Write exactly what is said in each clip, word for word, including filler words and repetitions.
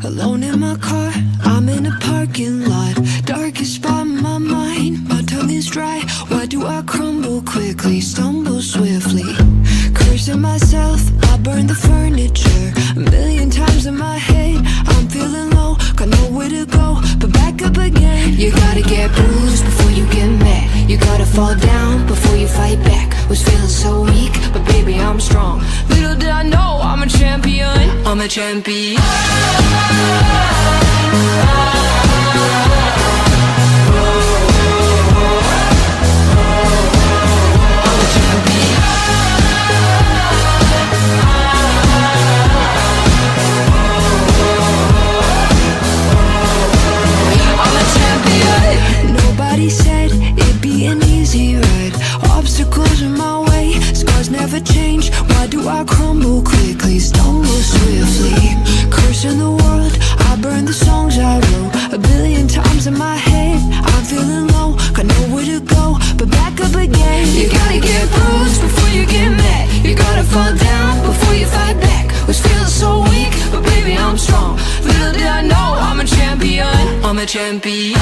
Alone in my car, I'm in a parking lot. Darkest spot in my mind, my tongue is dry. Why do I crumble quickly, stumble swiftly? Cursing myself, I burn the furniture. A million times in my head, I'm feeling low, got nowhere to go but back up again. You gotta get bruised before you get mad. You gotta fall down before you fight back. Was feeling so weak, but baby, I'm strong. Little did I know, I'm a champion. I'm a champion. Nobody said it'd be an easy ride. Obstacles in my way, scars never change. Why do I crumble quickly, stumble swiftly? Cursing the world, I burn the songs I wrote. A billion times in my head, I'm feeling low, got nowhere to go but back up again. You gotta get bruised before you get mad. You gotta fall down before you fight back. Was feeling so weak, but baby, I'm strong. Little did I know, I'm a champion. I'm a champion.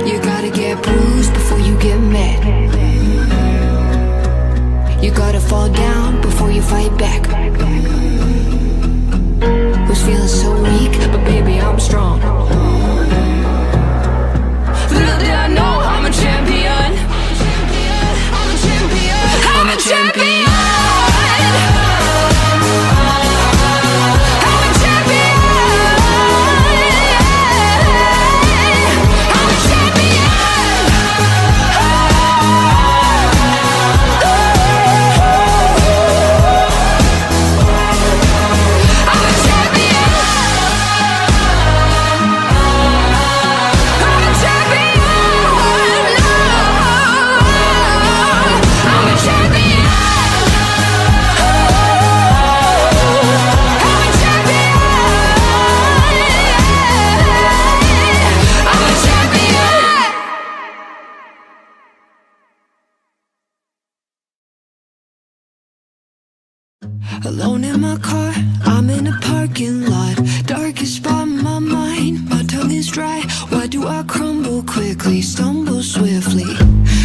You gotta get bruised before you get mad. You gotta fall down before you fight back. Was feeling so weak, but baby, I'm strong. Little did I know, I'm a champion. I'm a champion. I'm a champion. Alone in my car, I'm in a parking lot. Darkest spot in my mind, my tongue is dry. Why do I crumble quickly, stumble swiftly?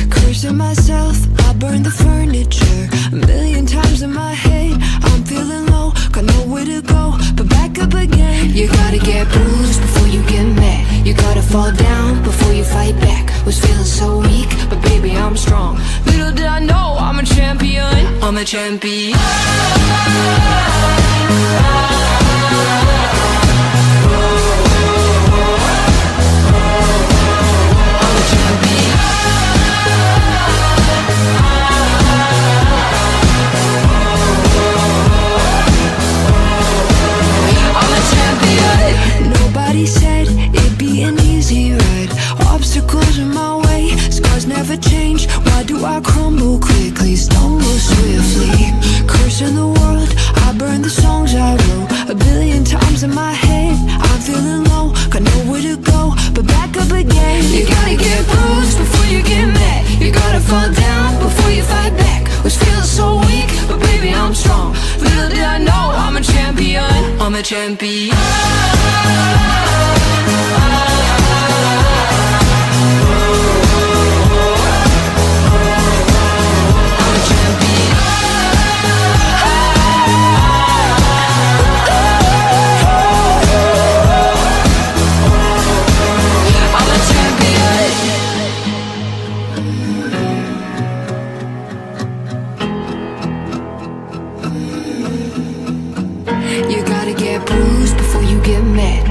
Cursing myself, I burn the furniture. A million times in my head, I'm feeling low, got nowhere to go but back up again. You gotta get bruised before you get mad. You gotta fall down before you fight back. Was feeling so weak, but baby, I'm strong. Little did I know, I'm a champion. I'm a champion. Nobody said it'd be an easy ride. Obstacles in my way, scars never change. Why do I crumble quickly, stumble swiftly? Cursing the world, I burn the songs I wrote. A billion times in my head, I'm feeling low, got nowhere to go but back up again. You gotta get bruised before you get mad. You gotta fall down before you fight back. Was feeling so weak, but baby, I'm strong. Little did I know, I'm a champion. I'm a champion. You gotta get bruised before you get mad.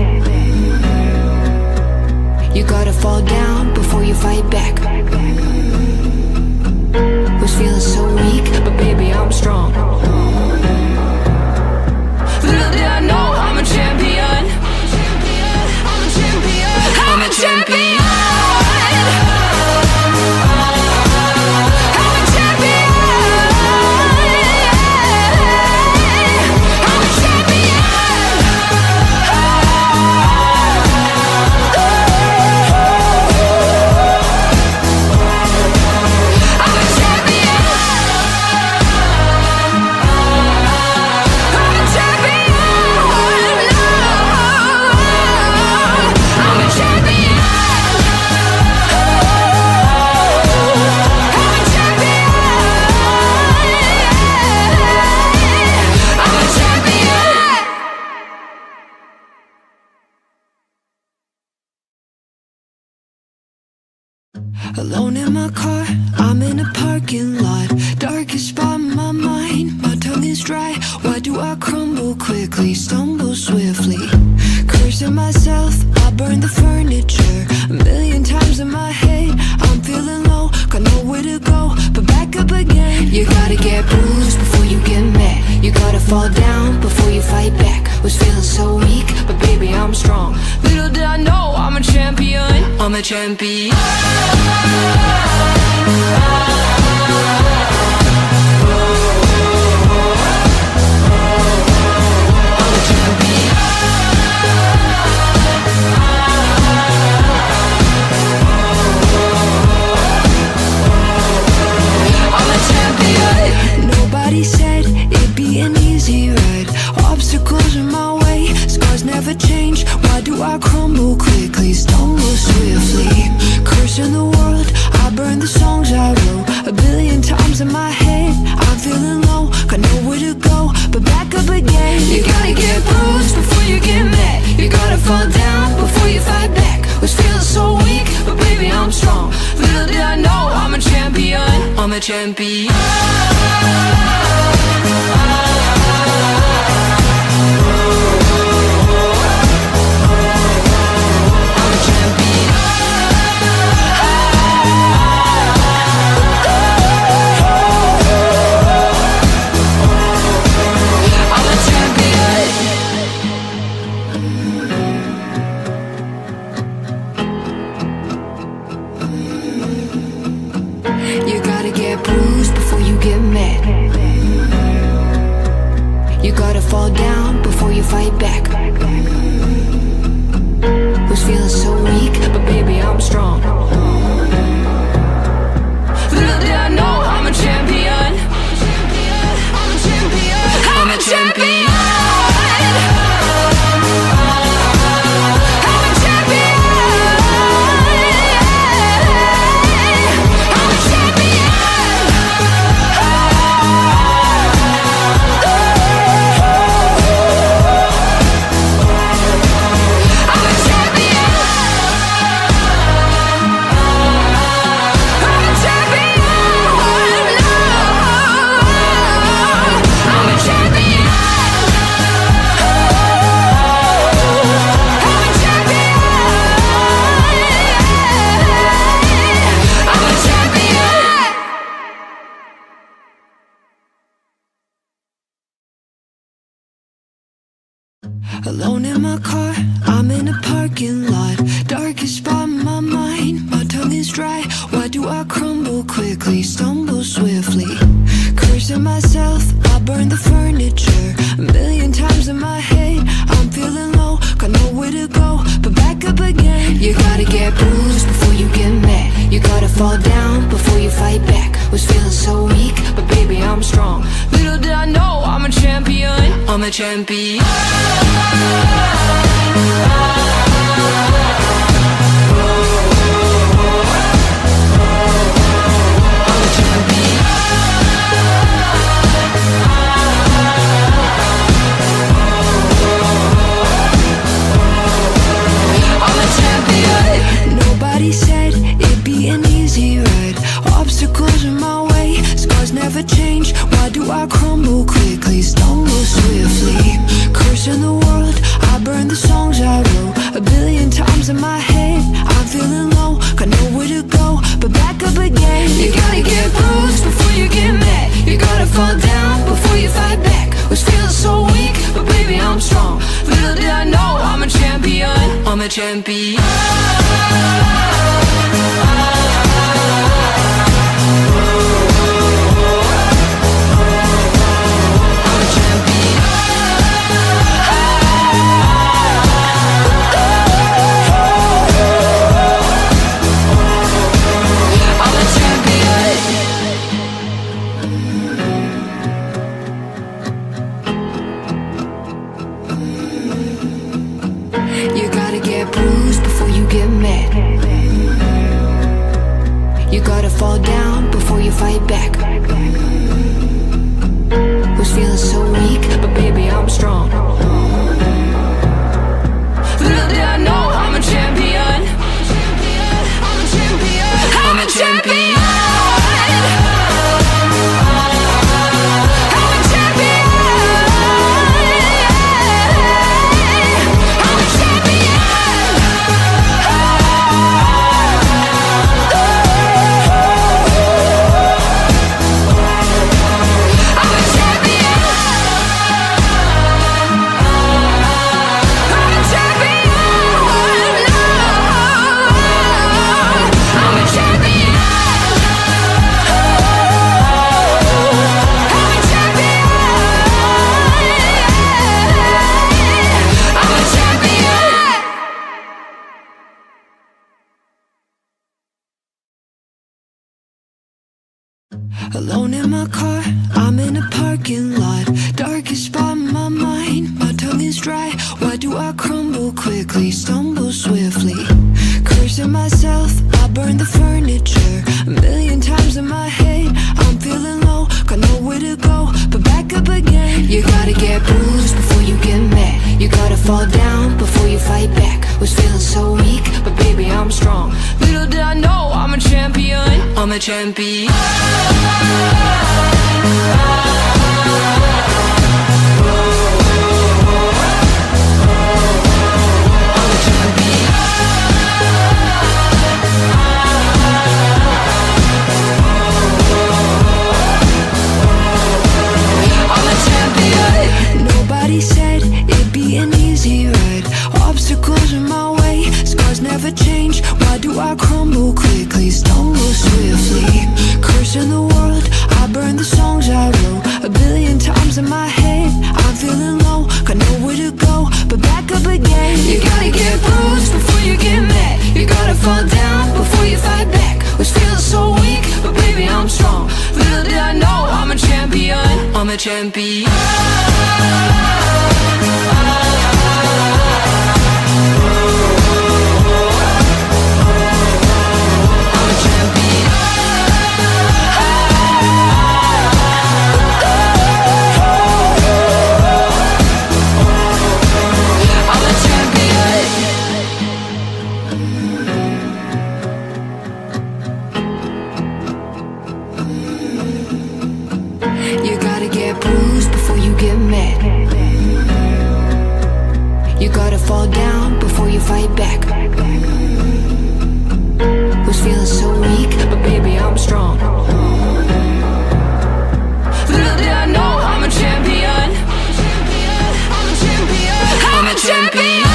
You gotta fall down before you fight back. Was feeling so weak, but baby, I'm strong. Little did I know, I'm a champion. I'm a champion. I'm a champion. Alone in my car, I'm in a parking lot. Darkest spot in my mind, my tongue is dry. Why do I crumble quickly, stumble swiftly? Cursing myself, I burn the furniture. A million times in my head, I'm feeling low, got nowhere to go, but back up again. You gotta get bruised before you get mad. You gotta fall down before you fight back. Was feeling so weak, but baby, I'm strong. Little did I know, I'm a champion. I'm a champion. Nobody said it'd be an easy ride. Obstacles in my way, scars never change. Why do I crumble quickly, stumble swiftly? Cursing the world, I burn the songs I wrote. A billion times in my head, I'm feeling low, got nowhere to go, but back up again. You gotta get bruised before you get mad. You gotta fall down before you fight back. Was feeling so weak, but baby, I'm strong. Little did I know, I'm a champion. I'm a champion. You gotta get bruised before you get mad. You gotta fall down before you fight back. Was feeling so weak, but baby, I'm strong. Little did I know, I'm a champion. I'm a champion. I'm a champion. Alone in my car, I'm in a parking lot. Darkest spot in my mind, my tongue is dry. Why do I crumble quickly, stumble swiftly? Cursing myself, I burn the furniture. A million times in my head, I'm feeling low, got nowhere to go, but back up again. You gotta get bruised before you get mad. You gotta fall down before you fight back. Was feeling so weak, but baby, I'm strong. Little did I know, I'm a champion. I'm a champion. Nobody said it'd be an easy ride. Obstacles in my way, scars never change. Why do I crumble quickly, stumble swiftly? Cursing the world, I burn the songs I wrote. A billion times in my head, I'm feeling low, got nowhere to go, but back up again. You gotta get bruised before you get mad. You gotta fall down before you fight back. Was feeling so weak, but baby, I'm strong. Little did I know, I'm a champion. I'm a champion. You gotta get bruised before you get mad. You gotta fall down before you fight back. Was feeling so weak, but baby, I'm strong. Little did I know, I'm a champion. I'm a champion. I'm a champion. Parking lot, darkest spot in my mind. My tongue is dry. Why do I crumble quickly, stumble swiftly? Cursing myself, I burn the furniture. A million times in my head, I'm feeling low, got nowhere to go but back up again. You gotta get bruised before you get mad. You gotta fall down before you fight back. Was feeling so weak, but baby, I'm strong. Little did I know, I'm a champion. I'm a champion. Nobody said it'd be an easy ride. Obstacles in my way, scars never change. Why do I crumble quickly, stumble swiftly? Cursing the world, I burn the songs I wrote. A billion times in my head, I'm feeling low, got nowhere to go but back up again. You gotta get bruised before you get mad. You gotta fall down before you fight back. Was feeling so weak, but baby, I'm strong. Little did I know, I'm a champion. I'm a champion. You gotta get bruised before you get mad. You gotta fall down before you fight back. Was feeling so weak, but baby, I'm strong. Little did I know, I'm a champion. I'm a champion. I'm a champion.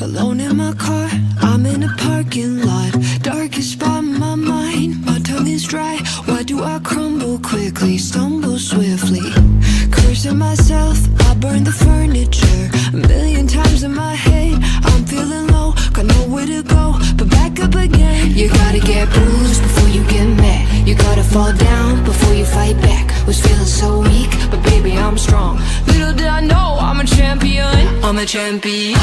Alone in my car, I'm in a parking lot. Darkest spot in my mind, my tongue is dry. Why do I crumble quickly, stumble swiftly? Cursing myself, I burn the furniture. A million times in my head, I'm feeling low, got nowhere to go but back up again. You gotta get bruised before you get mad. You gotta fall down before you fight back. Was feeling so weak, but baby, I'm strong. Little did I know, I'm a champion. I'm a champion.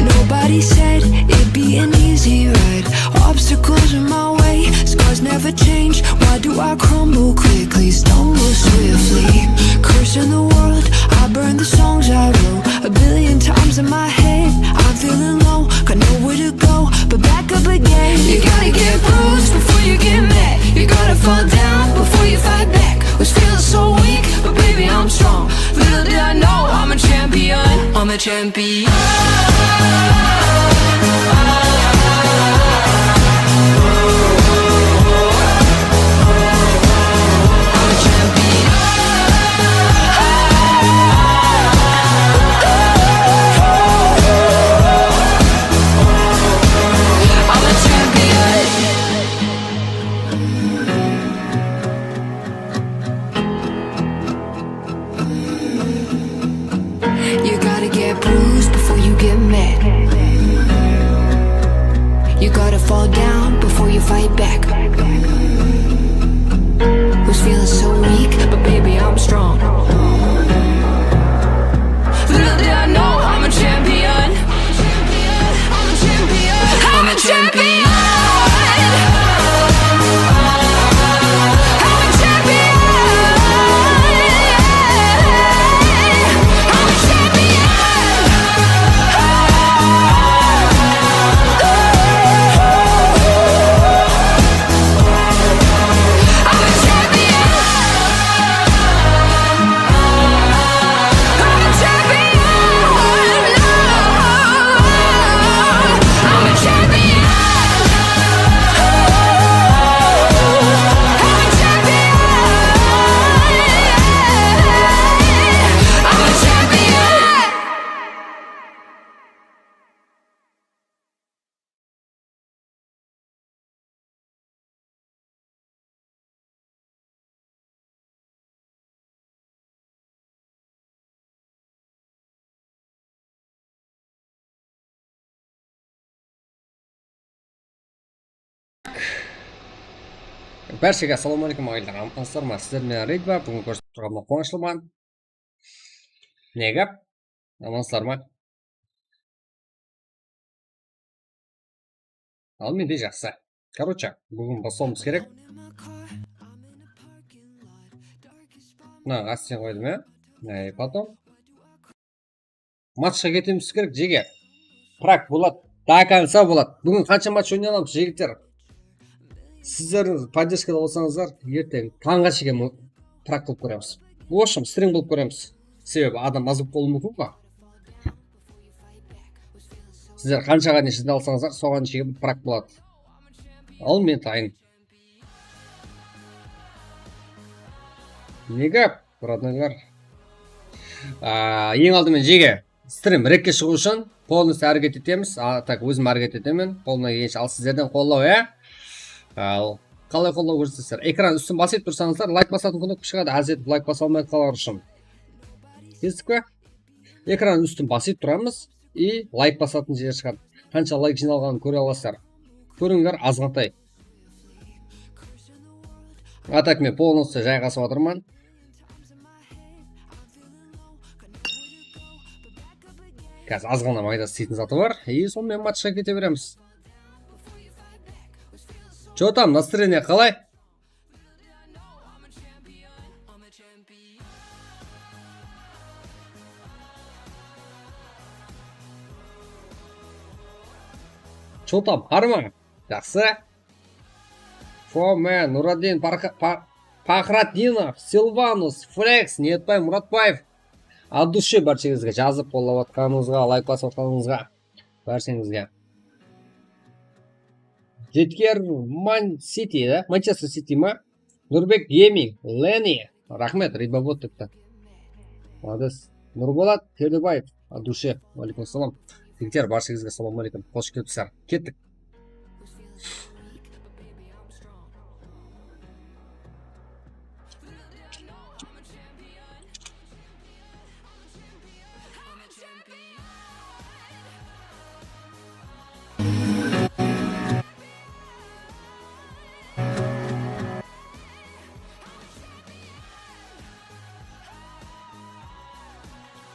Nobody said it'd be an easy ride. Obstacles in my way, scars never change. Why do I crumble quickly, stumble swiftly? Cursing the world, I burn the songs I wrote. A billion times in my head, I'm feeling low, got nowhere to go but back up again. You gotta get bruised before you get mad. You gotta fall down before you fight back. Was feeling so weak, but baby, I'm strong. Little did I know, I'm a champion. I'm a champion. You gotta get bruised before you Bárshege assalamu aleykum, aǵaylar, amansızlar ma? Sizler menen reyd bar, búgin kórsetip turǵanıma quwanıshlıman. Ne gáp? Amansızlar ma? Al, mende jaqsı. Короче, búgin baslawımız kerek. Mına, ásten qoydım, ya? E, потом. Matchqa ketemiz kerek, jege. Prak boladı. До конца boladı. Búgin qansha match oynay alamız, jigitler? Sizler podderjkada bolsańızlar, erteń tańǵa shekem prak qılıp kóremiz. В общем, strim qılıp kóremiz. Sebebi adam az bolıp qolıwı múmkin ǵo. Sizler qanshaǵa ne shıday alsańızlar, soǵan shekem prak boladı. Al, men tayın. Ne gáp, роднойlar? A, eń aldımen, jege, strim rekke shıǵıw ushın полностью háreket etemiz. A, так, ózim háreket etemen. Qolımnan kelgenshe, al, sizlerden qollaw, ya? Al, qalay qollaw kórsetersizler? Ekran ústin basıp tursańızlar, layk basatın knopka shıǵadı. Ázir etip layk basa almay qalǵan ushın. Kestik pe? Ekran ústin basıp turamız. I layk basatın jer shıǵadı. Qansha layk jıynalǵanın kóre alasızlar. Kórińler, azǵantay. A так men полностью jayǵasıp atırman. Házir azǵana mayda isleytin zatı bar. I sonıman matchqa kete beremiz. Чё там, настроение qalay? Чё там, harma? Jaqsı. Fome, Nuraddin, Parha-, Pa-, Pahratdinov, Silvanus, Flex, Niyetbay Muratbaev. От души bársheńizge jazıp qollap atqanıńızǵa, layk basıp atqanıńızǵa. Bársheńizge. Jetker Man City, da? Manchester City ma? Nurbek Gaming, Leni. Raxmet, Ribobot depti. Молодец. Nurbolat Kerdebaev, от души. Aleykum salam. Jigitler, bársheńizge assalawma aleykum. Xosh kelipsizler. Kettik.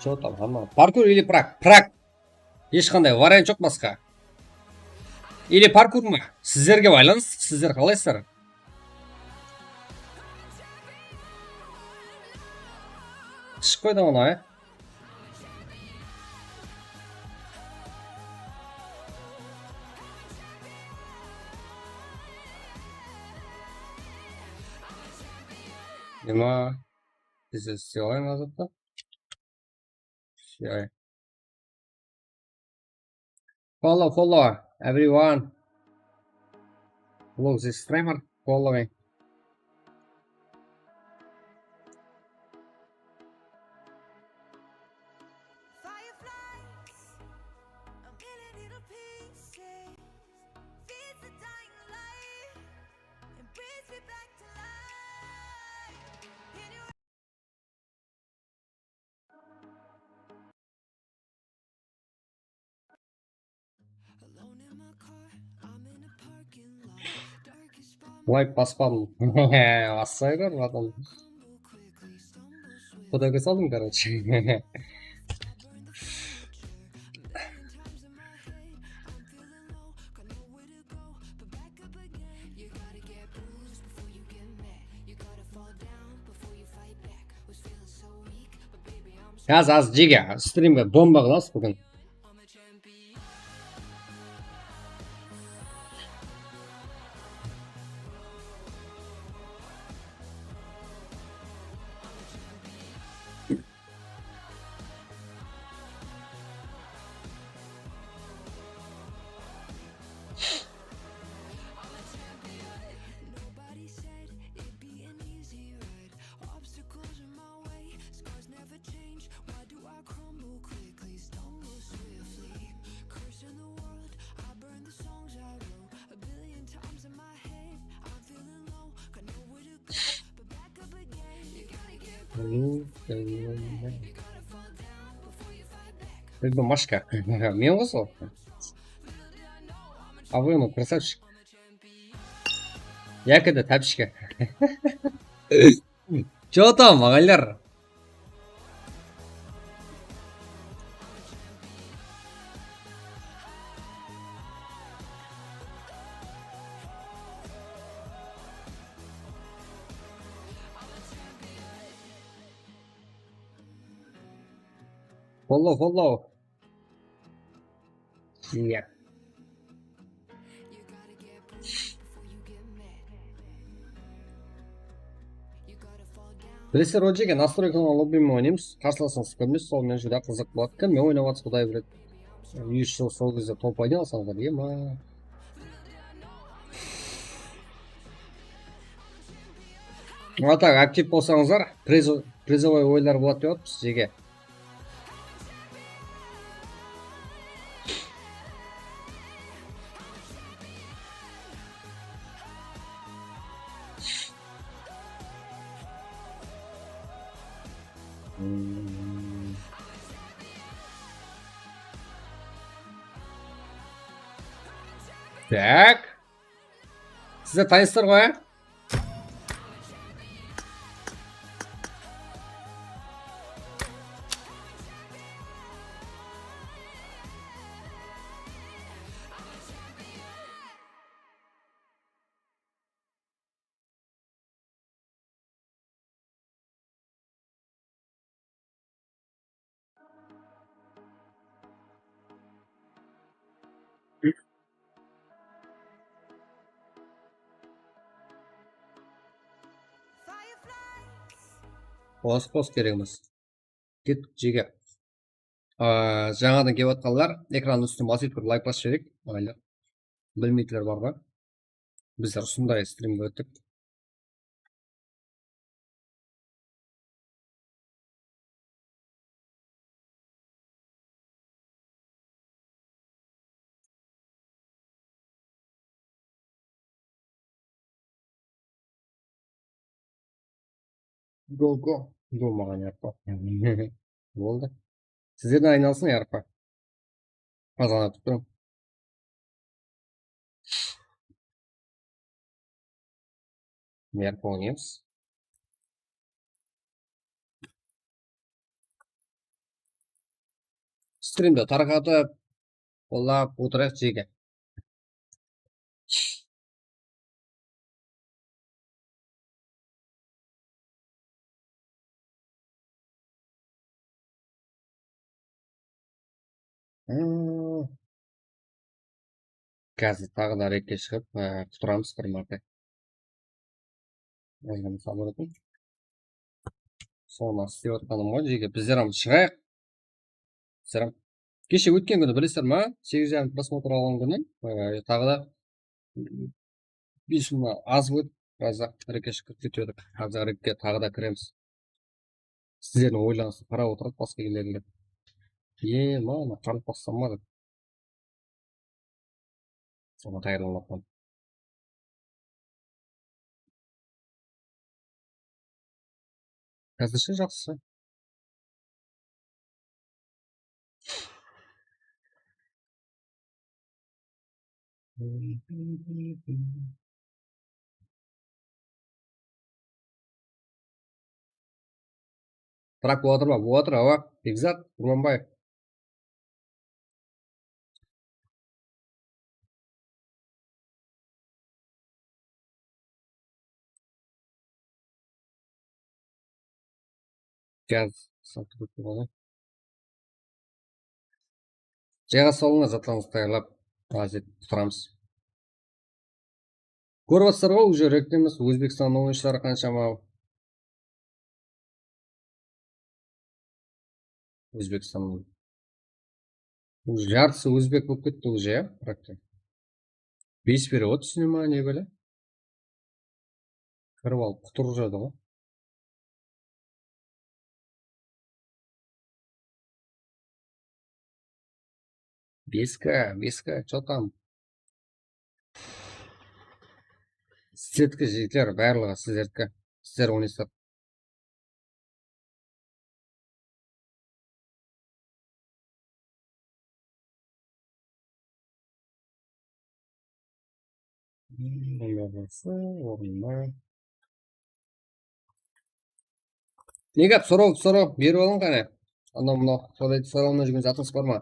Что там, hamma? Parkur или Prag? Prag. Hesh qanday variant joq basqa. Или parkur ma? Sizlerge baylanıslı, sizler qalaysızlar? Shıqpaydı ǵo, ya. Nima? Biz isley alayın azapta. Shay. Follow, follow, everyone. Look this streamer, following. Fireflies, a million little pieces, feeds the dying light, and brings me back to life. In your Layk baspadım. Bassaǵan adam. Quda kóz aldım, короче. Házir az jege strimge bomba qılamız búgin. Рыбомашка. Men ǵo sol. А вы ему красавчик. Yaki de tapishka. Чё там, aǵaylar? Follow, follow. Iya. Bilesizler, Rogerge nastroykalar lobbymen oynaymız. Qarsılasıńız kórmesiz, sol menen júdá qızıq boladı. Kimmen oynap atırsız, Quday biledi. Úy ishı sol gezde top oynay alsańızlar, ema. A tak, aktiv bolsańızlar, prizo-, prizovoy oyınlar boladı dep atırmız sizlerge. Tak. Sizler tayınsızlar ǵoy, á? Qos, qos kerek emes. Kettik, jege. Aa, jańadan kelip atqanlar, ekranın ústine basıp turıp layk basıp jibereyik, aǵaylar. Bilmeydiler bar ǵoy. Bizler usınday strimge óttik. Go, go. Go maǵan yarpa. Boldı. Sizlerden aynalsın yarpa. Azǵana kútip turıń. Yarpa oynaymız. Strimdi tarqatıp, qollap otırayıq, jege. Hmm. Házir taǵı da rekke shıǵıp, e, qutıramız bir márte. Ozgina sabır etiń. Sonı istep atqanım ǵoy, jege. Bizler hám shıǵayıq. Bizler hám. Keshe ótken kúni bilesizler ma? Segiz jarım prosmotr alǵan kúni, e, taǵı da bes mıń az edi. Biraz da rekke shıǵıp ketip edik. Házir rekke taǵı da kiremiz. Sizlerdiń oylarıńızdı qarap otırıp, basqa kellerinde. E, mana, qarap bassam ba dep. Soǵan tayarlanıp atırman. Házirshe jaqsı. Trak bolıp atır ma? Bolıp atır, awa. Bekzat Qurmanbaev. Gaz satıp turıp. Jayǵa salıńlar, zatlarıńızdı tayarlap, házir turamız. Kórip atırsızlar ǵoy, уже rektemiz, Ózbekstannıń oyınshıları qansha mal. Ózbekstannıń. Уже jartısı ózbek bolıp ketti уже, ya, rektemiz. Bes перевод túsine ma, ne bile? Kirip alıp qutırıp júredi ǵoy. Beska, beska, чё там? Sizlerdiki, jigitler, barlıǵı sizlerdiki. Sizler oynaysızlar. Orınlar orınlar. Ne gáp, soraw, soraw berip alıń qáne. Anaw mınaw soraydı, soramay júrgen zatıńız bar ma?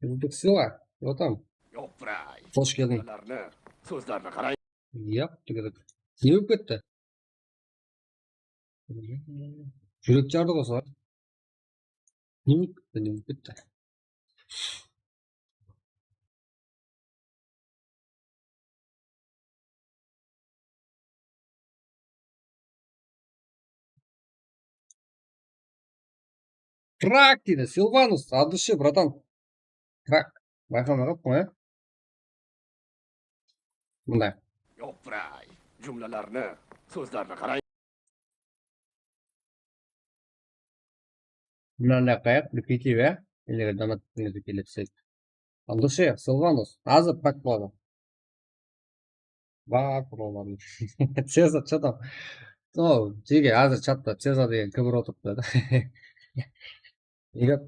Úzbek sıyla, yotam. Yoq, bray. Xosh keldiń. Sózlerine qaray. Yap, tugedek. Ne bolıp ketti? Júrek jardı ǵoy soǵan. Ne bolıp ketti, ne bolıp ketti? Frak deydi. Silvanus, от души, братан. Frak. Bayqamay qaldıń ǵoy, ya? Mında. Yoq, bray. Jumlalarını, sózlerine qaray. Mınanday qoyayıq, repetitiva. Eger donat etkingiz keledi desek. От души, Silvanus. Házir pak boladı. Bak, boladı. Cezar, что там? O, jege, házir chatta Cezar degen kibir otırıptı. Eger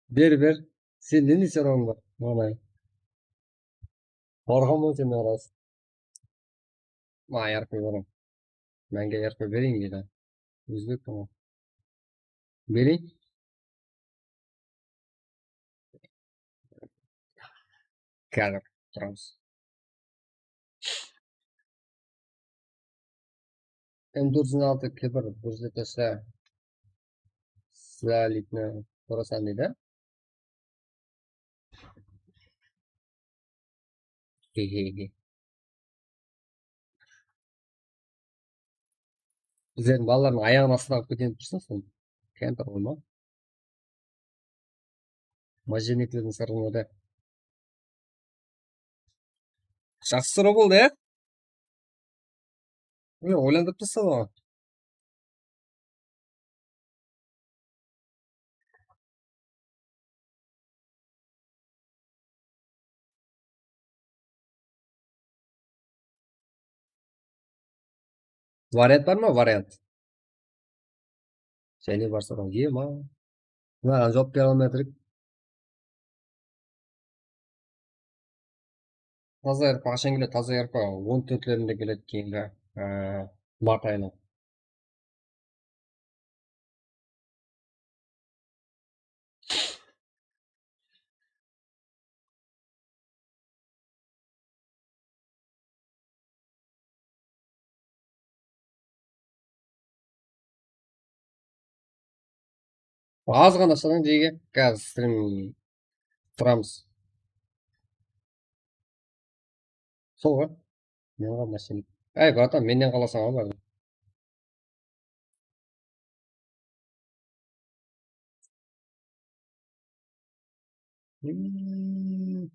Ber, ber. Sen ne sorawıń bar? Mana. Barǵanman sen aras. Ma, R P beriń. Máńge R P beriń deydi. Ózbek tamam. Beriń. Házir turamız. M dört júz on altı kibir bir jerde tasla. Slalitni urasan deydi. Hehehe. Bizlerdiń balalardıń ayaǵın astına alıp keteyin tursa, sol kempir ǵoy ma? Mojenneklerdiń sırıńı da. Jaqsı soraw boldı, ya? Mine, oylandırıp tasladı ǵoy. Variant bar ma? Variant. Jáne bar soraw, e ma? Mınaǵan juwap bere almay atır edi. Taza R P qashan keledi? Taza R P on tórtlerinde keledi, keyingi, e, mart ayına. Az ǵana shıǵıń, jege. Házir strim turamız. Sol ǵoy. Men ǵoy mashina. Áy, bratan, mennen qalasań ǵoy, báribir. Hmm.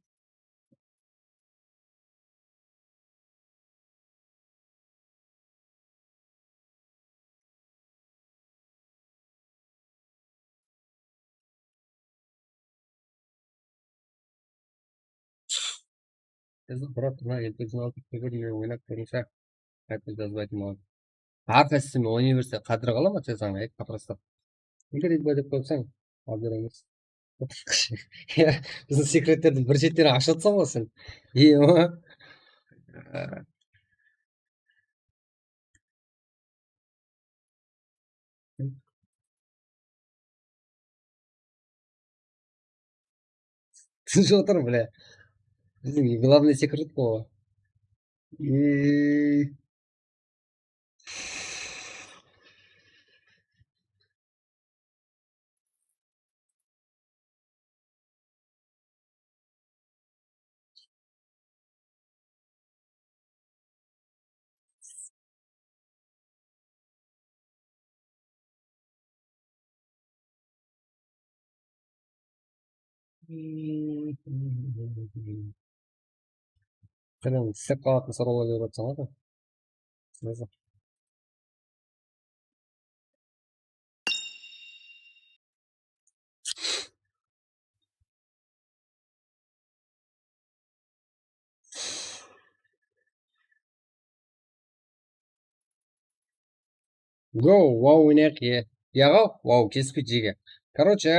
Siz, brat, mına eltosın alıp kebe, men oynap kórinshe, qaytın jazbaytın boldı. Hár qaysısı men oynay berse, qádir qala ma, Cezanı, ey, paprastap. Nege deydi, bılay dep qoyıpsań? Al, beremiz. Ya, biziń sekretlerdi bir shetleri ashıp atsań ǵoy sen. Iyama. Túsinip atır, bile. Biziń главный секрет ǵoy. Ey. Qáne, islep qalatın sorawlar berip atsań ǵoy. Go, wow, oynayıq, e. Yaǵo, wow, kespeydi, jege. Короче,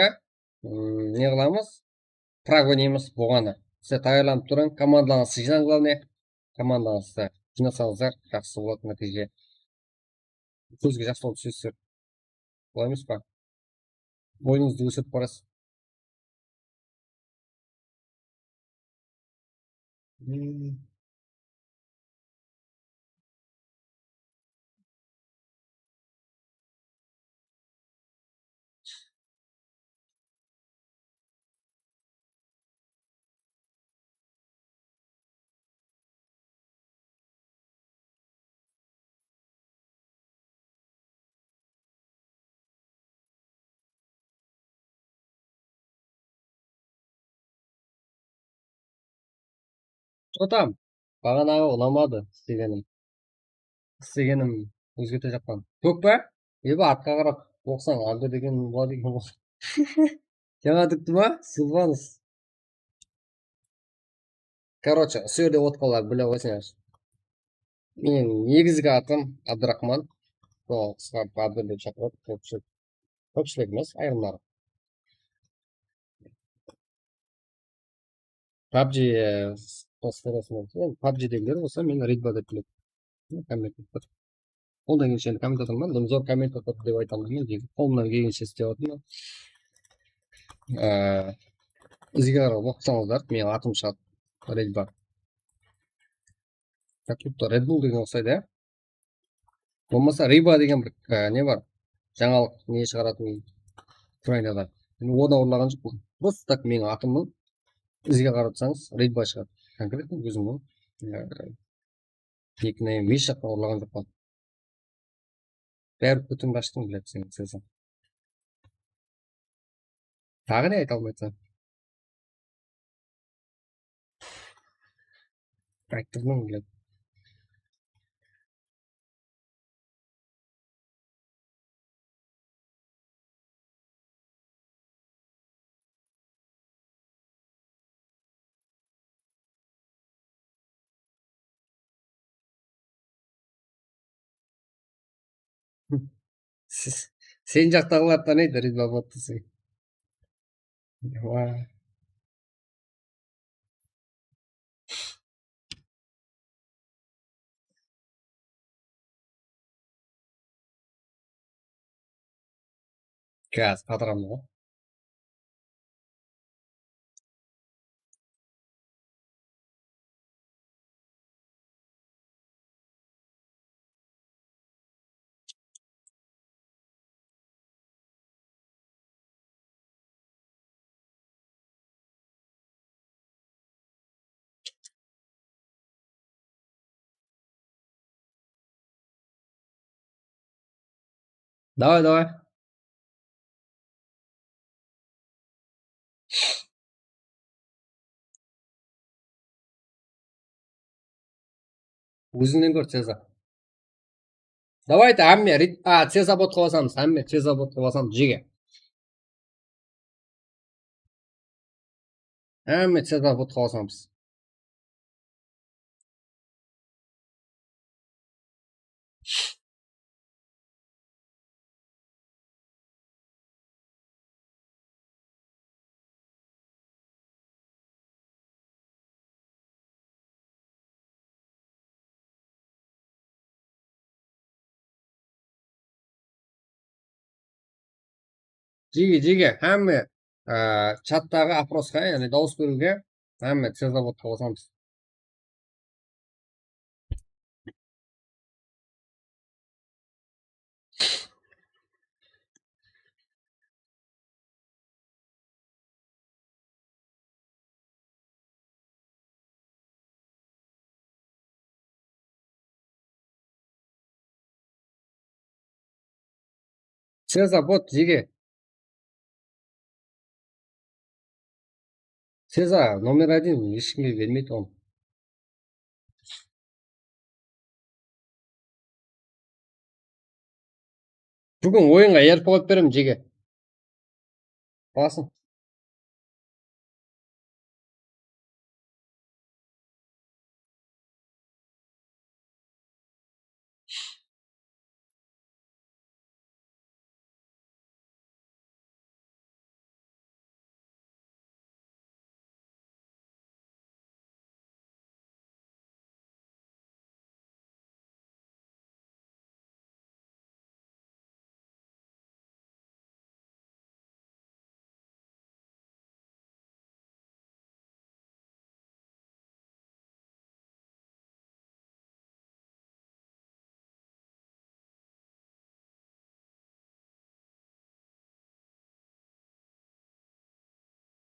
mm, ne qılamız? Prag oynaymiz, bolǵanı. Sizler tayarlanıp turıń, komandalarıńızdı jıynań, главное. Komandalarıńızdı jıynasańızlar, jaqsı boladı nátiyje. Kózge jaqsı bolıp túsesizler. Olay emes pa? Oyınıńızdı ósirip barasız. Hmm. Что там? Baǵanaǵı unamadı istegenim. İstegenim ózgerte jaqpan. Kók pa? Eba atqa qarap oqısań, Alder degen boladı eken ǵoy. Jańa tikti ma? Sılvanıs. Короче, usı jerde otırǵanlar bile qoysın. Meniń negizgi atım Abduraxman. Sol qısqartıp Abdur dep shaqıradı kópshilik. Kópshilik emes, ayırımları. PUBG, e, PUBG-degiler bolsa meni Ridva dep biledi. Kommentator. Qoldan kelgenshe endi kommentatorman, zor kommentator dep ayta almayman, lekin qolımnan kelgenshe islep atırman. Ee, izge qarap oqısańızlar, meniń atım shıǵadı. Ridva. Как будто Red Bull degen uqsaydı, ya. Bolmasa Riba degen bir, e, ne bar? Jańalıq ne shıǵaratın Ukrainada. Endi onı urlaǵan joqpan. Просто так meniń atımnıń izge qaratsańız Riba shıǵadı. Конкретно ózimniń, e, никнейм, hesh jaqtan urlaǵan joqpan. Bári kótindi ashtıń, блядь, sen, sen. Taǵı ne ayta almaysań? Ayttırdım, блядь. Siz, sen jaqtaǵılar tanıydı, Ridva bot deseń. Wa. Gaz, qadırımlı. Давай, давай. Ózińnen kór, Ceza. Давайте, hámme rit-, a, Ceza botqa basamız, hámme Ceza botqa basamız, jege. Hámme Ceza botqa basamız. Jege, jege, hámme, á, chattaǵı oprosqa, yaǵnıy dawıs beriwge hámme Ceza botqa qosamız. Ceza bot, jege. Ceza, номер один, hesh kimge bermeydi onı. Búgin oyınǵa erpolat beremen, jege. Basıń.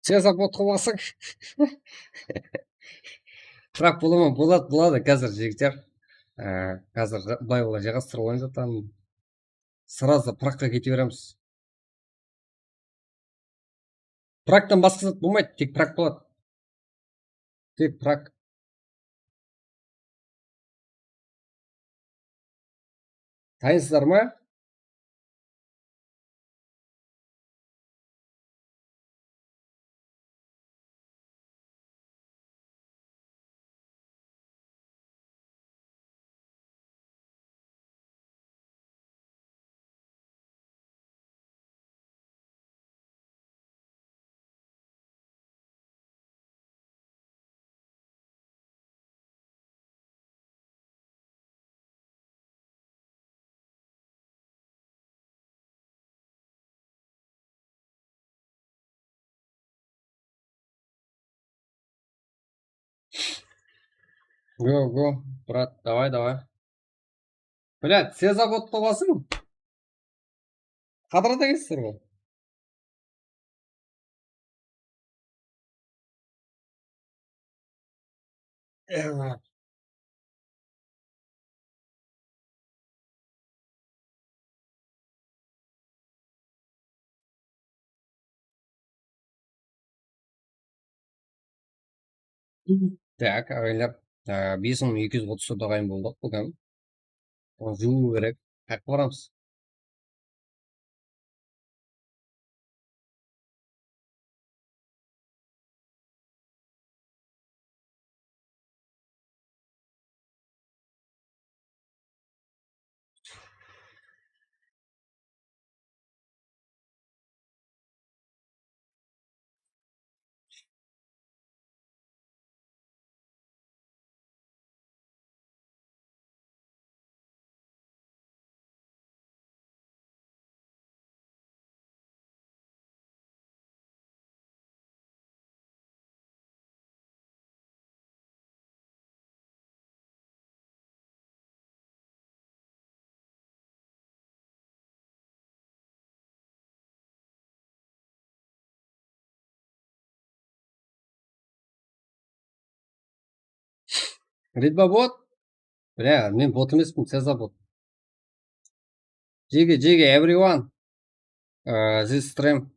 Seza botqa basıń. Prak bolaman, boladı, boladı, házir, jigitler. Á, házir ja-, bılay, bılay jayǵastırıp oynap atırman. Сразу prakqa kete beremiz. Praktan basqa zat bolmaydı, tek prak boladı. Tek prak. Tayınsızlar ma? Go, go, brat, давай, давай. Блядь, seza botqa basıń. Qadırada ketsizler ǵoy. Так, aǵaylar, á, bes mıń eki júz otız toǵız adamǵa boldıq búgin. Onı juwıw kerek. Qayaqqa baramız? Red ba bot? Бля, men bot emeспen, seza bot. Jege, jege, everyone. Uh, this stream.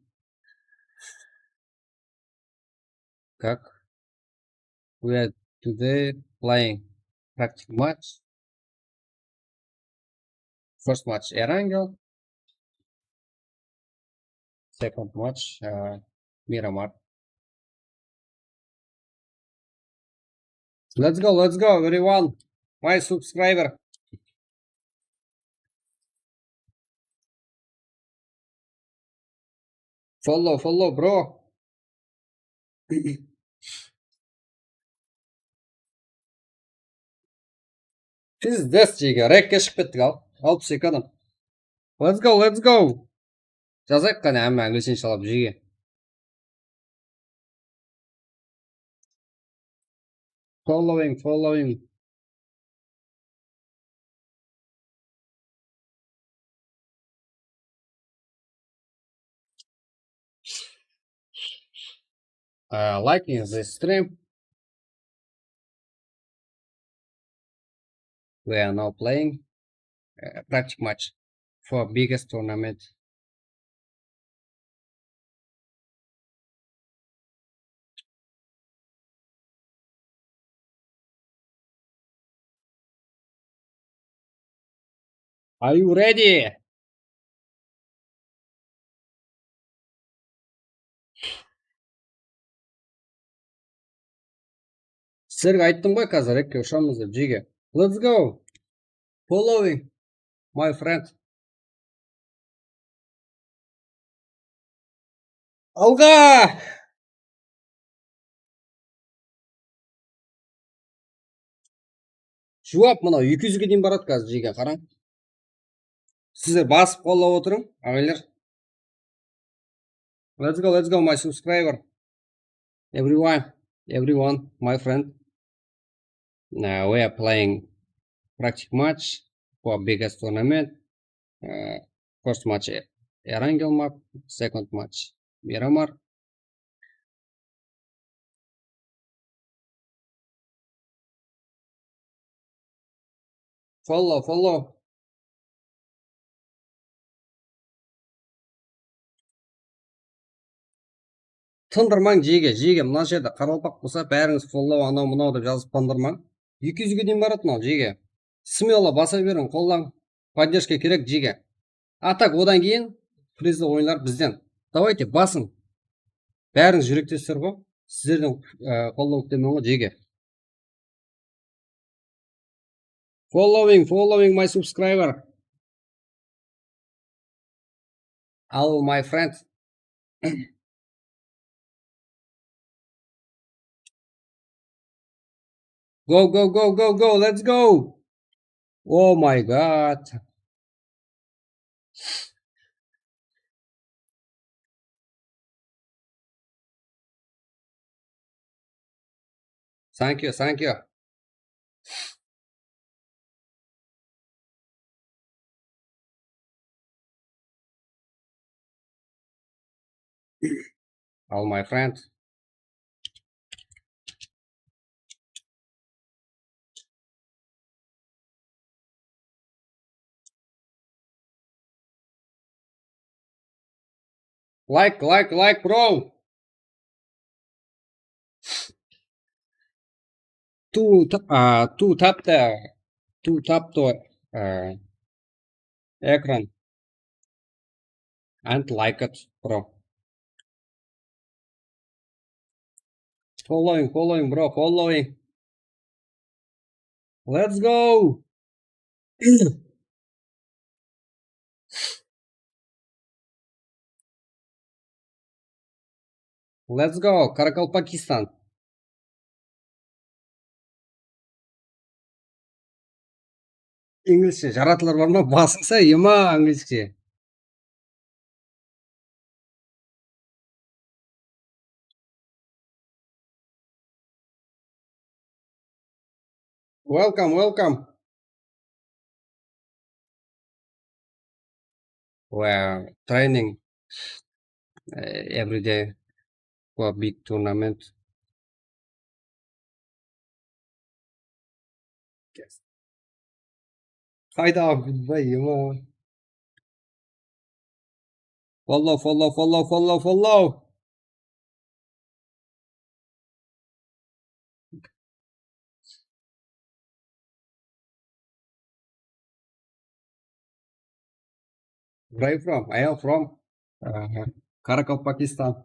Как? We are today playing practice match. First match Erangel. Second match, uh, Miramar. Let's go, let's go, everyone. My subscriber. Follow, follow, bro. Pizdec, jege, rekke shıǵıp kettik al. Alpıs eki adam. Let's go, let's go. Jazayıq qáne, hámme áńgileseń shalap jege. Following, following. Uh, liking this stream. We are now playing, uh, practice match for biggest tournament. Are you ready? Sizlerge ayttım ǵoy, házir rekke ushamız dep, jege. Let's go. Following, my friend. Alǵa! Juwap mınaw eki júzge deyin baradı házir, jege, qarań. Sizler basıp qollap otırıń, aǵaylar. Let's go, let's go, my subscriber. Everyone, everyone, my friend. Uh, we are playing practice match for biggest tournament. Uh, first match, Erangel map, second match, Miramar. Follow, follow. Tındırmań, jege, jege, mına jerde qaraqalpaq bolsa, bárińiz follow, anaw, mınaw dep jazıp tındırmań. Eki júzge deyin baradı mınaw, jege. Smelo basa beriń, qollań. Podderjka kerek, jege. A tak, odan keyin prizli oyınlar bizden. Davayte, basıń. Bárińiz júrektessizler ǵo. Sizlerden, e, qollaw kútemen ǵo, jege. Following, following my subscriber. All my friends. Go, go, go, go, go, let's go. Oh my God. Thank you, thank you. All my friend. Like, like, like, bro. Two, t- uh, two tap the, two tap the uh, ekran and like it, bro. Following, following, bro, following. Let's go. Let's go, Karakalpakistan. Inglizshe jaratılar bar ma? Basıńsa, ema, inglizshe. Welcome, welcome. Wow, training uh, every day for big tournament. Hayda, goodbye, ema. Follow, follow, follow, follow, follow. Where are you from? I am from uh, Karakalpakistan.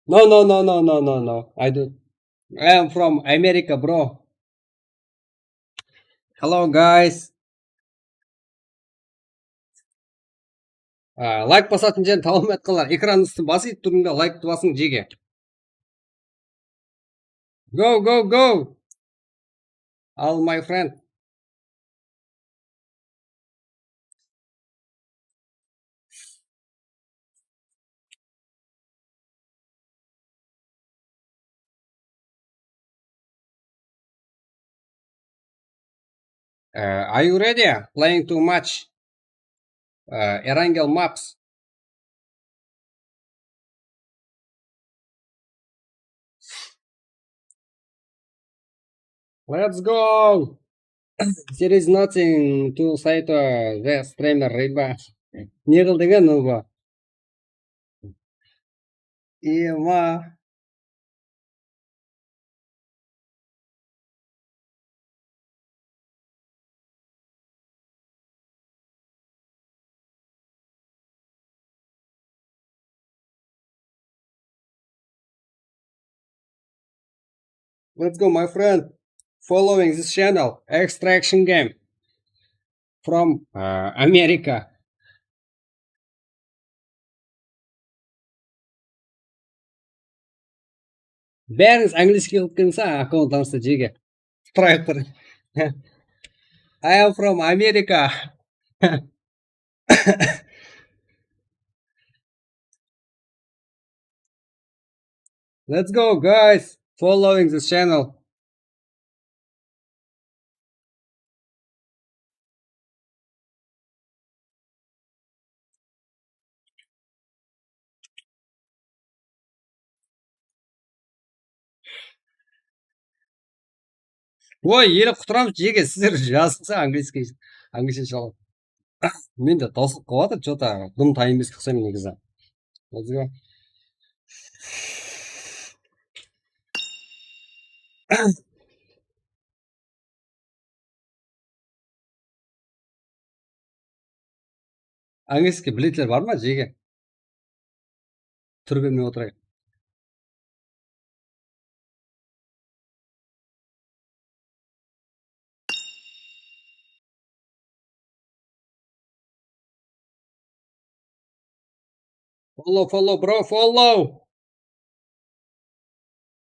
No, no, no, no, no, no, no. I do. I am from America, bro. Hello, guys. Aa, layk basatın jeri taba almay atqanlar, ekran ústin basıp turıń da, layktı basıń, jege. Go, go, go! All my friend. Uh, are you ready? Playing too much. Uh, Erangel maps. Let's go! There is nothing to say to the streamer, рыба. Ne qıl degen, nuba? Ema. Let's go, my friend. Following this channel, Extraction Game from uh, America. Bárińiz angliyskiy qılıp kelińiz, a, akkaunt tanıstı, jege. Striper. I am from America. Let's go, guys. Following this channel. Oy, ele qutıramız, jege, sizler jazıqsa angliyskiy, angliyskiy shalaw. Mende tawsılıp qalıp atır, что-то dım tayın emes uqsayman negizi. Let's go. Angliyskiy biletler bar ma, jege? Túrip bermey otırayıq. Follow, follow, bro, follow.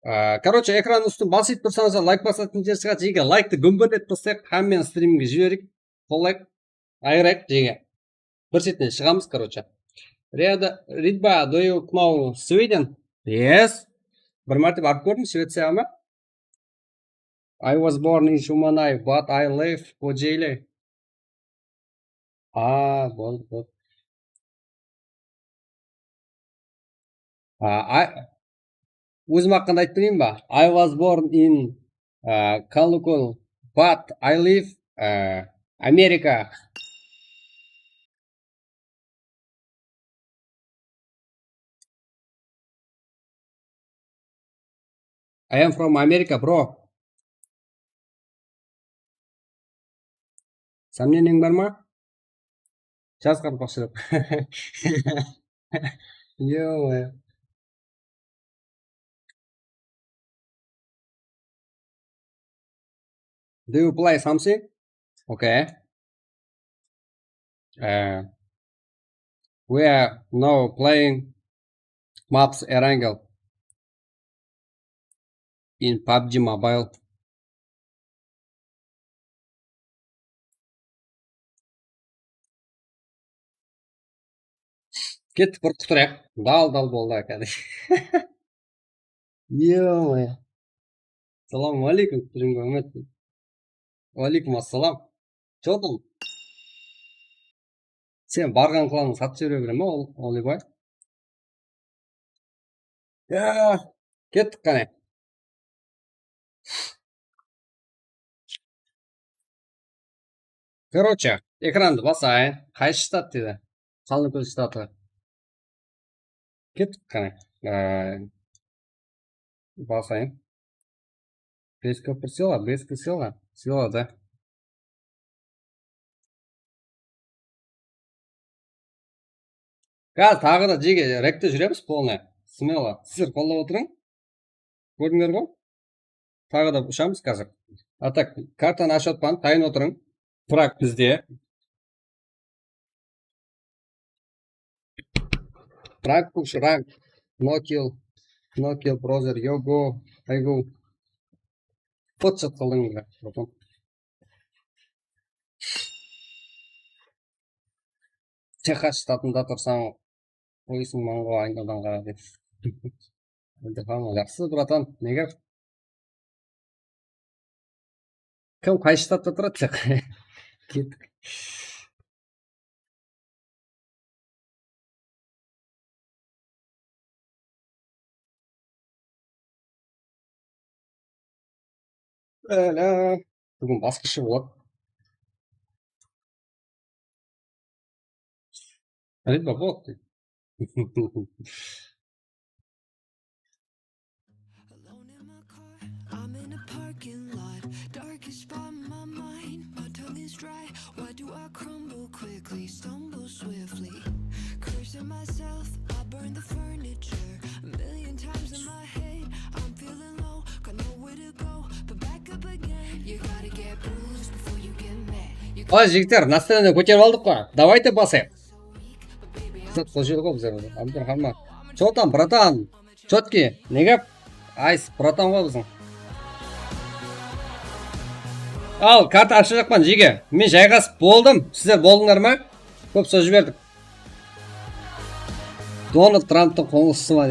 Á, короче, ekran ústin basıp tursańız, layk basatın jer shıǵadı, jege, layktı gúmberletip taslayıq, hámmeni strimge jibereyik, qollayıq, ayırayıq, jege. Bir shetine shıǵamız, короче. Riyada, Ridba, do you know Sweden? Yes. Bir márte barıp kórdim Shveciyaǵa. I was born in Shumanay, but I live Kocaeli. A, boldı, boldı. A, I, ózim haqqında aytıp bereyim ba? I was born in, uh, Kalukul, but I live, uh, America. I am from America, bro. Сомнениеń bar ma? Jaz qaraqalpaqsha dep. Ё-моё. Do you play something? Okay. Uh, we are now playing maps Erangel in pubg Mobile. Kettik, bir qutırayıq. Dal-dal boldı, ákedi. Ё-моё. Assalamu aleykum, Túrinbay Umet. Wa aleykum assalam. Чё там? Sen barǵan qıladıń satıp jibere bere ma ol, Olibay? Ya, kettik qáne. Короче, ekrandı basayın. Qaysı shtat dedi? Qallıkól shtatı. Kettik qáne. Ee, basayın. Без копир сила, без сила. Сила, да. Házir taǵı da jege rekte júremiz, полный. Смело. Sizler qollap otırıń. Kórdińler ǵoy? Taǵı da ushamız házir. A так, kartanı ashıp atpan, tayın otırıń. Frag bizde. Frag push, frag. No kill. No kill, brother. Yo go. I go. Pot sat qıldıń, bro. Texas shtatında tursań, qoyısıń mańǵa aynadan qara dep. Ilham, jaqsı, bratan, neger? Kim qaysı shtatta turadı? Kettik. Bále, búgin basqasha boladı. Ritba boladı. Alone in my car, I'm in a parking lot. Darkest spot in my mind, my tongue is dry. Why do I crumble quickly, stumble swiftly? Cursing myself, I burn the furniture. A million times in my head, I'm feeling low, got nowhere to go, but back up again. You gotta get bruised before you get mad. You Ay, jigitler, настроение kóterip aldıq ǵoy. Давайте basayıq. Zat qosıydı ǵoy bizler. Abdurahman. Чё там, братан? Чётки, ne gáp? Айс, bratan ǵoy biziń. Al, karta ashajaqpan, jege. Men jayǵasıp boldım. Sizler boldıńlar ma? Kóp sóz jiberdik. Donald Trumptıń qońsısı ma?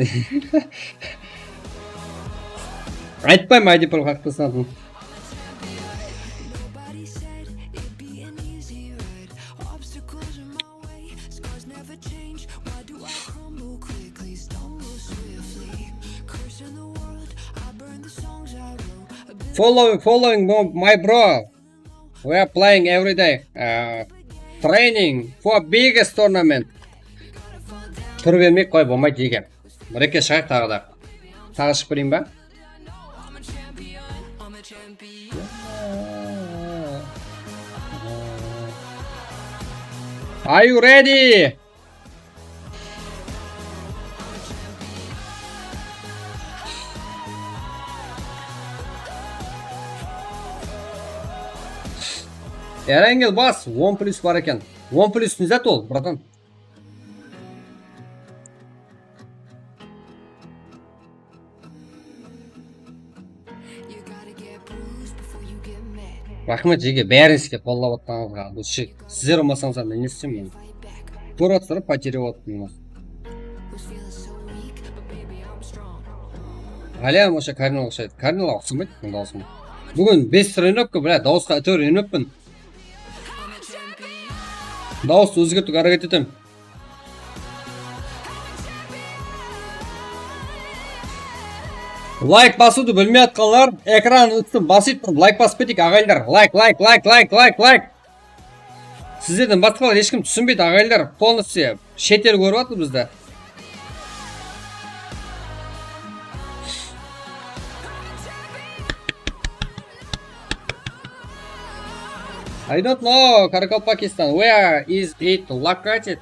Aytpayman, Aydipul haqta sanatın. Following, following, bro, my bro. We are playing every day. Uh, training for biggest tournament. Túrip emeyik qoy, bolmaydı, jege. Bir-eki shiǵayıq taǵı da. Taǵı shıǵıp bereyim ba? Are you ready? Erangel bas, on plus bar eken. On plus ne zat ol, bratan? Raxmet, jege, bárińizge qollap atqanıńızǵa. Bul shek. Sizler bolmasańızlar, men ne isleymen? Kórip atırsızlar, потеря bolıp turmız. Галия, вообще, Karinalǵa uqsaydı. Karinalǵa uqsamaydı, mınıń dawısıma. Búgin bes trenirovka, bля, dawısqa áytewir úyrenbeppen. Dawıstı ózgertiwge háreket etem. Layk basıwdı bilmey atqanlar, ekran ústin basıp turıp layk basıp keteyik, aǵayinler. Layk, layk, layk, layk, layk, layk. Sizlerden basqalar hesh kim túsinbeydi, aǵayinler. Полностью shet el kórip atır bizdi. I don't know, Karakalpakistan, where is it located?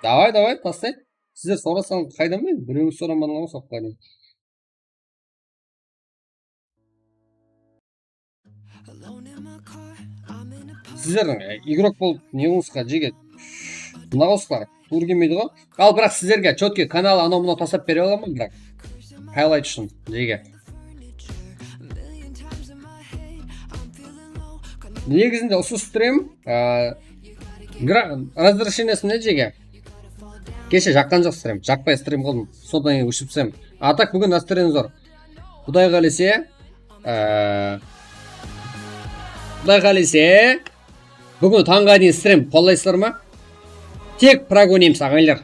Davay, davay, taslay. Sizler sorasań, qaydan bileyim? Birewińiz soramadıńlar ma, soqqa deyim. Sizlerdiń, e, igrok bolıp ne qılıńızǵa, jege? Mına qosıqlar tuwrı kelmeydi ǵoy. Al, biraq sizlerge chotki kanal anaw-mınaw taslap bere alaman, biraq. Highlight ushın, jege. Negizinde usı strim, e, gra-, razрешениеsi ne, jege? Keshe jaqqan joq strim, jaqpay strim qıldım. Sodan keyin óshirip taslayman. A tak búgin настроение zor. Quday qálese, e, Quday qálese, búgin tańǵa deyin strim qollaysızlar ma? Tek prag oynaymiz, aǵayinler.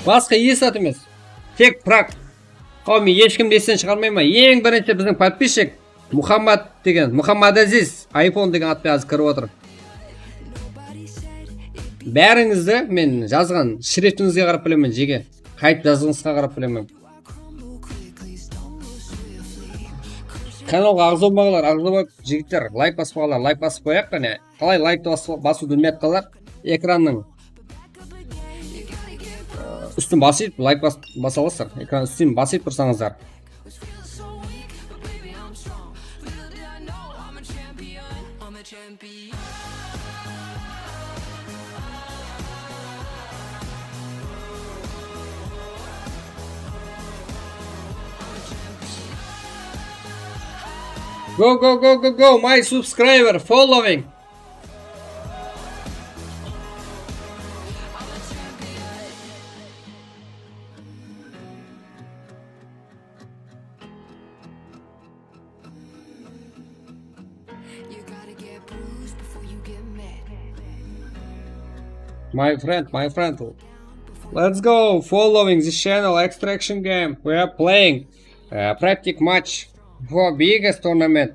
Basqa hesh zat emes. Tek prag. Qáwim, hesh kimdi esten shıǵarmayman. Eń birinshi biziń podpischik Muhammad degen, Muhammad Aziz, iPhone degen at penen házir kirip atır. Bárińizdi men jazǵan shriftińizge qarap bilemen, jege. Qaytıp jazǵanıńızǵa qarap bilemen. Kanalǵa aǵza bolmaǵanlar aǵza bolıp, jigitler, layk baspaǵanlar layk basıp qoyaq, qáne. Qalay layktı bas-, basıwdı bilmey atqanlar, ekrannıń ústin basıp, layk bas-, basa alasızlar. Ekran ústin basıp tursańızlar. Go, go, go, go, go, my subscriber, following. My friend, my friend. Let's go, following this channel, Extraction Game. We are playing, uh, practice match for biggest tournament.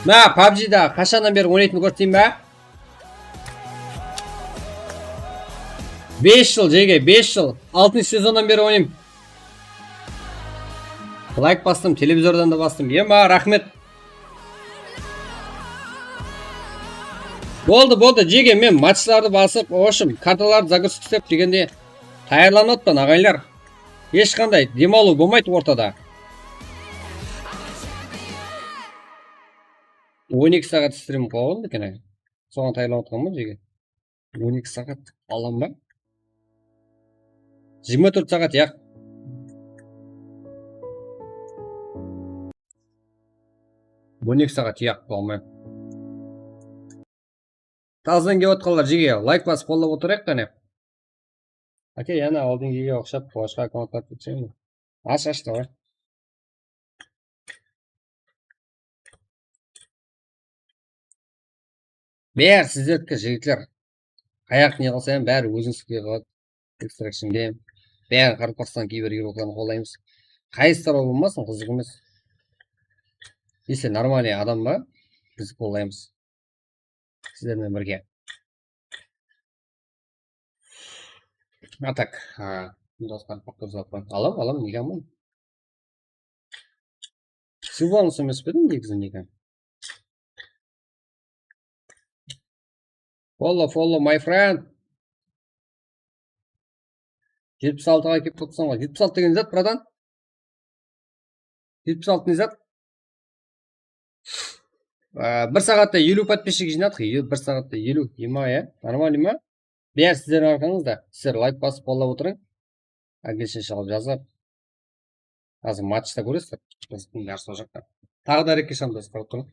Mına, pabjida qashannan beri oynaytınımdı kórseteyin ba? Bes jıl, jege, bes jıl. Altınshı sezonnan beri oynayman. Layk bastım, televizordan da bastım. Ema, raxmet. Boldı, boldı, jege, men matchlardı basıp, в общем, kartalardı загрузка islep degende tayarlanıp atpan, aǵayinler. Hesh qanday dem alıw bolmaydı ortada. On eki saat strim qıla aldım eken. Soǵan tayarlanıp atqanman, jege. On eki saat alam ba? Jigirma tórt saat, yaq. On eki saat, yaq, bolmay. Tazdan kelip atqanlar jege layk basıp qollap otırayıq qáne. Aka, yana aldın jege uqsap, boshqa akkauntlar ketsem. Ash, ash, davay. Bári sizlerdiki, jigitler. Qayaq ne qılsa hám bári ózińizdiki qıladı. Extractionde bári qaraqalpaqstan kiyber hero-lardı qollaymız. Qaysı tarap bolmasın, qızıq emes. Если нормальный adam ba, biz qollaymız. Sizlermen birge. A tak, a, dostlar, toqtap zat bar. Alam, alam, nege almayman? Suvlanıs emes pe edim, negizi nege? Follow, follow, my friend. Jetpis altıǵa kelip turıpsań ǵoy. Jetpis altı degen zat, bratan? Jetpis altı ne zat? Á, bir saatda eliw podpischik jıynadıq, e, bir saatda eliw, ema, ya? Нормально ma? Bári sizlerdiń arqańızda. Sizler layk basıp, qollap otırıń. Ákeshe shıǵıp jazıp. Házir matchta kóresiz. Biz kúnler sol jaqta. Taǵı da árekeshe, dost, qarap turıń.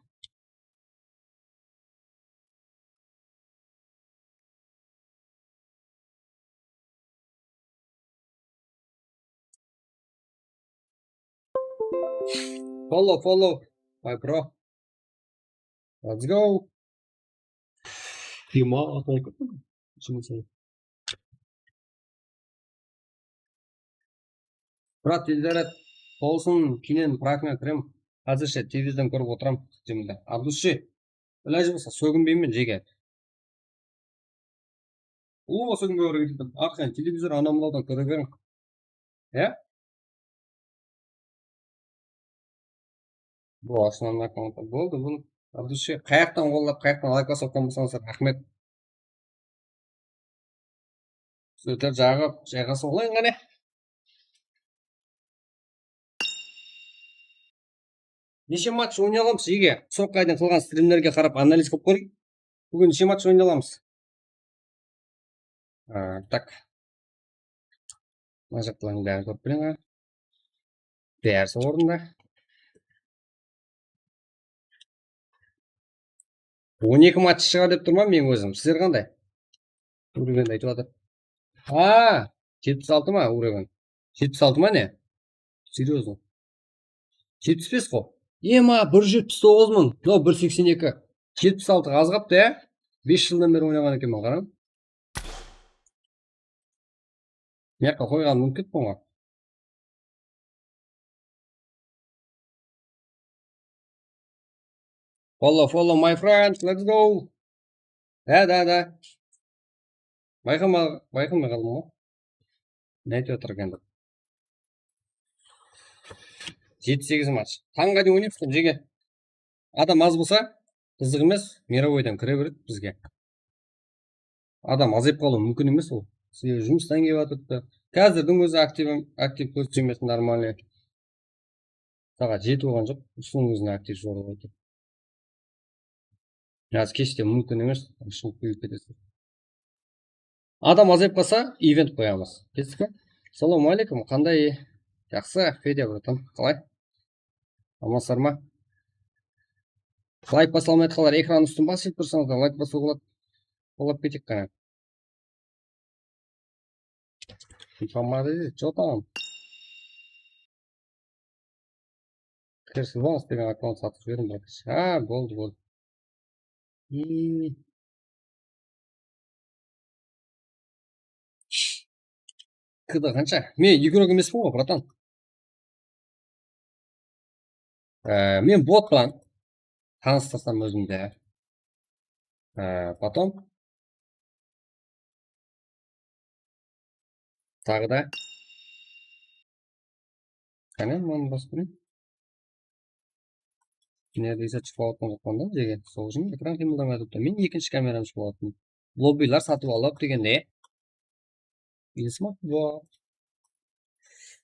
Follow, follow, my bro. Let's go. Ema, atay. Brat, Eldoret bolsın, keyin prakına kirem. Házirshe televizordan kórip otıram, jemde. Abdushe, ilajı bolsa, sóginbeymen, jege. Ulıwma sóginbey bergin dedim. Arqayın, televizor, anamlardan kóre beriń. Ya? Bu ashınan akkauntta boldı, bul. Abdushe, qayaqtan qollap, qayaqtan layk basıp atqan bolsańızlar, raxmet. Sóytip jaǵıp, jayǵasıp alayın qáne. Neshe match oynay alamız, jege? Soqqaydıń qılǵan strimlerge qarap analiz qılıp kóreyik. Búgin neshe match oynay alamız? A, tak. Mına jaqtalardıń bárin kórip beriń, a. Bárisi ornında. On eki match shıǵar dep turman men ózim. Sizler qanday? Úrgende aytıp atır. A, jetpis altı ma, úregen? Jetpis altı ma ne? Серьёзно. Jetpis bes ǵo. Ema, bir júz jetpis toǵız mıń. No, bir seksen eki. Jetpis altı az qaptı, ya? Bes jıldan beri oynaǵan ekenmen, qarań. Mıyaqqa qoyǵanım unıtıp kettim ǵoy. Follow, follow, my friend, let's go. Da, da, da. Bayqama-, bayqamay qaldım ǵoy. Ne aytıp atır eken dep. Jeti segiz match. Tańǵa deyin oynayıq, jege. Adam az bolsa, qızıq emes, mirovoydan kire beredi bizge. Adam azayıp qalıwı múmkin emes ol. Sebebi jumıstan kelip atırıptı. Házirdiń ózi aktiv, aktiv kórsetpeymesin, нормальный. Saat jeti bolǵan joq, usınıń ózine aktiv joq eken. Házir keshte múmkin emes, shıǵıp kóyip ketesiz. Adam azayıp qalsa, event qoyamız. Kestikke? Assalamu aleykum, qanday? Jaqsı, Fedya, bratan, qalay? Amansızlar ma? Layk basa almay atqanlar, ekran ústin basıp tursańızlar, layk basıw qolap, qolap keteyik qáne. Informada, что там? Кірісіп alıńız degen akkaunt satıp jiberdim, brat. Ha, boldı, boldı. И K D qansha? Men игрок emespen ǵoy, bratan. Á, men botpan. Tanıstırsam ózimdi. Á, потом taǵı da. Qáne, mınanı basıp kóreyik. Nerede ise shıǵıp atqan joqpan da, jege. Sol ushın ekran qıymıldamay turıptı. Men ekinshi kameram ashıp alatın. Lobbiler satıp alıp degende. Esma, bu.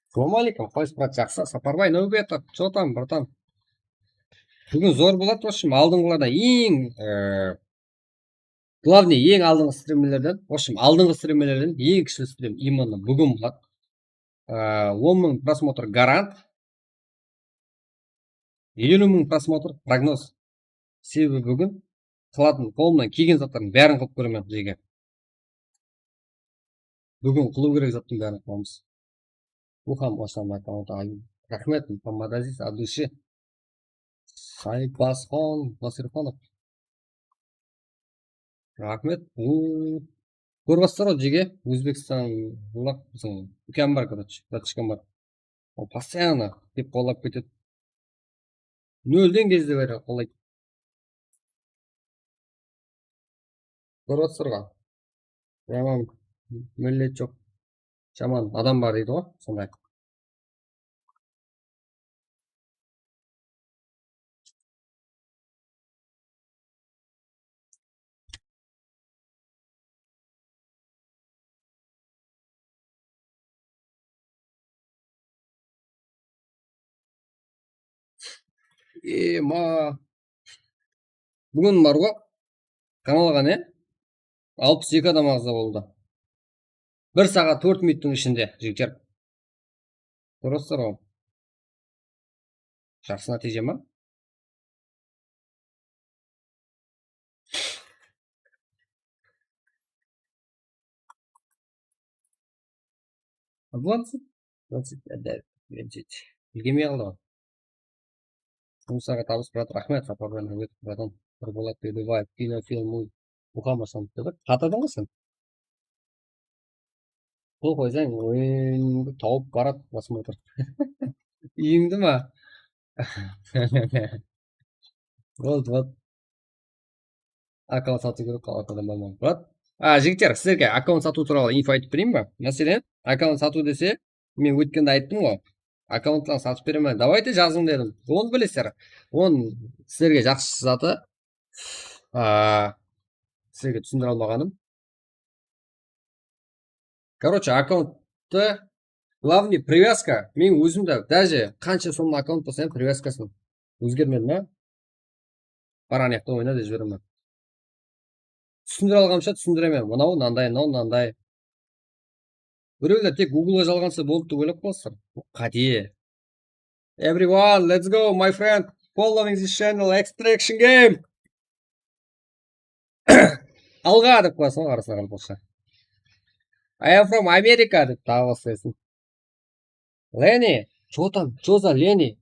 Assalamu aleykum, qalaysiz, brat, jaqsı? Saparbay Náwbetov, что там, bratan? Búgin zor boladı, в общем, aldınǵılardan eń, e, главный, eń aldınǵı strimlerden, в общем, aldınǵı strimlerden eń kúshli strim именно búgin boladı. E, on mıń prosmotr garant, eliw mıń prosmotr prognoz. Sebebi búgin qılatın, qolımnan kelgen zatlardıń bárin qılıp kóremen, jeke. Búgin qılıw kerek zattıń bárin qılamız. Muham Osman akkaunttı ayın. Raxmet, Muhammadaziz Abdushi. Saybasxon Nasirxonov. Raxmet. Uuu. Kórip atsızlar ǵoy, jeke. Ózbekstan, bılaq, biziń úkem bar, короче, bratishkam bar. Ol постоянно dep qollap ketedi. Nolden gezde beri qollaydı. Kórip atsızlar ǵoy. Yaman millet joq. Jaman adam bar deydi ǵoy, sonday. Ema. Búgin bar ǵo, kanalǵa ne? Alpıs eki adam aǵza boldı. Bir saat tórt minuttıń ishinde, jigitler. Kórip atsızlar ǵoy. Jaqsı nátiyje ma? Двадцать, двадцать, да, двадцать. Úlgermey qaldı ǵoy. Jumıslarǵa tabıs, brat, raxmet, saparlarına ótip, bratan. Nurbolat Dödebaev, kinofilm, Muxammad Sanıp dedi. Qatırdıń ǵoy sen. Qul qoysań, oyıńdı tawıp baradı, просмотр. Úyińdi ma? Boldı, boldı. Akkaunt satıw kerek, qalatıǵın bolmadı. Brat. A, jigitler, sizlerge akkaunt satıw tuwralı info aytıp bereyin ba? Máselen, akkaunt satıw dese, men ótkende ayttım ǵoy. Akkauntlardı satıp beremen. Давайте jazıń dedim. Onı bilesizler. Onıń sizlerge jaqsı zatı, a, sizlerge túsindire almaǵanım. Короче, akkaunttı, главный, привязка. Men ózim de, даже qansha somlı akkaunt bolsa hám, привязкаsın ózgermedim, á. Bar, anayaqta oyna dep jiberemen. Túsindire alǵanımsha túsindiremen. Mınaw mınanday, mınaw mınanday. Birewler tek Google-ǵa jalǵansa boldı dep oylap qalasızlar. Bul qáte. Everyone, let's go, my friend. Following this channel, Extraction Game. Alǵa dep qoyasań, qarasıń, qaraqalpaqsha. I am from America dep taǵı baslaysıń. Lenny, чё там, чё за Lenny?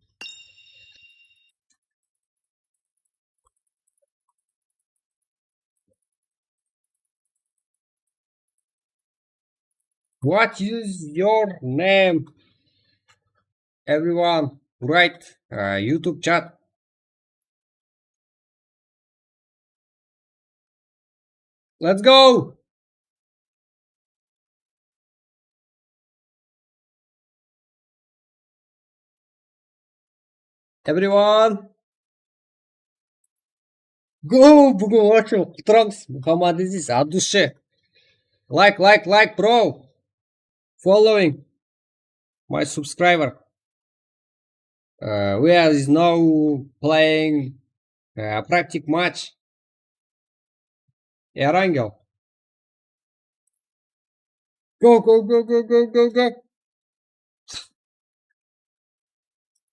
What is your name? Everyone, write, uh, YouTube chat. Let's go! Everyone! Go! Búgin вообще quttıramız. Muhammad Aziz, от души. Like, like, like, bro. Following my subscriber. Uh, we are is now playing, uh, practice match. Erangel. Go, go, go, go, go, go, go.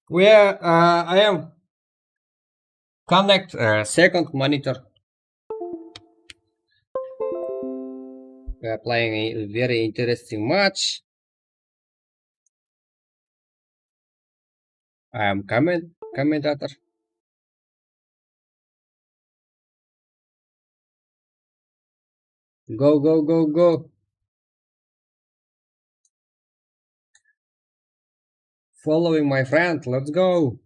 We are, uh, I am connect, uh, second monitor. We are playing a very interesting match. I am comment, commentator. Go, go, go, go. Following my friend, let's go.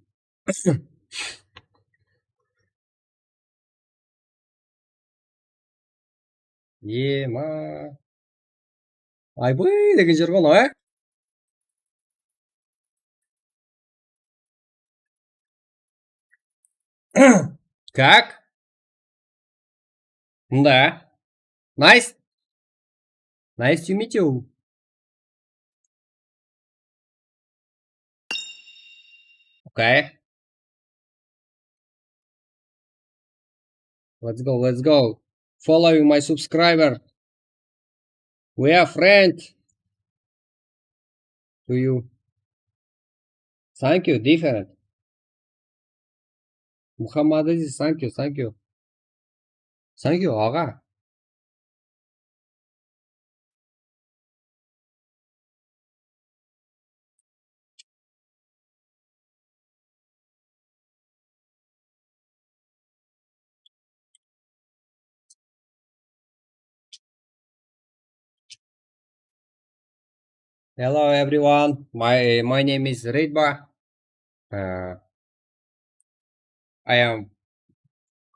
Ema. Aybay degen jer ǵoy, e? Как? Mında. Nice. Nice to meet you. Okay. Let's go, let's go. Following my subscriber. We are friend to you. Thank you, different. Muhammad Aziz, thank you, thank you. Thank you, aǵa. Hello everyone, my my name is Ridba. Uh, I am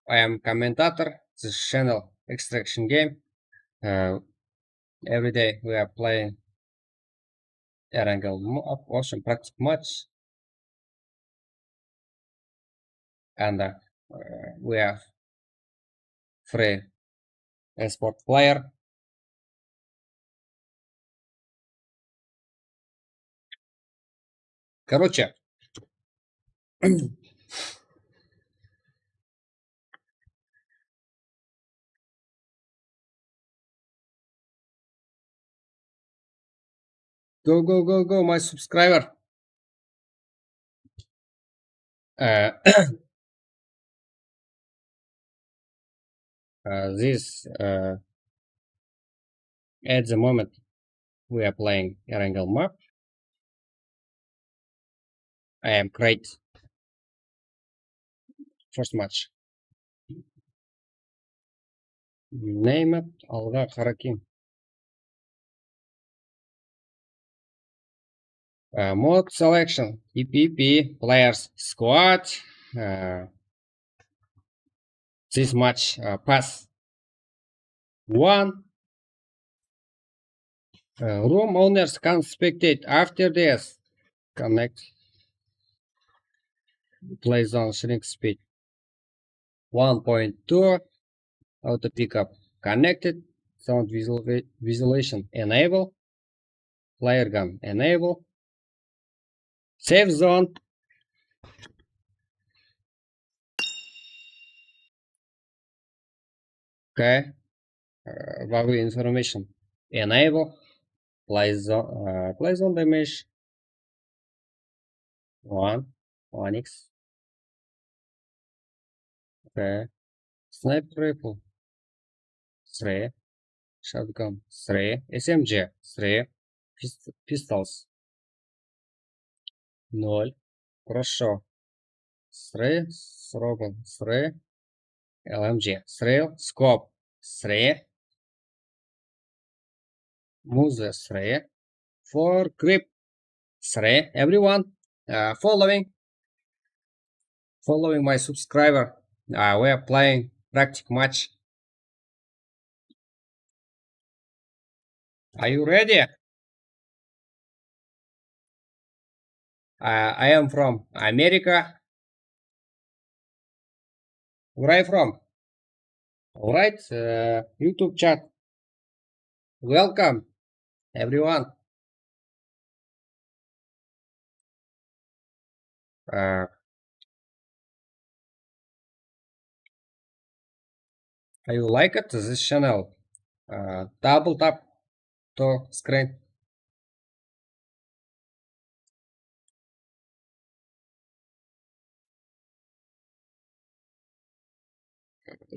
I am commentator this channel Extraction Game. Uh, every day we are playing Erangel, в общем, practice match. And uh, we have three esport player. Короче. Go, go, go, go, my subscriber. Uh, uh, this uh, at the moment we are playing Erangel map. I am great. First match. Name it, alǵa qarakim. Uh, mode selection, E P P, players squad, uh, this match uh, pass one. Uh, room owners can spectate after this. Connect. Play zone shrink speed. One point two. Auto pickup connected. Sound visual visualization enable. Player gun enable. Save zone. Okay. Uh, value information enable. Play zone, uh, play zone damage. One, one X. Okay. Sniper rifle. Three. Shotgun. Three. S M G. Three. Pist- pistols. Ноль. Хорошо. Three. Срогл. Three. L M G. Three. Scope. Three. Муза. Three. Four. Grip. Three. Everyone uh, following. Following my subscriber. Uh, we are playing practice match. Are you ready? Uh, I am from America. Where are you from? All right, uh, YouTube chat. Welcome, everyone. Uh, I like it, this channel. Uh, double tap to screen.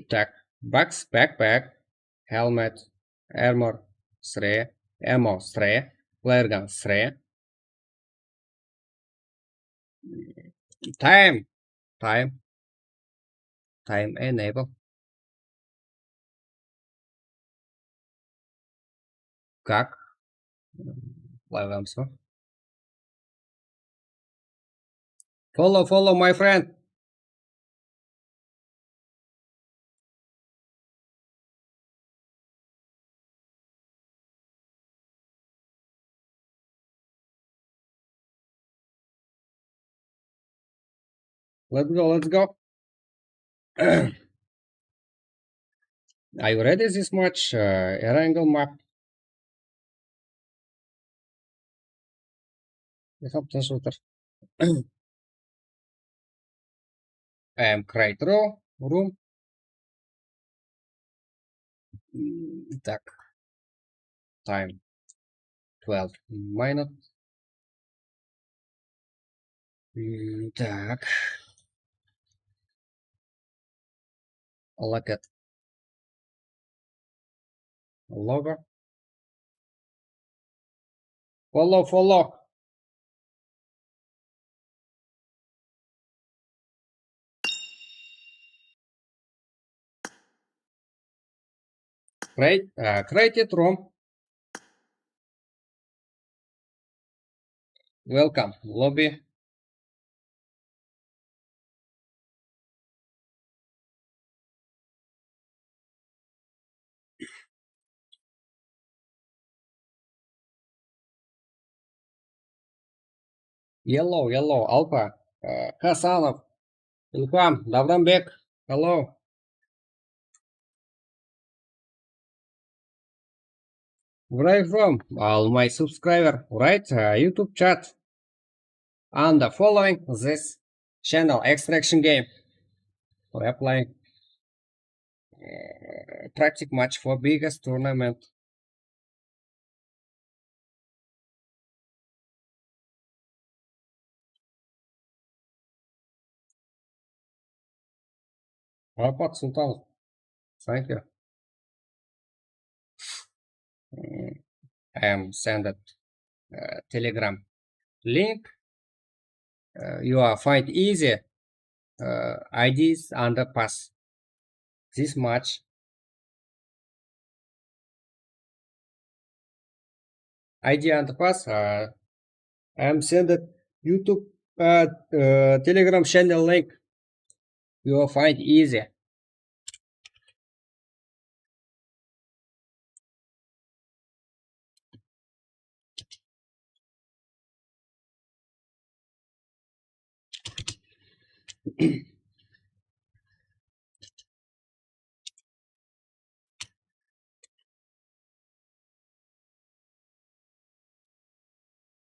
Так, box, backpack, helmet, armor, three, ammo, three, flare gun, three. Time, time, time enable. Как? Live amsın. Follow, follow, my friend. Let's go, let's go. Are you ready this match? Uh, Erangel map. Esap tınısh otır. I am create row, room. Mm, так. Time twelve minute. Mm, так. Locket. logo. Follow, follow. Create, uh, created room. Welcome, lobby. Yellow, yellow, Alpa, uh, Hasanov, Ilham, Davranbek, hello. Where are you from? All my subscriber, right? Uh, YouTube chat. And following this channel, Extraction Game. We are playing, uh, practice match for biggest tournament. Apat Sultan, thank you. Mm, I am sended, uh, Telegram link. Uh, you are find easy, uh, I Ds and pass. This match. I D and pass, uh, I am sended YouTube, uh, uh, Telegram channel link. You will find easy.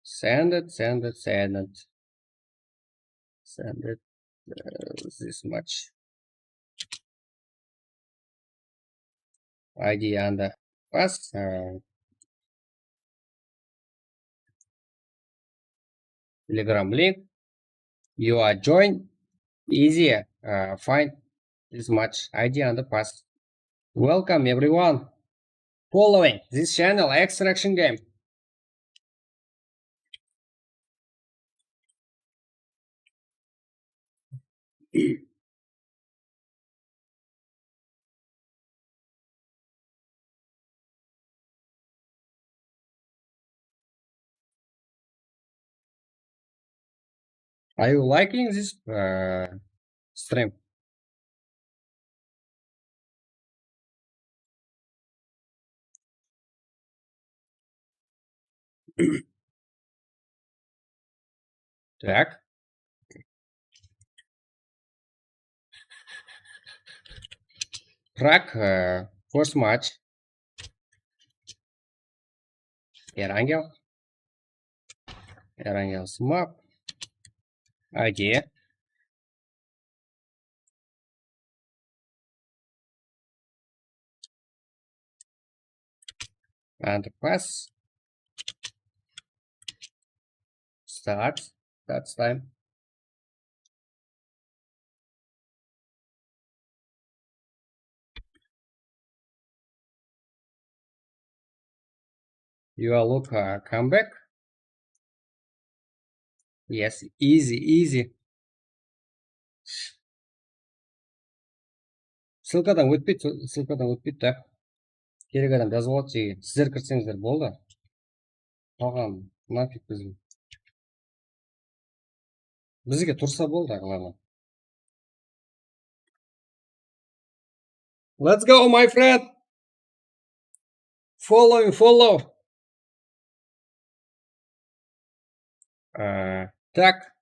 Send it, send it, send it. Send it, uh, this much. I D and pass, uh, Telegram link. You are join. Easy, uh, find this much I D and pass. Welcome everyone. Following this channel, Extraction Game. Are you liking this, uh, stream? Так. Prag, э, first match. Erangel. Erangel Smap. I D. And pass. Start. Start time. You are look, uh, comeback. Yes, easy, easy. Ссылкадан ótpeydi, ссылкадан ótpeydi da. Kerek adam jazıp aldı jege. Sizler kirseńizler boldı. Maǵan nafig bizge. Bizge tursa boldı, главное. Let's go, my friend. Follow, follow. Uh, так.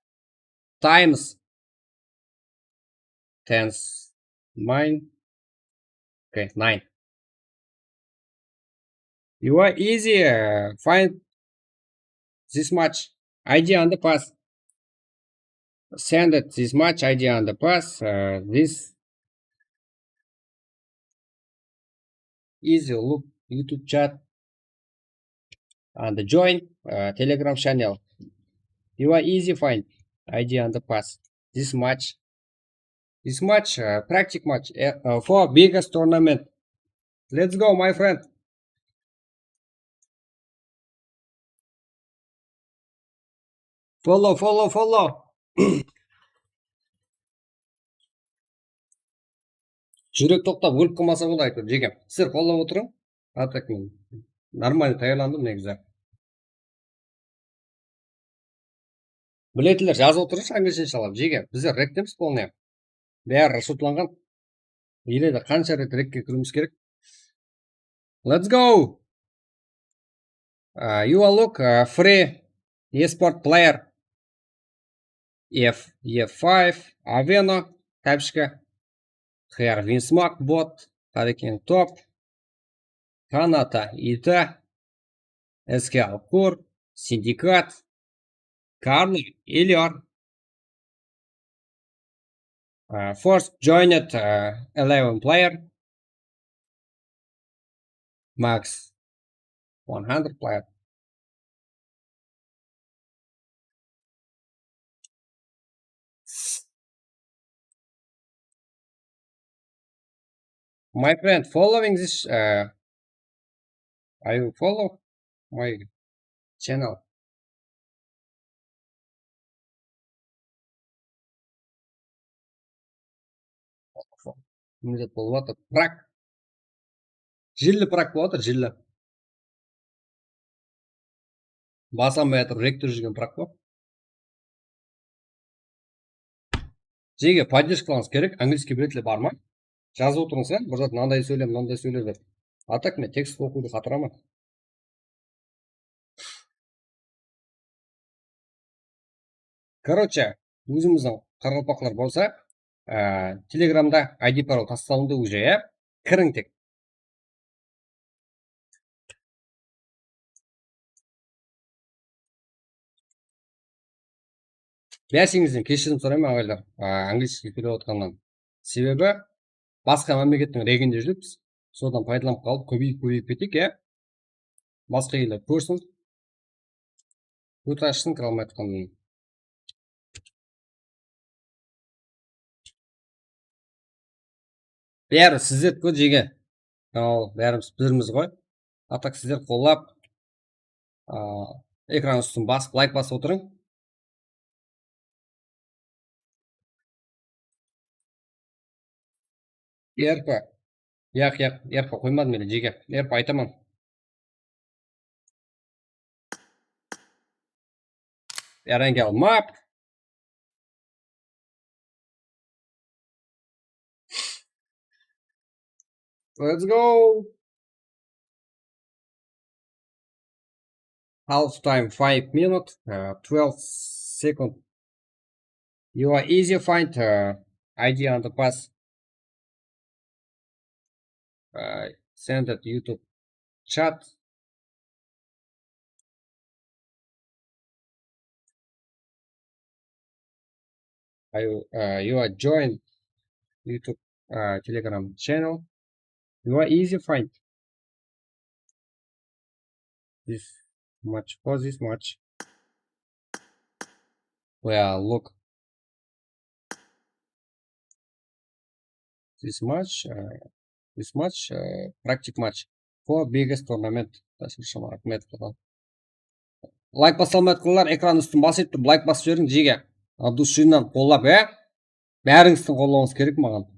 Times. Tens. Mine. Okay, nine. You are easy, uh, find this much I D and pass. Send it this much I D and pass. Uh, this easy look YouTube chat and join, uh, Telegram channel. You are easy find I D and pass. This match, this match, uh, practice match, uh, uh, for biggest tournament. Let's go, my friend. Follow, follow, follow. Júrek toqtap ólip qalmasa boldı, áytewir, jekem. Sizler qollap otırıń. A так men нормально tayarlandım negizi. Biletinler jazıp otırıńız, anglishe inshallah. Jege, bizler rektemiz полный. Bári расчётlanǵan. Ele de qansha ret rekke kiriwimiz kerek? Let's go! Uh, you are look, uh, free esport player. F, F five, Aveno, Tapishka, Hervin Smak, Bot, Hurricane Top, Kanata, Ita, S K Alkur, Sindikat, Karlo, Elior. Uh, first joined, uh, eleven player. Max one hundred player. My friend, following this, uh, are you follow my channel? Mine bolıp atır. Prak. Jilli prak bolıp atır, jilli. Basa almay atır, rektor júrgen prak pa? Jege поддержкаларıńız kerek, angliyskiy biletler bar ma? Jazıp otırıńız, ya, bir zat mınanday sóyle, mınanday sóyle dep. A так men tekst oqıwdı qatıraman. Короче, ózimizdiń qaraqalpaqlar bolsa, á, Telegramda I D parol taslalıńdı уже, ya. Kiriń tek. Bárshenińizden keshirim sorayman, aǵaylar, á, angliyskiy sóylep otırǵannan. Sebebi basqa mámlekettiń reginde júrip, biz sodan paydalanıp qalıp, kóbeyip, kóbeyip ketek, ya. Basqa ellar kórsin. Kóz ashsın, kire almay atqanın. Bári sizler kó, jege. Al, bárimiz birmiz ǵoy. A так sizler qollap, a, ekran ústin basıp, layk basıp otırıń. Erpa. Yaq, yaq, erpa qoymadım ele, jege. Erpa aytaman. Erenge almap. Let's go. Half time, five minute, uh, twelve second. You are easy find, uh, I D on the pass. Uh, send it YouTube chat. I, uh, you are join YouTube, uh, Telegram channel. You are easy find. This match, for this match. Well, look. This match, uh, this match, uh, practice match for biggest tournament. Dasturshama raxmet qılǵan. Layk basa almay atqanlar ekran ústin basıp turıp layk basıp jiberiń, jege. От души-nen qollap, e? Bárińizdiń qollawıńız kerek maǵan.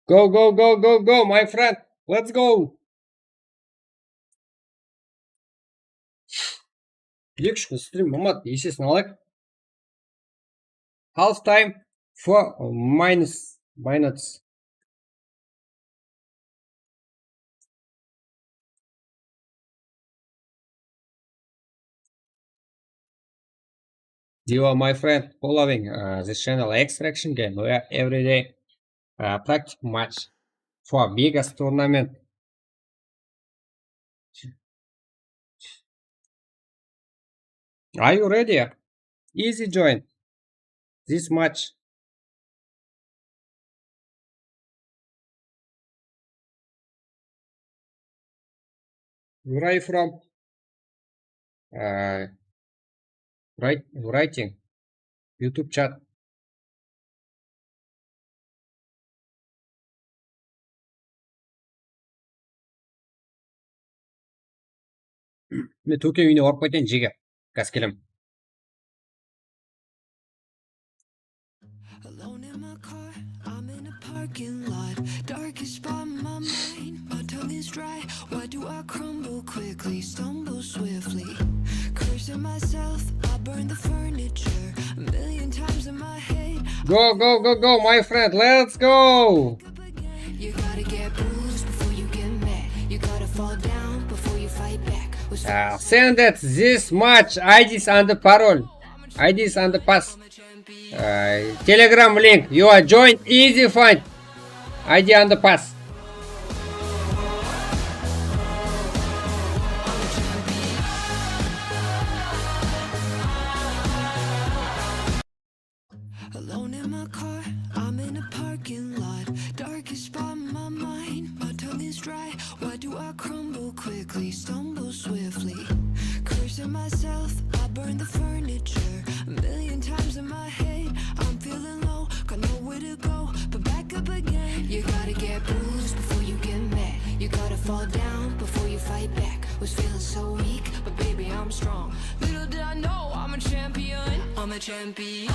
Go, go, go, go, go, my friend. Let's go. Eki-úsh kún strim bolmadı, esesine alayıq. Half time for minus, minus. You are my friend following, uh, this channel Extraction Game, where every day, uh, practice match for biggest tournament. Are you ready? Easy join this match. Where are you from? Ee, write, writing. YouTube chat. Men Tóken úyine barıp qaytayın, jege. Gaz kelem. Alone in my car, I'm in a parking lot. Darkest spot in my mind, my tongue is dry. Why do I crumble quickly, stumble swiftly? Cursing myself, I burn the furniture. A million times in my head. Go, go, go, go, my friend, let's go! You gotta get bruised before you get mad. You gotta fall down before you fight back. Was Ah, send it this much. I Ds and the parol. I Ds and the pass. Uh, Telegram link. You are join easy find. I D and the pass. Alone in my car, I'm in a parking lot. Darkest spot in my mind, my tongue is dry. Why do I crumble quickly, stumble swiftly? Cursing myself, I burn the furniture. A million times in my head, I'm feeling low, got nowhere to go, but back up again. You gotta get bruised before you get mad. You gotta fall down before you fight back. Was feeling so weak, but baby, I'm strong. Little did I know I'm a champion. I'm a champion.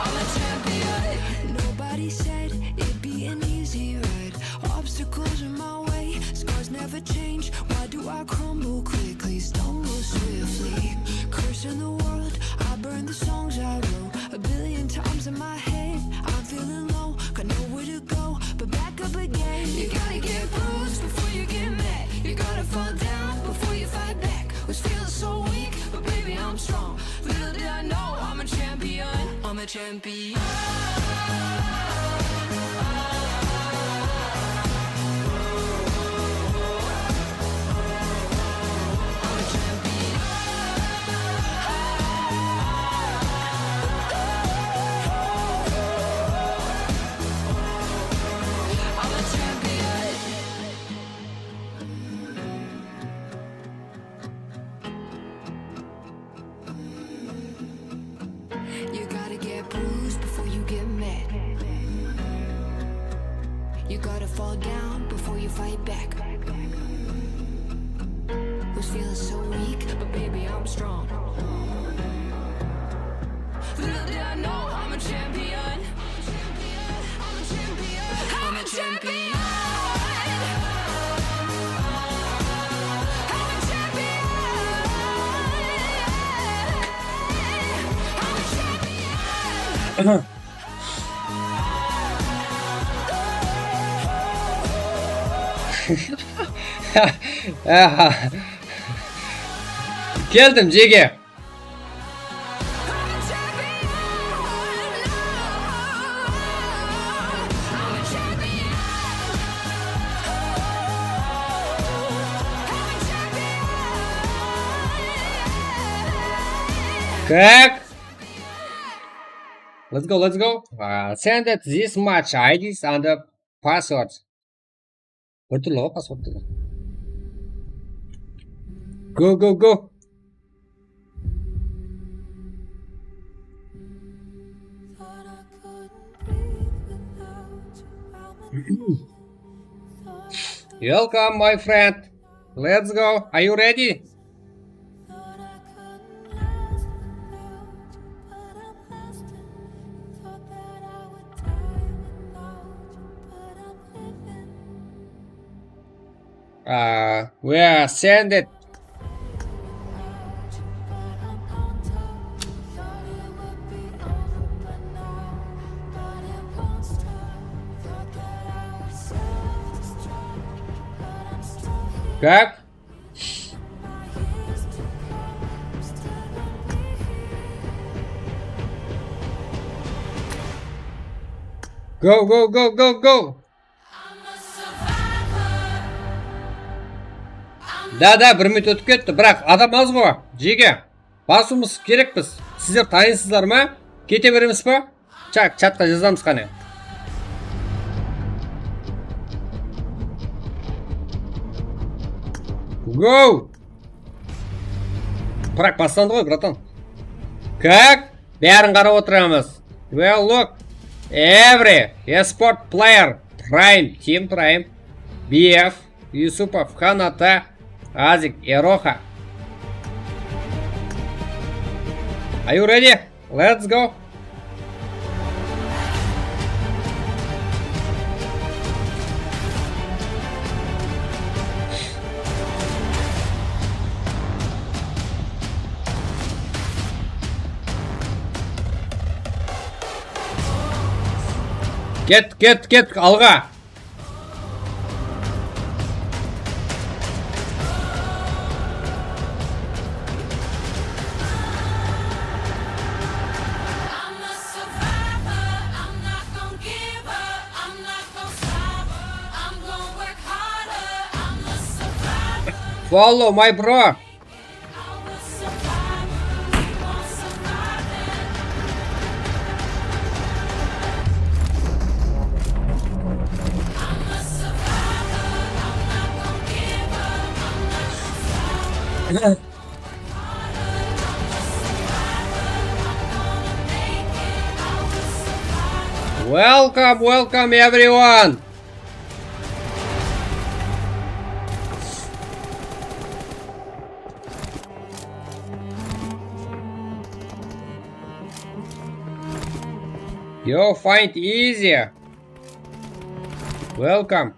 I'm a champion. Nobody said it'd be an easy ride. Obstacles in my way, scars never change. Why do I crumble quickly, stumble swiftly? Cursing the world, I burn the songs I wrote. A billion times in my head, I'm feeling low, got nowhere to go, but back up again. You gotta get bruised before you get mad. You gotta fall down before you fight back. Was feeling so weak, but baby, I'm strong. Little did I know I'm a champion. I'm a champion. You gotta get bruised before you get mad. You gotta fall down before you fight back. Was feeling so weak, but baby, I'm strong. Little did I know I'm a champion. I'm a champion. I'm a champion. Keldim, jege. Как? Let's go, let's go. Uh, send it this much I Ds and the passwords. Bir túrli ǵoy, password degen. Go, go, go. Welcome, my friend. Let's go. Are you ready? Uh, we are send it. Как? Go, go, go, go, go! I'm a survivor. Da, da, bir minut ótip ketti, biraq adam az ǵo, jege. Basıwımız kerekpiz. Sizler tayınsızlar ma? Kete beremiz ba? Chat, chatqa jazamız qáne. Go! Biraq baslandı ǵoy, bratan. Kak? Bárin qarap otıramız. Well, look. Every esport player. Prime, Team Prime. B F, Yusupov, Kanata, Azik, Eroha. Are you ready? Let's go. Ket, ket, ket, alǵa. Follow my bro. Welcome, welcome everyone. You find easier. Welcome.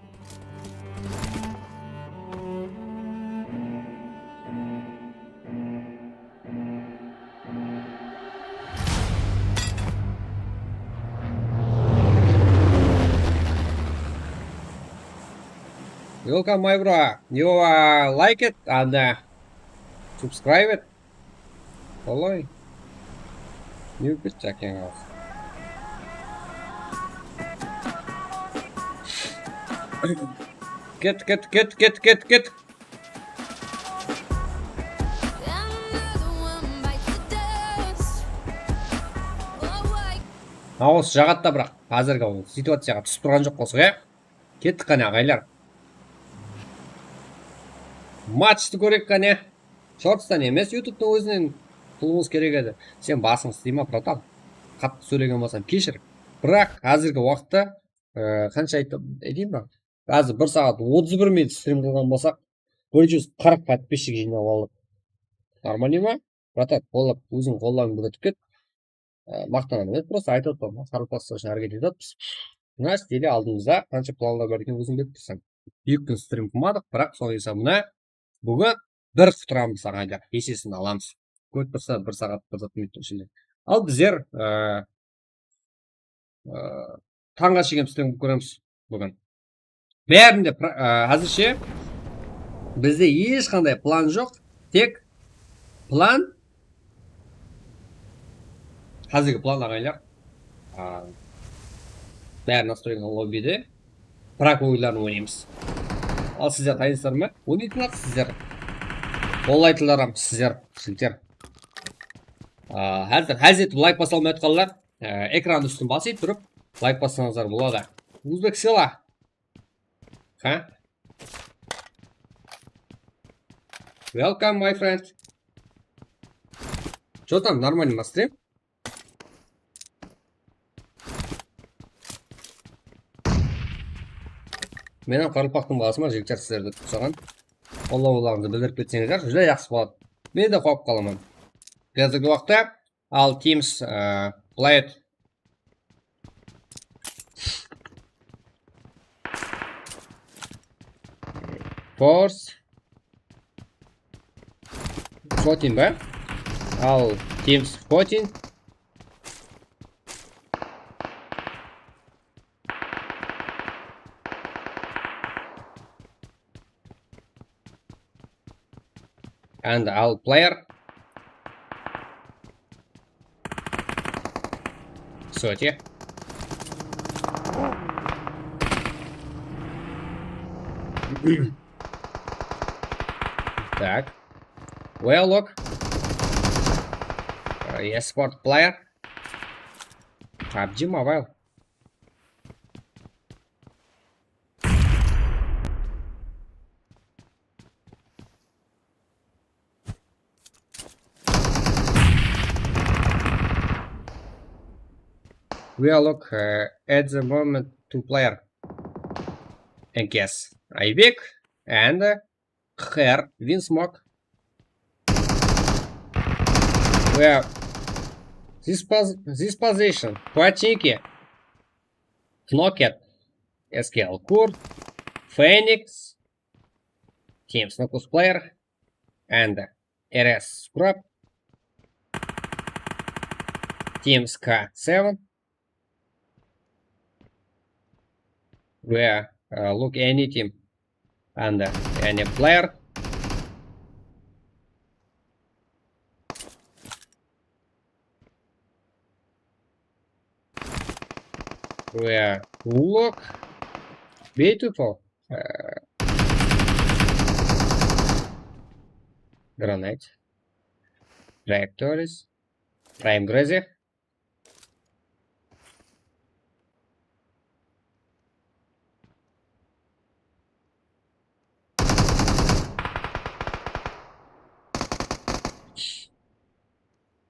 Welcome, my bro. You, uh, like it and, uh, subscribe it. Qalay? Ne ótip ketti jákeń az. Ket, ket, ket, ket, ket, ket. Nawıs jaǵadı da, biraq házirgi ol situaciyaǵa túsip turǵan joq qosıq, ya? Kettik qáne, aǵaylar. Matchtı kóreyik qáne. Shortstan emes, YouTube'tıń ózinen qılıwıńız kerek edi. Sen basıń isley ma, bratan? Qattı sóylegen bolsam, keshir. Biraq házirgi waqıtta, e, qansha ayttım, aytayın ba? Házir bir saat otız bir minut strim qılǵan bolsaq, bir júz qırq podpischik jıynap aldıq. Normalnıy ma? Bratan, qollap, óziń qollawıńdı kútip ket. Á, maqtanaman emes, prosta aytıp atırman, qaraqalpaqstan ushın háreket etip atırmız. Mına stili aldımızda qansha planlar bar ekenin óziń bilip tursań. Eki kún strim qılmadıq, biraq sol esabına búgin bir qutıramız, aǵaylar, esesin alamız. Kórip tursa, bir saat, bir zat minuttıń ishinde. Al bizler, á, á, tańǵa shekem strim qılıp kóremiz búgin. Bárinde pra-, á, házirshe bizde hesh qanday plan joq, tek plan, házirgi plan, aǵaylar, á, bári nastroyka lobbide, prak oyınların oynaymız. Al sizler tayınsızlar ma? Oynaytınlar sizler. Qollaytınlar hám sizler, jigitler. Á, házir, házir etip layk basa almay atqanlar, á, ekran ústin basıp turıp layk bassańızlar boladı. Uzbek Sela. Ha? Welcome, my friend. Чё там, нормальный ma strim? Men hám qaraqalpaqtıń balasıman, jigitler, sizlerdi kútip alǵan. Qollap-qúwatlaǵıńızdı bildirip ketseńizler, júdá jaqsı boladı. Men de quwap qalaman. Házirgi waqıtta al Teams, á, Blade Force fourteen ba? Al Teams fourteen. And all player. Всё, те. Так. Well, look. Uh, yes, sport player. PUBG Mobile. We are look uh, at the moment two player. And yes, Aybek and uh, Her win smoke. We are this pos this position. Platinki. Knocked. S K L Kurt. Phoenix. Team Snokus player. And R S Scrub. Team Ska seven. Where uh, look any team and uh, any player. Where look beautiful. Uh, granate. Trajectories. Prime Grazer.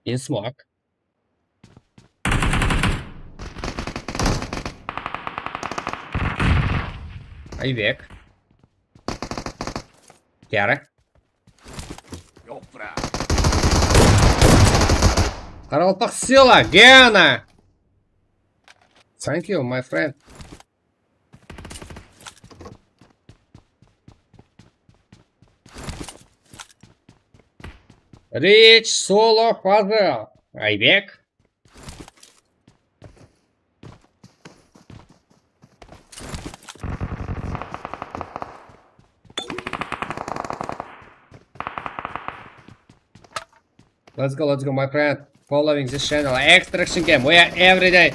In smoke. Aybek. Kere. Qaraqalpaq Sela, Gena. Thank you, my friend. Rich solo Fazıl. Aybek. Let's go, let's go, my friend. Following this channel, Extraction Game. We are every day.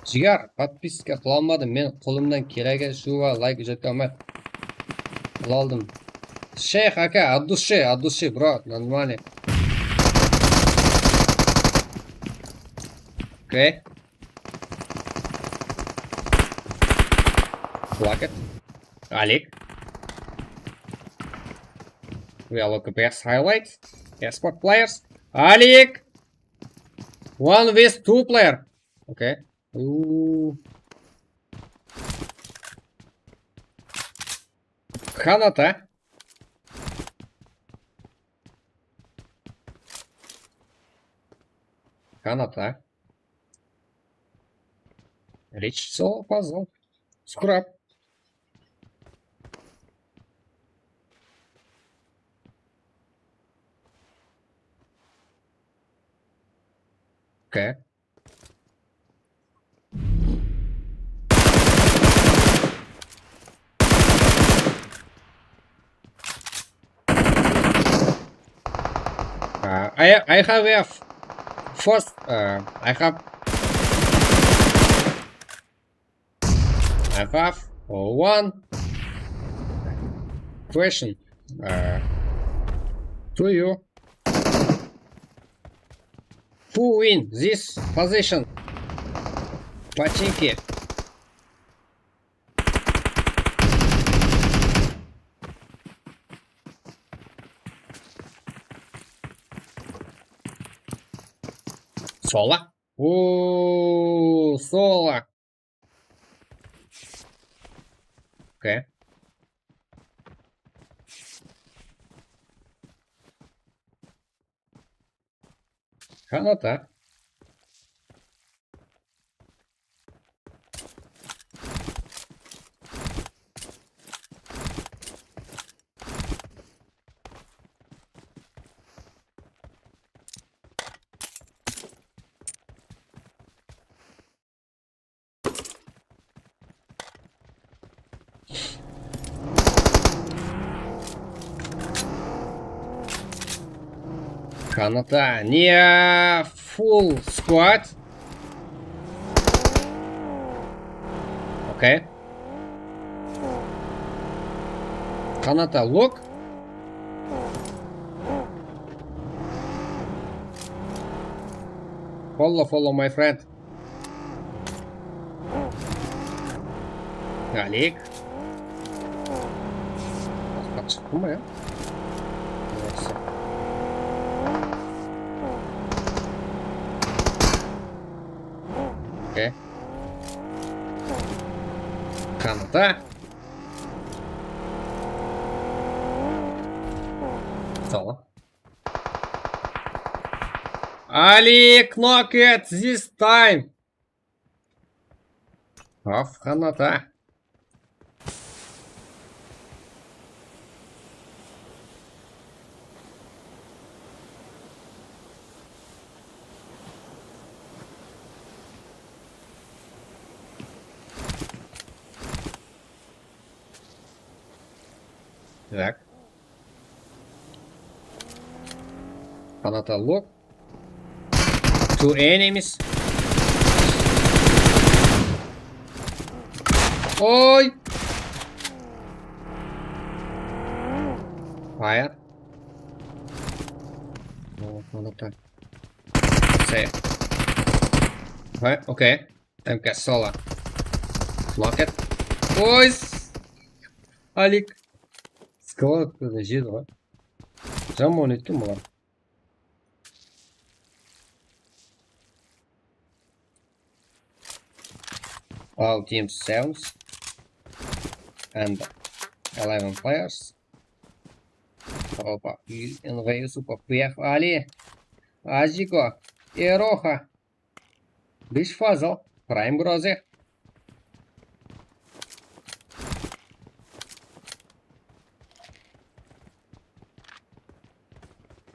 Jigar, podpiska qıla almadım, men qolımnan kelegen shuwa layk ijodga omad. Qıla aldım. Sheyx aka, от души, от души, bro, нормально. Okay. Плакать. Алик. We are look best highlights. Esport players. Алик. One with two player. Okay. Ooh. Qanat, á? Qanat, á? Rich solo puzzle. Scrub. Okay. Uh, I I have a f- first. Uh, I have I have uh, one question uh, to you. Who win this position? Починки. Sola. Ooh, sola. Okay. Qanat, á? Kanata, ne, full squad. Okay. Kanata, look. Follow, follow, my friend. Alik. Basqa shıqtı ma, ya? Neyse. Okey. Kanata. Sala. Alik, knock it this time. Of, Kanata. Так. Kanata, look. Two enemies. Oy! Fire. Oh, Kanata. Say. Hey, okay. M K solo. Knock it. Oy! Alik. Squad jedi ǵoy. Jamon etken bular. All teams sevens and eleven players. Opa, N V Yusupov, P F Ali, Ajiko, Eroha, Bish Fazl, Prime Grozy.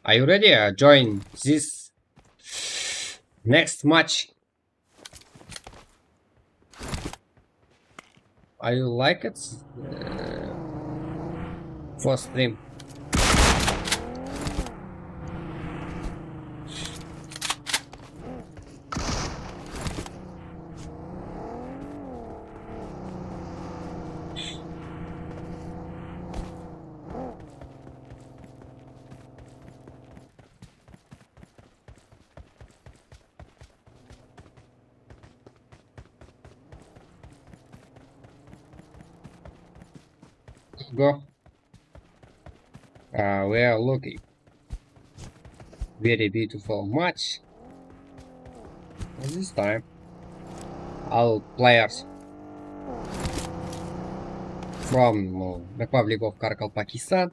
Are you ready? Uh, join this next match. Are you like it? Uh, for stream. Go. Uh, we are lucky. Very beautiful match. This time, all players from uh, Republic of Karkalpakistan.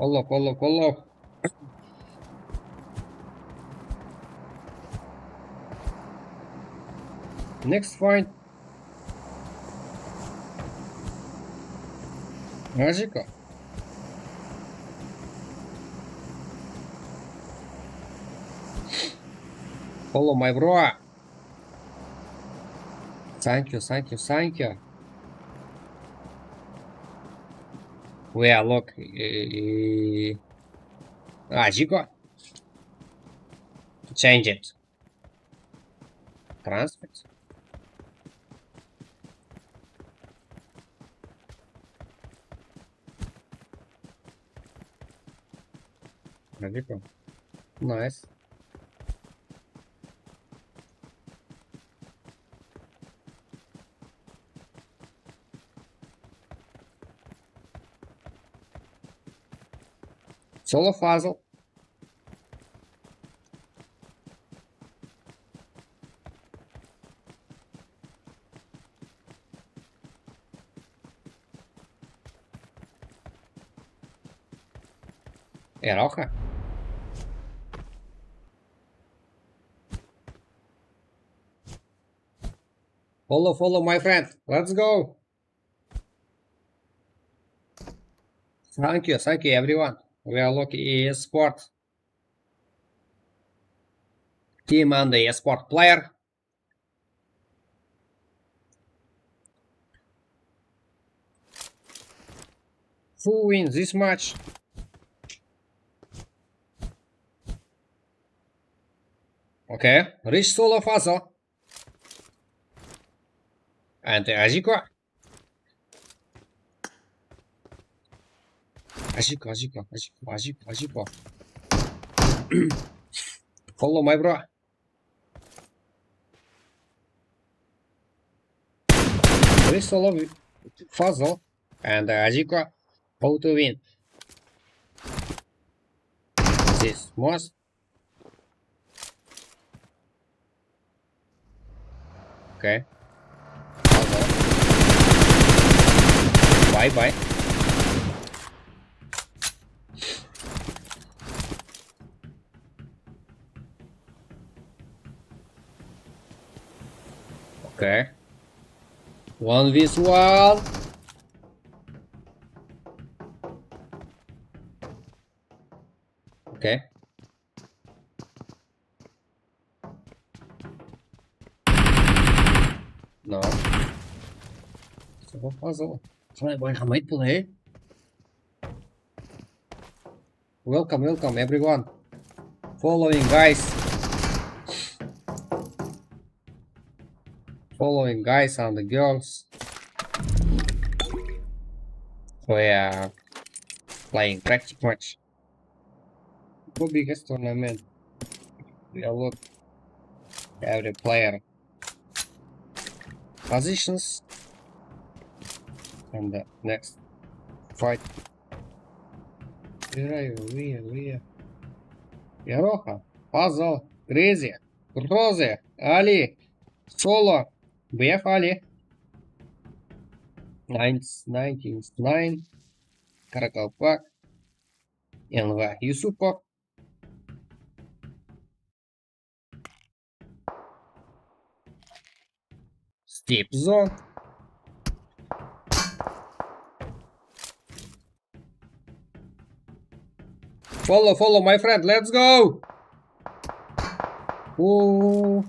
Allah, Allah, Allah. Next fight. Magical. Follow my bro. Thank you, thank you, thank you. We are look. Uh, Ajiko. Change it. Transfer. Nice. Solo Fazl. Eroha. Follow, follow, my friend. Let's go. Thank you, thank you, everyone. We are lucky esport. Team and the esport player. Who win this match? Okay, Rich Solo Fazal. And Ajiko. Ajiko, Ajiko, Ajiko, Ajiko, Ajiko. Follow my bro. Rich Solo Fazal and Ajiko. How to win? This most. Okay. Bye bye. Okay. One v one. Okay. No. Soǵıp azı. Qalay bayqamaydı bul, ey? Welcome, welcome, everyone. Following, guys. Following, guys and the girls. We are playing practice match. Go biggest tournament. We are look every player. Positions. And the next fight. Where are you? Where, where? Yaroha, Puzzle, Crazy, Grozy, Ali, Solo, B F Ali, nine, nineteen nine, Karakalpak, Enver Yusupov, Step zone. Follow, follow, my friend, let's go! Ooh.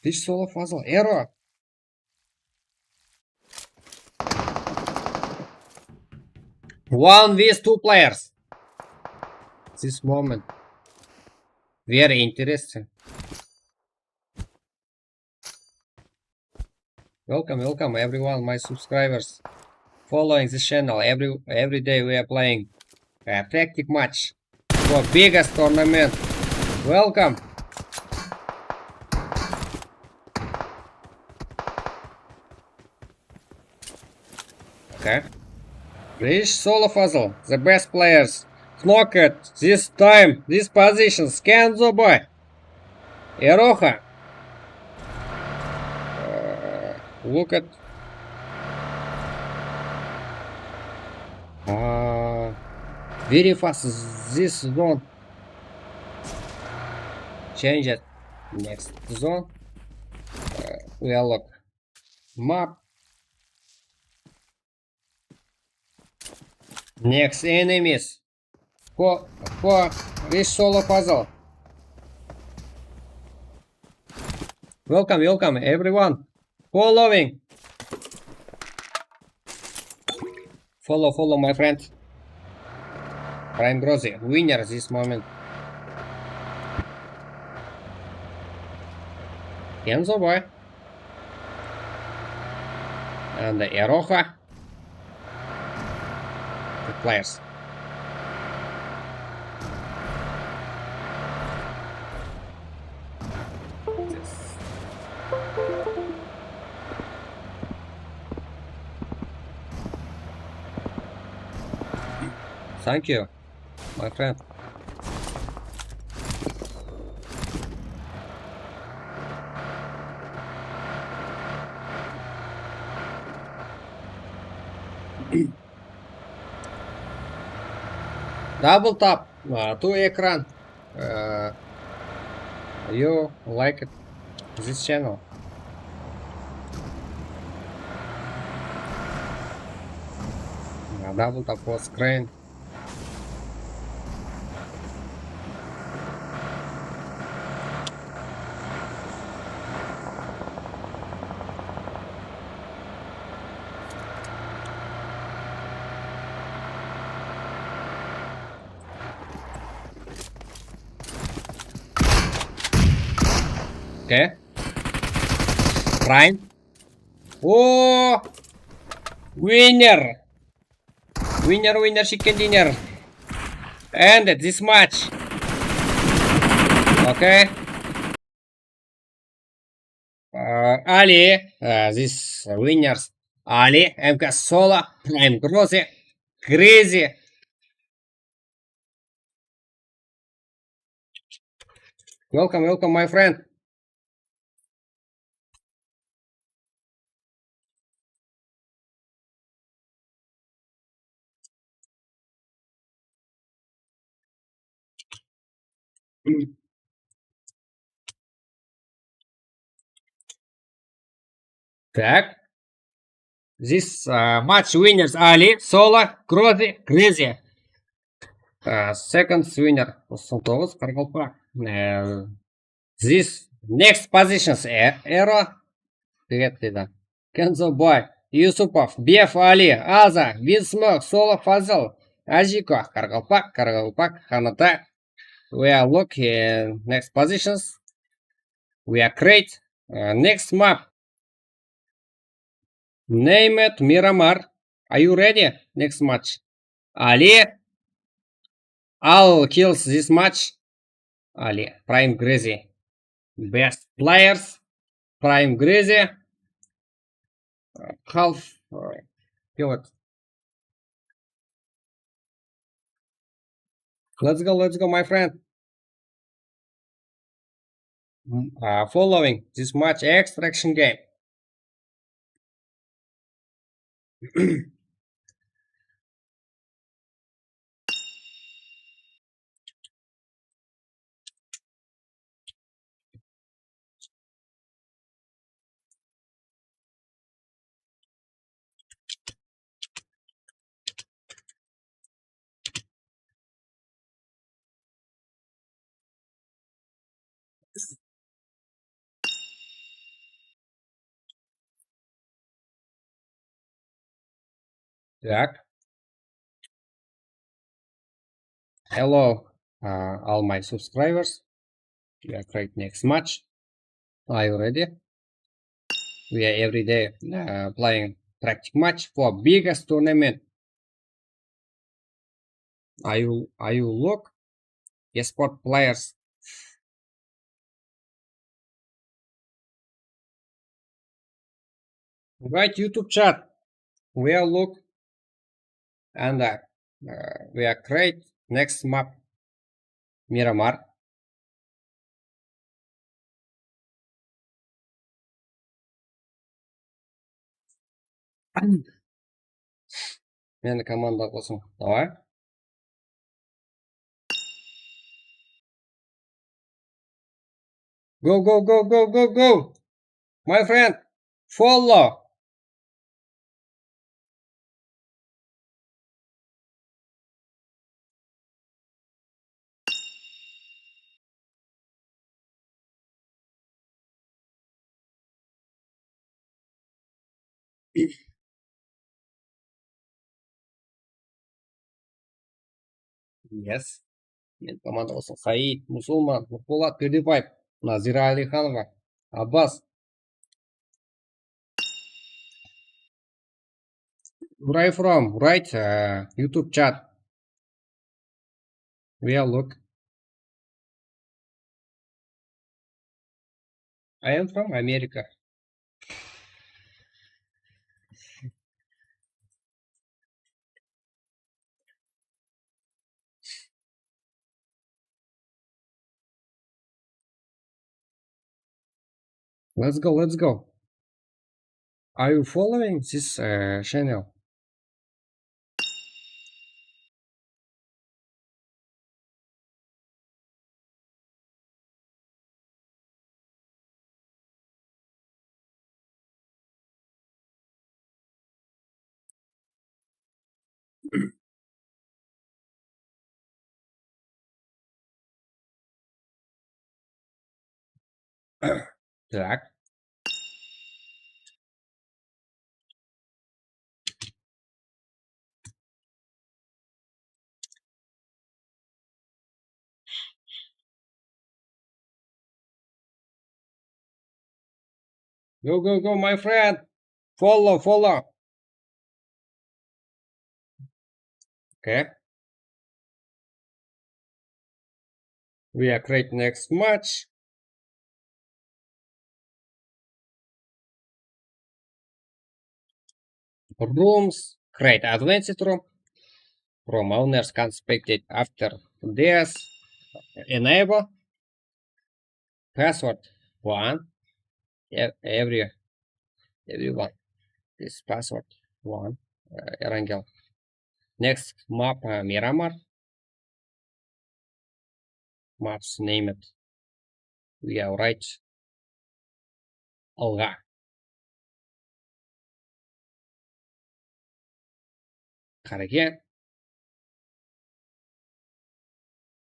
This solo puzzle, error. One with two players. This moment. Very interesting. Welcome, welcome, everyone, my subscribers. Following this channel, every, every day we are playing a tactic match for biggest tournament. Welcome. Okay. Rich solo puzzle, the best players. Knocked this time, this position, Scanzo boy. Eroha. Uh, look at. Uh, very fast this zone. Change it. Next zone. Uh, we are look. Map. Next enemies. Four, four, this solo puzzle. Welcome, welcome, everyone. Following. Follow, follow, my friend. Prime Grozy, winner this moment. Kenzo boy. And Eroha. The players. Thank you, my friend. Double tap, uh, to ekran. Uh, you like it, this channel. Uh, double tap for screen. Okay. Prime. O! Winner! Winner, winner, chicken dinner. Ended this match. Okay. Uh, Ali, uh, this winners. Ali, M K Solo, Prime Grozy, Crazy. Welcome, welcome, my friend. Так. This uh, match winners Ali, Solo, Grozy, Crazy. Uh, second winner toqsan toǵız, qaraqalpaq. Uh, this next positions e- Ero. Привет, dedi. Kenzo Boy, Yusupov, Bef Ali, Aza, Vinsmok, Solo, Fazıl, Ajiko, qaraqalpaq, qaraqalpaq, Qanata. We are lucky. Next positions. We are great. Uh, next map. Name it Miramar. Are you ready? Next match. Ali. All kills this match. Ali. Prime Crazy. Best players. Prime Crazy. Uh, half. Uh, kill it. Let's go, let's go, my friend. Mm, uh, following this match extraction game. Так. Hello, uh, all my subscribers. We are great next match. Are you ready? We are every day uh, playing practice match for biggest tournament. Are you, are you look? Esport players. Write YouTube chat. We are look. And uh, uh, we are create next map. Miramar. Meni komanda qosıń. Давай. Go, go, go, go, go, go. My friend, follow. Yes. Men komanda qosıń. Said, Musulman, Nurpolat Berdibaev, Nazira Alixanova, Abbas. Where are you from? Write uh, YouTube chat. We are look. I am from America. Let's go, let's go. Are you following this uh, channel? Так. Go, go, go, my friend. Follow, follow. Okay. We are create next match. Rooms, create advanced room. Room owners can spectate after this. Enable. Password one. E- Every, everyone. This password one. Uh, Erangel. Next map, uh, Miramar. Maps named. We are right. Alǵa. Qáregel.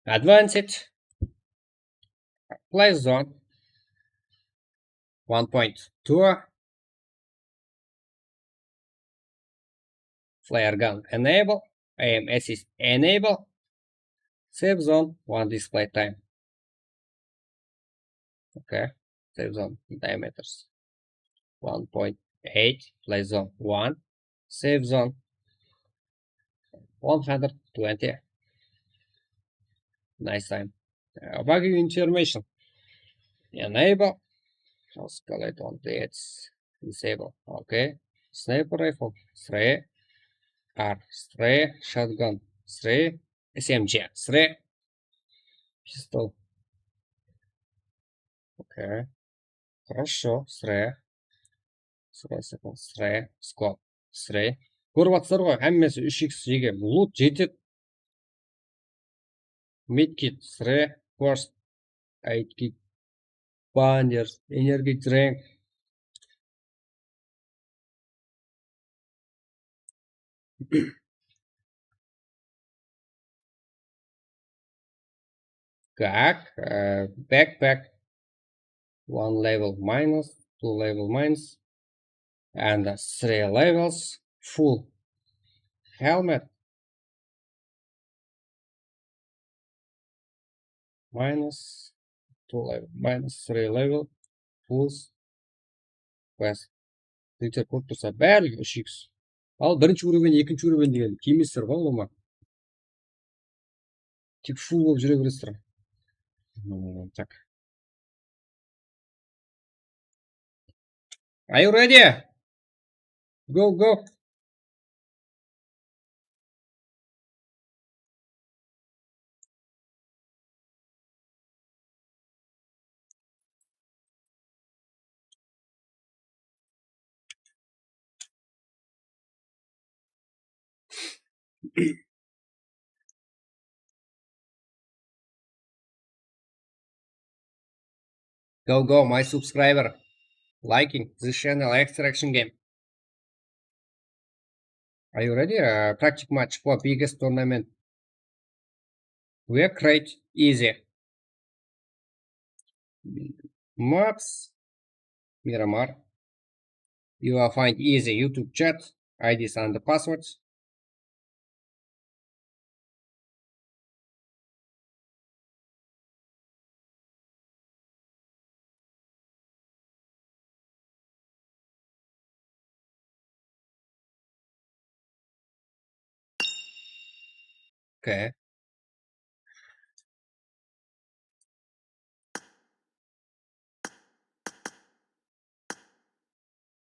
Advanced. Play zone. One point two. Flare gun enable. A M assist enable. Save zone, one display time. Okay. Save zone diameters. One point eight, play zone one. Save zone. One hundred twenty. Nice time. Uh, bug information. Enable. Escalate on the edge. Disable. Okay. Sniper rifle. Three. R. Three. Shotgun. Three. S M G. Three. Pistol. Okay. Хорошо. Three. Three. Three. Scope. Three. Kórip atırsızlar ǵoy, hámmesi úsh X jege. Loot jetedi. Medkit, three, first aid kit, bandage, energy drink. Так, э, backpack. One level minus, two level minus, and three levels full. Helmet. Minus two level, minus three level, plus quest. Jigitler kórip tursa, bárligi úsh X. Al, birinshi úroven, ekinshi úroven degen kiymessizler ǵoy, ulıwma. Tek full bolıp júre beresizler. Hmm, tak. Are you ready? Go, go. Go, go, my subscriber. Liking this channel, Extraction Game. Are you ready? Uh, practice match for biggest tournament. We are create easy. Maps, Miramar. You will find easy YouTube chat, I Ds and the passwords. Okay.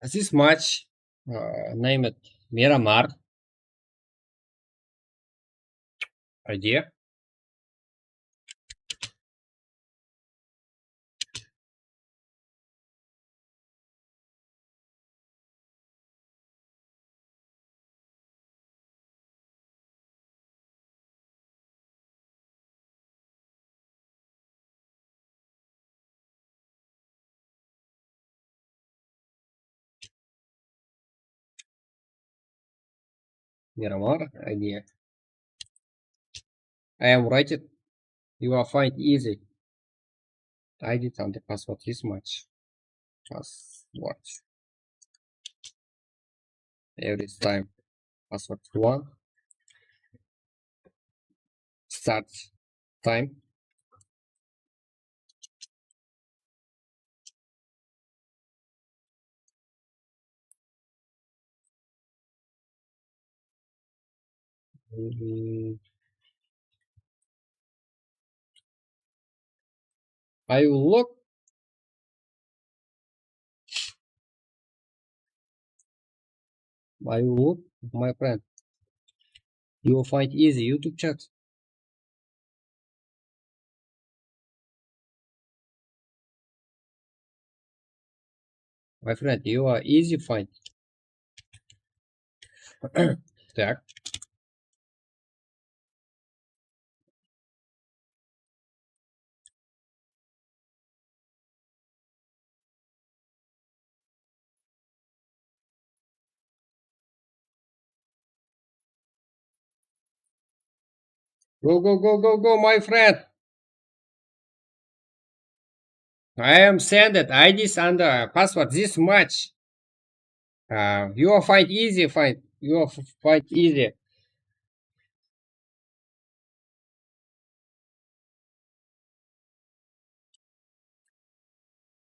This match, uh, named Miramar. Idea. Miramar, idea. I am right it. You will find easy. I D and the password this match. Password. Every time. Password one. Start time. Mm. I will look. I will look, my friend. You will find easy YouTube chat. My friend, you are easy find. Так. Go, go, go, go, go, my friend. I am send it. I Ds and, uh, password this match. Uh, you will find easy, find. You will f-, find easy.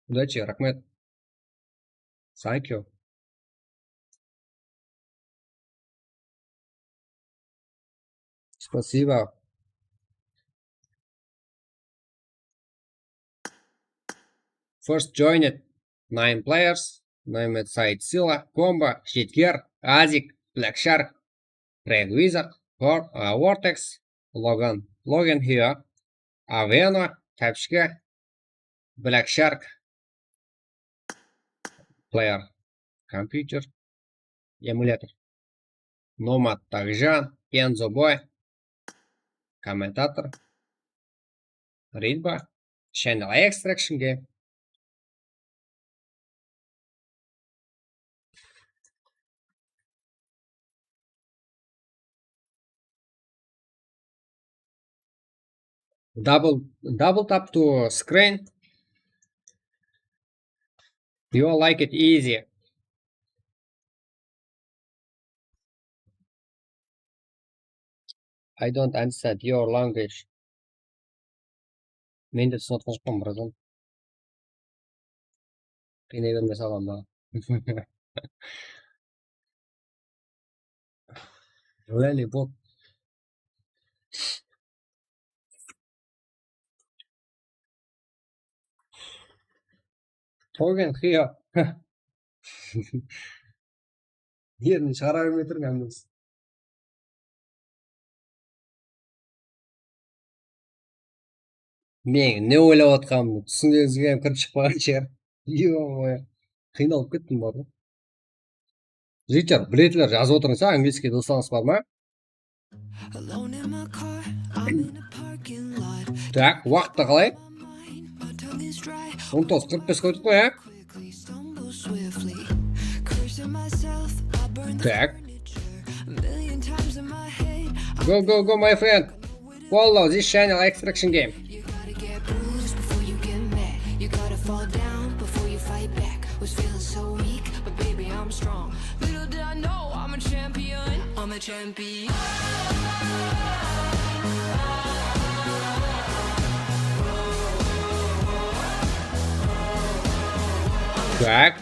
Удачи, рахмет. Thank you. Спасибо. First joined nine players. Name it Said Sila, Komba, Jetker, Azik, Black Shark, Craig Wizard, Vor-, uh, Vortex, Logan, Logan here, Avena, Tapshka, Black Shark, player, computer, emulator, Nomad Tagjan, Kenzo Boy, kommentator, Ridba, Channel Extraction Game. Double, double tap to screen. You like it easy. I don't understand your language. Men de túsinip atqan joqpan, brazan. Qıynay berme, salam da. Lollipop. Togen here. Yerin shıǵara bermey turıń, Amnos. Men ne oylap atqanımdı túsinińizge kirip shıqpaǵan shıǵar. Ё-моё. Qıynalıp kettim, bar ǵoy. Jigitler, biletler jazıp otırıńız, a, angliyskiy doslańız bar ma? Tak, waqıtta qalay? On toǵız qırq bes qoydıq ǵoy, a? Tak. Go, go, go, my friend. Follow this channel, Extraction Game. Tak.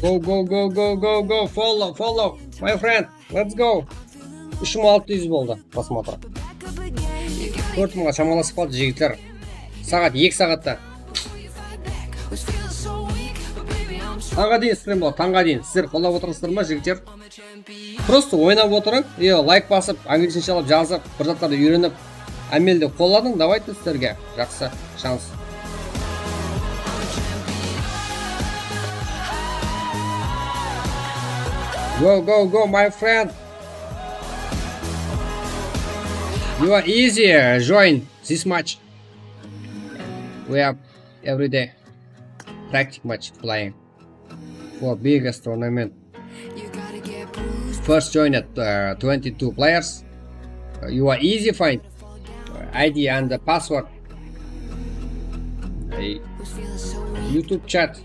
Go, go, go, go, go, go, follow, follow, my friend, let's go. Úsh mıń altı júz boldı prosmotr. Tórt mıńǵa shamalasıp qaldı, jigitler. Saǵat eki saǵatta. Tańǵa deyin strim boladı, tańǵa deyin. Sizler qollap otırıńızlar ma, jigitler? Prosto oynap otırıń, e, layk basıp, angliyshinshe alıp jazıp, bir zatlardı úyrenip, ámeldi qolladıń, davayte sizlerge jaqsı shans. Go, go, go, my friend! You are easy, join this match. We are every day practice match playing for biggest tournament. First join at, uh, twenty-two players. Uh, you are easy find. Uh, I D and the password. Uh, YouTube chat.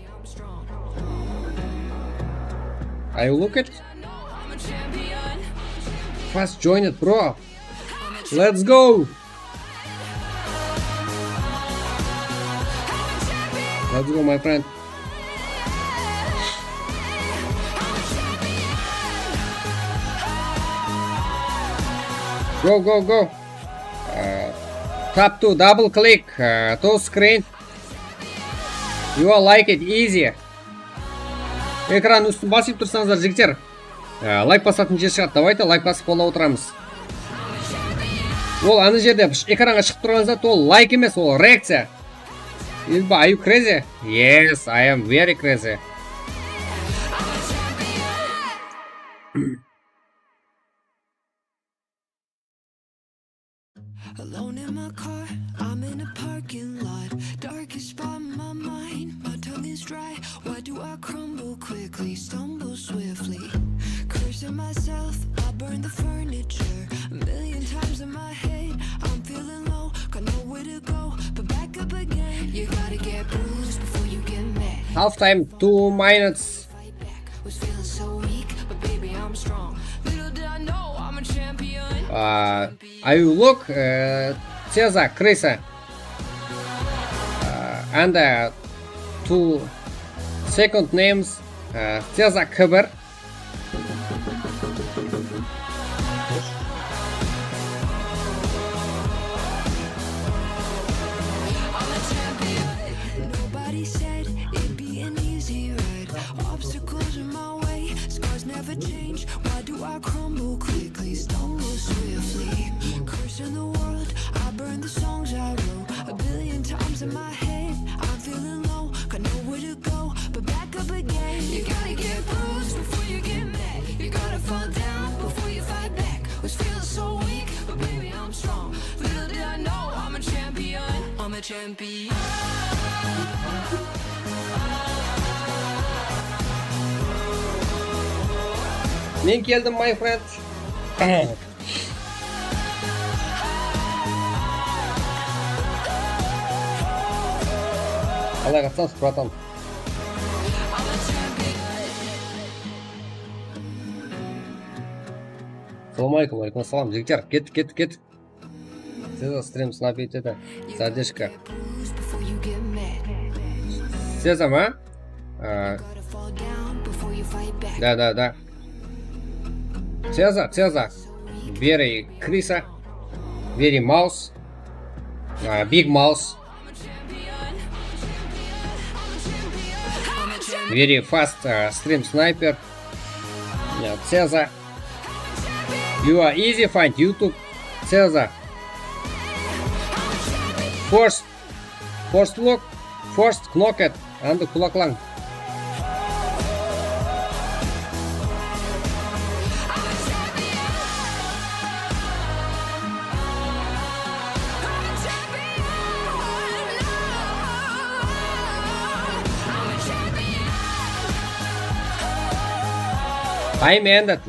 I look it. Fast join it, bro. Let's go. Let's go, my friend. Go, go, go. Uh, tap to double click uh, to screen. You will like it easy. Ekran ústin basıp tursańızlar, jigitler. Á, layk basatın jer shıǵadı. Давайте layk basıp bola otıramız. Ol ana jerde ekranǵa shıǵıp turǵanıńızda ol layk emes, ol reakciya. Ilba, are you crazy? Yes, I am very crazy. Alone in my car, I'm in a parking lot. Darkest spot in my mind, my tongue is dry. Why do I crumble quickly, stumble swiftly? Cursing myself, I burn the furniture. A million times in my head, I'm feeling low, got nowhere to go but back up again. You gotta get bruised before you get mad. Half time, two minutes. Fight back, was feeling so weak, but baby, I'm strong. Little did I know I'm a champion. Uh, I look, uh, Ceza, Krisa. Uh, and uh, two second names, uh, Ceza Kıbır. Nobody said it'd be an easy ride. Obstacles in my way, scars never change. Why do I crumble quickly, stumble swiftly? Cursing the world, I burn the songs I wrote. A billion times in my head, I'm feeling low, got nowhere to go but back up again. You gotta get bruised before you get mad. You gotta fall down before you fight back. Was feeling so weak, but baby, I'm strong. Little did I know I'm a champion. I'm a champion. Men keldim, my friend. Qalay qatsam, bratan? Assalawma aleykum. Aleykum assalam, jigitler. Kettik, kettik, kettik. Ceza stream snap etedi. Задержка. Ceza ma? A, da, da, da. Ceza, Ceza. Very Krisa. Very mouse. A, big mouse. Very fast, a, stream sniper. Ya, Ceza. You are easy find YouTube. Ceza. First, first look, first knocked, and qulaqlań. Time ended.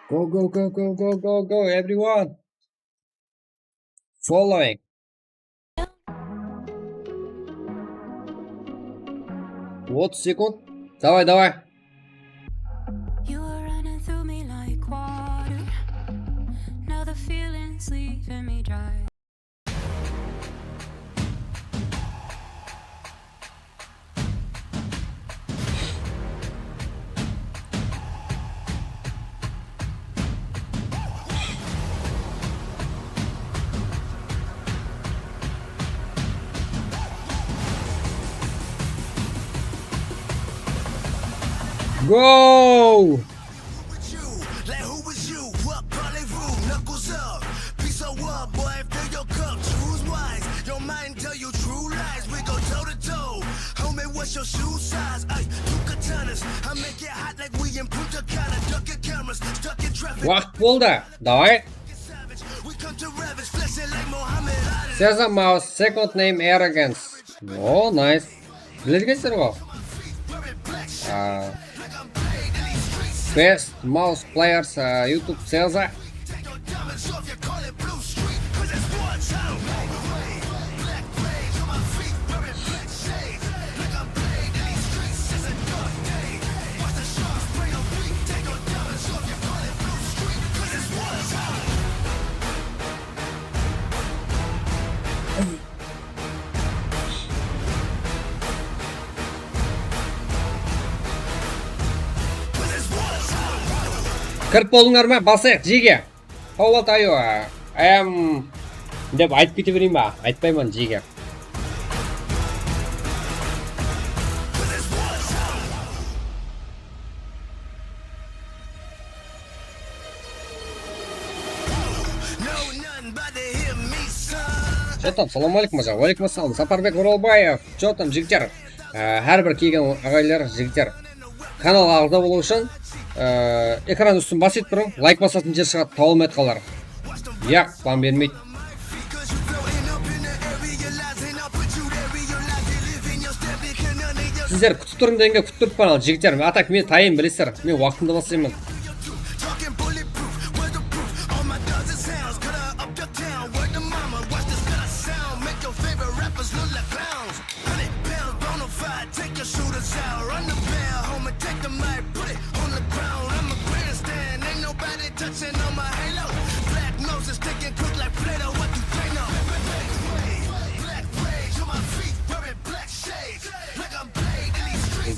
Go, go, go, everyone. Following. Otız sekund. Давай, давай. You were running through me like water. Now the feeling's leaving me dry. Go! Like who was you? What parlez-vous? Knuckles up. Piece of wood, boy, fill your cup. Choose wise. Your mind tell you true lies. We go toe to toe. Homie, what's your shoe size? Ay, two katanas. I make it hot like we in Punta Cana. Ducking cameras, stuck in traffic. Waqıt boldı. Давай. Ceza Mouse, second name Arrogance. Oh, nice. Biledigensiz ǵo. Best mouse players, YouTube Ceza. Take your diamonds off, you call it blue streak, 'cause it's war time. Black rays, Kirip boldıńlar ma? Basayıq, jege. How old are you? I am dep aytıp kete bereyin ba? Aytpayman, jege. Jotam, salam aleykum, aja. Aleykum assalam. Saparbek Oralbaev. Jotam, jigitler. Á, hár bir kelgen aǵaylar, jigitler. Kanalǵa aǵza bolıw ushın, e, ekran ústin bas etip turıń, layk basatın jer shıǵadı, tawılmay atqanlar. Yaq, ban bermeydi. Sizler kútip turıń degenge kútip turıppan al, jigitler. A tak men tayın, bilesizler. Men waqtımda baslayman.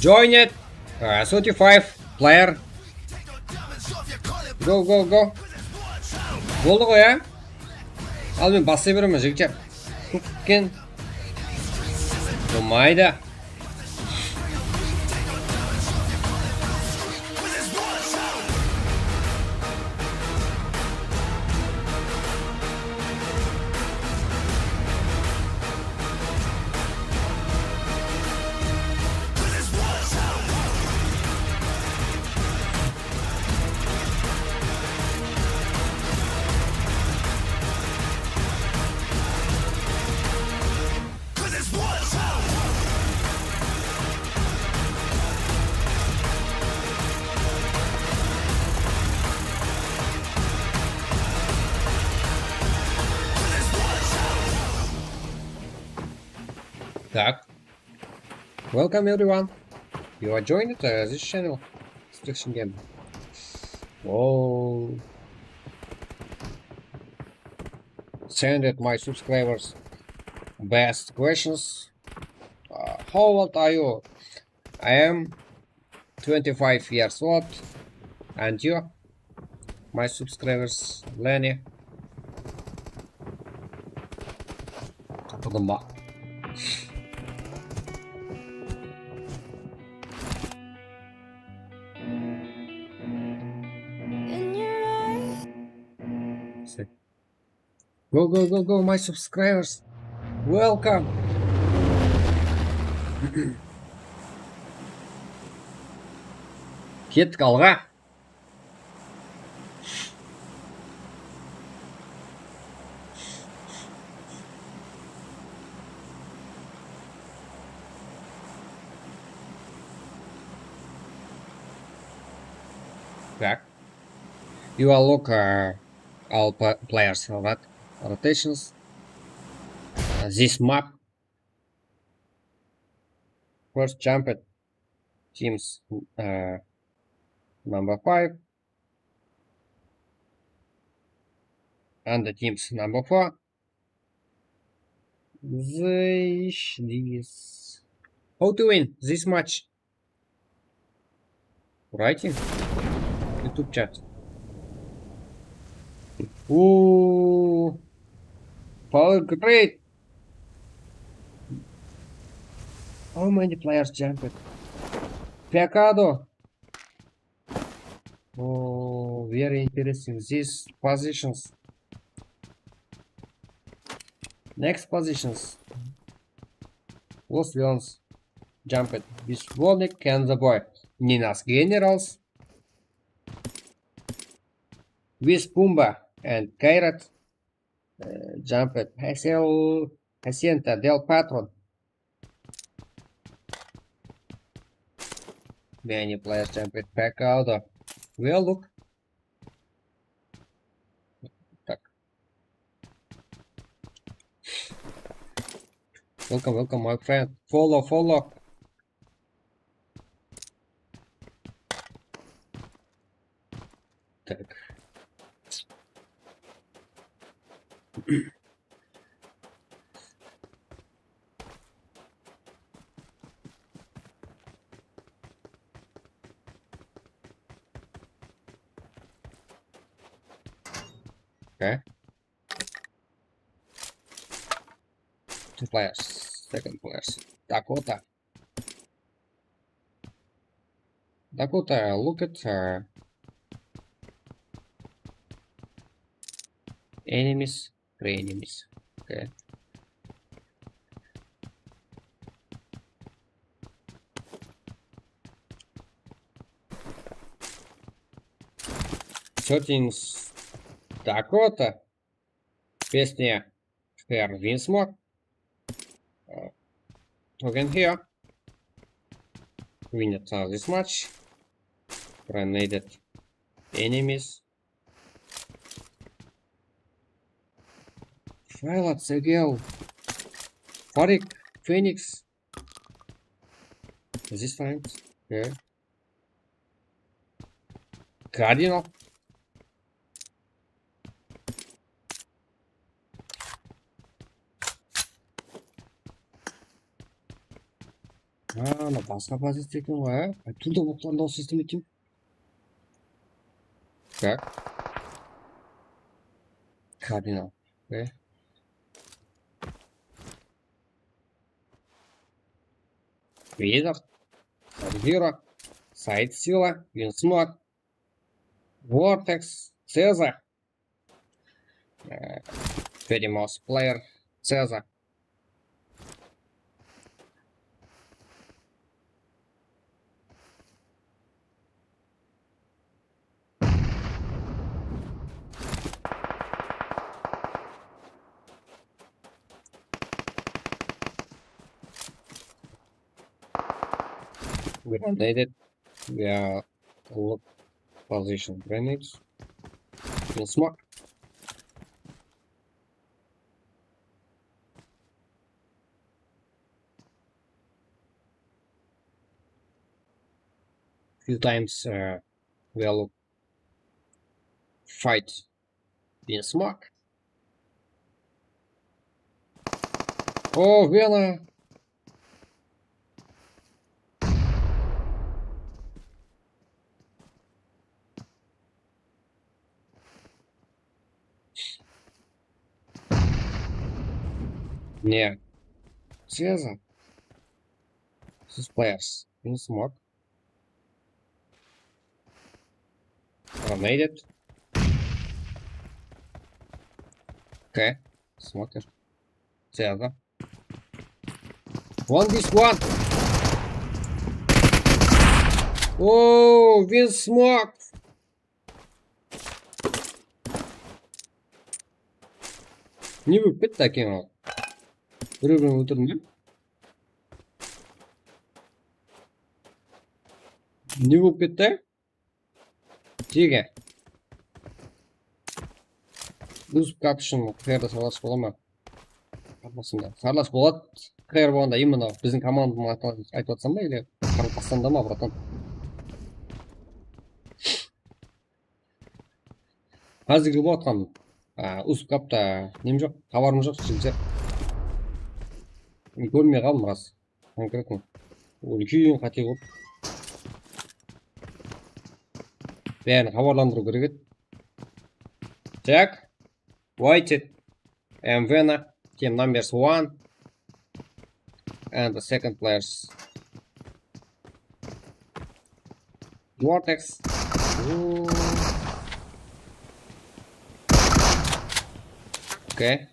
Join it. Uh, thirty-five player. Go, go, go. Boldı ǵoy, á? Al, men baslay beremen, jigitler. Kútken. Bolmaydı. Так. Welcome everyone. You are joined uh, this channel. Destruction Game. Oh. Send it my subscribers. Best questions. Uh, how old are you? I am twenty-five years old. And you? My subscribers, Lenny. Qatırdım ba? Go, go, go, go, my subscribers. Welcome. Kettik alǵa. Так. You are look uh, all players, right? Rotations. Uh, this map. First jumped teams uh, number five. And the teams number four. This, this. How to win this match? Writing? YouTube chat. Ooh, power great. How many players jumped? Pecado. Oh, very interesting. These positions. Next positions. Lost Villains. Jumped with Volnik and the boy. Ninas Generals. With Pumba and Kairat. Uh, jumped Hacienda del Patron. Many players jumped back out. Well, look. Так. Welcome, welcome, my friend. Follow, follow. Так. Okay. Two players, second players. Dakota. Dakota, look at her. Enemies, three enemies. Okay. Thirteenth Dakota. Песня Her Winsmoke. Uh, again here. We need uh, this much. Grenaded enemies. Violet, Segel, Farik, Phoenix. This time, okay. Cardinal. Ha, mına basqa poziciya eken ǵoy, á? Ay, túnde oqlardı dawıs esitpeydi. Так. Cardinal. Okay. Визард, Зира, Сайт Сила, Винсмок, Вортекс, Цезарь. Э, Перемос плеер, Цезарь. Grenaded. Yeah, look position grenades. Kill smoke. Few times uh, we are look fight in smoke. Oh, Vena. Не. Связан. Six players. In smoke. Grenaded. Okay. Smoker. Связан. One this one. Oh, Winsmoke. Ne bolıp ketti ákeń al? Birew bilen óltirdim be? Ne bolıp ketti? Jege. Óz kapshın qayerda sarlas bola ma? Arqasında. Sarlas boladı. Qayerda bolǵanda, именно biziń komandanıń atın aytıp atırsań ba, ele Qaraqalpaqstanda ma, bratan? Házirgi bolıp atqan, a, Uzkapta nem joq, xabarım joq, jigitler. Kórmey qaldım, ras. Konkretno. Úlken qáte bolıp. Bárin xabarlandırıw kerek edi. Так. Waited. M Vena. Team numbers one. And the second players. Vortex. Ooh. Okay.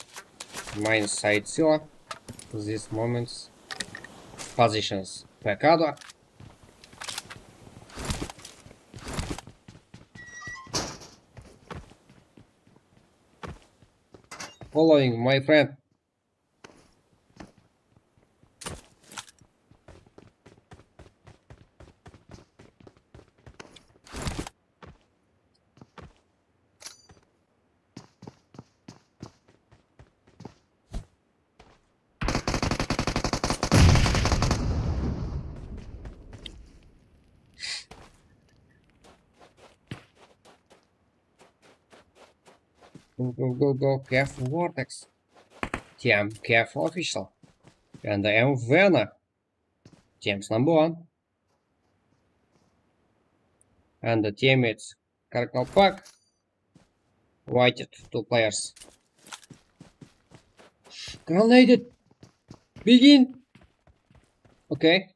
Mine side Sila. These moments. Positions. Pekado. Following, my friend. Go, go, go, go, Kev Vortex. Team Kev Official. And I am Vena. Team's number one. And the teammates Karkalpak. Waited, two players. Granada. Begin. Okay.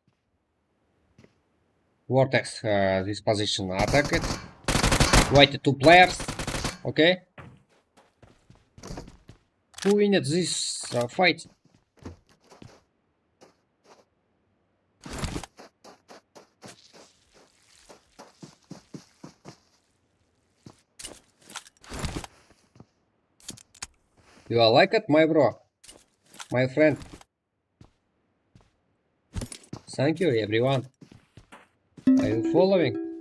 Vortex, uh, this position attacked. Waited, two players. Okay. Who win this uh, fight? You are like it, my bro? My friend. Thank you, everyone. Are you following?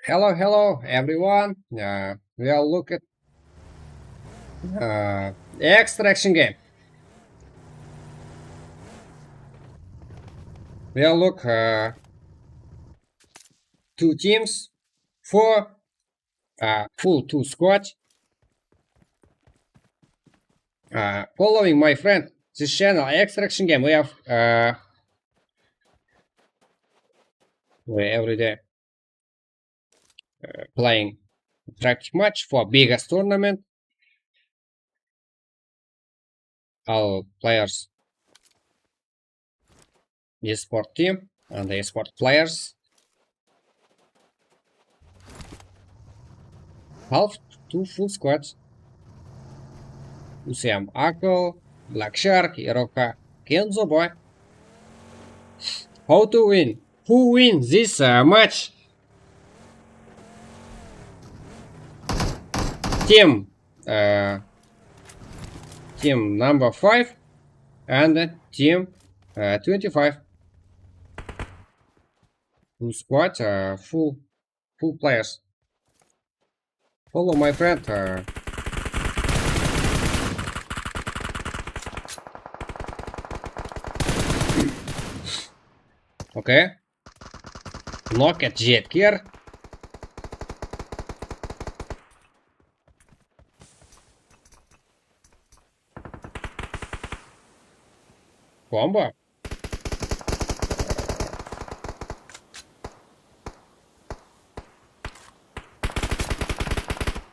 Hello, hello, everyone. Uh, we are look at uh, Extraction game. We are look uh, two teams, four, uh, full two squad. Uh, following my friend, this channel, Extraction game. We have uh, we every day uh, playing interactive match for biggest tournament. All players, esport team and esport players. Half to full squad. Usiam Akl, Black Shark, Iroka, Kenzo boy. How to win? Who win this uh, match? Team, uh, team number five and team uh, twenty-five. Full squad, uh, full full players. Follow my friend. Uh, okay. Knock at Jetker. Bomba.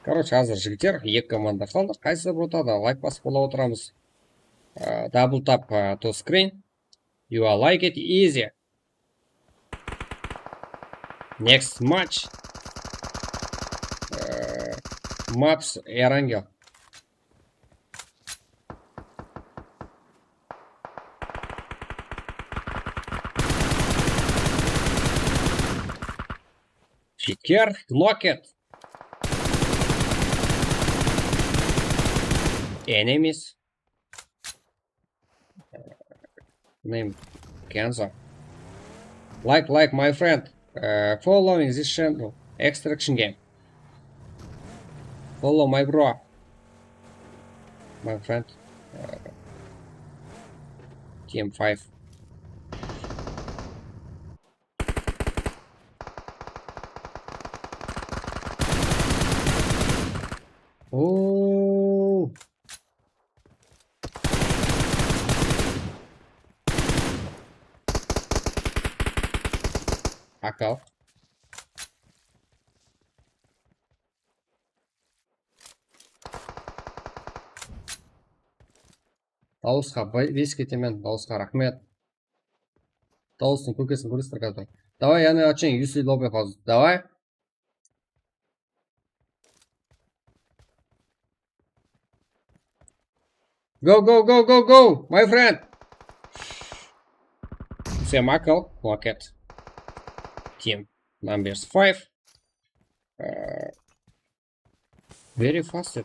Короче, házir jigitler, eki komanda qaldı. Qaysı bir otada layk basıp bola otıramız. Uh, double tap uh, to screen. You are like it easy. Next match. Uh, Maps Erangel. Jetker, knocked. Enemies. Name Kenzo. Like, like, my friend. Uh, following this channel. Extraction game. Follow my bro. My friend. Uh, Team five. Oo. Akal. Dawısqa bay-, bes ketemen, dawısqa raxmet. Dawıstıń kókesin kóresiz, házir. Давай, я начну, если лобби házir. Давай. Go, go, go, go, go, my friend. Всем акал, локет. Team numbers five. Uh, very fast.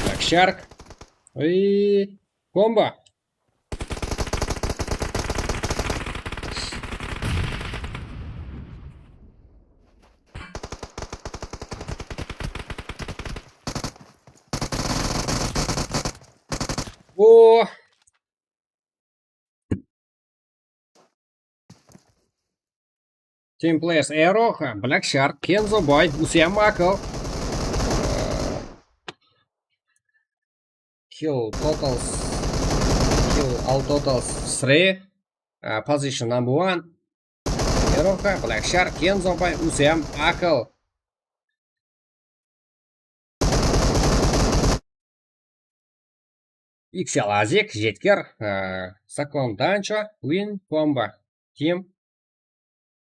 Black Shark. Ey, kombo. O. Team players Aero, Black Shark, Kenzo Boy, Usiam Akal. Kill totals, kill all totals three. Uh, position number one. Aero, Black Shark, Kenzo Boy, Usiam Akal. Иксел Азик, Жеткер, э, Сакон Данчо, Win, Комбо, Тим,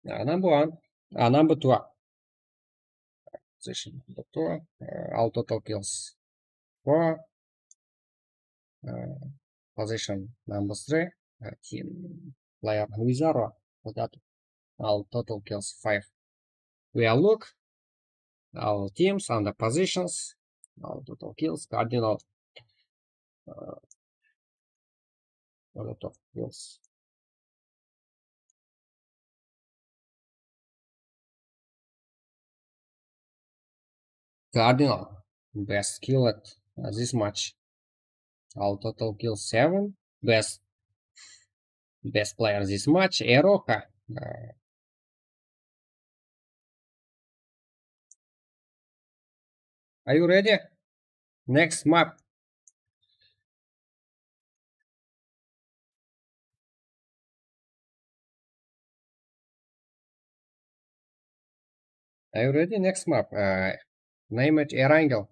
э, number one, а, number two. Position number two, э, all total kills. Four, э, position number three, uh, team player wizard, вот that. All total kills five. We are look, all teams and the positions, all total kills, cardinal, uh, a lot of kills. Cardinal, best kill at, uh, this match. All total kills seven. Best, best player this match, Eroka. Uh, are you ready? Next map. Are you ready? Next map. Uh, name it Erangel.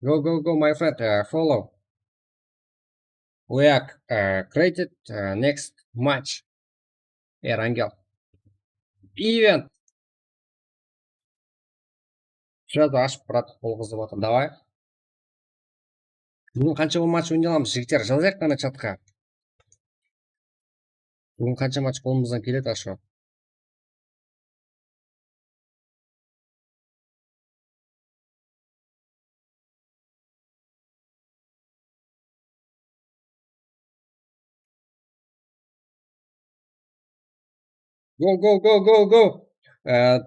Go, go, go, my friend, uh, follow. We are, uh, created, uh, next match. Erangel. Event. Srazı ashıp, brat, qol qızıp atır. Davay. Búgin qansha match oynay alamız, jigitler? Jazayıq qana chatqa. Búgin qansha match qolımızdan keledi, ashıp. Go, go, go, go, go. Uh,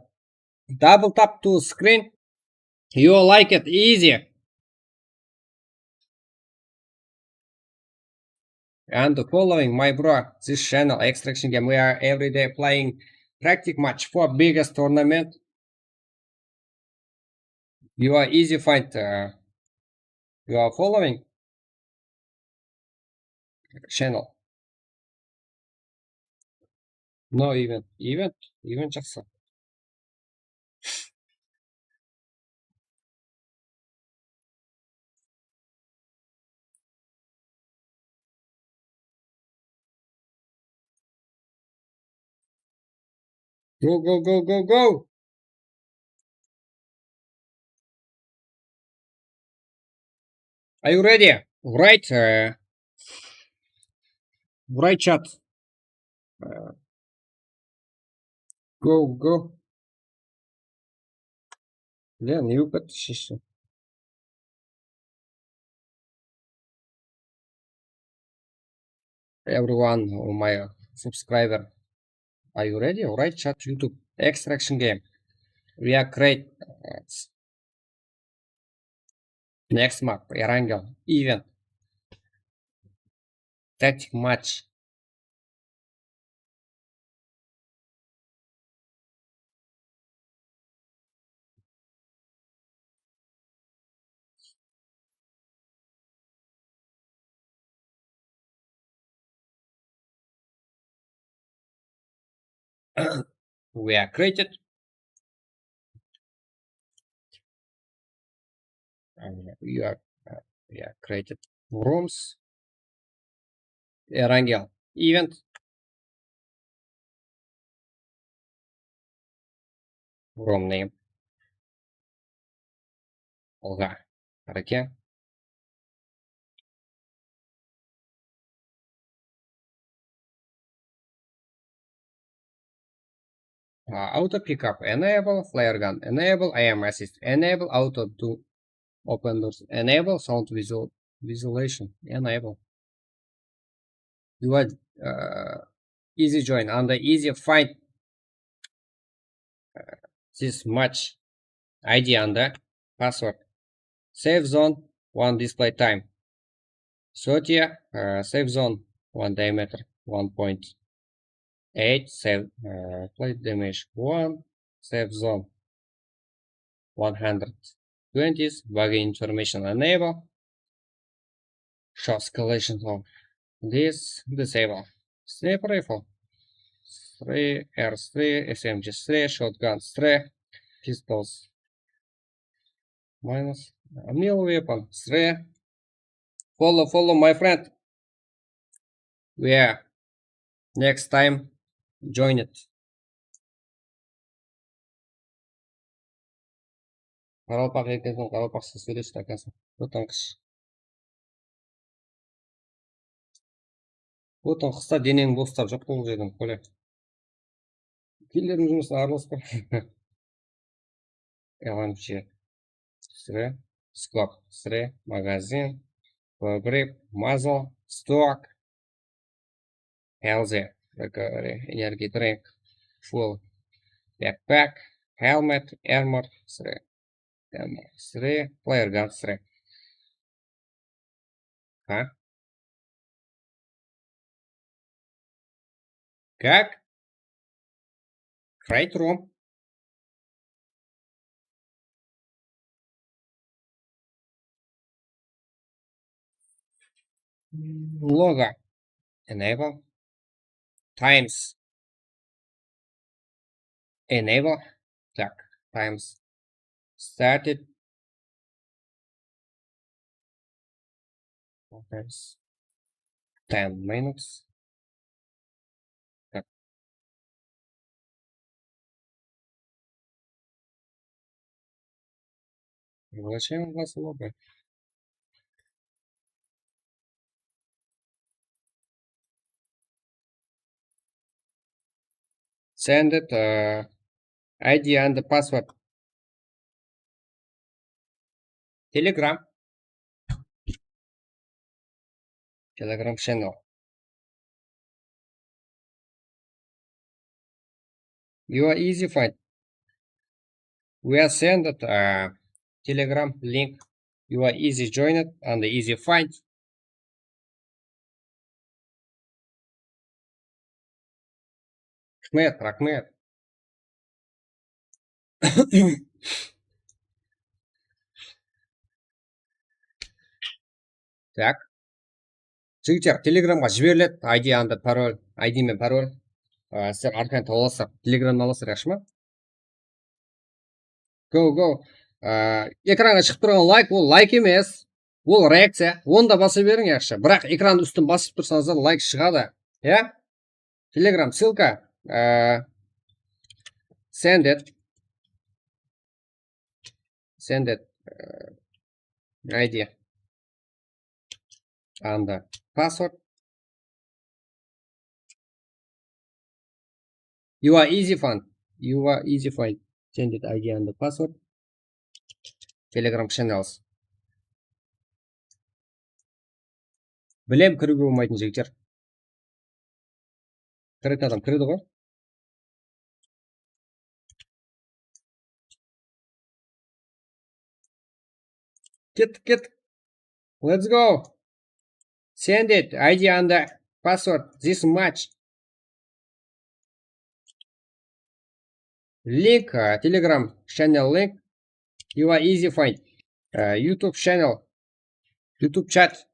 double tap to screen. You like it, easy. And following my bro, this channel, Extraction Game. We are every day playing practice match for biggest tournament. You are easy find, uh, you are following channel. No event, event, event jaqsı. Go, go, go, go, go. Are you ready? Write, uh, write chat. Uh, go, go. Блин, не подписчикся. Everyone, my subscriber. Are you ready? Write chat YouTube. Extraction Game. We are create. Next map, Erangel. Event. Tactic match. We are created. Uh, you are, uh, yeah, created rooms. Erangel event. Room name. Olga. Hareke. Uh, auto pickup enable, flare gun enable, A M assist enable, auto to open doors enable, sound visual, visualization enable. You are, uh, easy join and easy find, uh, this match I D and password. Save zone, one display time. Thirty, uh, save zone, one diameter, one point eight, save, uh, plate damage, one, save zone, one hundred twenty, bug information enable, show escalation of this, disable, sniper rifle, three, R three, S M G three, shotgun three, pistols minus, melee weapon three. Follow, follow, my friend. Yeah. Next time, join it. Qaraqalpaq ekensiń, qaraqalpaqsha sóylesti, akasın. Ótiń qıs. Ótiń qısta deneń bostap joq bul jerden, Kolya. Killerdiń jumısına aralaspa. L M G. Sre. Scope. Sre. Magazin. Grip. Muzzle. Stock. Healthy. Recovery. Energy drink. Full. Backpack. Helmet. Armor. Sre. Armor. Sre. Flare gun. Sre. Ha? Как? Крайт ром. Logo. Enable. Times. Enable. Так, times. Started. Times. Ten minutes. Так. Возвращаем в глаз лобы. Send it, uh, I D and the password. Telegram. Telegram channel. You are easy find. We are send it, uh, Telegram link. You are easy join it and easy find. Raxmet, raxmet. Так. Jigitler, Telegramǵa jiberiledi. I D and parol, I D men parol. Aa, sizler arqayın taba alasızlar. Telegramnan alasızlar, yaqshı ma? Go, go. Aa, ekranǵa shıǵıp turǵan layk, ol layk emes. Ol reakciya. Onı da basa beriń, yaqshı. Biraq ekran ústin basıp tursańızlar, layk shıǵadı. Ya? Telegram ssılka, e, send it. Send it, e, I D and the password. You are easy find. You are easy find. Send it I D and the password. Telegram channels. Bilem, kiriwge bolmaytın jigitler. Kiretin adam kiredi ǵoy. Kettik, kettik. Let's go. Send it, I D and the password this match. Link, uh, Telegram channel link. You are easy find. Uh, YouTube channel, YouTube chat.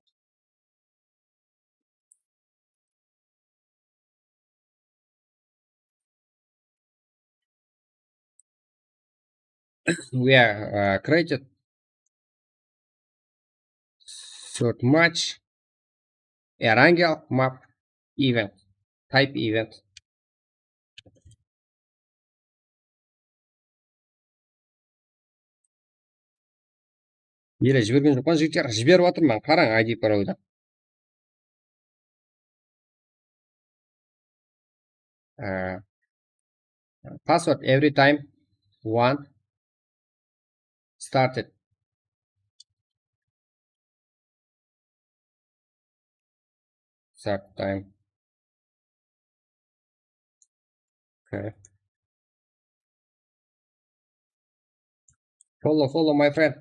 We are, uh, created third match. Erangel map event. Type event. Ele jibergen joqpan, jigitler, jiberip atırman. Qarań, I D paroldı. Ee, password every time one started. Start time. Okay. Follow, follow, my friend.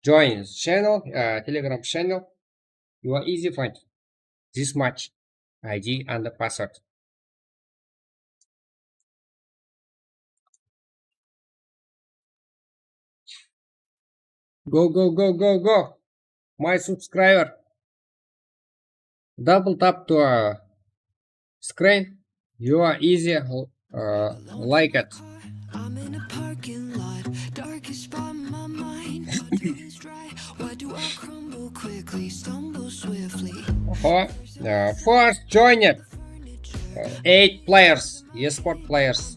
Join channel, uh, Telegram channel. You are easy find this match. I D and the password. Go, go, go, go, go. My subscriber. Double tap to, uh, screen. You are easy, uh, like it. Oho, uh, first join it. Uh, eight players, esport players.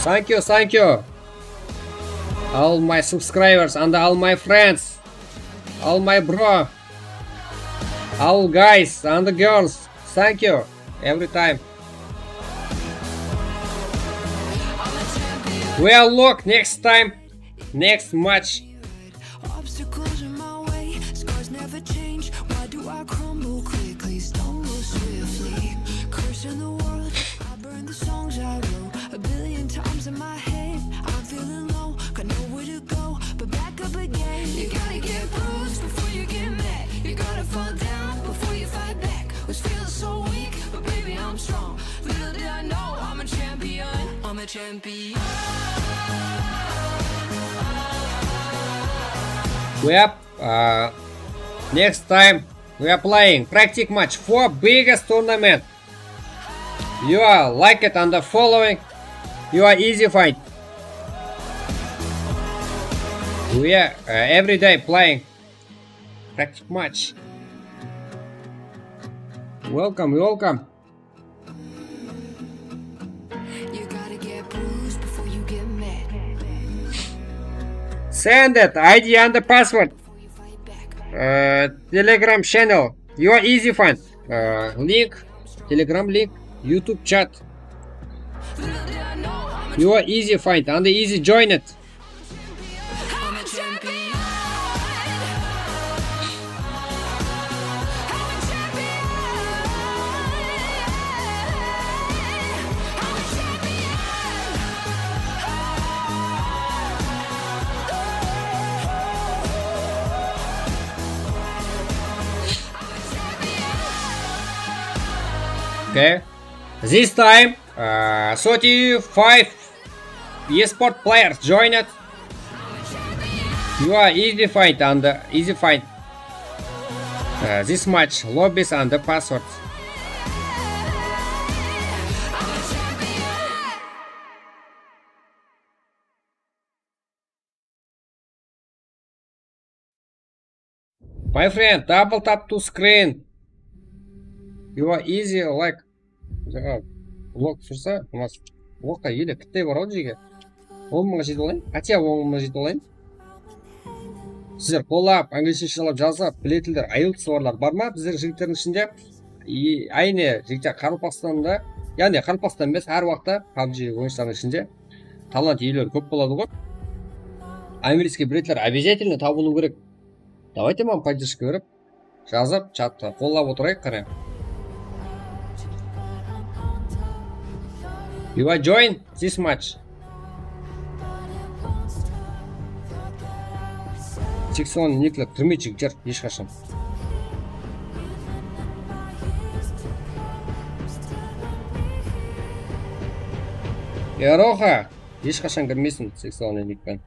Thank you, thank you. All my subscribers and all my friends. All my bro. All guys and girls. Thank you every time. We are look next time, next match. We have, uh, next time we are playing practice match for biggest tournament. You are like it and the following. You are easy fight. We are, uh, every day playing practice match. Welcome, welcome. Send it, I D and the password. Uh, Telegram channel. You are easy find. Uh, link, Telegram link, YouTube chat. You are easy find and easy join it. Okay. This time, uh, thirty-five esport players joined. You are easy find and, uh, easy find. Uh, this match, lobbies and the passwords. My friend, double tap to screen. You are easy like. Jańa blog túsirse, u nas blogqa ele kittey baradı jege. On mıńǵa jetip alayın, хотя on mıńǵa jetip alayın. Sizler qollap, angliysheshe jalap jazıp biletinler, IELTS-ı barlar bar ma? Bizler jigitlerdiń ishinde, i, áyne jigitler Qaraqalpaqstanda, yaǵnıy Qaraqalpaqstan emes, hár waqıtta PUBG oyınshılardıń ishinde talant iyeleri kóp boladı ǵoy. Angliyskiy biletler обязательно tabılıw kerek. Давайте maǵan поддержка berip, jazıp, chatta qollap otırayıq, qáne. You are join this match. Seksualnıy nikler kirmeydi, jigitler, hesh qashan. Yaroxa, hesh qashan kirmeysiń seksualnıy nikpen.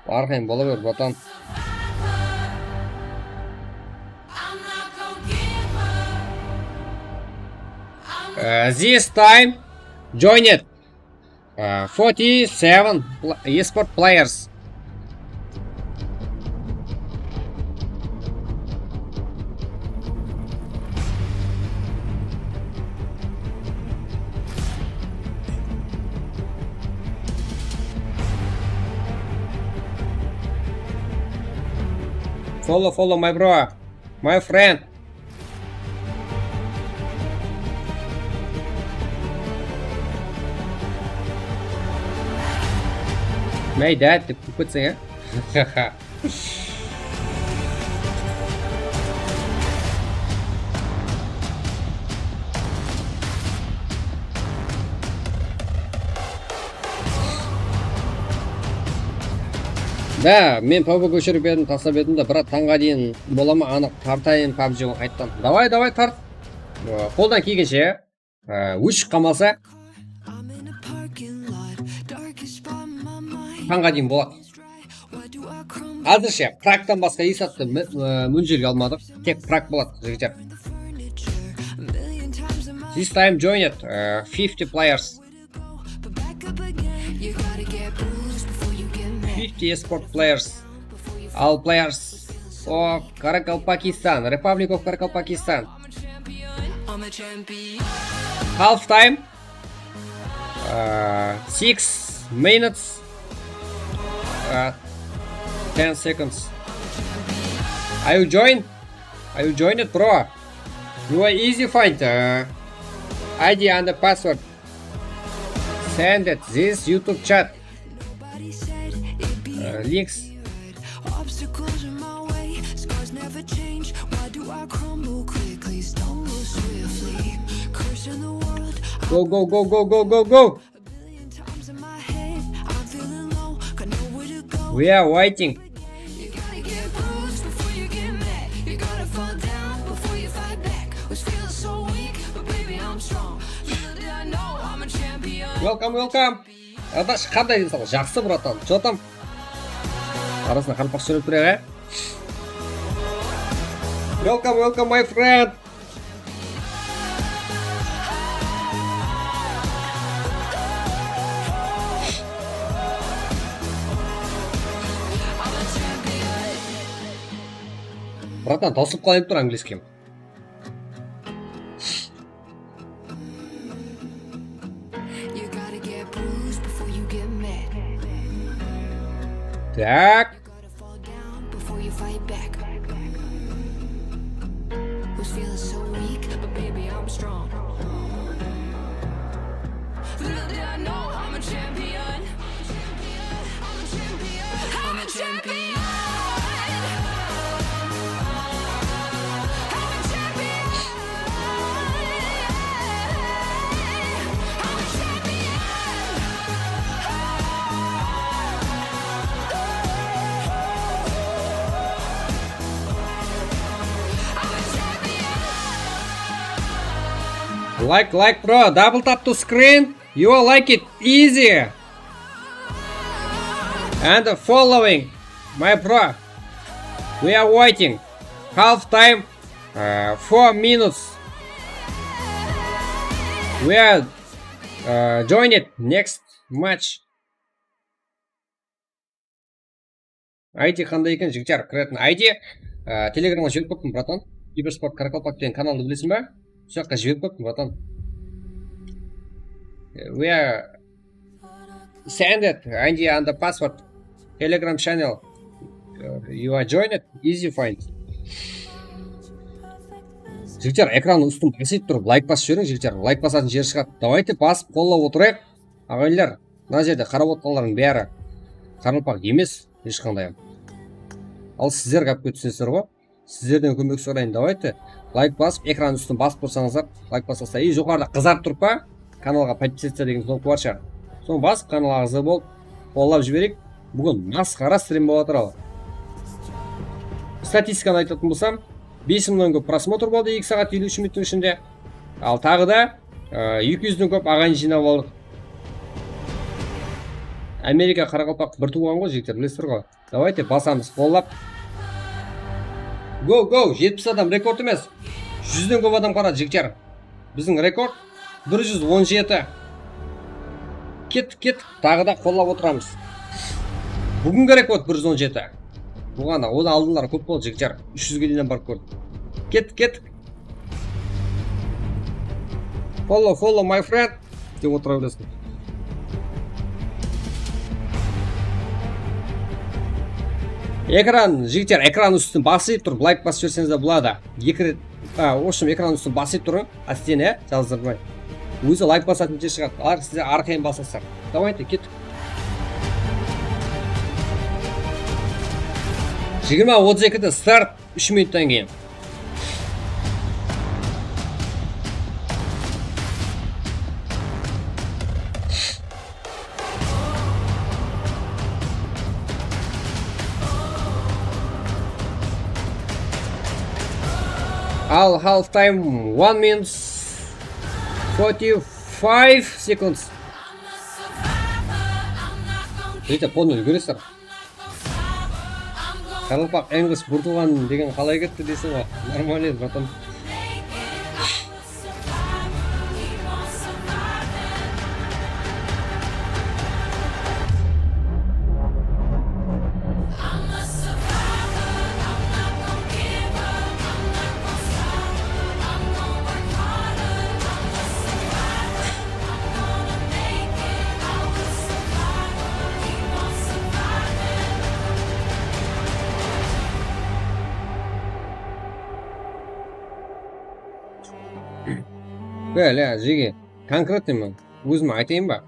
Arqayın bola ber, bratan. Uh, this time, join it. Uh, forty-seven pl-, esport players. Follow, follow, my bro, my friend. May dad dep kúlip ketseń, á? Da, men PUBG kóshirip edim, taslap edim da, biraq tańǵa deyin bola ma, anıq tartayın PUBG-ǵa qayttan. Davay, davay, tart. Ee, qoldan kelgenshe, ee, óship qalmasa. Tańǵa deyin boladı. Házirshe Pragtan basqa hesh zattı mó-, ee, mónjelge almadıq. Tek Prag boladı, jigitler. This time joined, ee, fifty players. Fifty esport players. All players of Karakalpakistan, Republic of Karakalpakistan. Half time. Uh, six minutes. Uh, ten seconds. Are you join? Are you joined, bro? You are easy find, uh, I D and the password. Send it this YouTube chat. Uh, links. Go, go, go, go, go, go, go. We are waiting. Welcome, welcome. Adash, qanday, mısalı, jaqsı, bratan. Что там? Arasına qarpaq sóylep turayıq, á? Welcome, welcome, my friend. Bratan, tawsılıp qalayın tur angliyskiyim. Tak. Like, like, bro, double tap to screen. You will like it easy. And following, my bro. We are waiting. Half time, uh, four minutes. We are, uh, join it next match. I D qanday eken, jigitler, kiretin I D, e, Telegramǵa jiberip qoyıptım, bratan. Kibersport Karakalpak degen kanaldı bilesiń ba? Sol jaqqa jiberip qoyıptım, bratan. E, we are send it, I D and the password. Telegram channel. E, you are joined, easy find. Jigitler, ekrannıń ústin basıp turıp, layk basıp jiberiń, jigitler. Layk basatın jeri shıǵadı. Davayte basıp, qollap otırayıq. Aǵayinler, mına jerde qarap otırǵanlardıń bári qaraqalpaq emes, hesh qanday hám. Al sizler gápke túsinesizler ǵo. Sizlerden kómek sorayın, davayte. Layk basıp, ekran ústin basıp tursańızlar, layk basılsa, e, joqarıda qızarıp turıp pa? Kanalǵa podpisatsiya degen knopka bar shıǵar. Sonı basıp, kanalǵa aǵza bolıp, qollap jibereyik. Búgin masqara strim bolıp atır al. Statistikanı aytatın bolsam, bes mıńnan kóp prosmotr boldı eki saat eliw úsh minuttıń ishinde. Al taǵı da, e, eki júzden kóp aǵayin jıynap aldıq. Amerika qaraqalpaq bir tuwǵan ǵoy, jigitler, bilesizler ǵoy. Davayte, basamız, qollap. Go, go, jetpis adam rekord emes. Júzden kóp adam qaradı, jigitler. Biziń rekord bir júz on jeti. Kettik, kettik. Taǵı da qollap otıramız. Búgingi rekord bir júz on jeti. Buǵan da, odan aldınları kóp boldı, jigitler. Úsh júzge deyin barıp kórdik. Kettik, kettik. Follow, follow, my friend. Dep otıra beresiń. Ekran, jigitler, ekran ústin basıp turıp, layk basıp jiberseńiz de boladı. Eki ret, a, в общем, ekran ústin basıp turıp, ástene, jazıp qoy. Ózi layk basatın jeri shıǵadı. Alar sizler arqayın basasızlar. Davayte, kettik. Jigirma otız ekide start. Úsh minuttan keyin. Al half time, one minutes, forty-five seconds. Bitta polnıy úlgeresizler. Qaraqalpaq English burtılǵan degen qalay ketti deyseń ǵoy? Нормально, братан. Bele, jege, konkretno men ózim aytayın ba?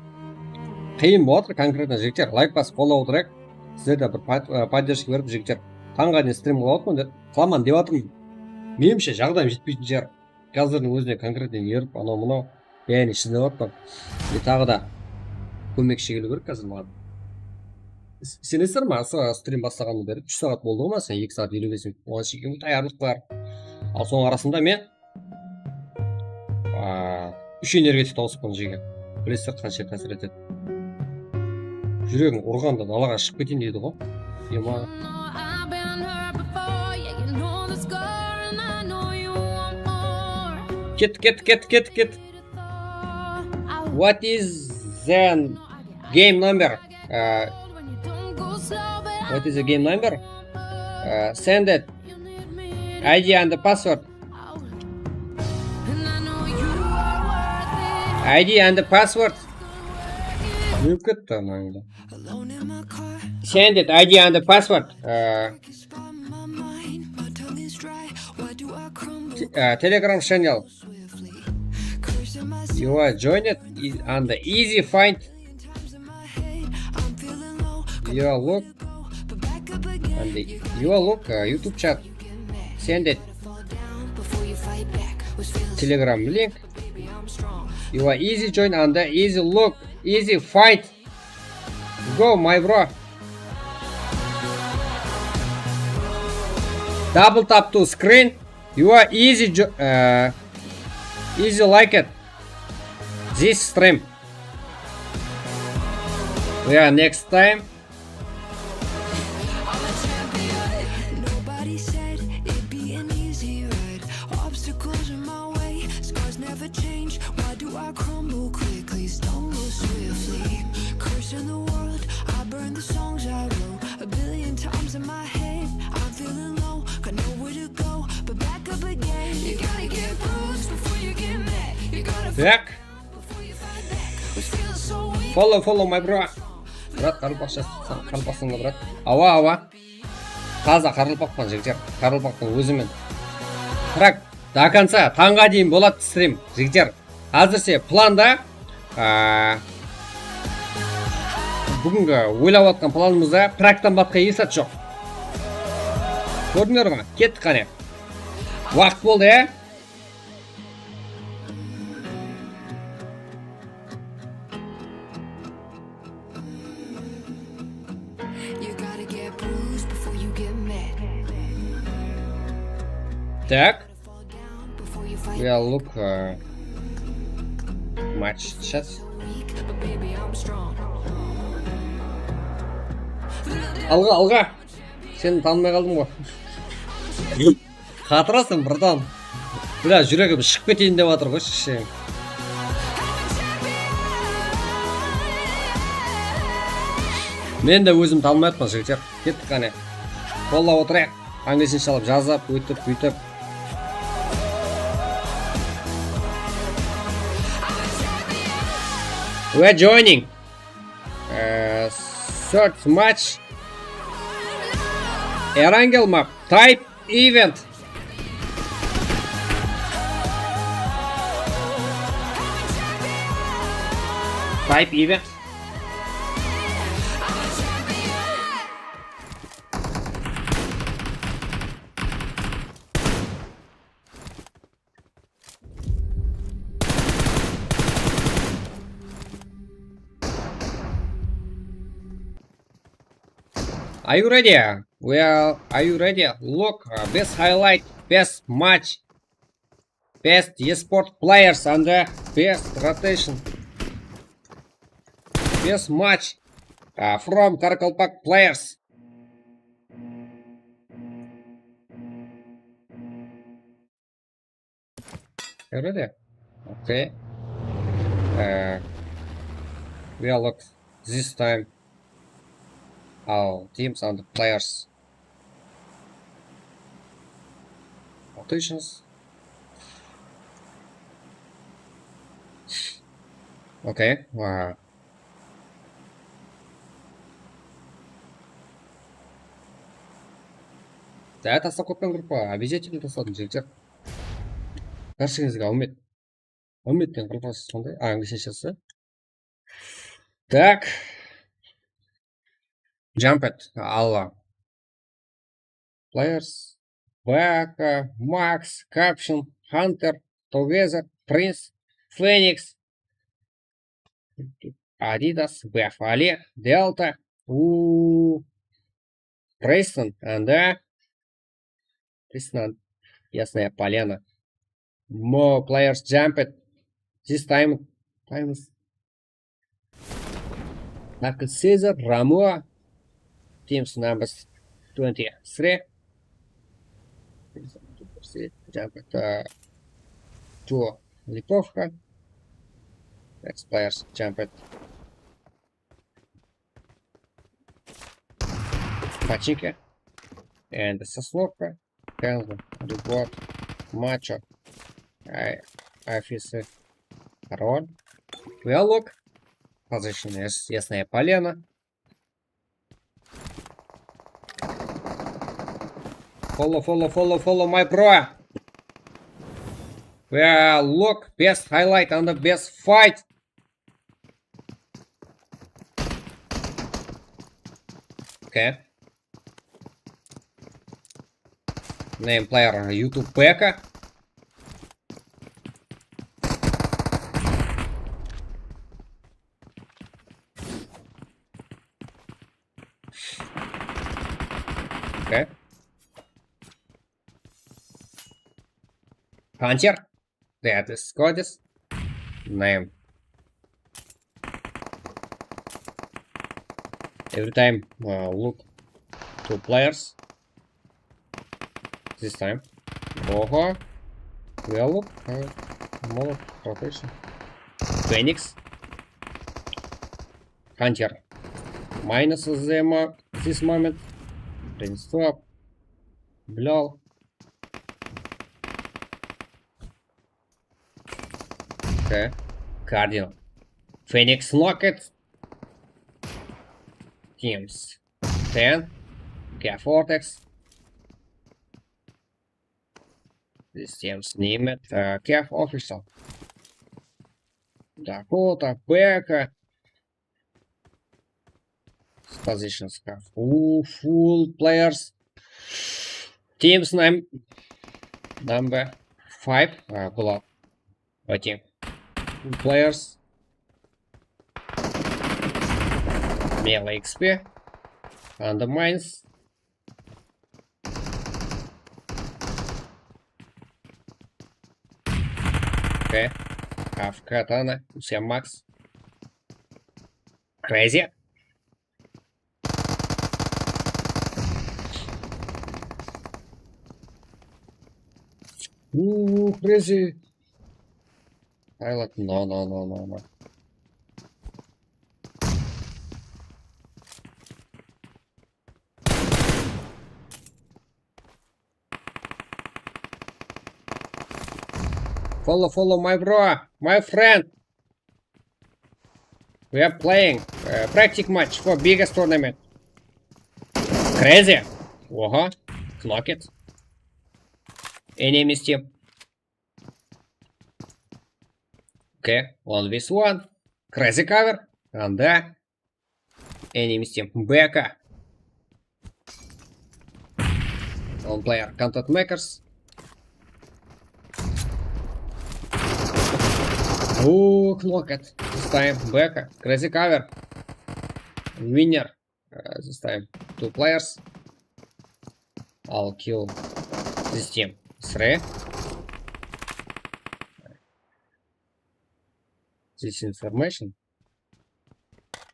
Qıyın bolıp atır, konkretno jigitler, layk basıp qollap otırayıq. Sizler de bir pod-, e, podderjka berip, jigitler, tańǵa deyin strim qılıp atırman dep, qılaman dep atırman. Menimshe, jaǵdayım jetpeytin shıǵar. Házirdiń ózinde konkretno erip, anaw-mınaw, bárin ishlep atpan. E, taǵı da kómekshi keliw kerek házir maǵan. Is-, isenesizler ma, s-, strim baslaǵannan beri úsh saat boldı ǵoy, mına sen eki saat eliw bes minut, oǵan shekem tayarlıq bar. Al, sonıń arasında men, a, úsh energetik tawısıppan jege. Bilesizler, qansha tásir etedi. Júregim urǵanda dalaǵa shıǵıp keteyin deydi ǵoy. Ema. Ket, ket, ket, ket, ket. What is the game number? Uh, what is the game number? Uh, send it. I D and the password. I D and the password. Ólip ketti anańda. Send it, I D and the password. Uh, t-, uh, Telegram channel. You are joined it is on the easy find. You are look and the, you are look, uh, YouTube chat. Send it. Telegram link. You are easy join and the easy look, easy find. Go, my bro. Double tap to screen. You are easy jo-, uh, easy like it. This stream. Yeah, next time. Nobody said it'd be an easy ride. Obstacles in my way, scars never change. Why do I crumble quickly, stumble swiftly? Cursing the world, I burn the songs I wrote. A billion times in my head, I'm feeling low, got nowhere to go but back up again. You gotta get bruised before you get mad. You gotta Так. Follow, follow, my bro. Brat, qaraqalpaqsha, qaraqalpaqsań ba, brat? Awa, awa. Taza qaraqalpaqpan, jigitler. Qaraqalpaqtıń ózimen. Trak, до конца, tańǵa deyin boladı strim, jigitler. Házirshe planda, a, búgingi oylap atqan planımızda praktan basqa hesh zat joq. Kórdińler me? Kettik qáne. Waqıt boldı, ya. Так. We are look, uh, match chat. Alǵa, alǵa. Seni tanımay qaldım ǵoy. Qatırasań, bratan. Bля, júregim shıǵıp keteyin dep atır ǵoy, shesheń. Men de ózim tanımay atpan, jigitler. Kettik qáne. Qollap otırayıq. Angliysin shalap, jazıp, óytip, búytip. We are joining. Uh, search match. Erangel map. Type event. Type event. Are you ready? We are, are you ready? Look, uh, best highlight, best match. Best esport players and the best rotation. Best match, uh, from Karakalpak players. Everyday. Okay. Uh, we are look this time our teams and players. Rotations. Okay. Uh, Da, taslap qoyıppan gruppaǵa, обязательно tasladım, jigitler. Bárshenińizge áwmet. Áwmet degen qırpasız qanday? A, anglishenshası. Tak. Jumped, Alla. Players. Baka, Max, Caption, Hunter, Together, Prince, Phoenix, Adidas, Bef, Ali, Delta, u, Preston, and, uh, Preston, Ясная Поляна. More players jumped. This time, times. Michael Caesar, Ramo, teams numbers twenty-three. Jumped, uh, to Lipovka. Next players jumped. Pachinki. And Sosnovka. Kenzo, Любовь, Мачо, I, I F C, Король. We are look. Position is Ясная Поляна. Follow, follow, follow, follow, my bro. We are look. Best highlight and the best fight. Okay. Name player YouTube Beka. Okay. Hunter. That is Scottis. Name. Every time, uh, look two players. This time. Oho. We are look. Uh, more rotation. Phoenix. Hunter. Minus the mo-, this moment. Then stop. Bláł. Okay. Cardinal. Phoenix Rocket. Teams. Ten. Kef Vortex. This teams name it. Uh, Kef Official. Dakota, Becca. Positions have full, full players. Teams num-, number five, uh, Glove. Waiting. Full players. Melee X P. And the mines. Okay. Have katana, u sen Max. Crazy. Ooh, crazy. I like, no, no, no, no, no. Follow, follow, my bro, my friend. We are playing, uh, practice match for biggest tournament. Crazy. Oha. Knock it. Enemies team. Okay, one v one. Crazy cover. And, uh, enemies team. Becca. One player content makers. Ooh, knocked. This time Becca. Crazy cover. Winner. Uh, this time two players. I'll kill this team. Three. this information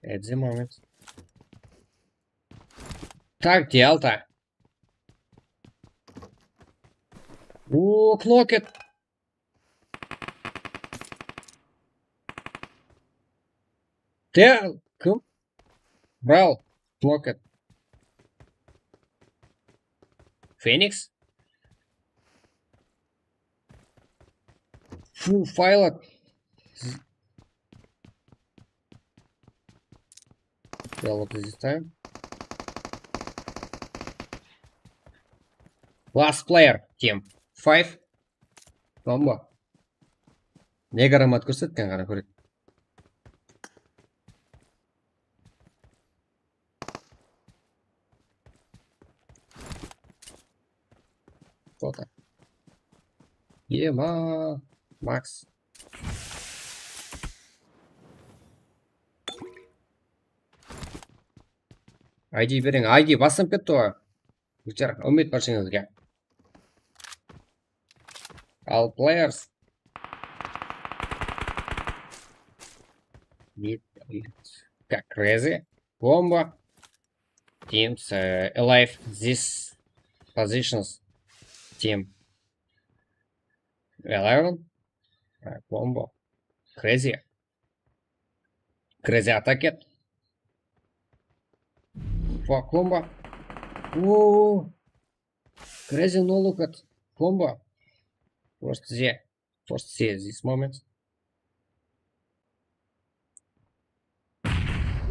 at the moment. Так, Delta. О, Knocked. Te, kim? Brawl, Knocked. Phoenix? Full Pilot. Dialog this time. Last player, team five. Bomba. Ne aromat kórsetken, qara kóreyik. Кто-то. Ема, Макс. I D beriń, I D baslanıp ketti ǵoy. Jigitler, úmit bar jeńiwge. All players. Как crazy. Bomba. Teams, uh, alive. This positions. Team eleven. Uh, bomba. Crazy. Crazy attack. Fuck, bomba. Whoa. Crazy no look at. Bomba. First Z. First Z this moment.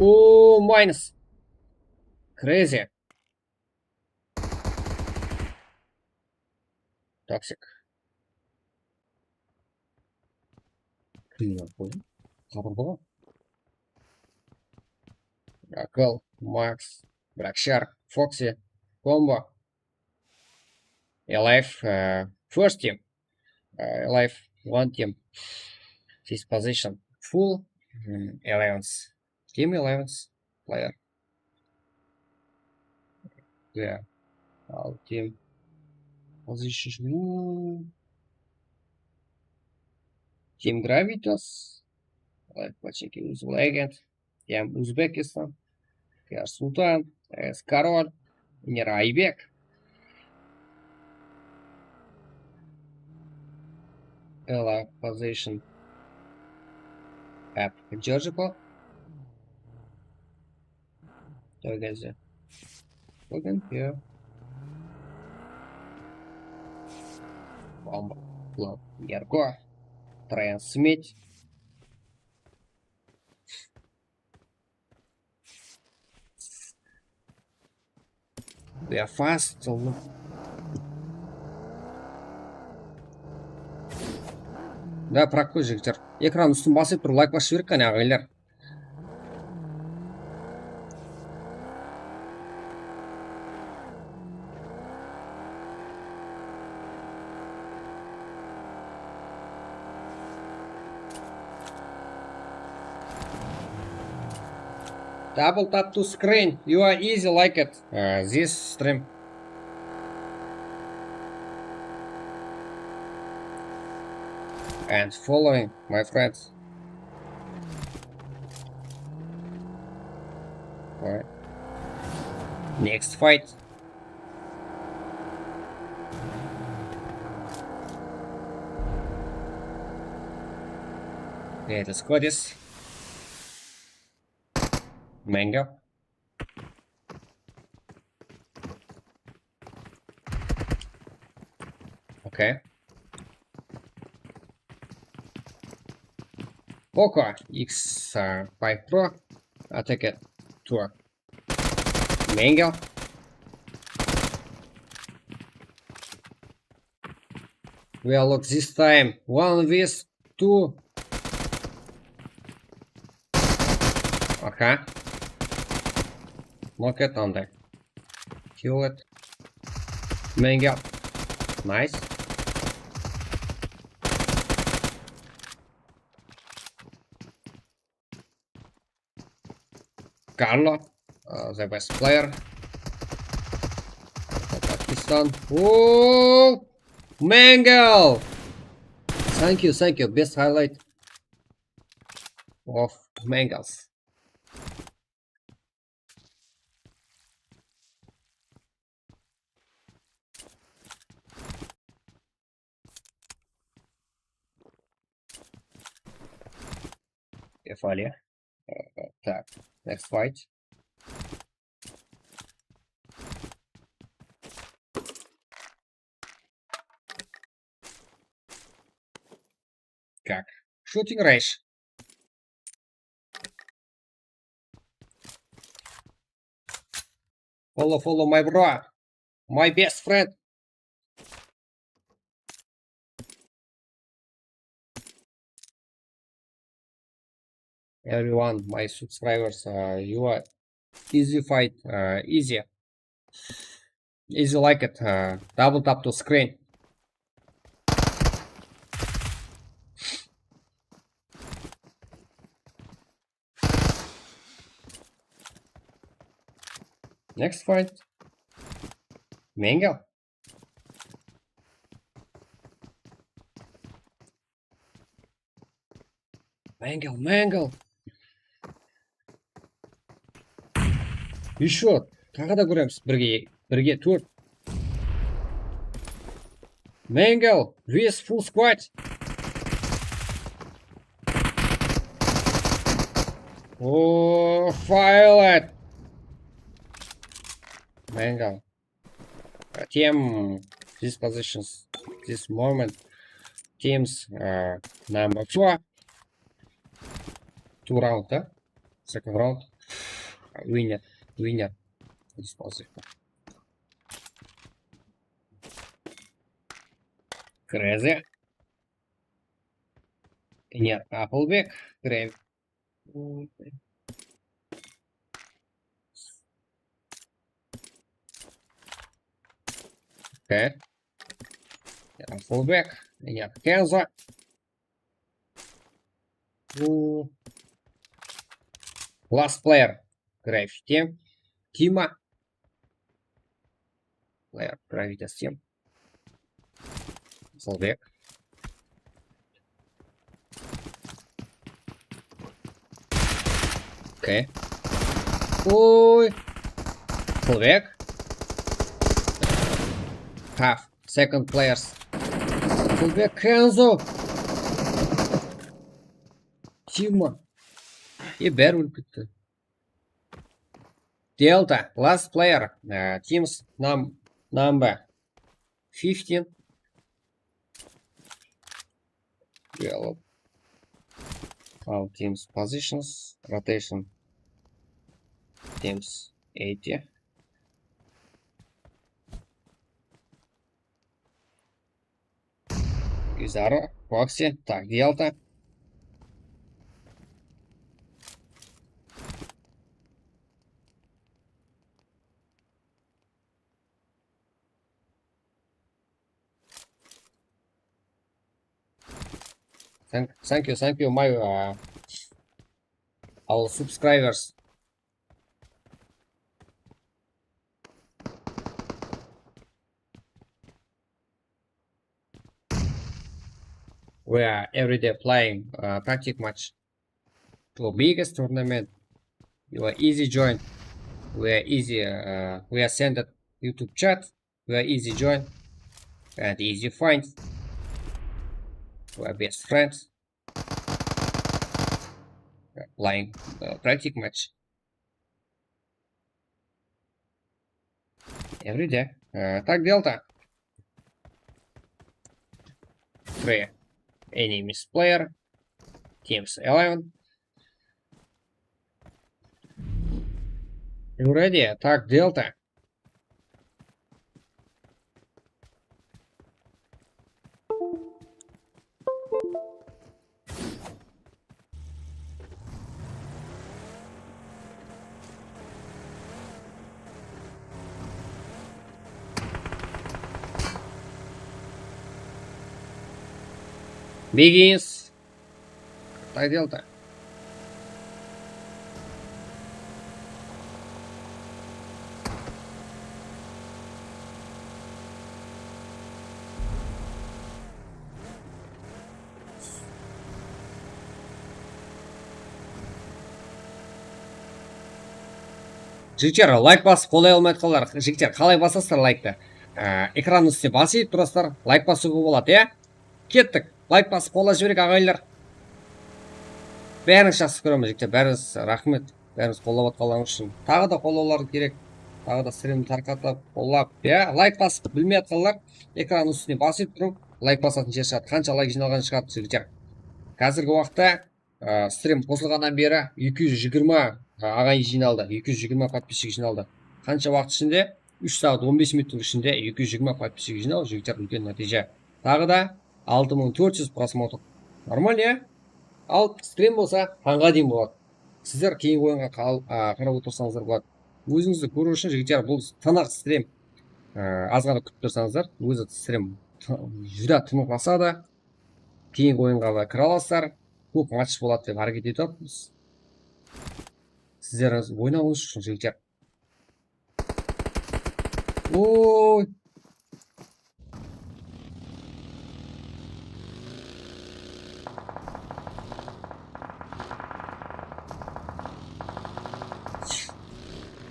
Oh, minus. Crazy. Toxic. Kimler qoydı? Sabır bola. Akal, Max, Brakshar, Foxy, Combo. Alive, uh, first team. Uh, alive, one team. This position full. Mm, elevens. Team elevens player. Yeah. All team position. Team Gravitas. Like watching Uzbek Legend. Team Uzbekistan. K R Sultan. S Korol. Iner Aybek. Ela position. App Georgico. Together. Bugün ya. Bomba. Block. Gergo. Transmit. We are fast. Да, прокуй, жігіттер. Экран үстін басып тұр, лайк басып жіберейік, қане, ағайындар. Double tap to screen. You are easy like it. Uh, this stream. And following, my friends. All right. Next fight. Let's go this. Mango. Okay. Poco X five Pro. Attack it. Tour. Mango. We are locked this time. One with two. Okay. Lock it on there. Kill it. Mango. Nice. Carlo, uh, the best player. Pakistan. Oh, Mango! Thank you, thank you. Best highlight. of Mangles. Kefaliya. Ee, tak, next fight. Как? Shooting range. Follow, follow, my bro. My best friend. Everyone, my subscribers, uh, you are easy fight, uh, easy. Easy like it, uh, double tap to screen. Next fight. Mangle. Mangle, Mangle. Еще. Taǵı da kóremiz. Birge, birge tórt. Mangle, with full squad. Oh, fire it. Mangle. Uh, team, this positions, this moment, teams, uh, number four. Two round, да? Second round. Winner, winner. This position. Crazy. Нет, Appleback. Crazy. Okay. Appleback. Нет, Kenzo. Last player. Gravity. Tima. Player Gravity Team. Appleback. Okay. Oy. Appleback. Half. Second players. Appleback, Kenzo. Tima. E, bári ólip ketti. Delta, last player, uh, teams num-, number fifteen. Yellow. All teams positions, rotation. Teams eighty. Gizara, Foxy, tak, Delta. Thank, thank you, thank you, my, uh, our subscribers. We are every day playing, uh, tactic match. To biggest tournament. You are easy join. We are easy, uh, we are send it YouTube chat. We are easy join. And easy find. We are best friends. We are playing, uh, tactic match. Every day. Uh, tak, Delta. Three. Enemies player. Teams eleven. You ready? Tak, Delta. Begins. Tak, Delta. Jigitler, layk basıp qollay almay atqanlar, jigitler, qalay basasızlar layktı? Á, ekrannıń ústine basıp turasızlar, layk basıwǵa boladı, ya? Kettik. Layk basıp qollap jibereyik, aǵayinler. Bárińizdi jaqsı kóremen, jigitler. Bárińiz raxmet. Bárińiz qollap atqanlarıńız ushın. Taǵı da qollawlar kerek. Taǵı da strimdi tarqatıp, qollap, ya, layk basıp bilmey atqanlar, ekrannıń ústine basıp turıp, layk basatın jer shıǵadı. Qansha layk jıynalǵanı shıǵadı, jigitler. Házirgi waqıtta, ı, strim qosılǵannan beri eki júz jigirma, ı, aǵayin jıynaldı. Eki júz jigirma podpisчик jıynaldı. Qansha waqıt ishinde? Úsh saat on bes minuttıń ishinde eki júz jigirma podpisчик jıynaw, jigitler, úlken nátiyje. Taǵı da altı mıń tórt júz prosmotr. Normal, ya? Al, strim bolsa tańǵa deyin boladı. Sizler keyingi oyınǵa qal-, a, qarap otırsańızlar boladı. Ózińizdi kóriw ushın, jigitler, bul tınıq strim. A, azǵana kútip tursańızlar, ózi strim tı-, júdá tınıqlasadı. Keyingi oyınǵa da kire alasızlar. Kóp match boladı dep háreket etip atırmız. Sizler oynawıńız ushın, jigitler. Oy.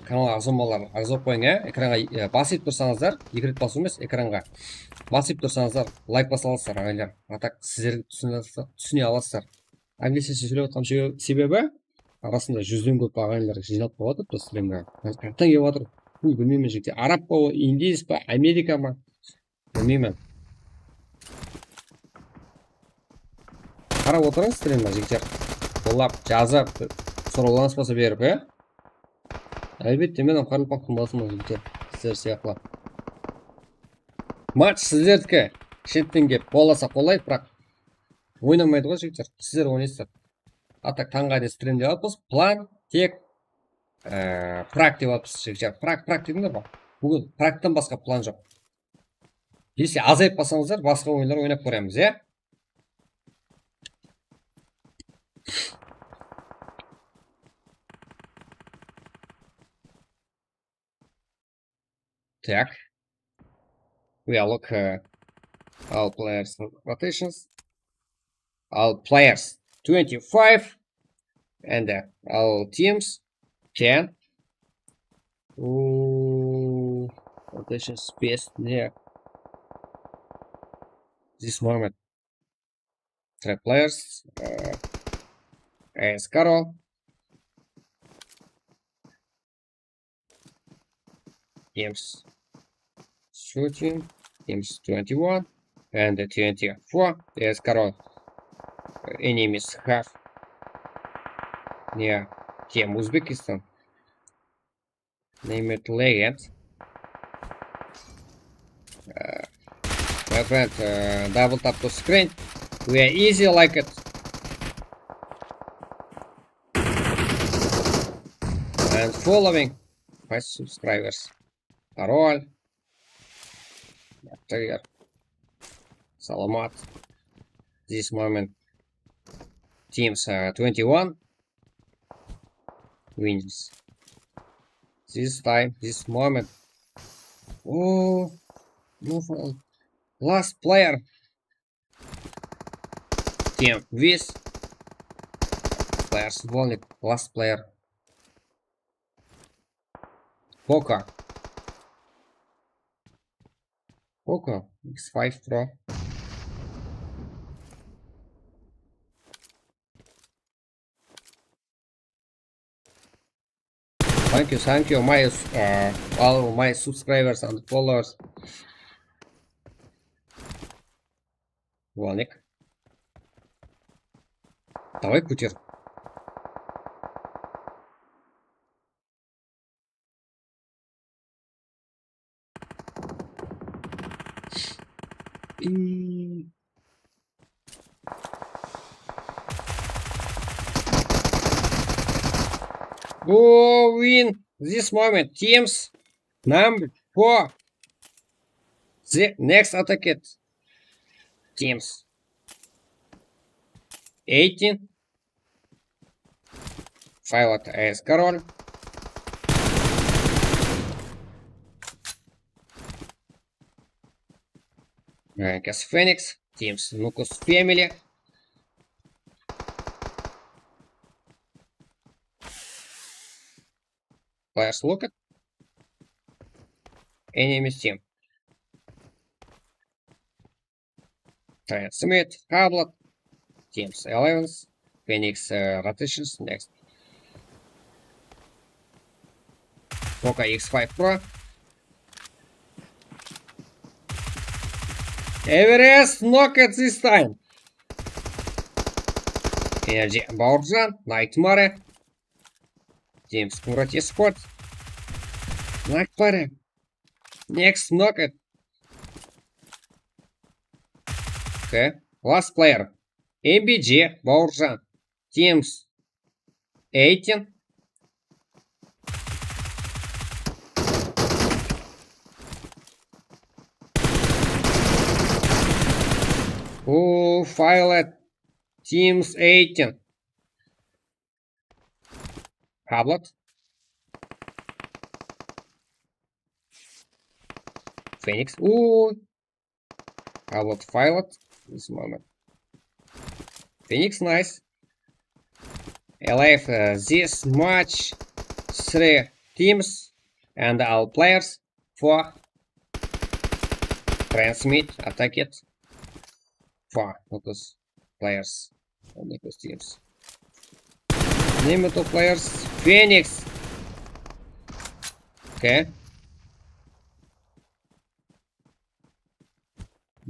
Kanalǵa aǵza bolmalar, aǵza bolıp qoyıń, ya. Ekranǵa, e, basıp tursańızlar, eki ret basıw emes, ekranǵa basıp tursańızlar, layk basa alasızlar, aǵayinler. A tak sizler túsine alasızlar, túsine alasızlar. Anglisçe sóylep atqan sebe-, sebebi, arasında júzden kóp aǵayinler jıynalıp qaladı strimge. Qayaqtan kelip atır? Uy, bilmeymen, jigitler. Arab pa ol, ingliz pa, Amerika ma? Bilmeymen. Qarap otırıń strimge, jigitler. Qollap, jazıp, sorawlarıńız bolsa berip, e? Álbette, men hám qaraqalpaq tılın basıman, jigitler. Sizler sıyaqlı. Match sizlerdiki. Shetten kelip, qollasa qollaydı, biraq oynamaydı ǵoy, jigitler. Sizler oynaysızlar. A tak tańǵa deyin strimde alıppız. Plan tek, e, prak dep alıppız, jigitler. Prak, prak dedińler ba? Búgin praktan basqa plan joq. Если azayıp qalsańızlar, basqa oyınlar oynap kóremiz, ya? Так. We are look, uh, all players rotations. All players twenty-five and, uh, all teams ten. Ooh, rotations best, yeah. This moment. Three players, uh, A S Karol. Teams thirteen, teams twenty-one, and twenty-four. A S Karol. Enemies have. Yeah, team Uzbekistan. Name it legend. Uh, my friend, uh, double tap to screen. We are easy like it. And following my subscribers. Karol. Yaptırlar. Salamat. This moment. Teams, uh, twenty-one. Wins. This time, this moment. Oh, no, last player. Team with. Player Svolnik, last player. Poco. Poco X five Pro. Thank you, thank you, my, uh, all my subscribers and followers. Волник. Давай, Кутер. И- Go win this moment. Teams number four. The next attack. Teams eighteen. Five A S Король. Э, Кас Феникс. Teams Нукус Family. Players locked. Enemies team. Transmit, Hublot, Teams eleven, Phoenix, uh, rotations, next. Poco X five Pro. Everest knocked this time. Energy Bauerjan, Nightmare. Teams Murat Esport. Nightmare. Next knocked. Okay. Last player. M B G, Bauerjan. Teams eighteen. Oh, Violet. Teams eighteen. Hublot. Phoenix. Ooh. Hublot, Violet. This moment. Phoenix, nice. Alive, uh, this match. Three teams and all players. Four. Transmit, attack it. Four. Focus players. Only teams. Name it players. Phoenix. Okay.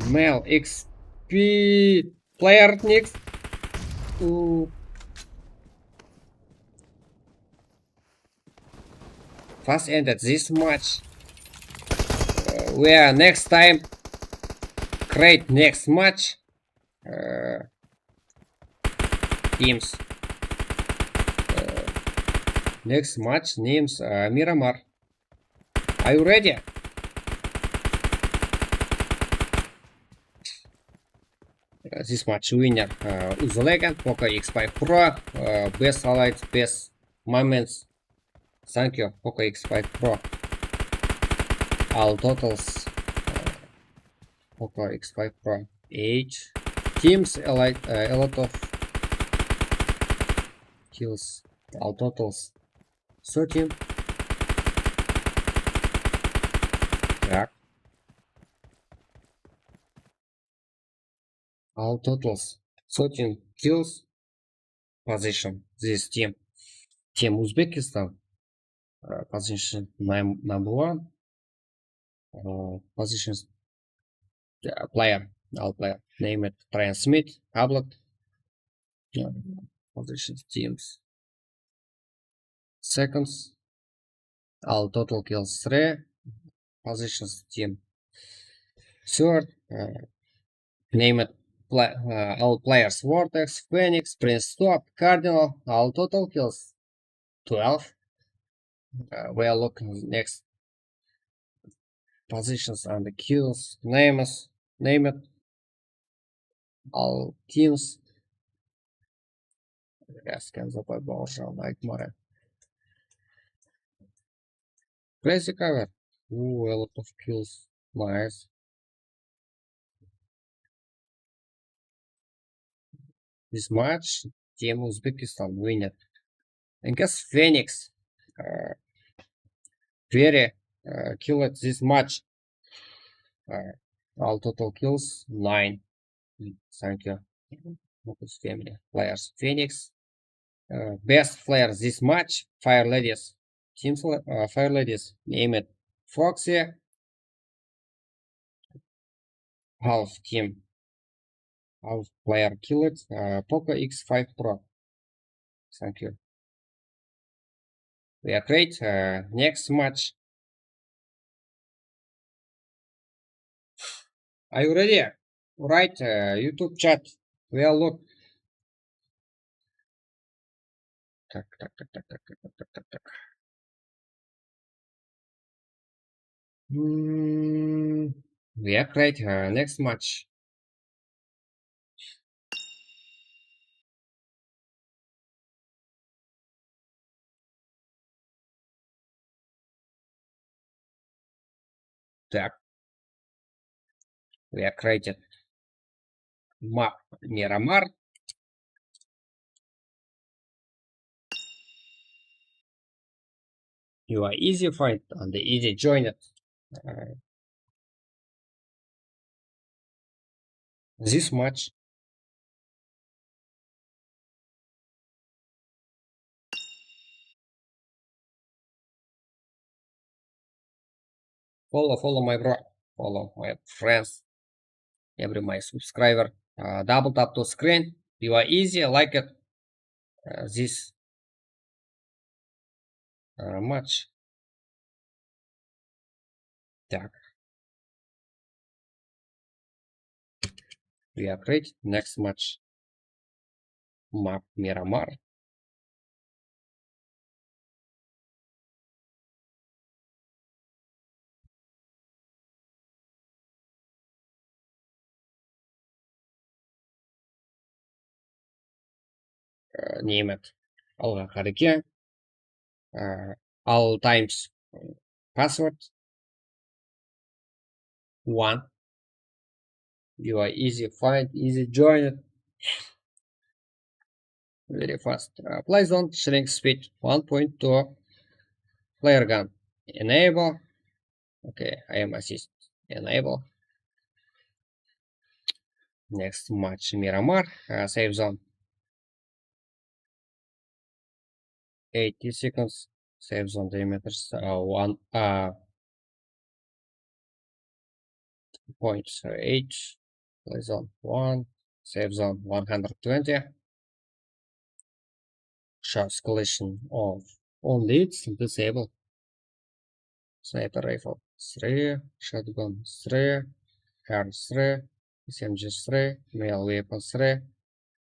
Mel X P player next. Ooh. Fast ended this match. Uh, we are next time. Create next match. Uh, teams. Uh, next match names, uh, Miramar. Are you ready? Uh, this match winner, uh, Uzalegan, Poco X five Pro, uh, best highlights, best moments. Thank you, Poco X five Pro. All totals. Uh, Poco X five Pro. Eight teams, a lot, uh, a lot of kills. All totals. Thirteen. Так. All totals. Thirteen kills. Position. This team. Team Uzbekistan. Uh, position num-, number one. Uh, positions, uh, player, all player. Name it, Transmit, Hublot. Uh, positions, teams. Seconds, all total kills three. Positions, team. Third, uh, name it, pla-, uh, all players, Vortex, Phoenix, Prince Top, Cardinal, all total kills twelve. Uh, we are looking next positions and the kills, names, name it. All teams. Yes, Kenzo by Bauerjan, Nightmare. Crazy cover. Ooh, a lot of kills. Nice. This match, team Uzbekistan win it. And guess Phoenix, uh, very, uh, killed this match. Uh, all total kills, nine. Mm, thank you. Focus family players. Phoenix, uh, best player this match, Fire Ladies. Team sele-, uh, Fire Ladies, name it. Foxy, half team. Half player killed, uh, Poco X five Pro. Thank you. We are great. Uh, next match. Are you ready? Write, uh, YouTube chat. We are look. Так, так, так, так. Mm, we are great. Uh, next match. Так. We are created map Miramar. You are easy find and easy join it. Uh, this match. Follow, follow my bro, follow my friends, every my subscriber. Uh, double tap to screen. You are easy, like it. Uh, this uh, match. Так. We are great. Next match. Map Miramar. Э, neme, alǵa qareke. Э, all times password. One. You are easy find, easy join it. Very fast. Uh, play zone, shrink speed, one point two. Player gun, enable. Okay, I am assist, enable. Next match, Miramar, uh, save zone. Eighty seconds, save zone diameters, uh, one, uh, point eight, play zone one, save zone one hundred twenty. Shots collision off. Only it's disable. Sniper rifle three, shotgun three, R three, S M G three, male weapon three,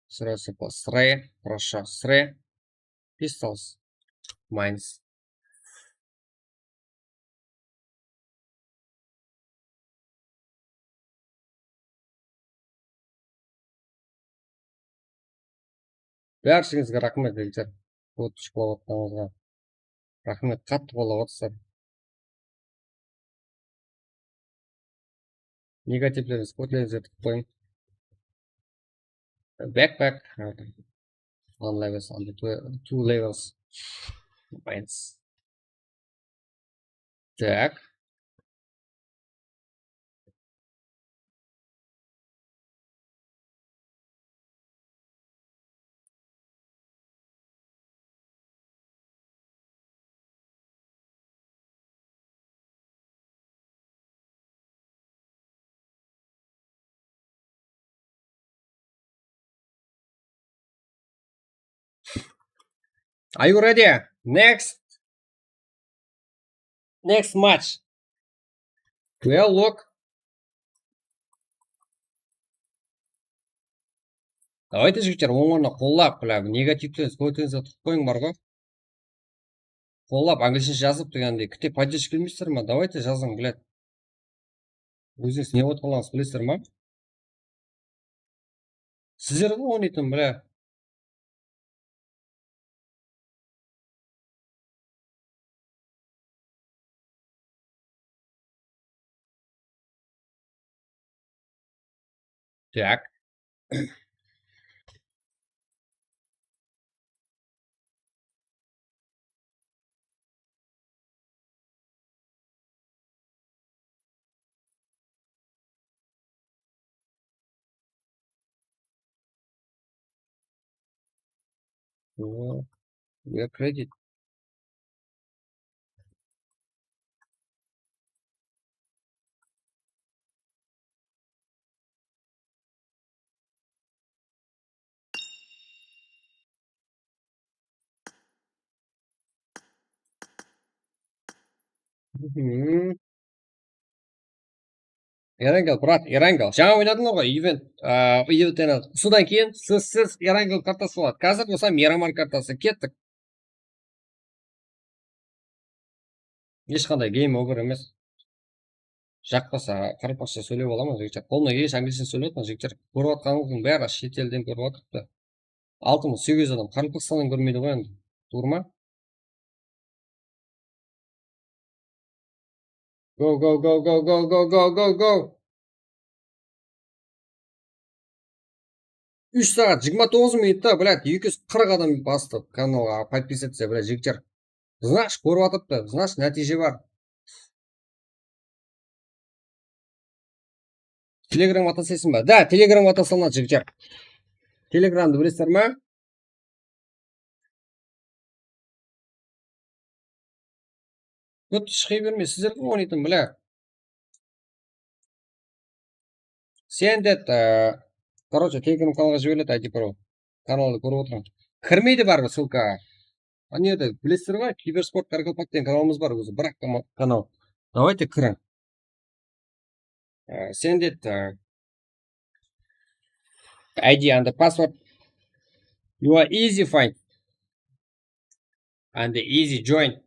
three simple three, Russia three, pistols minus. Bárshińizge raxmet, jigitler. Kóp qollap atqanıńızǵa raxmet, qattı qollap atırsızlar. Negativlerińiz kótlerin zertip qoyıń. Backpack. One levels on the two, two levels. Minus. Так. Are you ready? Next. Next match. Well, look. Давайте, jigitler, oń ornına qollap, bla, negativten, skoyten zat qılıp qoyıń, bar ǵoy. Qollap, anglishshe jazıp turǵanday, kite poddesh kelmeysizler ma? Давайте, jazıń, блядь. Ózińiz ne otqanlarıńızdı bilesizler ma? Sizler ǵoy oynaytın, bla. Так. О, я кредит. Mhm. Erangel, brat, Erangel. Jańa oynadıńlar ǵoy, event, a, event oynadıń. Sodan keyin siz, siz Erangel kartası boladı. Házir bolsa Miramar kartası. Kettik. Hesh qanday game over emes. Jaqpasa, qaraqalpaqsha sóylep alaman, jigitler. Qolımnan kelgenshe anglishshe sóylep atırman, jigitler. Kórip atqanıńızdıń bári shet elden kórip atırıptı. Altı mıń segiz júz adam Qaraqalpaqstannan kórmeydi ǵoy endi. Tuwrı ma? Go, go, go, go. Úsh saat jigirma toǵız minutta, блядь, eki júz qırq adam bastı kanalǵa подписаться, блядь, jigitler. Значит, kórip atırıptı. Значит, nátiyje bar. Telegramǵa taslaysın ba? Da, Telegramǵa taslanadı, jigitler. Telegramdı bilesizler ma? Bot shıǵa bermey, sizler kim oynaytın, bile. Sen det, e, короче, Telegram kanalǵa jiberiledi, I D Pro. Kanaldı kórip otırıń. Kirmeydi baribir ссылка. Ana jerde bilesizler ǵoy, Kibersport Karakalpak degen kanalımız bar ózi, bir-aq kama-, kanal. Давайте kiriń. E, sen det, e, I D and the password. You are easy find and easy join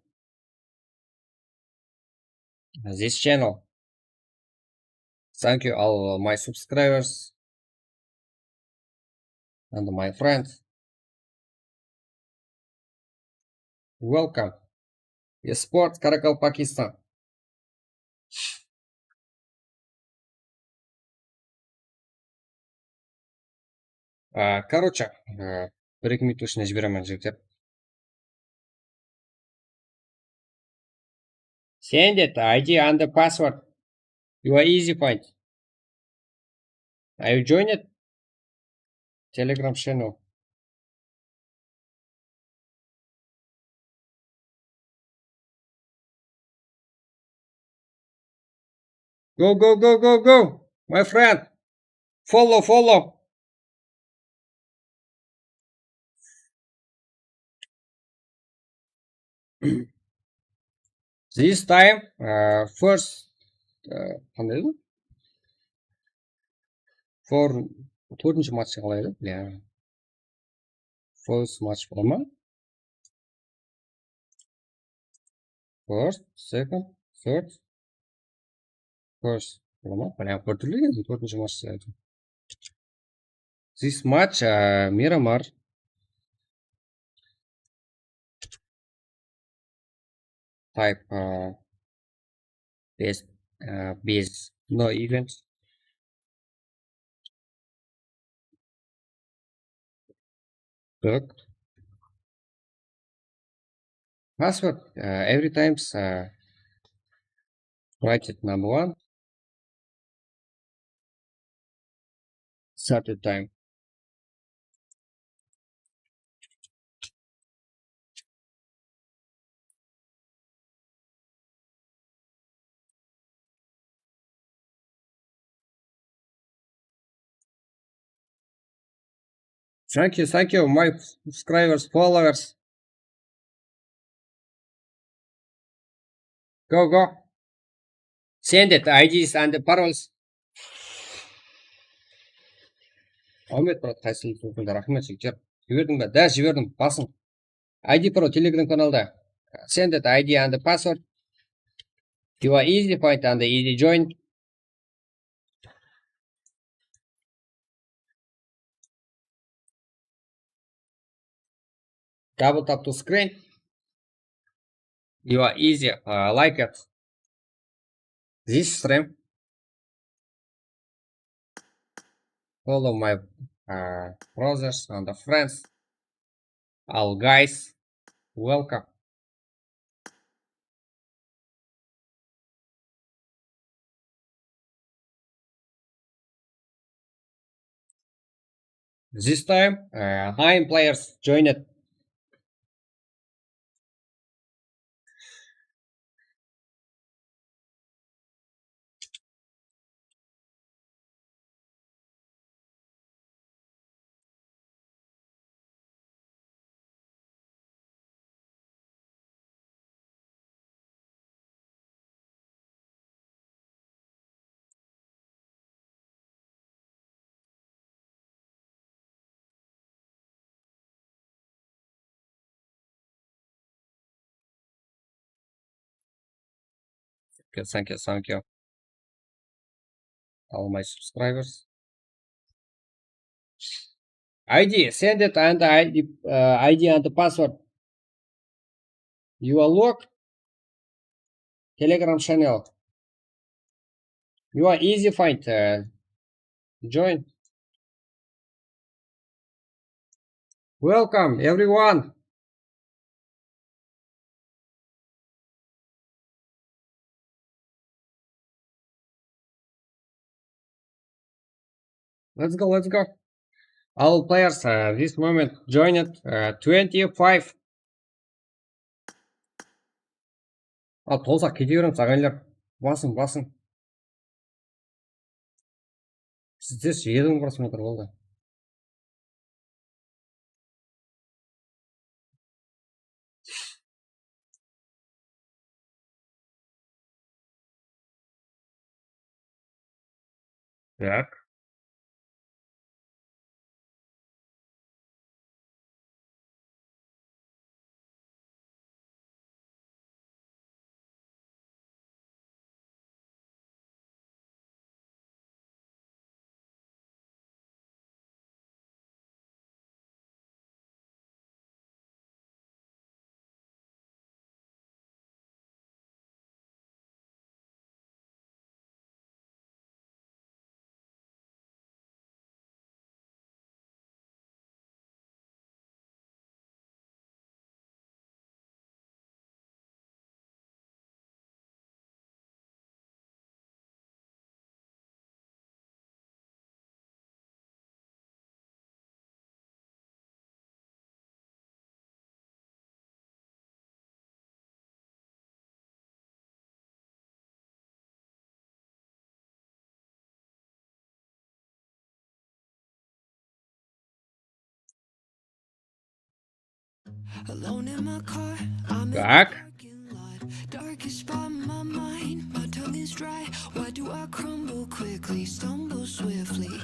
this channel. Thank you all my subscribers and my friends. Welcome. Esports Karakalpakistan. А, короче, а, bir-eki minut ishinde jiberemen, jigitler. Send it, I D and the password. You are easy find. Are you joined? Telegram channel. Go, go, go, go, go, my friend. Follow, follow. This time, uh, first, uh, qanday edi? For, tórtinshi match qalay edi? Ya. First match bola ma? First, second, third. First bola ma? Прям bir túrli edi, tórtinshi match. This match, uh, Miramar. Type, uh, best, uh, best, no events. Так. Password, uh, every times, uh, write it number one. Third time. Thank you, thank you, my subscribers, followers. Go, go. Send it, I Ds and the paroles. Áwmet, brat, qaysılı túrkinde, raxmet, jigitler. Jiberdiń be? Da, jiberdim, basıń. I D Pro Telegram kanalda. Send it, I D and the password. You are easy find and easy join. Double tap to screen. You are easy, uh, like it. This stream. Follow my, uh, brothers and friends. All guys, welcome. This time, uh, nine players joined. Thank you, thank you, thank you. All my subscribers. I D, send it and I D, uh, I D and the password. You are logged. Telegram channel. You are easy find. Uh, join. Welcome, everyone. Let's go, let's go. All players, uh, this moment joined, uh, twenty-five. Al, tolsaq kete beremiz, aqayınlar. Basıń, basıń. Sizler sh-, eliń prasmotr boldı. Alone in my car, I'm in the Так. Parking lot. Darkest spot in my mind, my tongue is dry. Why do I crumble quickly, stumble swiftly?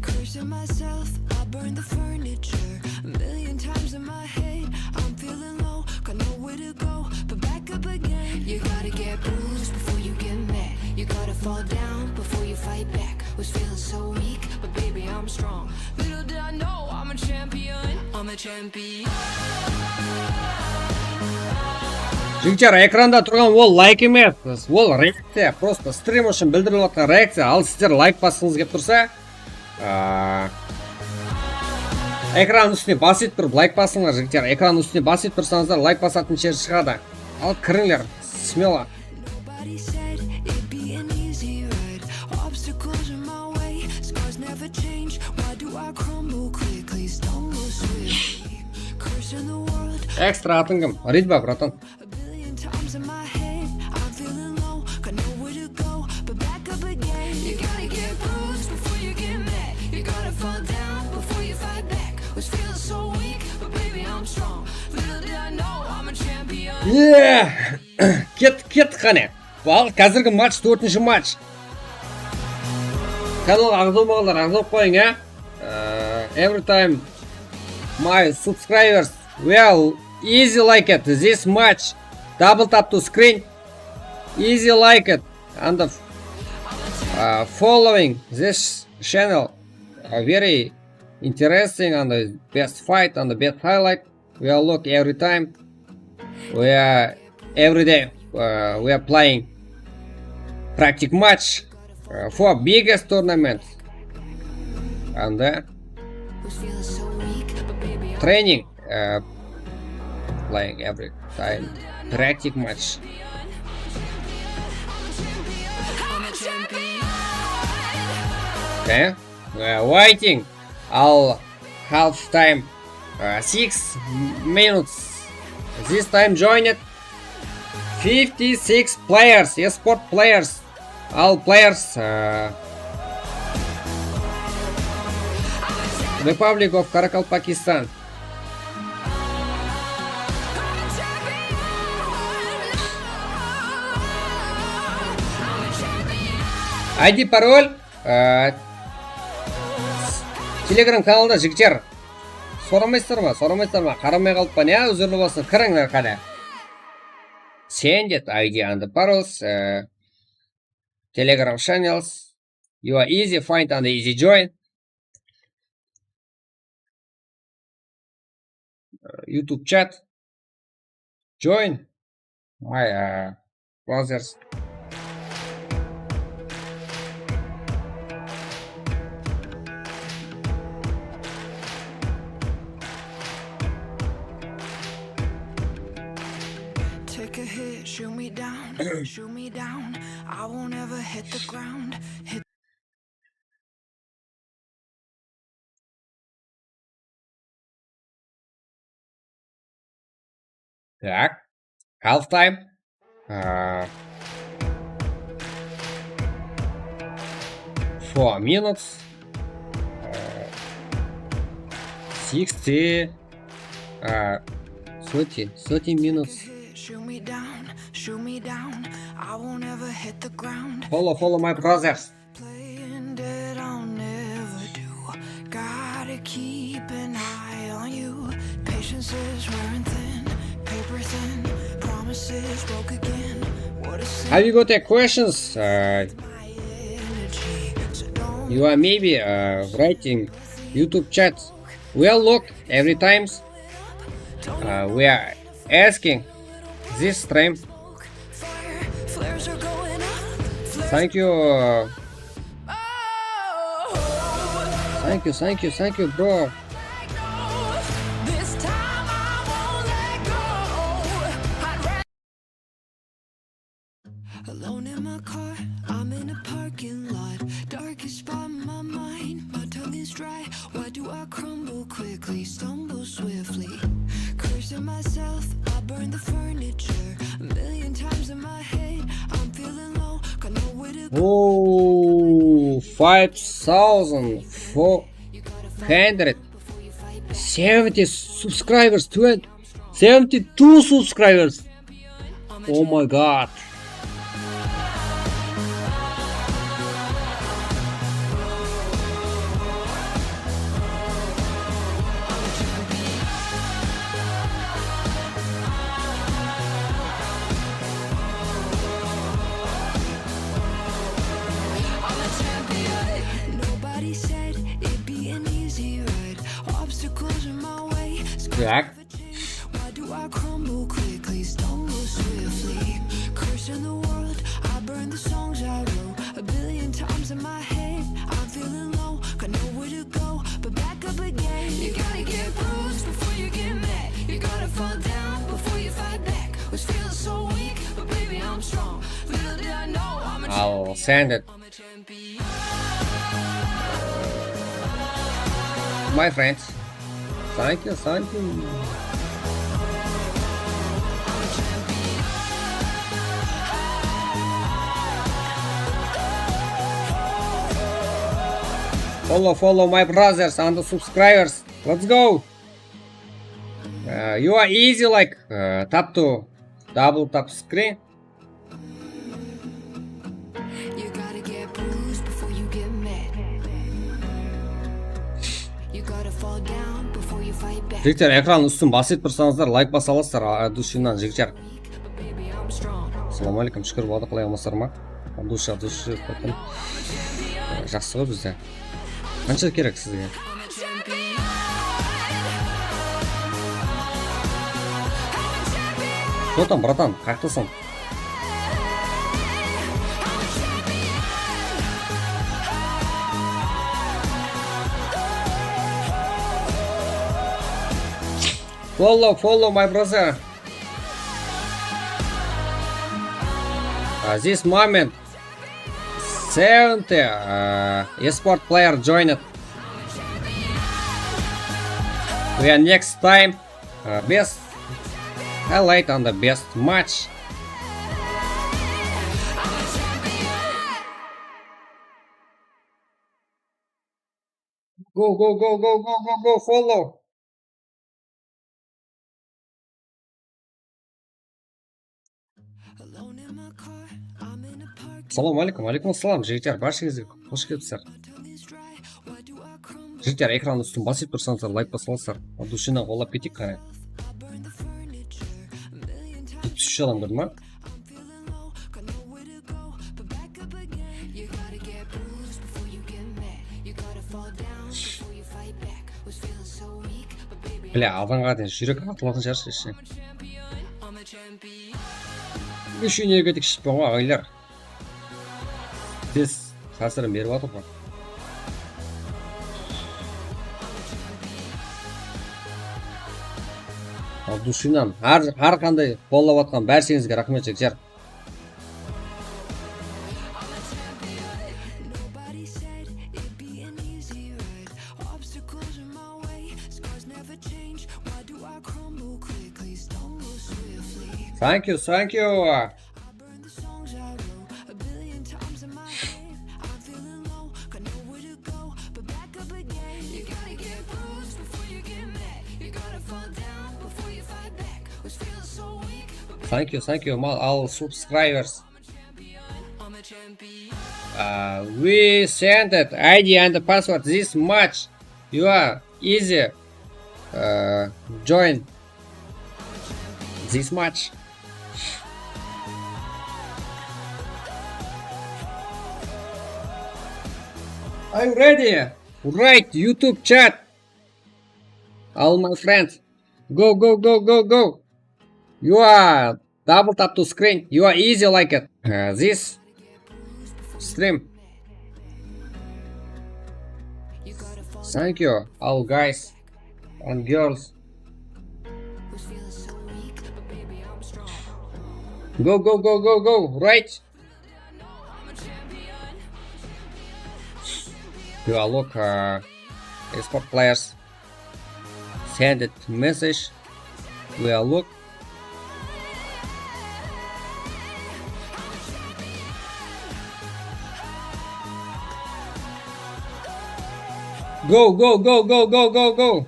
Cursing myself, I burn the furniture. A million times in my head, I'm feeling low, got nowhere to go but back up again. You gotta get bruised before you get mad. You gotta fall down before you fight back. Was feeling so weak, but baby, I'm strong. Little did I know, I'm a champion. I'm a champion. Jigitler, ekranda turǵan ol layk emes, ol reakciya, prosto strim ushın bildirilip atırǵan reakciya. Al, sizler layk basqıńız kelip tursa, aa, ekran ústine bas etip turıp layk basıńlar, jigitler. Ekran ústine bas etip tursańızlar, layk basatın jer shıǵadı. Al, kirińler, smelo. Nobody said it'd be an easy ride. Obstacles in my way, scars never change. Why do I crumble quickly, stumble swiftly? Cursing the world. Ekstra atın kim? Ridva, bratan. A billion times in my head, I'm feeling low, got nowhere to go but back up again. You gotta get bruised before you get mad. You gotta fall down before you fight back. Was feeling so weak, but baby, I'm strong. Little did I know, I'm a champion. Yeah! Ket, ket qáne. Al, házirgi match, tórtinshi match. Kanalǵa aǵza bolmaǵanlar aǵza bolıp qoyıń, ya. Uh, every time my subscribers will easy like it this match. Double tap to screen. Easy like it and, uh, following this channel. Uh, very interesting and the best fight and the best highlight. We are look every time. We are every day. Uh, we are playing practice match, uh, for biggest tournament and, uh, training, uh, playing every time practice match. Okay. Uh, waiting all half time, uh, six minutes. This time joined fifty-six players, esport players, all players, uh, Republic of Karakalpakstan. I D, parol. Aa, Telegram kanalda, jigitler. Soramaysızlar ma? Soramaysızlar ma? Qaramay qalıppan, ya, úzirli bolsın. Kirińler qáne. Send it I D and parol, aa, Telegram channels. You are easy find and easy join. YouTube chat. Join my, uh, brothers. Take a hit, shoot me down, shoot me down. I won't ever hit the ground. Hit Так. Half time. Uh, four minutes. Uh, sixty. Uh, thirty, thirty minutes. Shoot me down, shoot me down. I won't ever hit the ground. Follow, follow, my brothers. Playing dead, I'll never do. Gotta keep an eye on you. Patience is wearing thin, paper thin. Promises broke again. What a sin. Have you got any questions? Uh, my energy. So don't you are maybe, uh, writing YouTube chat. We are look every times. Uh, we are asking this stream. Thank you. Thank you, thank you, thank you, bro. Alone in my car, I'm in a parking lot. Darkest spot in my mind, my tongue is dry. Why do I crumble quickly, stumble swiftly? Cursing myself, I burn the furniture. A million times in my head, I'm feeling low, got nowhere to go. Oh, five thousand four hundred seventy subscribers, twen- seventy-two subscribers. Oh my God. Nobody said it'd be an easy ride. Obstacles in my way. Так. Why do I crumble quickly, stumble swiftly? Cursing the world, I burn the songs I wrote. A billion times in my head, I'm feeling low, got nowhere to go but back up again. You gotta get bruised before you get mad. You gotta fall down before you fight back. Was feeling so weak, but baby, I'm strong. Little did I know I'm a champion. I'll send it. My friends. Thank you, thank you. Follow, follow my brothers and the subscribers. Let's go. Uh, you are easy like, uh, tap to double tap screen. You gotta get bruised before you get mad. You gotta fall down before you fight back. Jigitler, ekran ústin bas etip tursańızlar, layk basa alasızlar, a, dushinan, jigitler. But baby, I'm strong. Assalawma aleykum, shúkir, boldı, qalay, amasızlar ma? Dusha, dusha, jaqsı ǵoy bizde. Qansha kerek sizge? Что там, братан? Как ты сам? Follow, follow, my brother. Uh, this moment, seventy, uh, esport player joined. We are next time, uh, best highlight and the best match. Go, go, go, follow. Assalawma aleykum. Aleykum assalam, jigitler, bárshengizge xosh kelipsizler. Jigitler, ekran ústin bas etip tursańızlar, layk basa alasızlar. Dushinan qollap keteyik, qáne. Jetpis úsh adam kirdi ma? Bile, azanǵa deyin júrek atılatuǵın shıǵar, sheshseń. Úsh energetik ishippan ǵoy, aǵaylar. Tez tásirın berip atır ǵoy. Al, dushinan, hár, hár qanday qollap atqan bárshengizge raxmet, jigitler. Thank you, thank you. Thank you, thank you, mal, all subscribers. Uh, we send it I D and the password this match. You are easy. Uh, join this match. Are you ready? Write YouTube chat. All my friends. Go, go, go, go, go. You are double tap to screen. You are easy like it. Uh, this stream. Thank you, all guys and girls. Go, go, go, go, go. Right. You are look, uh, esport players. Send it message. We are look. Go, go, go, go, go, go, go.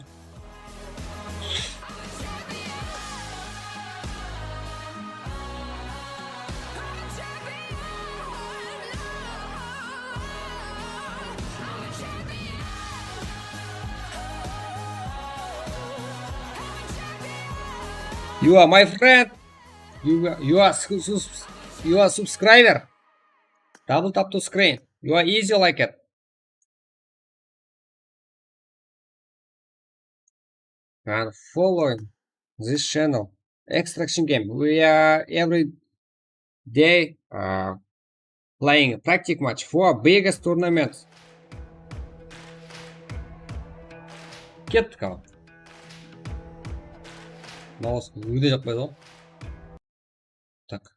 You are my friend. You are, you are su-, sus-, you are subscriber. Double tap to screen. You are easy like it. And following this channel, Extraction Game. We are every day, uh, playing practice match for biggest tournaments. Kettik al. Mouse ógde jaqpaydı ǵoy. Tak.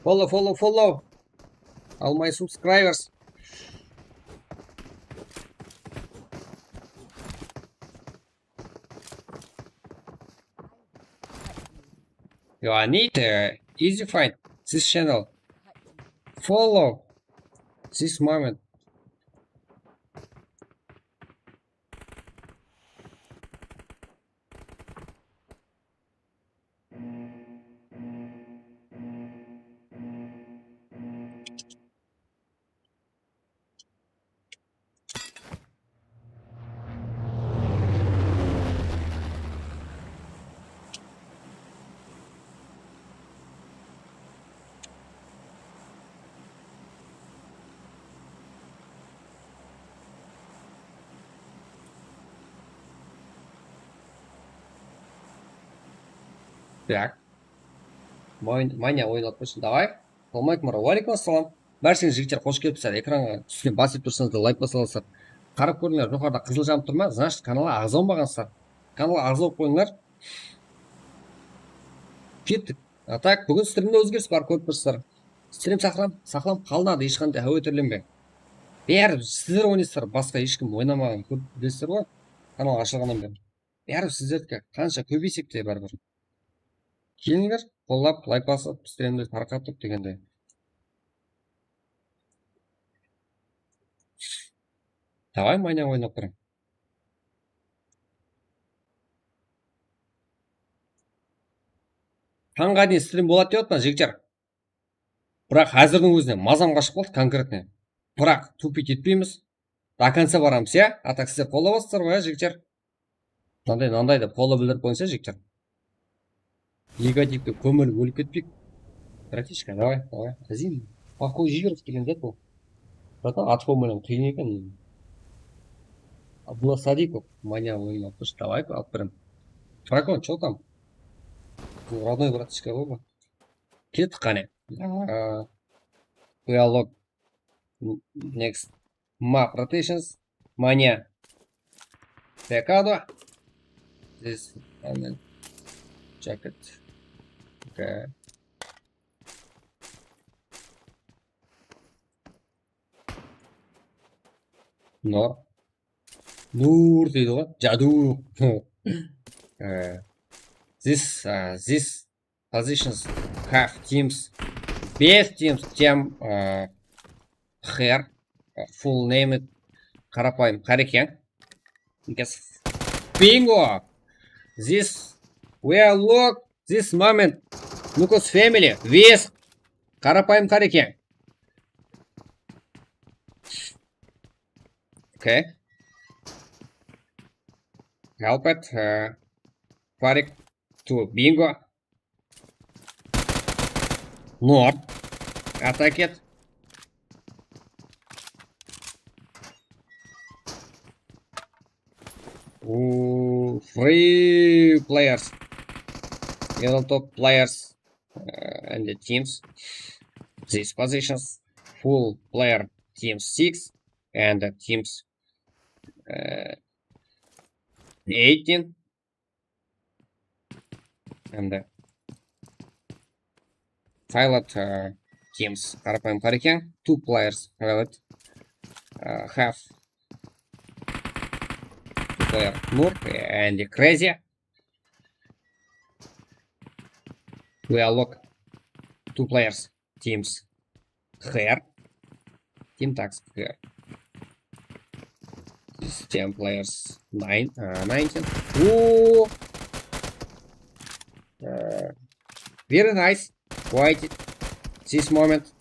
Follow, follow, follow. All my subscribers. You are need, uh, easy find this channel. Follow this moment. Так. Майн-, Mania oynap qoysın, давай. Assalamu aleykum, wa aleykum assalam. Bársheń jigitler, xosh kelipsizler. Ekranǵa túsken basıp tursańız da, layk basa alasızlar. Qarap kórińler, joqarıda qızıl janıp tur ma? Значит, kanalǵa aǵza bolmaǵansızlar. Kanalǵa aǵza bolıp qoyıńlar. Kettik. A tak, búgin strimde ózgeris bar, kórip tursızlar. Strim saqlam-, saqlanıp qalınadı, hesh qanday háwetirlenbeń. Bári sizler oynaysızlar, basqa hesh kim oynamaǵan, kórip bilesizler ǵoy, kanal ashılǵannan beri. Bári sizlerdiki, qansha kóbeysek te báribir. Kelińler, qollap, layk basıp, strimdi tarqatıp degendey. Davay, Mania oynap turıń. Tańǵa deyin strim boladı dep atırman, jigitler. Biraq házirdiń ózine mazam qashıp qaldı, konkretno. Biraq tupit etpeymiz. До конца baramız, ya? A tak sizler qollap atırsızlar ǵoy, ya, jigitler? Mınanday, mınanday dep qollap bildirip qoyıńız, ya, jigitler. Negativke kómilip ólip ketpeyik. Bratishka, davay, davay. Azim, paxoy jiberish degen zat bul. Bratan, atxon menen qıyın eken. Abdulla Sadikov, manya oyın alıp turshı, davay, alıp berem. Drakon, chё tam? Bul родной bratishka ǵoy bul. Kettik qáne. Aa, we are locked. Next. Map rotations. Manya. Pecado. This, and then jacket. Okay. Nur. Nur deydi ǵoy. Jadu. Eh, this, uh, this positions have teams. Best teams, team, uh, here. Uh, full name it. Qarapayım Qareken. Yes. Bingo! This, we are locked this moment. Nukus family, this. Qarapayım Qareken. Okay. Help it, uh, Farik to Bingo. North. Attack it. Ooh, three players. Yellow top players, uh, and the teams. These positions. Full player team six and the teams, uh, eighteen. And, uh, pilot, uh, teams. Qarapayım Qareken. Two players pilot. Uh, have two player Nur and Crazy. We are locked. Two players. Teams. Here. Team tax here. This ten players. Nine, uh, nineteen. Ooh! Uh, very nice. Quite this moment.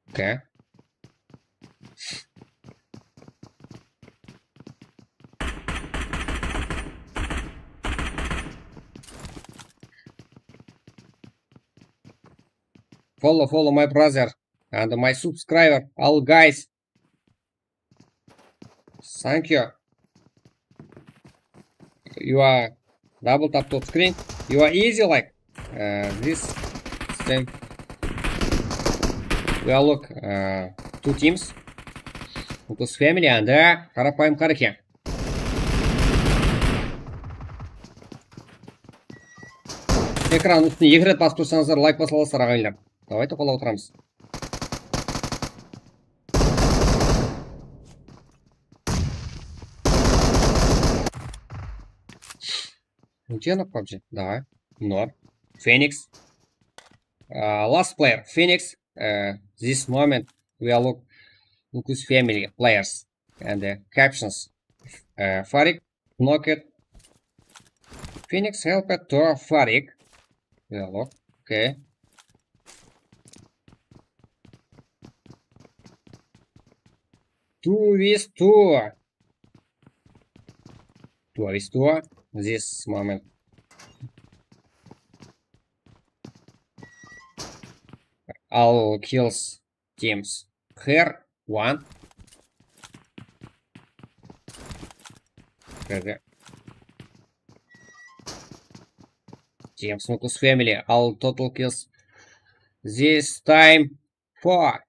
Okay. Follow, follow my brother and my subscriber, all guys. Thank you. You are double tap top screen. You are easy like, uh, this thing. We are look, uh, two teams. Nukus family and, uh, Qarapayım Qareken. Ekran ústine eki ret basıp tursańızlar, layk basa alasızlar, aǵayinler. Давайте qollap otıramız. Где она, PUBG? Давай. Норм. Феникс. Uh, last player, Phoenix. Uh, this moment we are look, Nukus family players. And, uh, captions. Uh, Farik, knocked. Phoenix helped to Farik. We are look. Okay. Two with two. Two with two. This moment. All kills teams. Here, one. Here. Teams Nukus family. All total kills. This time four.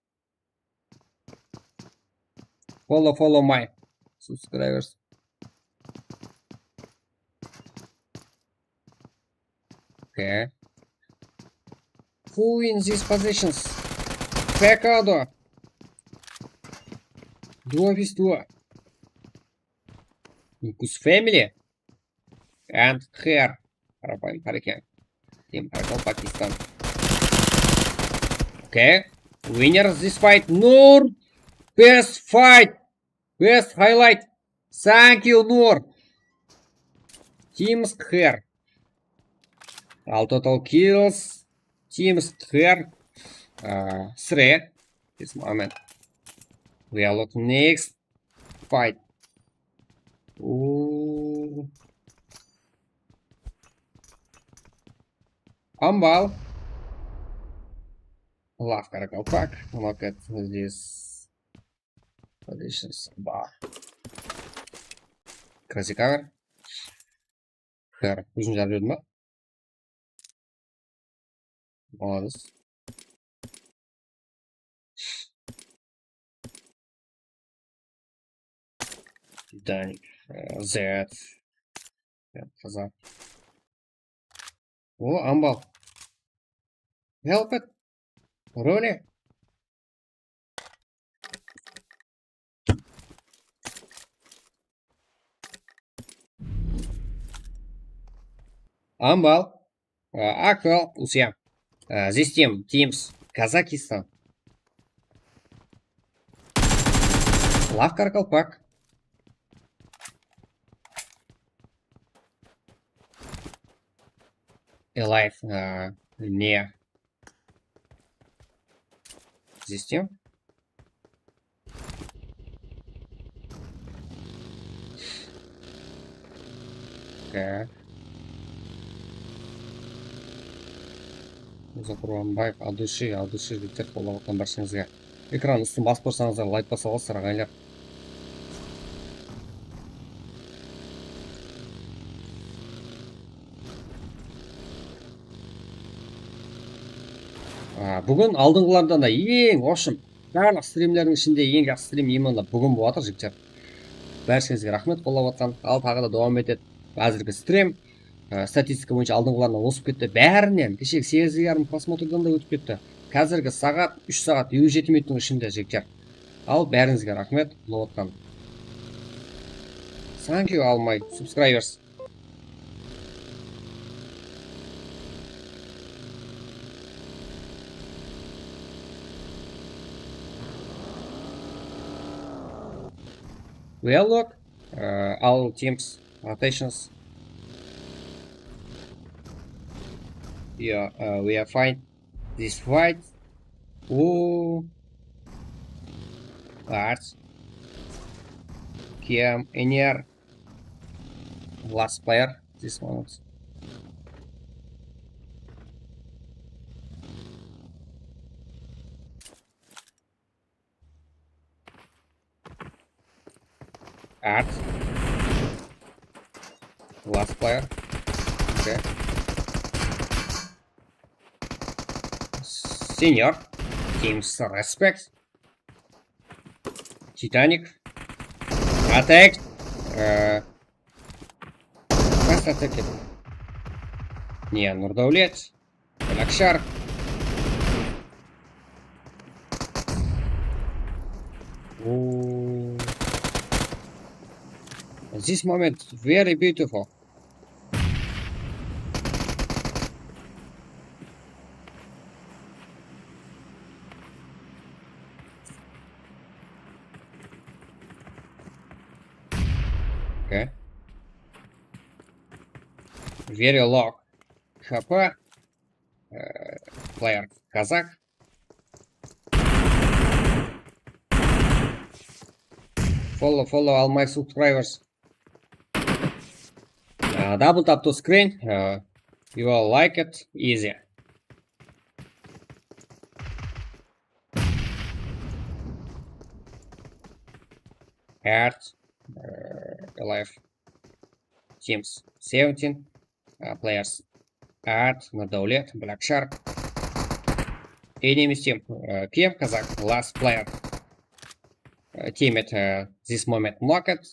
Follow, follow my subscribers. Okay. Who in these positions? Pecado. Два без два. Nukus family. And here. Qarapayım Qareken. Team Arakal Pakistan. Okay. Winner this fight. Nur. Best fight. Best highlight. Thank you, Nur. Team Square. Al total kills. Teams qırq, uh, three. This moment. We are looking next fight. Ooh. Ambal. Love Karakalpak. Look at this. Positions bar. Krasikaver. Her, ózin jarıp jiberdim ba? Molodec. Titanik, e, Zed. Ya, qızar. O, ambal. Help it. Rone. Ambal. Akıl, Usya. This team, teams, Kazakistan. Love Karakalpak. Alive, uh, near. This team. Okay. Musa Qurbanbaev, от души, от души, jigitler, qollap atqan bárshenińizge. Ekran ústin basıp tursańızlar, layk basa alasızlar, aǵayinler. Á, búgin aldınǵılardan da eń, в общем, barlıq strimlerdiń ishinde eń jaqsı strim именно búgin bolıp atır, jigitler. Bársheńizge raxmet qollap atqan. Al, taǵı da dawam etedi. Házirgi strim, á, statistika boyınsha aldınǵılarınan ozıp ketti. Bárinen, keshegi segiz yarım prosmotrdan da ótip ketti. Házirgi saǵat, úsh saǵat, elli jeti minuttıń ishinde, jigitler. Al, bárińizge raxmet, qollap atqan. Thank you, all my subscribers. We are look, uh, all teams, rotations. Yeah, uh, we are fine. This fight. Ooh. Arts. Kiam, Eniar. Last player, this moment. At. Last player. Okay. Senior. Teams respect. Titanic. Attack. Э, Fast attack. Не, Nurdáwlet. Black Shark. Ooh. This moment very beautiful. Okay. Very low. H P. Uh, player Kazakh. Follow, follow all my subscribers. Uh, double tap to screen. Uh, you will like it. Easy. Heart, uh, alive. Teams seventeen, uh, players. Art, Nurdáwlet, Black Shark. Enemies team, uh, Kiev Kazakh, last player. Uh, team at, uh, this moment knocked.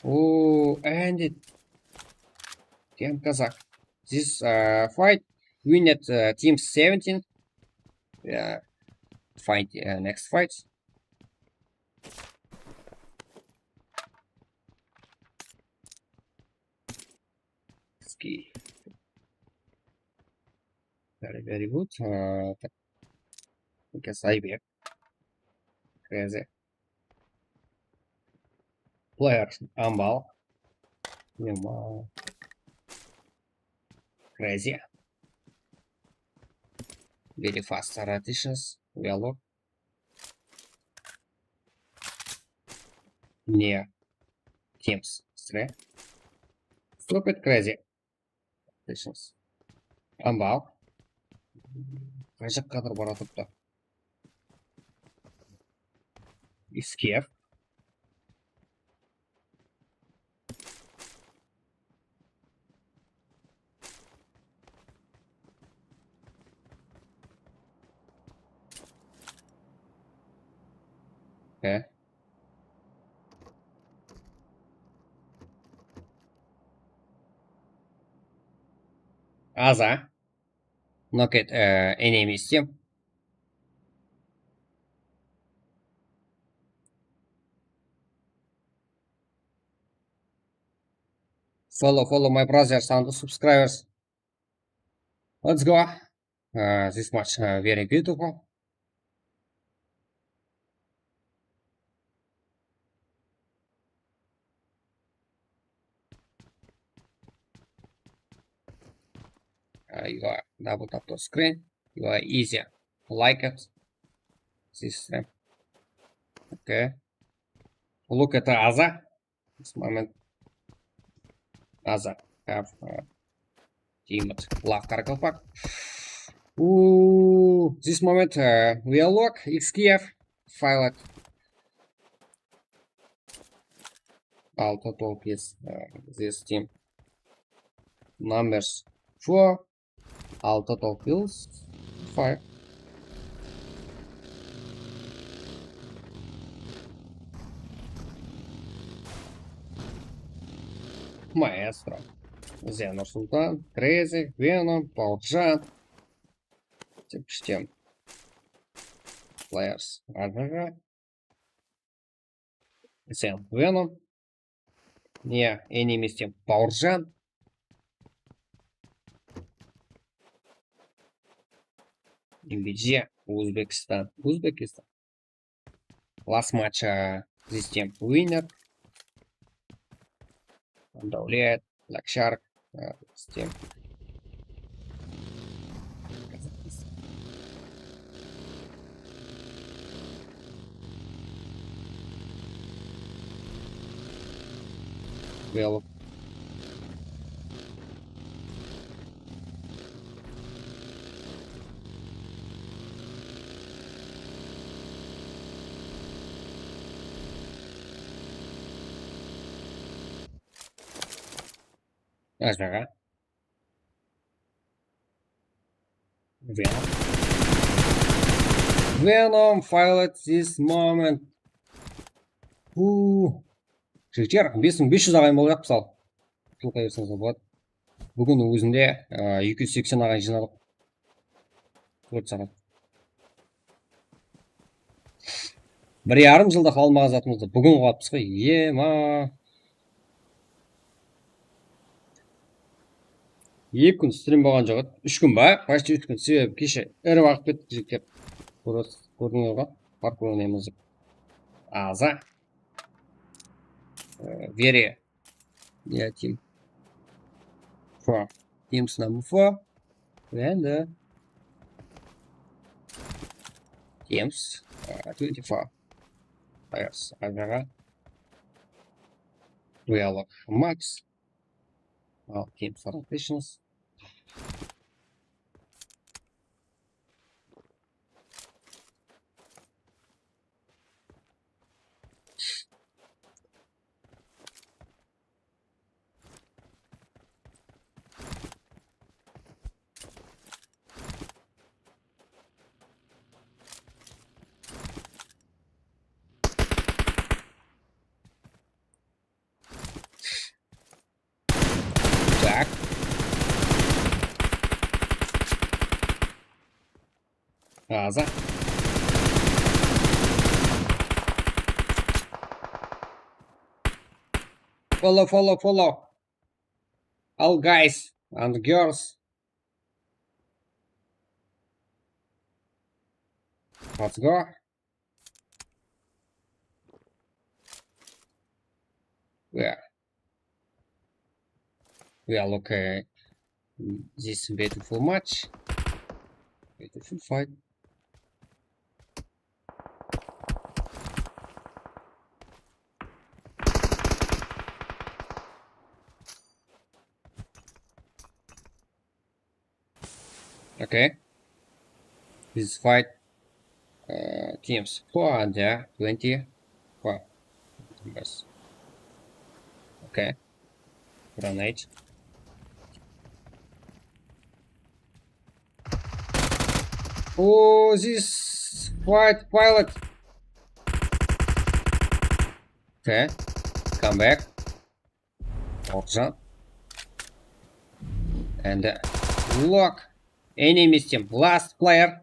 Ooh, and it. Kiev Kazakh. This, uh, fight win at, uh, team seventeen. Yeah, fight, uh, next fight. Ski. Very, very good. Uh, okay, Saybek. Crazy. Player Ambal. Ambal. Crazy. Very fast rotations. We are low. Не. Teams. Stray. Stupid crazy. Patience. Ambal. Qay jaqqa qadar bara turıptı? Escape. E? Aza. Knocked, e, enemies team. Follow, follow my brothers and subscribers. Let's go. Uh, this match, uh, very beautiful. Uh, you are double tap to screen. You are easy. Like it. This time. Okay. Look at Aza. This moment. Aza. Have, uh, teammate. Love Karakalpak. Ooh, this moment, uh, we are lock. X K F. File it. Altı total kills, uh, this team. Numbers four. Altı total kills. Five. Maestro. Ziya Nursultan, Crazy, Venom, Baujan. Tepishtem. Players. Ajaga. Sen Venom. Ne, enemies team Bauırjan. Nvidia, Uzbekistan, Uzbekistan. Last match, uh, this team winner. Davlet, Black Shark. Uh, this team. Real. Ajaǵa. Venom. Venom, file at this moment. Uuu. Jigitler, bes mıń bes júz aǵayın bolayıq, mısal. Qutlıqlay berseńiz boladı. Búgin ózinde, e, eki júz seksen aǵayın jıynadıq. Tórt saat. Bir yarım jılda qıla almaǵan zatımızdı búgin qılıp atırmız ǵoy, ema. Eki kún strim bolǵan joq edi. Úsh kún ba? Почти úsh kún. Sebebi keshe iri waqıt ketti, jigitler. Kórdińiz ǵoy. Parkur oynayman dep. Aza. E, Veri. Ya, team. Four. Teams number four. And, uh, teams, uh, twenty-four. Players. Ajaǵa. We are lock Max. All teams are patience. Tak. Aza. Follow, follow, follow. All guys and girls. Let's go. Yeah. We are okay. This beautiful match. Beautiful fight. Okay. This fight, uh, teams four and there twenty-four members. Okay. Grenade. Oh, this fight pilot. Okay. Come back. Oqjan. And, uh, look. Enemies team. Last player.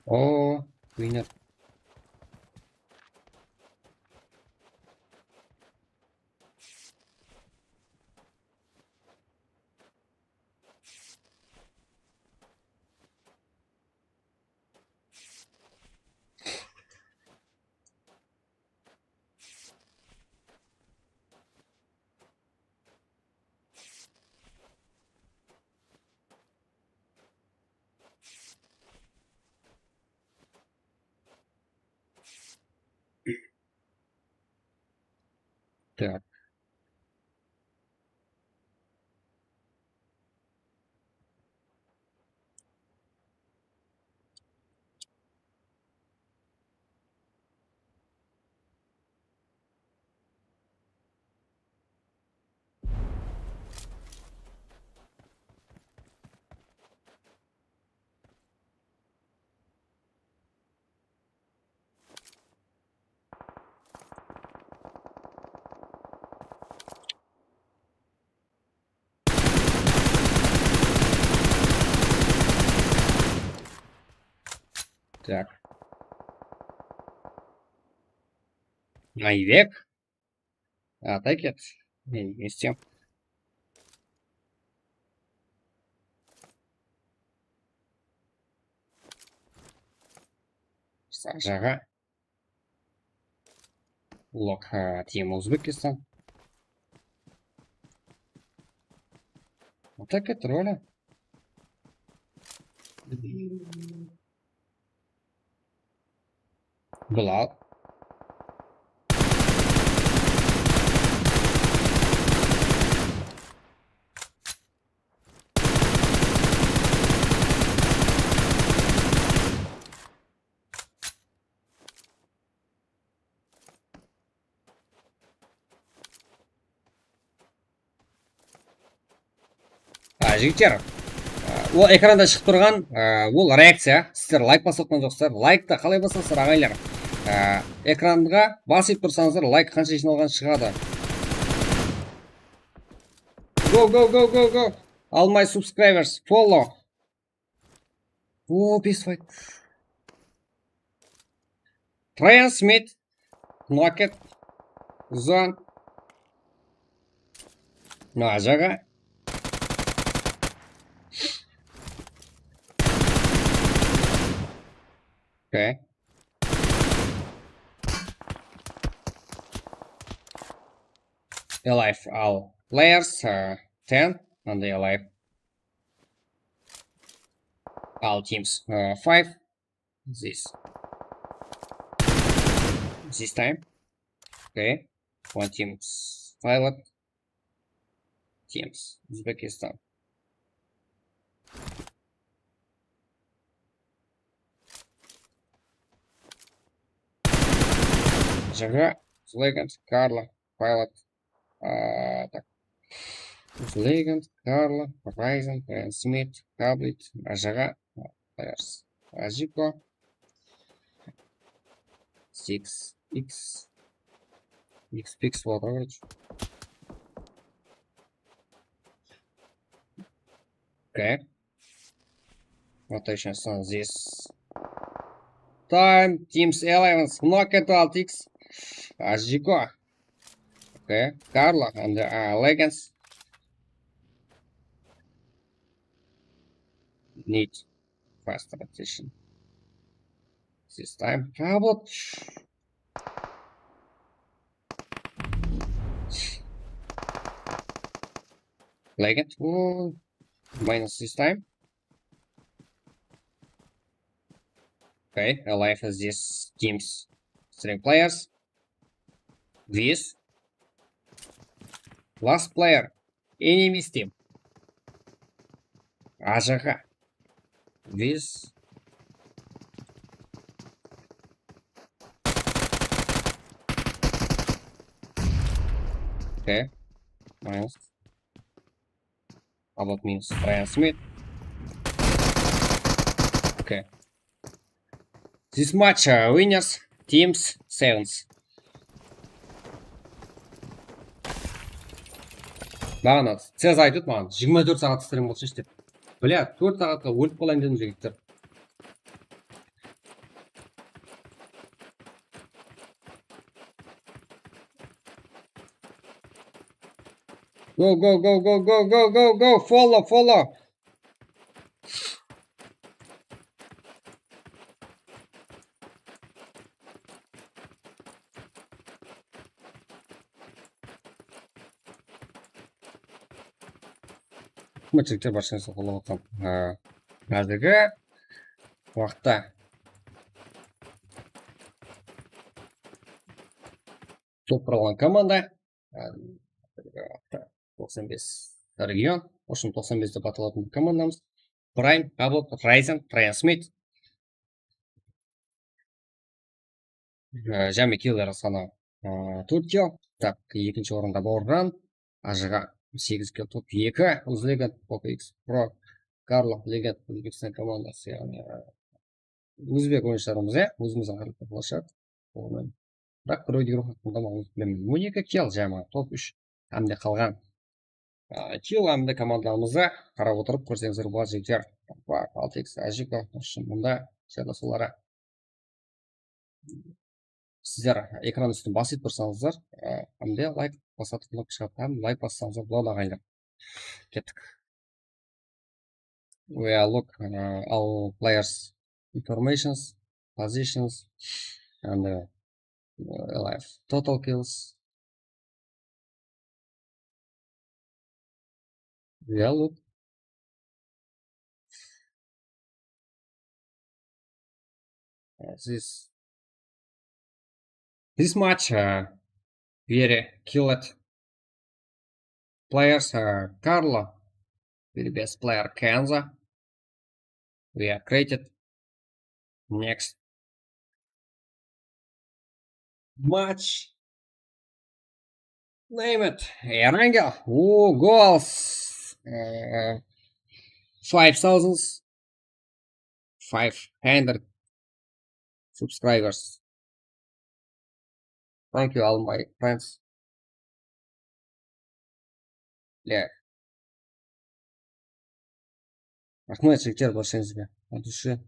Oh, winner. Так. Так. Айбек. А, так это. Не, не с тем. Сажаға. Лок, а, Team Узбекистан. Вот так это, Роля. Bilal. A, jigitler, a, ol ekranda shıǵıp turǵan, a, ol reakciya. Sizler layk basıp atqan joqsızlar. Layktı qalay basasızlar, aǵayinler? A, ekranǵa basıp tursańızlar, layk qansha jıynalǵan shıǵadı. Go, go, go, go, go. All my subscribers, follow. O, bes fight. Transmit. Knocked. Zone. Mına jaǵa. Okay. Alive all players, uh, ten on the alive. All teams, uh, five. This. This time. Okay. One team's pilot. Teams. Uzbekistan. Jaga, Legend, Carla, pilot. A, tak. Legend, Carla, Horizon, Ryan Smith, Kablit, Ajaga, Players. Ajiko. Six X. X Pix water. Okay. Rotation on this. Time, Teams eleven, Knock at Altix, Ajiko. Okay, Carla and, uh, Legends. need fast rotation. This time, работ. Like it. Ooh, minus this time. Okay, alive is this team's three players. This last player. Enemies team. Ajıǵa. This. Okay. Minus. About minus. Ryan Smith. Okay. This match, uh, winners, teams, sevens. Maǵan Cez aytıp edi maǵan, jigirma tórt saat stream bolsınshı dep. Blya, tórt saatqa ólip qalayın dedim, jigitler. Go, go, go, go, go, go, go, go, follow, follow. Hikmet jigitler, barshangızǵa qollap atırman. Há, házirgi waqıtta top bir alǵan komanda. Há, toqsan bes region, в общем, toqsan bes dep atalatuǵın bir komandamız. Prime, Abot, Ryzen, Ryan Smith. Á, jámi killer sanı, á, tórt kill. Tak, ekinshi orında Bauırjan, Ajıǵa segiz kill, top eki, Uzlegend, Poco X Pro, Karlo, Legend, Ózbekstan komandası, yaǵnıy, á, ózbek oyınshılarımız, ya, ózimizdiń hárbiy qolashı. Onnan. Biraq bir oydı haqqında maǵlıwmat bilemen. On eki kill jámi, top úsh. Hám de qalǵan, á, kill hám de komandalarımızdı qarap otırıp kórseńizler boladı, jigitler. Bak, altı X Ajiko, ushın mında jerde soları. Sizler ekran ústin basıp tursańızlar, á, hám de layk basadı knopka shıǵadı, hám layk bassańızlar boladı, aǵayinler. Kettik. We are look, uh, all players informations, positions, and, uh, uh, alive. Total kills. We are look. Uh, this, this match, uh, very killed players, uh, Karlo, very best player Kenzo. We are created. Next match. Name it. Erangel. Ooh, goals. Uh, five thousand five hundred subscribers. Thank you, all my friends. Yeah. Raxmet, jigitler, barshangizga. От души.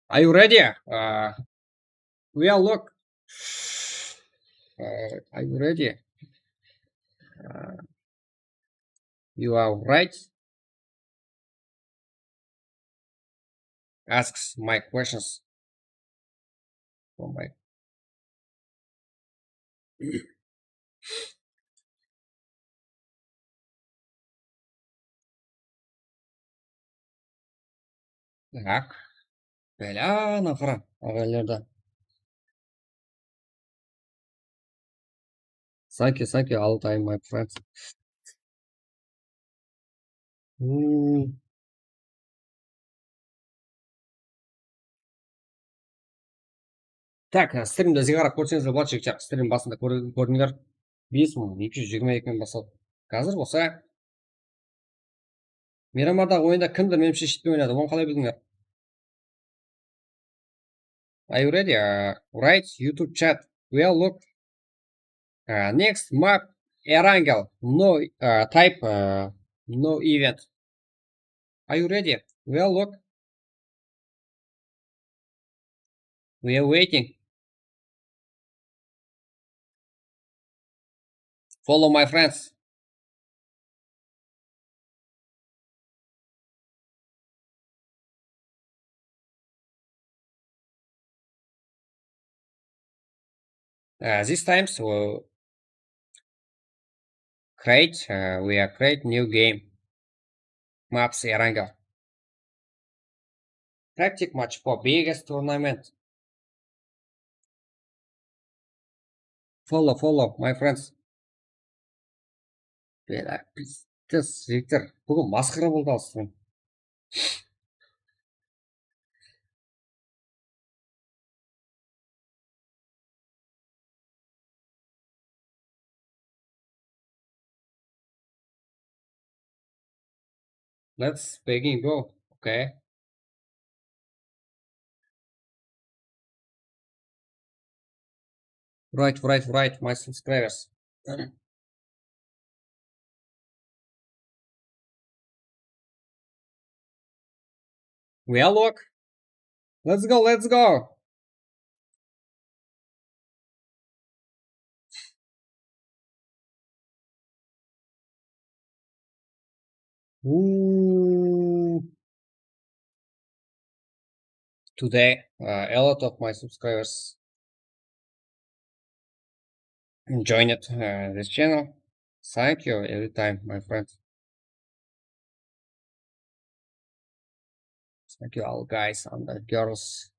Are you ready? Uh, we are look. Uh, are you ready? Uh, you are right. Asks my questions. Oh my. Так. Bela naqara aǵayinlerdi. Thank you, thank you, all time, my friends. Hmm. Tak, strimdi ziyqaraq kórseńizler boladı, jigitler. Strim basında kór-, kórdińler. Bes mıń eki júz jigirma eki men basladı. Házir bolsa Miramardaǵı oyında kimdir, menimshe, shitpey oynadı. Onı qalay bildińler? Are you ready? Uh, write YouTube chat. We are look. Uh, next map, Erangel. No, uh, type, uh, no event. Are you ready? We are look. We are waiting. Follow my friends. Uh, this time, so create, uh, we are create new game. Maps Erangel. Tactic match for biggest tournament. Follow, follow, my friends. Bela, pizdes, jigitler. Búgin masqara boldı alıstıń. Let's begin, go. Okay. Right, right, right, my subscribers. We are lock. Let's go, let's go. Ooh. Today, uh, a lot of my subscribers joined, uh, this channel. Thank you every time, my friends. Thank you all guys and the girls.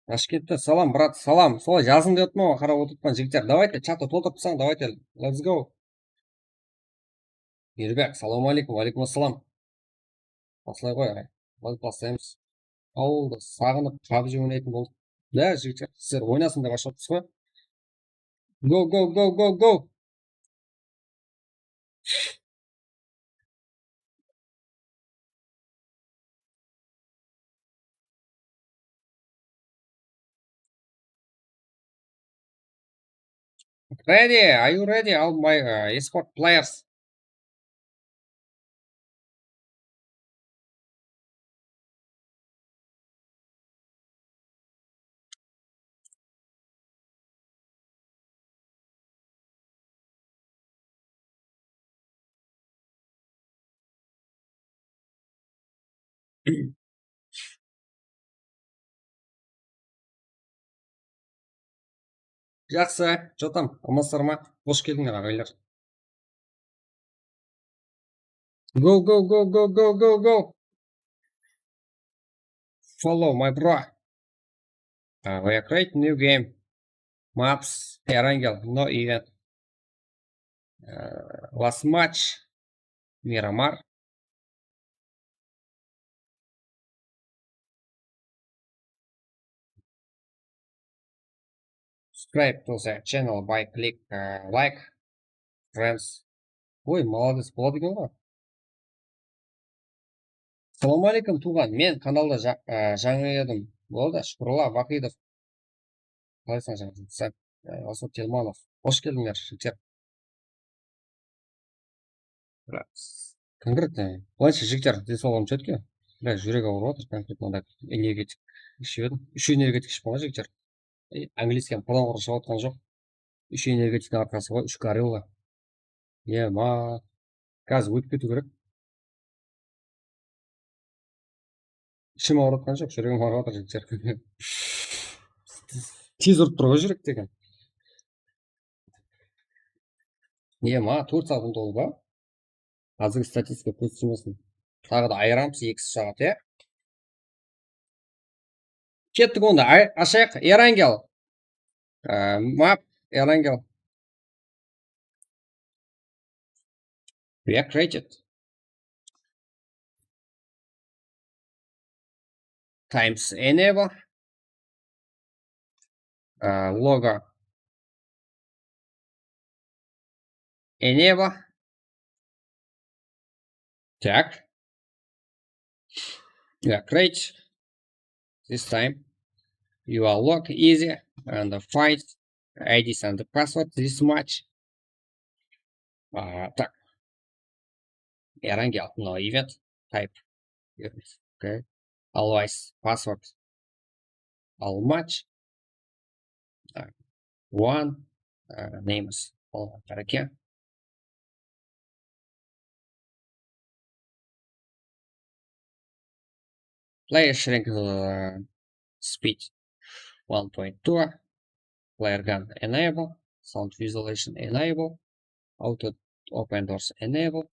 Tashkentten salam, brat, salam. Solay jazıń dep atırman ǵoy, qarap otırıppan, jigitler. Давайте, chattı toltırıp taslań, давайте. Let's go. Mirbek, assalamu aleykum. Wa aleykum assalam. Baslay qoy, aqay. Házir baslaymız. Awıldı saǵınıp, PUBG oynaytın boldıq. Da, jigitler, sizler oynasın dep ashıp atırmız ǵoy. Go, go, go, go, go. Ready? Are you ready, all my, uh, esport players? Jaqsı, jotam, amansızlar ma? Xosh keldińler, aǵaylar. Go, go, go, go, go, go, go. Follow, my bro. Uh, we are create new game. Maps, Erangel, no event. Uh, last match, Miramar. Subscribe to the channel by click, uh, like, friends. Oy, malades, boladı eken ǵoy. Assalawma aleykum, tuwǵan. Men kanalda ja-, á, jańa edim. Boldı, Shukurullo Wahidov. Qalaysań, jańa? Á, Rasul Telmanov. Xosh keldińler, jigitler. Konkretno. Bılayınsha, jigitler, densawlıǵım chotki. Bıra júrek awırıp atır, konkretno, mında energetik iship edim. Úsh energetik iship qoyǵan, jigitler. E, angliyskiyam qurıń-qurı shıǵıp atqan joq. Úsh energetiktiń arqası ǵoy, úsh gorilla. Ema. Gaz ótip ketiw kerek. Ishim awırıp atqan joq, júregim awırıp atır, jigitler. Tez urıp tur ǵoy júrek degen. Ema, tórt saat on toǵız ba? Házirgi statistika kóz tiymesin. Taǵı da ayıramız eki saat, ya. Kettik onda, ay-, ashayıq. Erangel. Á, map, Erangel. We are created. Times enable. Á, logo. Enable. Так. Yeah, create. This time. You are log easy and find I Ds and the password this match. A, tak. Yarangi altın event type. Okay. Always password. Al match. Tak. One. A, names. All tareke. Player shrink, uh, speed one point two, player gun enable, sound visualization enable, auto open doors enable,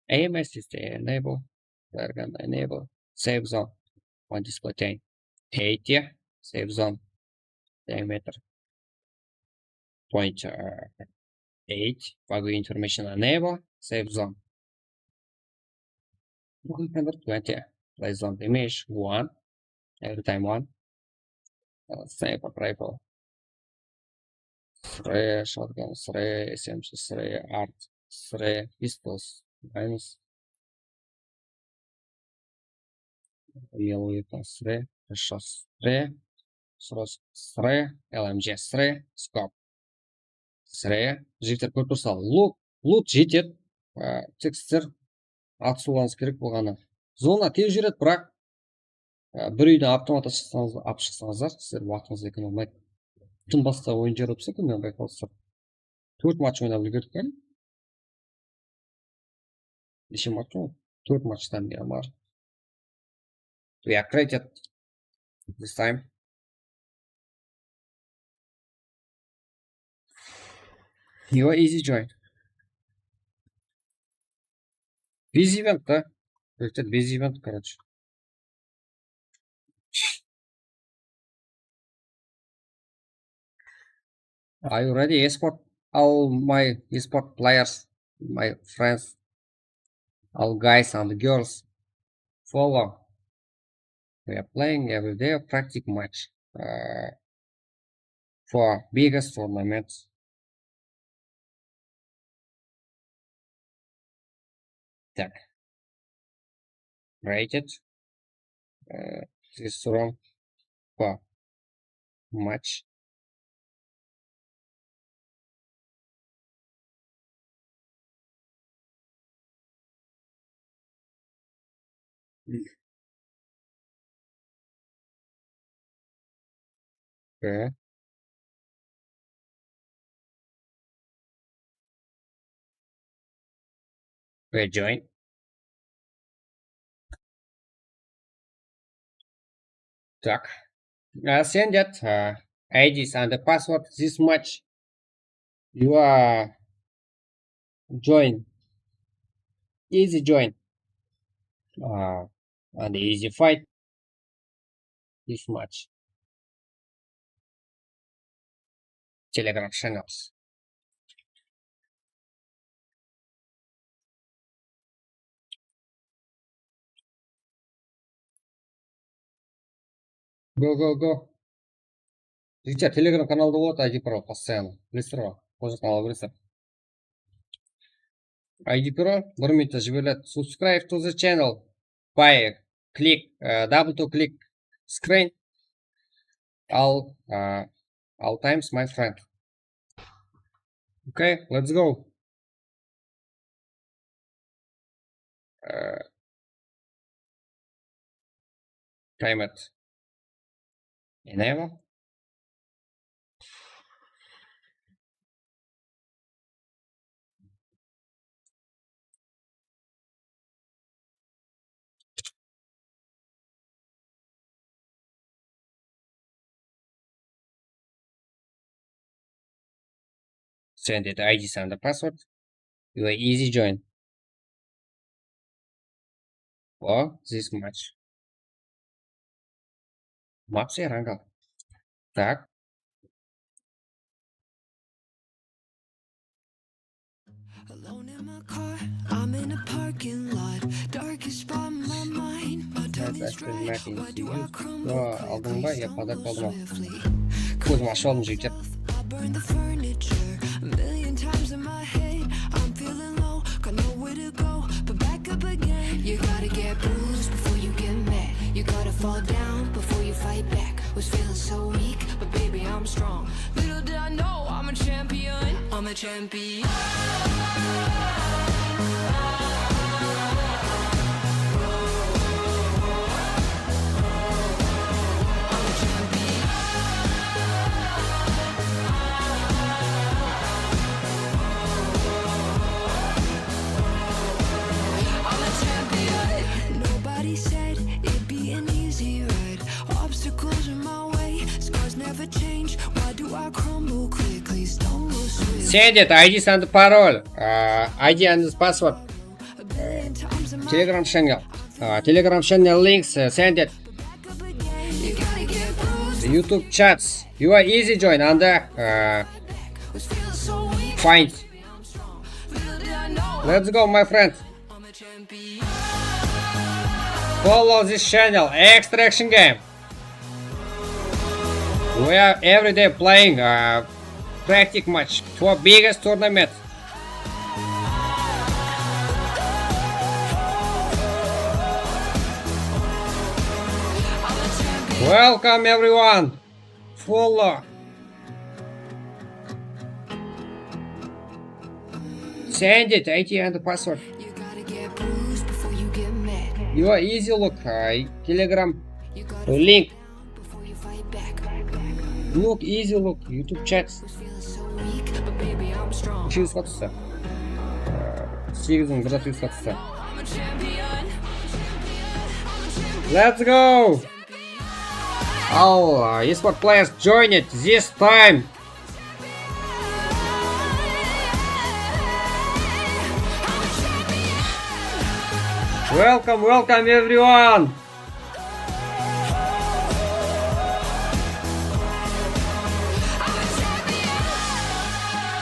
aim assist enable, player gun enable, safe zone, one display ten, eighty, safe zone, diameter point, uh, eight, bug information enable, safe zone. One hundred twenty, play zone damage one, every time one. Uh, sniper rifle. Three, shotgun three, S M G three, art three, pistols minus. Yellow weapon three, precious three, sros three, L M G three, scope three. Jigitler, kórip tursa, lut, lut jetedi. Á, tek sizler atısıwlarıńız kerek bolǵanı. Zona tez júredi, biraq, á, bir úyden avtomat shıqsańız, alıp shıqsańızlar, sizler waqtıńızdı ekonomlaydı. Tın basqa oyın júrip tursa, men bayqalsam. Tórt match oynap úlgerdik, ya? Neshe match ol? Tórt matchtan beri bar. We are created this time. You are easy join. Busy event, da. Created busy event, короче. Are you ready, esport? All my esport players, my friends, all guys and girls, follow. We are playing every day, practice match, uh, for biggest tournament. Так. Rated. Э, this round по матч. Э. Э, join. Так. Uh, send that, uh, I Ds and the password this match. You are join. Easy join. Uh, and easy fight. This match. Telegram channels. Go, go, go. Жігіттер, Telegram каналда болады, I D Pro постоянно. Білесіздер ғой, қосылып ала бересіздер. I D Pro bir minutta jiberiledi. Subscribe to the channel by click, uh, double to click screen. All, uh, all times, my friend. Okay, let's go. Uh, time it. Enable. Send it I Ds and the password. You are easy join. О, this match. Мапсер, ангал. Так. Alone in my car, I'm in a parking lot. Darkest spot in my mind. My tongue is dry. Why do I crumble? Aldıń ba, ya pодарок aldı ma? Kózim ashıp aldım, jigitler. I burn the furniture a million times in my head. I'm feeling low, got nowhere to go but back up again. You gotta get bruised before you get mad. You gotta fall down before you fight back. Was feeling so weak, but baby, I'm strong. Little did I know I'm a champion. I'm a champion. I'm a champion. I'm a champion. Nobody said it'd be an easy ride. Obstacles in my way, scars never change. Why do I crumble quickly, stumble swift? Send it, I D and parol. Uh, I D and password. A billion times in my Telegram channel. Uh, Telegram channel links, uh, send it. Back up again. You gotta get bruised. YouTube chats. You are easy join and, uh, Was feeling so weak. Find. Little did I know. Let's go, my friend. I'm a champion. Follow this channel, Extraction Game. We are every day playing, uh, practice match for biggest tournament. Welcome, everyone. Follow. Send it, I D and password. You gotta get bruised before you get mad. You are easy look, uh, Telegram link. Before you fight back. Look, easy look, YouTube chats. Was feeling so weak, but baby, I'm strong. Úshinshi sırada. Segiz mıń bir zatı úshinshi sırada. I'm a champion. Let's go! All, uh, esport players join it this time. Welcome, welcome, everyone.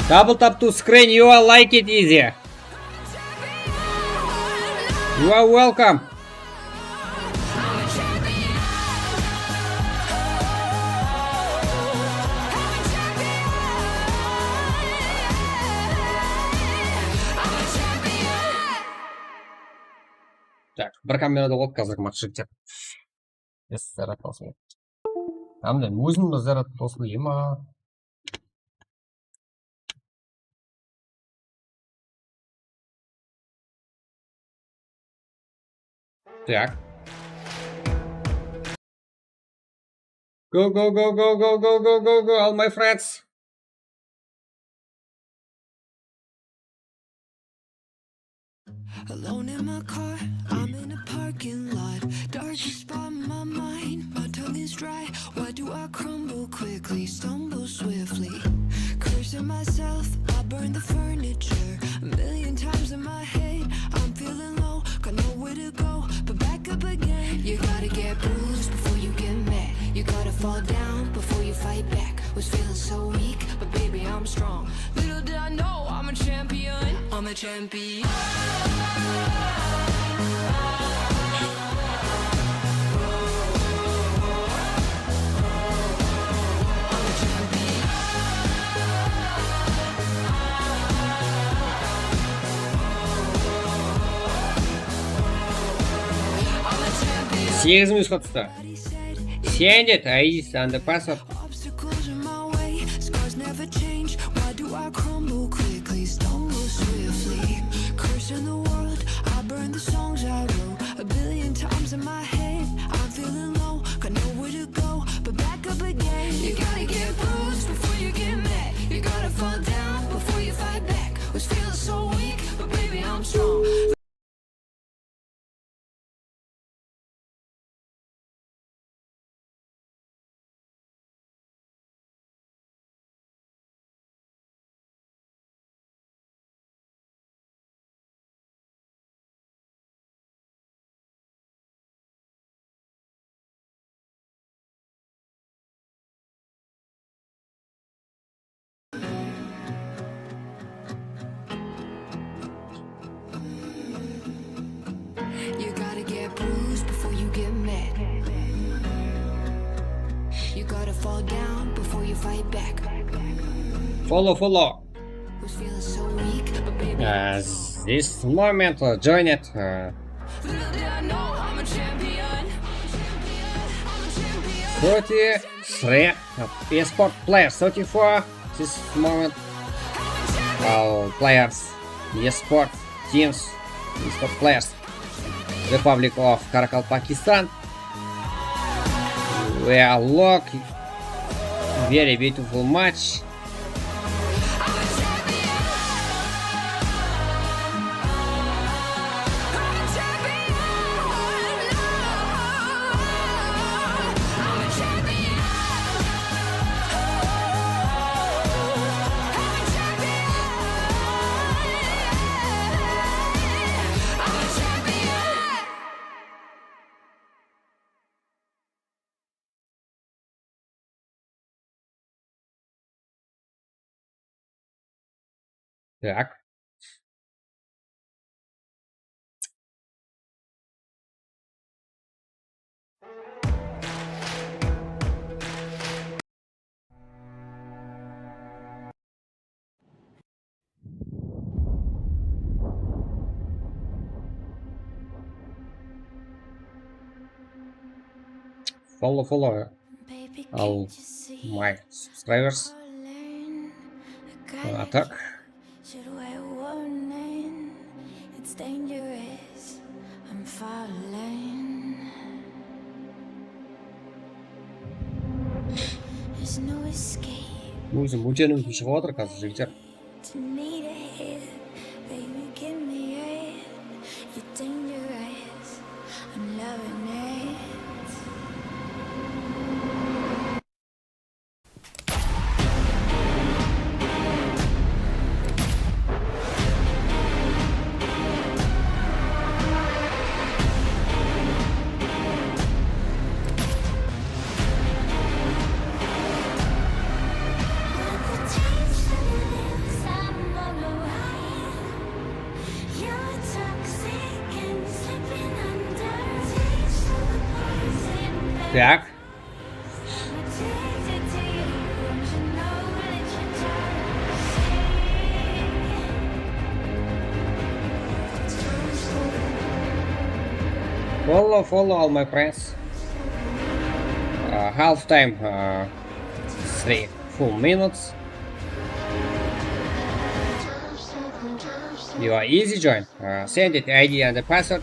Double tap to screen, you are like it easy. You are welcome. Так, bir kamerada qılıp, házirgi match jigitler. Yes, zarat bolsın. Hám de ózim bir zarat bolsın deymen. Так. Go, go, go, all my friends. Alone in my car, I'm in a parking lot. Darkest spot in my mind, my tongue is dry. Why do I crumble quickly, stumble swiftly? Cursing myself, I burn the furniture. A million times in my head, I'm feeling low, got nowhere to go, but back up again. You gotta get bruised before you get mad. You gotta fall down before you fight back. Was feeling so weak, but baby, I'm strong. Little did I know I'm a champion. I'm a champion. Segiz minutqa tústi. Send it, I D and the password. Obstacles in my way, scars never change. Why do I crumble quickly, stumble swiftly? Cursing the world, I burn the songs I wrote. A billion times in my head, I'm feeling low, got nowhere to go, but back up again. You gotta get bruised before you get mad. You gotta fall down before you fight back. Was feeling so weak, but baby, I'm strong. You gotta get bruised before you get mad. You gotta fall down before you fight back. Follow, follow. Was feeling so weak, but baby, uh, this moment, uh, join it. Uh, Little did I know I'm a champion. I'm a champion. I'm a champion. Forty, Shrek, Esport Players thirty-four, this moment. All players, Esport, teams, Esport Players, Republic of Karakalpakstan. We are lock. Very beautiful match. Так. Follow, follow all my subscribers. Atak. Ózim óteniwim shıǵıp atır házir, jigitler. Так. Follow, follow all my friends. Uh, half time, uh, three full minutes. You are easy join. Uh, send it I D and the password.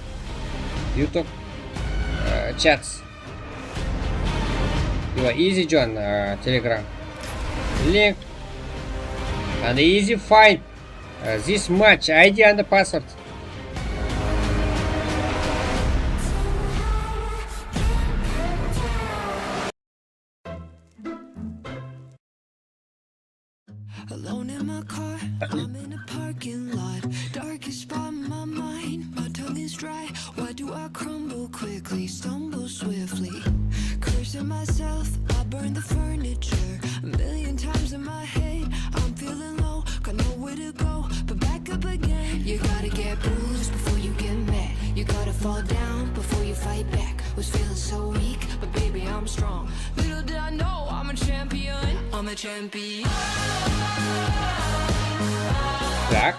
YouTube, uh, chats. You are easy join, uh, Telegram link and easy find, uh, this match I D and the password. Alone in my car, I'm in a parking lot. Darkest spot in my mind, my tongue is dry. Why do I crumble quickly, stumble swiftly? Cursing myself, I burn the furniture. A million times in my head, I'm feeling low, got nowhere to go but back up again. You gotta get bruised before you get mad. You gotta fall down before you fight back. Was feeling so weak, but baby, I'm strong. Little did I know, I'm a champion. I'm a champion. Так.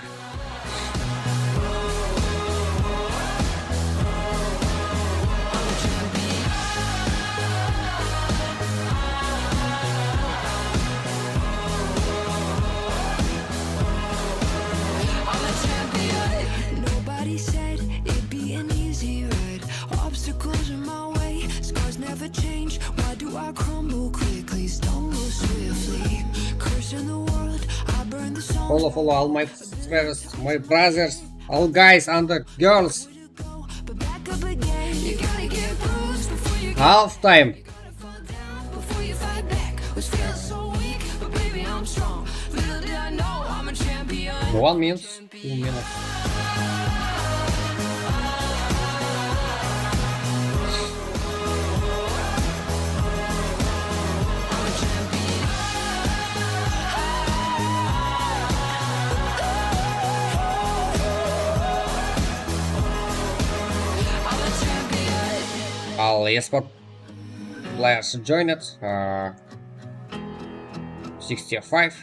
Nobody said it'd be an easy ride. Obstacles in my way, scars never change. Why do I crumble quickly, stumble swiftly? Cursing the world, I burn the song. Follow, follow all my subscribers, my brothers, all guys and the girls. Half time. One minute. Two minutes. Al, Esport players joined, uh, sixty-five.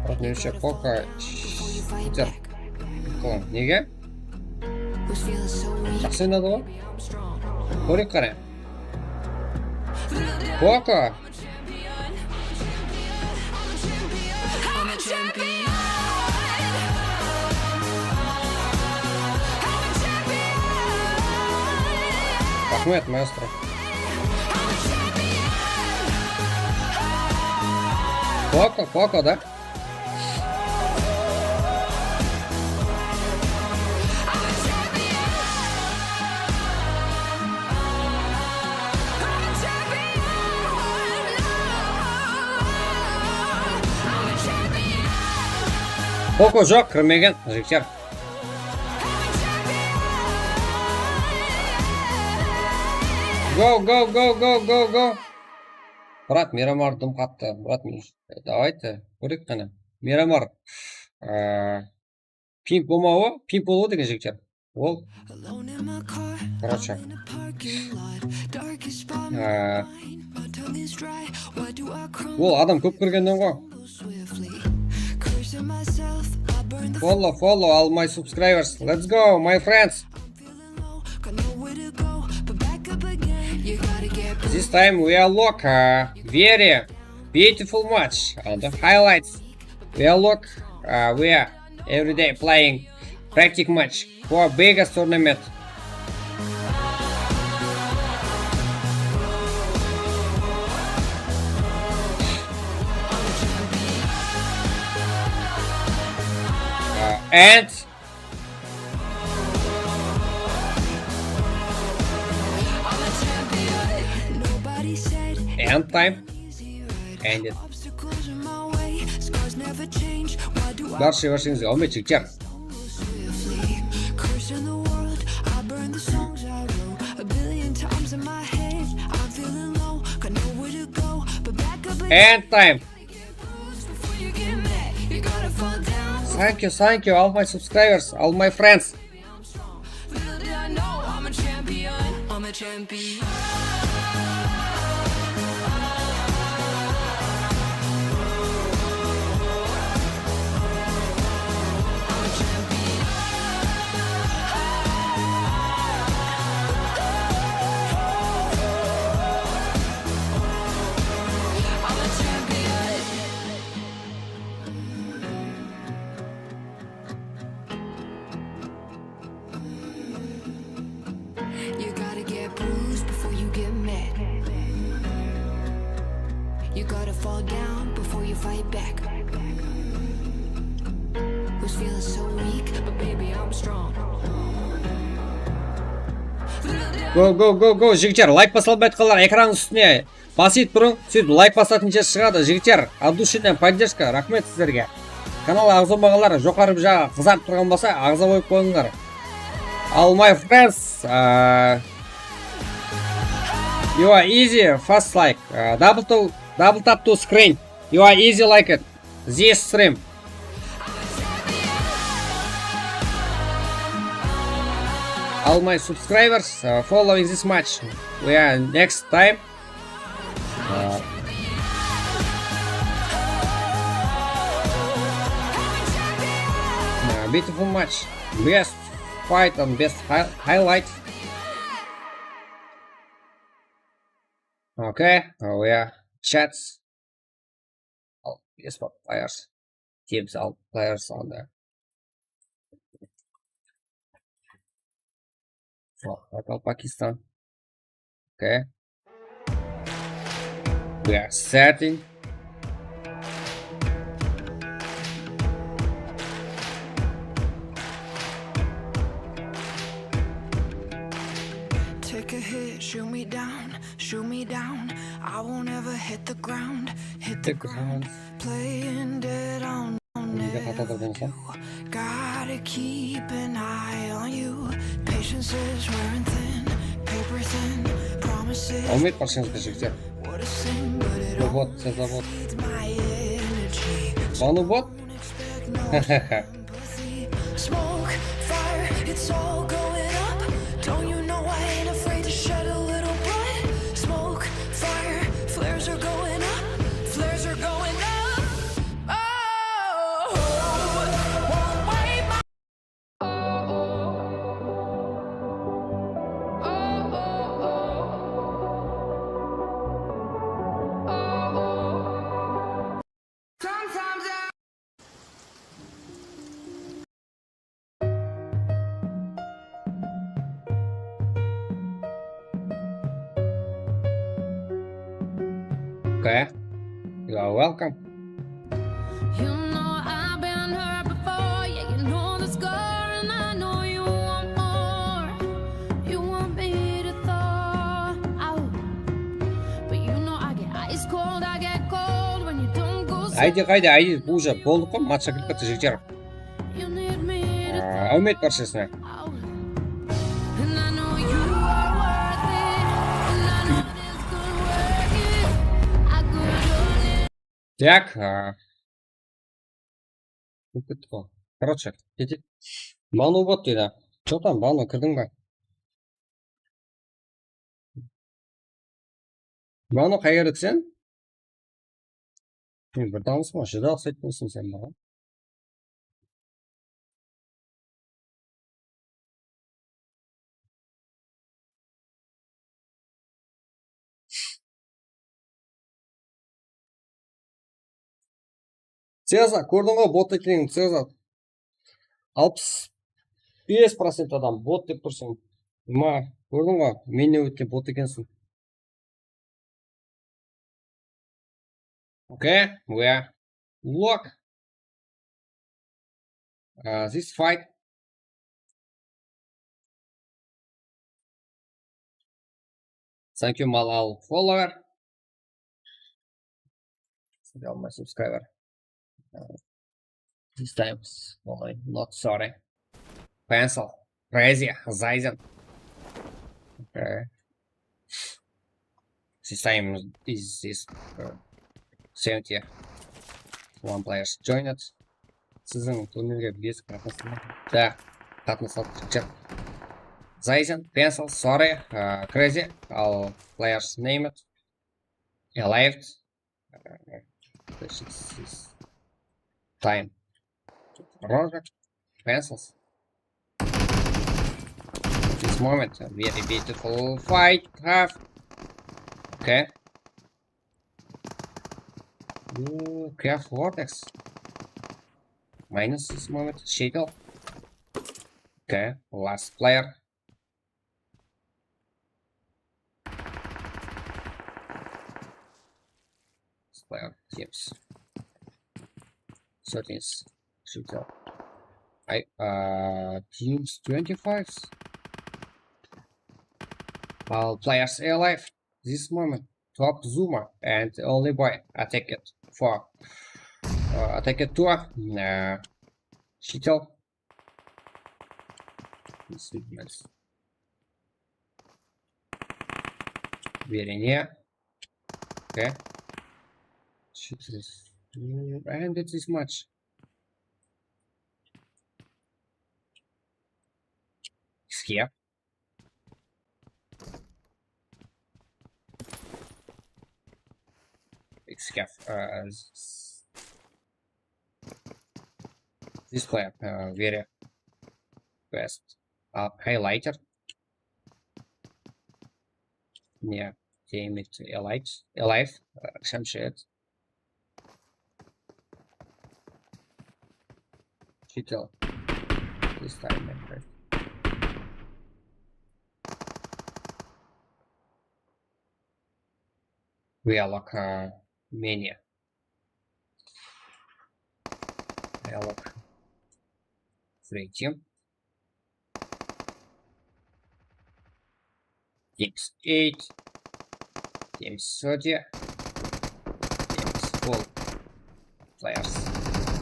Biraq, menimshe, Poco shiter qılǵan. Nege? Jaqsı oynadı ǵoy. Kóreyik qáne. Poko. Raxmet, maestro. Poko, Poko, da? Poko joq, kirmegen, jigitler. Go, go, go, go, go, go. Brat, Miramar dım qattı. Brat, Mir-, давайте, kóreyik qáne. Miramar, e, pimp bolmawı, pimp bolıwı degen jigitler. Ol, короче, e, ol adam kóp kirgennen ǵoy. Follow, follow all my subscribers. Let's go, my friends. This time we are look, uh, very beautiful match on the highlights. We are look, uh, we are every day playing practice match for biggest tournament. Uh, and End time. Ended. Barshege, barshangizge áwmet, jigitler. End time. Thank you, thank you, all my subscribers, all my friends. You gotta get bruised before you get mad. You gotta fall down before you fight back. Was feeling so weak, but baby, I'm strong. Go, go, go, go, jigitler, layk basalmay atqanlar ekranıń ústine. Basıp turıń, sóytip layk basatın jer shıǵadı, jigitler. От души поддержка, raxmet sizlerge. Kanalǵa aǵza bolmaǵanlar, joqarı bir jaǵı qızarıp turǵan bolsa, aǵza bolıp qoyıńlar. All my friends, uh, you are easy, fast like, uh, double to, double tap to screen. You are easy like it. This stream. All my subscribers, uh, following this match. We are next time. Uh, uh, beautiful match. Best fight and best hi-, highlight. Okay, uh, we are chats. Al, best players. Teams all players on there. Well, what about Pakistan? Okay. We are setting. Take a hit, shoot me down, shoot me down. I won't ever hit the ground, hit the ground. Playing dead on. Gotta keep an eye on you. Patience is wearing thin, paper thin. Promises. Áwmet barshangızǵa, jigitler. What a sin, but it all feeds my energy. Onubot. Smoke, fire, it's all going up. Don't you know I ain't afraid to shed a little blood? Smoke, fire, flares are going up. Flares are going up. Oh, won't wait my Okay. You are welcome. You know I've been hurt before, yeah, you know the score, and I know you want more. You want me to thaw out, but you know I get ice cold, I get cold when you don't go. Ayde qayda, ayde, bu уже boldı ǵoy, matcha kirip ketti, jigitler. You need me to Aa, áwmet barshasına. And I know you are worth it. And I know this could work it. I could only Так, aa, kóp ketti ǵoy. Короче, keteyik. Manu bot deydi. Что там, Manu, kirdiń be? Manu, qayerde sen? Men bir tanısım ǵoy, júdá uqsaydı ekensiń sen maǵan. Ceza, kórdiń ǵoy bot ekenin, Ceza. Alpıs bes procent adam bot dep tursań. Ma, kórdiń ǵoy, mennen ótken bot ekensiń. Okay, we are lock. Uh, this fight. Thank you, Malal follower. Thank you, my subscriber. Uh, this time is only not sorry. Pencil, Crazy, Zayzen. Okay. This time is this uh, seventy one players joined. Siziń turnirge bes qatnasıwıńız. Da, qatnasıp jigitler. Zayzen, Pencil, Sorry, uh, Crazy, all players named, alive. Uh, this is time. Roger, Pencils. This moment, a very beautiful fight have. Okay. Ooh, careful, Vortex. Minus this moment. Shadow. Okay, last player. Last player, teams. Settings. Shadow. I, uh, teams twenty-five. All players alive. This moment, top Zuma and only boy attacked for uh, attacked two. Uh, Shitel. This is nice. Very near. Okay. Shoot this. And it is much. Skip. It's scav, uh, s- this player, uh, very fast. Uh, highlighter. Yeah, teammate alive, alive, uh, some shit. Cheeto. This time, my friend. We are like, uh, mania. We are like three team. Teams eight, teams thirty, teams four players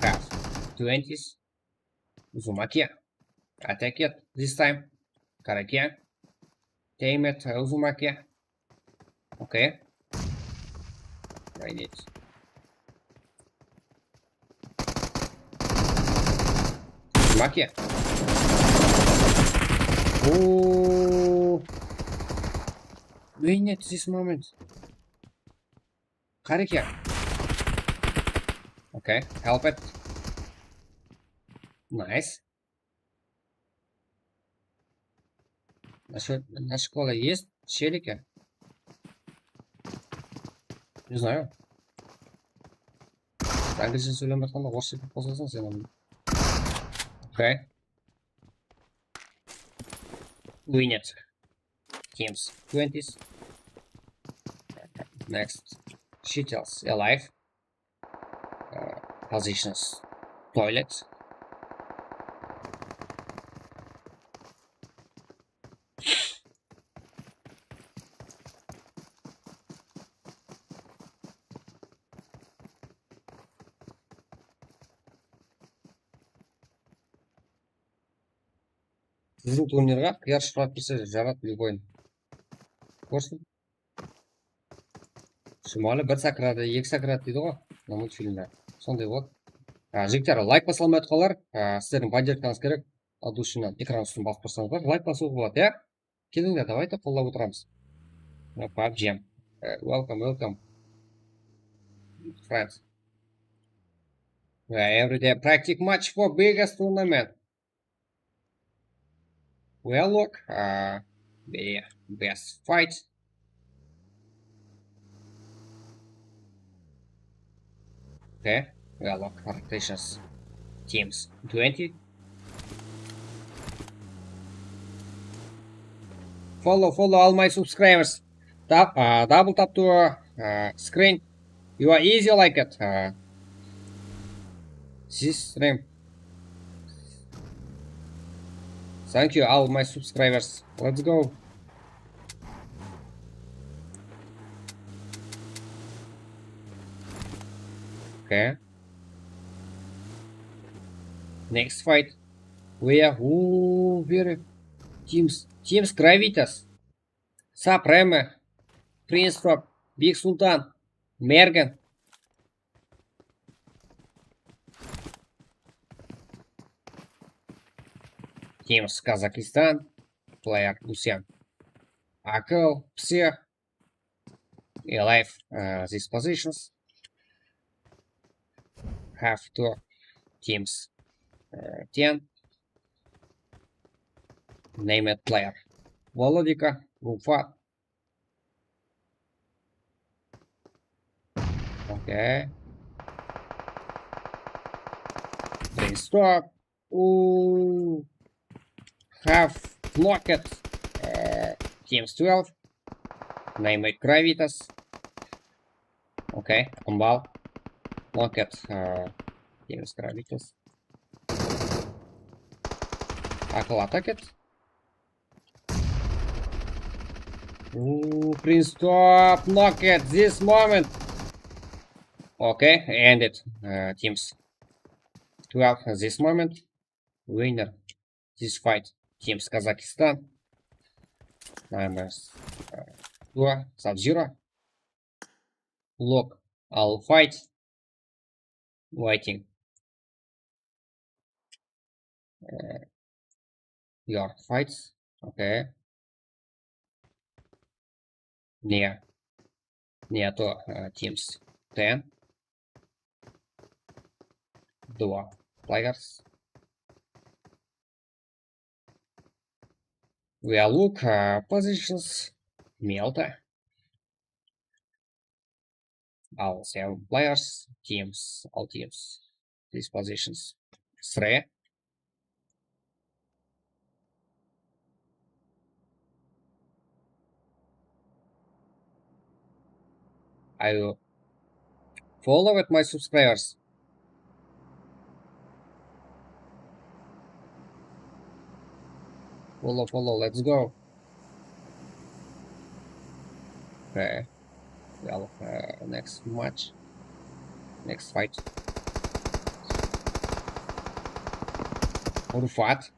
have twenties. Uzumaki attack it this time. Karakia. Team it, uh, Uzumaki. Okay. I need. Uzumaki. Ooh. We need this moment. Karakia. Okay, help it. Nice. На школе есть челики? Не знаю. Anglisce sóylep atqanda orıssha bilip qosasań sen onı. Okay. Win it. Teams twenties. Next. Shitels alive. Uh, positions toilet. Qızıl turnirǵa qıyar shıqırap tursa, jarat любой. Kórsin. Shimali bir sakradı, eki sakradı deydi ǵoy, mına multfilmde. Sonday boladı. A, jigitler, layk basa almay atqanlar, a, sizlerdiń podderjkanıńız kerek. От души ekran ústin basıp tursańızlar, layk basıwǵa boladı, ya? Kelińler, давайте, qollap otıramız. Mına pabji. E, welcome, welcome. Friends. E, every day practice match for biggest tournament. Well, look, uh, the best fight. Okay, well, look, rotations. Teams twenty. Follow, follow all my subscribers. Tap, uh, double tap to, uh, screen. You are easy like it. Uh, this stream. Thank you, all my subscribers. Let's go. Okay. Next fight. Where? Who? Where? Teams. Teams Gravitas. Supreme, Prince Top, Big Sultan, Mergen. Teams Kazakhstan, player Usyan. Akıl, Psih, alive, uh, these positions. Have two teams, uh, ten. Named player. Volodika, Rufa. Okay. Then stop. Ooh. Have knocked. Uh, teams twelve. Named Gravitas. Okay, Ambal. Knocked. Uh, teams Gravitas. Akıl attacked. Ooh, Prince Top knocked this moment. Okay, ended. Uh, teams twelve this moment. Winner this fight. Teams Kazakhstan. Numbers, uh, two, Sub-Zero. Look, all fights. Waiting. Uh, your fights. Okay. Near. Near to, uh, teams ten. Два players. We are look, uh, positions. Мелта. All seven players, teams, all teams, these positions. Three. I will follow with my subscribers. Follow, follow, let's go. Okay. Well, uh, next match. Next fight. Rufat.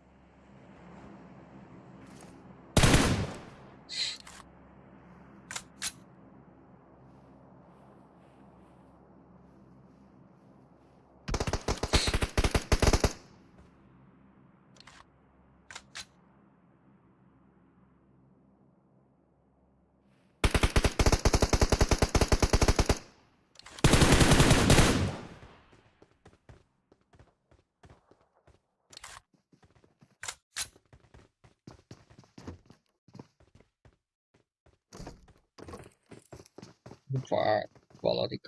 Ufa, Volodik.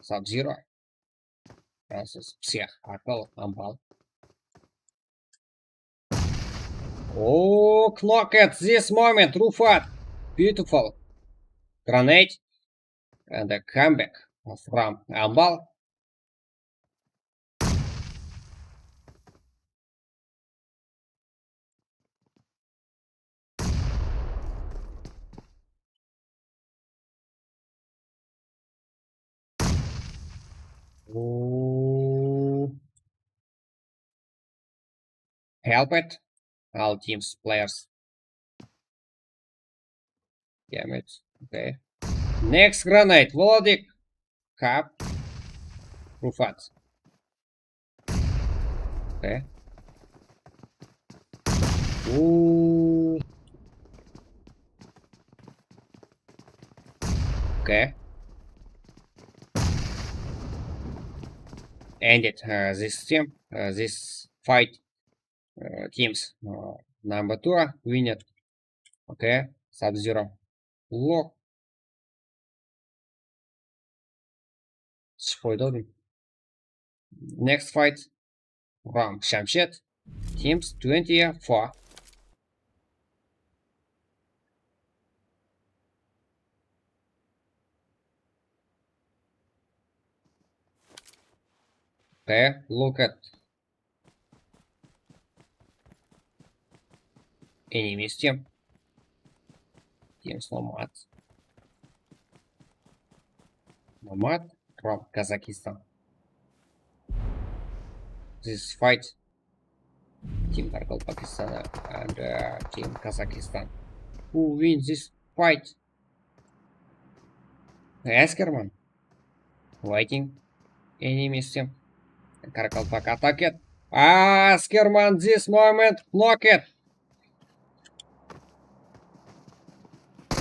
Sub-Zero. Francis, Psih, Akıl, Ambal. Oh, knock at this moment, Rufat. Beautiful. Grenade. And a comeback from Ambal. Ooh. Help it. All teams players. Damn it. Okay. Next grenade. Volodik. Kap. Rufat. Okay. Ooh. Okay. Ended, uh, this team, uh, this fight, uh, teams. Uh, number two, uh, win it. Okay, Sub-Zero. Look. Spoiled. Next fight. Ram Shamshed. Teams twenty-four. Okay, look at enemies team. Teams Nomad. Nomad from Kazakhstan. This fight. Team Karkalpakistan and, uh, Team Kazakhstan. Who wins this fight? Askerman. Waiting. Enemies team. Karkalpak attacked. Askerman this moment knocked.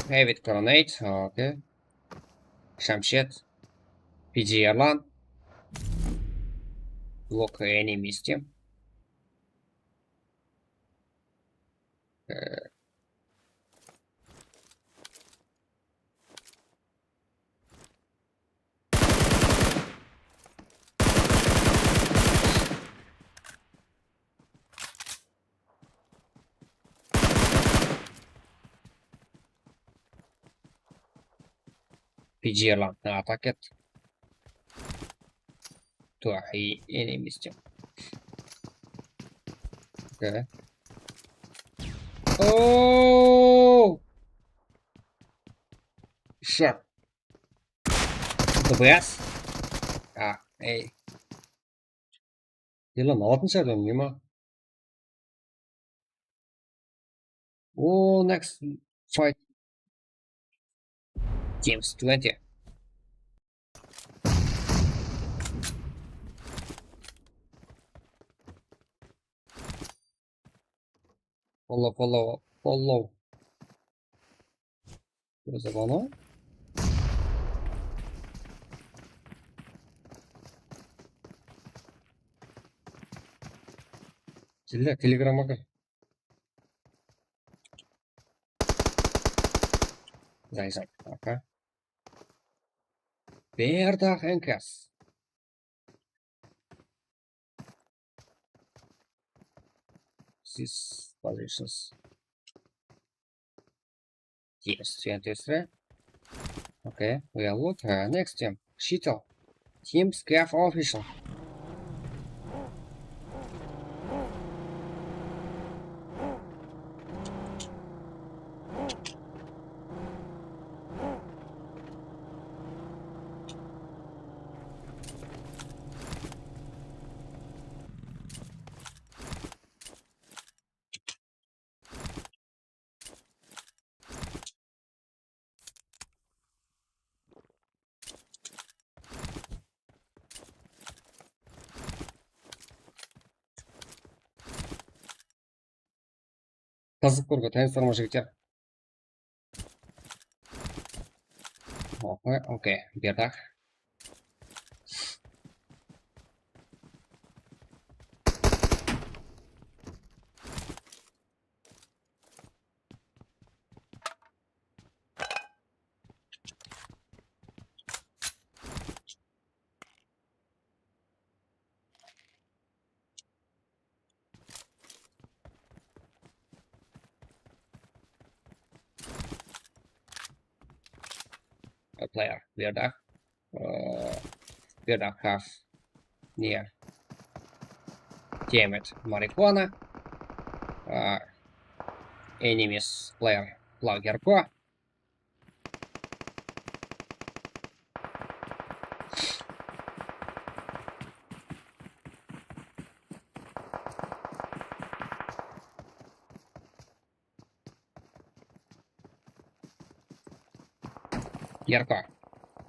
Have it grenade. Okay. Shamshed. P G Erlan. Block enemies team. Uh, P G Erlan attacked. Two enemies team. Okay. Oh! Shit. The best. Ah, hey. Elan altın shardan ne ma? Oh, next fight. Teams twenty. Follow, follow, follow. Biraz abanı. Jille, Telegramǵa kir. Zayzay, aka. Berdak enkas. Six positions. Yes, twenty-three. Okay, we are loot. Uh, next team, Shito. Team Scav official. Qızıq kórge, tanısırma, jigitler. Okey, okey, berdak. Player. Where the, uh, where the have near. Damn it. Marijuana. Uh, enemies player. Player go. Yarqa.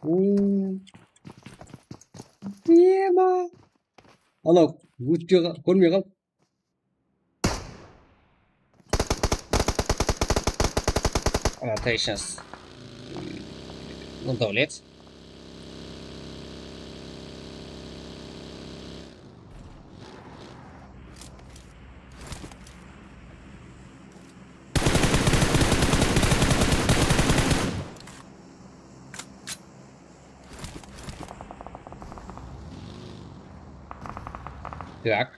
Oo. Ema. Anaw, ótpey qa-, kórmey qal. Rotations. Dawlet. Так.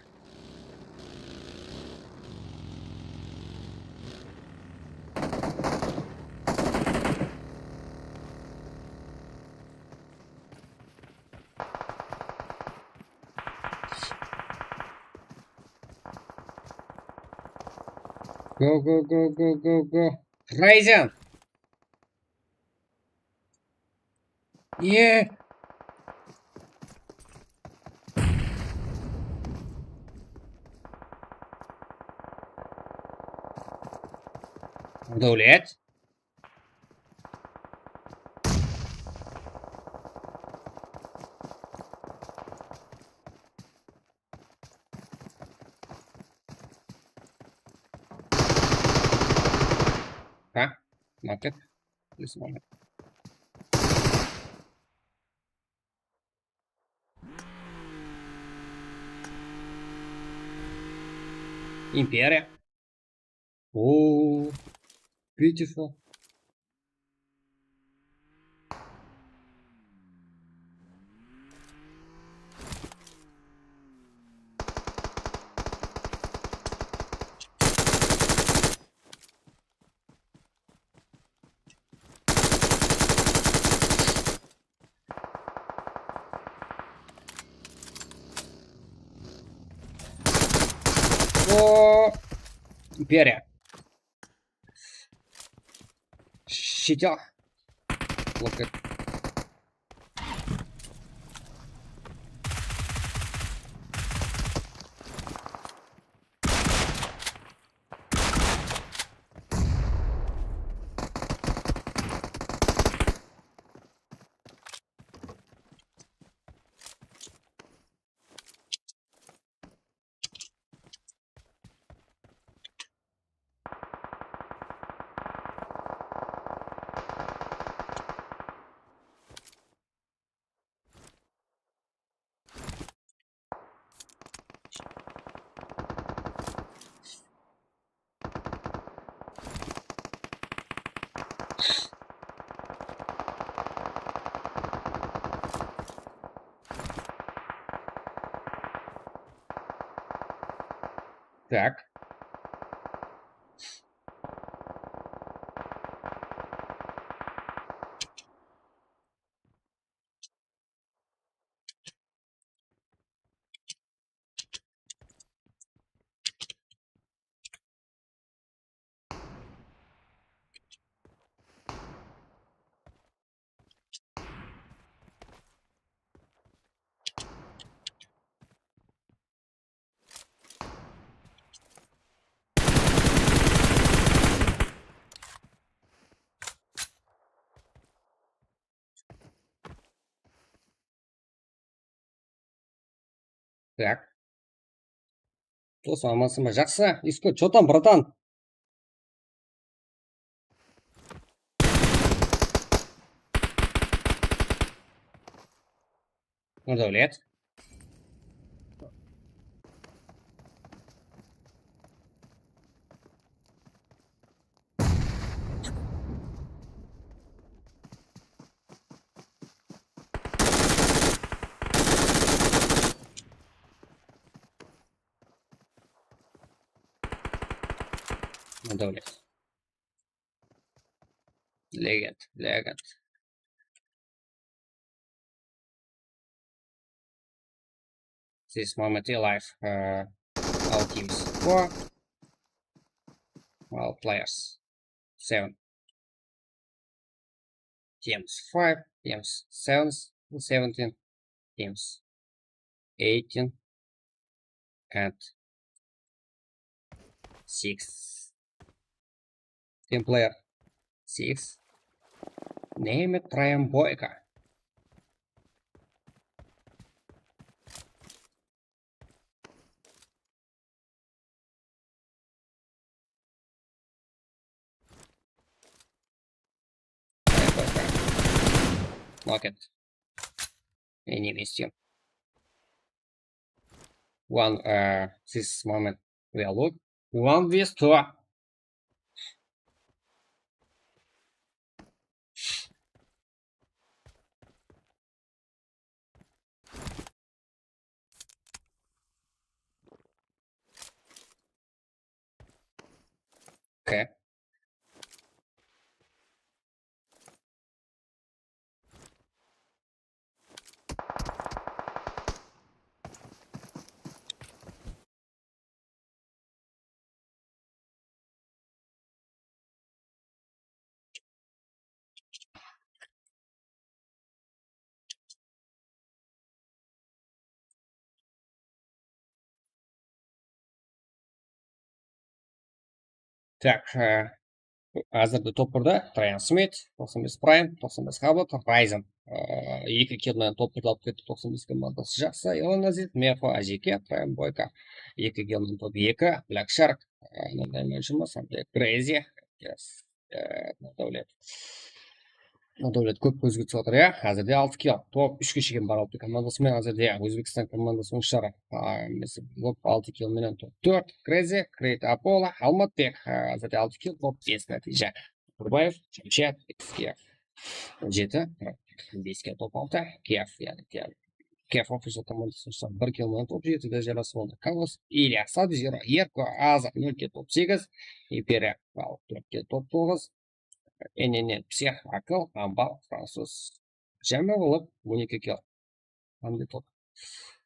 Go, go, go, go, go, go. Ryzen. Ye. Davlet. Ha? Market. This one. Imperiya. Oo, beautiful. O, Imperiya. Shitya. Look at. Так. Так. Dos, amansın ba? Jaqsı. Isko, чё там, братан? Davlet. Davlet. Legend, legend. this moment alive, uh, all teams four, all players seven, teams five, teams seven, seventeen, teams eighteen, and six. Team player six. Name it Trayam Boyka. Knocked. Enemy team. One, uh, this moment we are look. One vs two. Okay. Tak, e, házirde top birde Trayam Smit, toqsan bes Prime, toqsan bes Habot, Ryzen. E, eki kill menen top birdi alıp ketti, toqsan bes komandası, jaqsı. Elan Azit, Mefo, Ajike, Trayam Boyka. Eki kill menen top eki, Black Shark, e, mınday menshimiz, Crazy, yes. E, Nurdáwlet. Nurdáwlet kóp kózge túsip atır, ya. Házirde altı kill. Top úshke shekem barıp atır komandası menen. Házirde Ózbekstan komandası boyınsha, a, top altı kill menen top tórt. Crazy, Create Apollo, Almatbek. A, házirde altı kill, top bes nátiyje. Turbaev, Jamshed, Iskiyev. Jeti, beske top altı, Kiyev, yaǵnıy Kiyev. Kef Official komandası boyınsha bir kill menen top jetide jarası boldı. Kaos, Ilya, Sub-Zero, Erko, Azar, nolke top segiz, Imperiya, al, tórtke top toǵız, N N N, Psix, Akıl, Ambal, Fransuz, Jámagulov, on eki kill. Hamde top.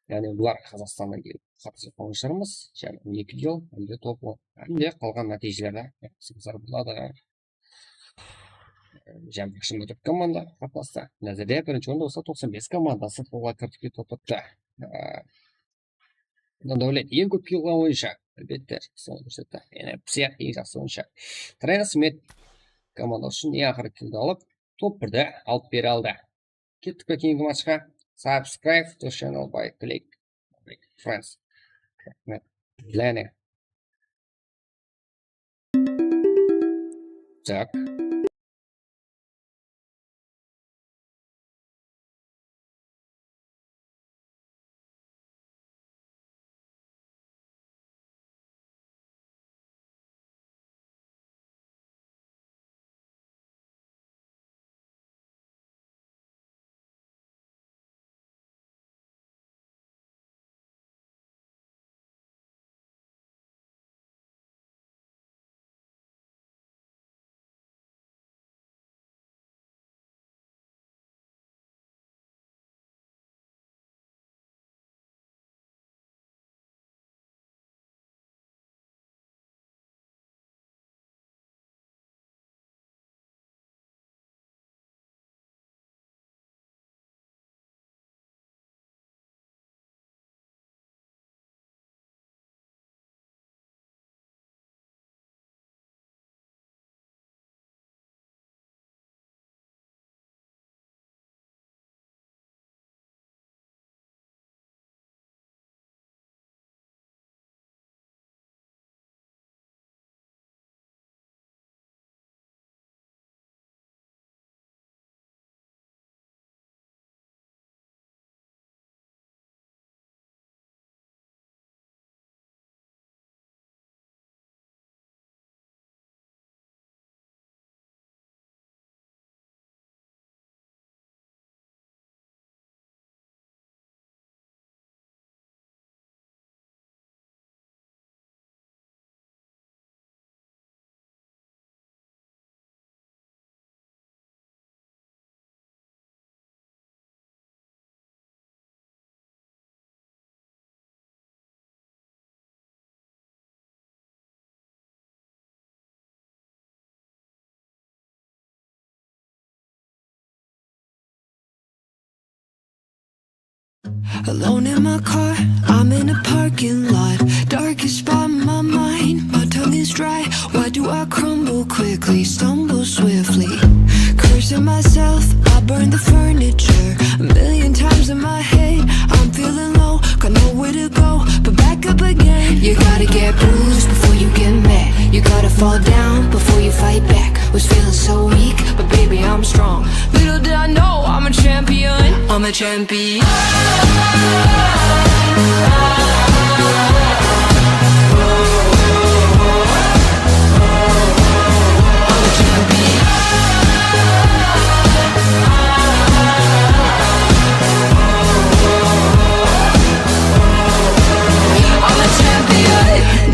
Yaǵnıy bular Qazaqstannan kelip qatnasıp qalǵan shıǵarmız. Jáne on eki kill, hamde top on. Hamde qalǵan nátiyjelerdi, e, sızar boladı. Jáne jigirma tórt komanda qatnastı. Házirde birinshi orında bolsa toqsan bes komandası qolǵa kiritip ketip atırıptı. Á, Nurdáwlet eń kóp kill alǵan oyınshı, álbette, jaqsı oyınshı. Yaǵnıy Psix eń jaqsı oyınshı. Trayam Smit komanda ushın eń aqırǵı killdi alıp, top birdi alıp bere aldı. Kettik pe keyingi matchqa? Subscribe to channel by click friends. Raxmet. Jáne. Tak. Alone in my car, I'm in a parking lot. Darkest spot in my mind, my tongue is dry. Why do I crumble quickly, stumble swiftly? Cursing myself, I burn the furniture. A million times in my head, I'm feeling low, got nowhere to go but back up again. You gotta get bruised before you get mad. You gotta fall down before you fight back. Was feeling so weak, but baby, I'm strong. Little did I know, I'm a champion. I'm a champion.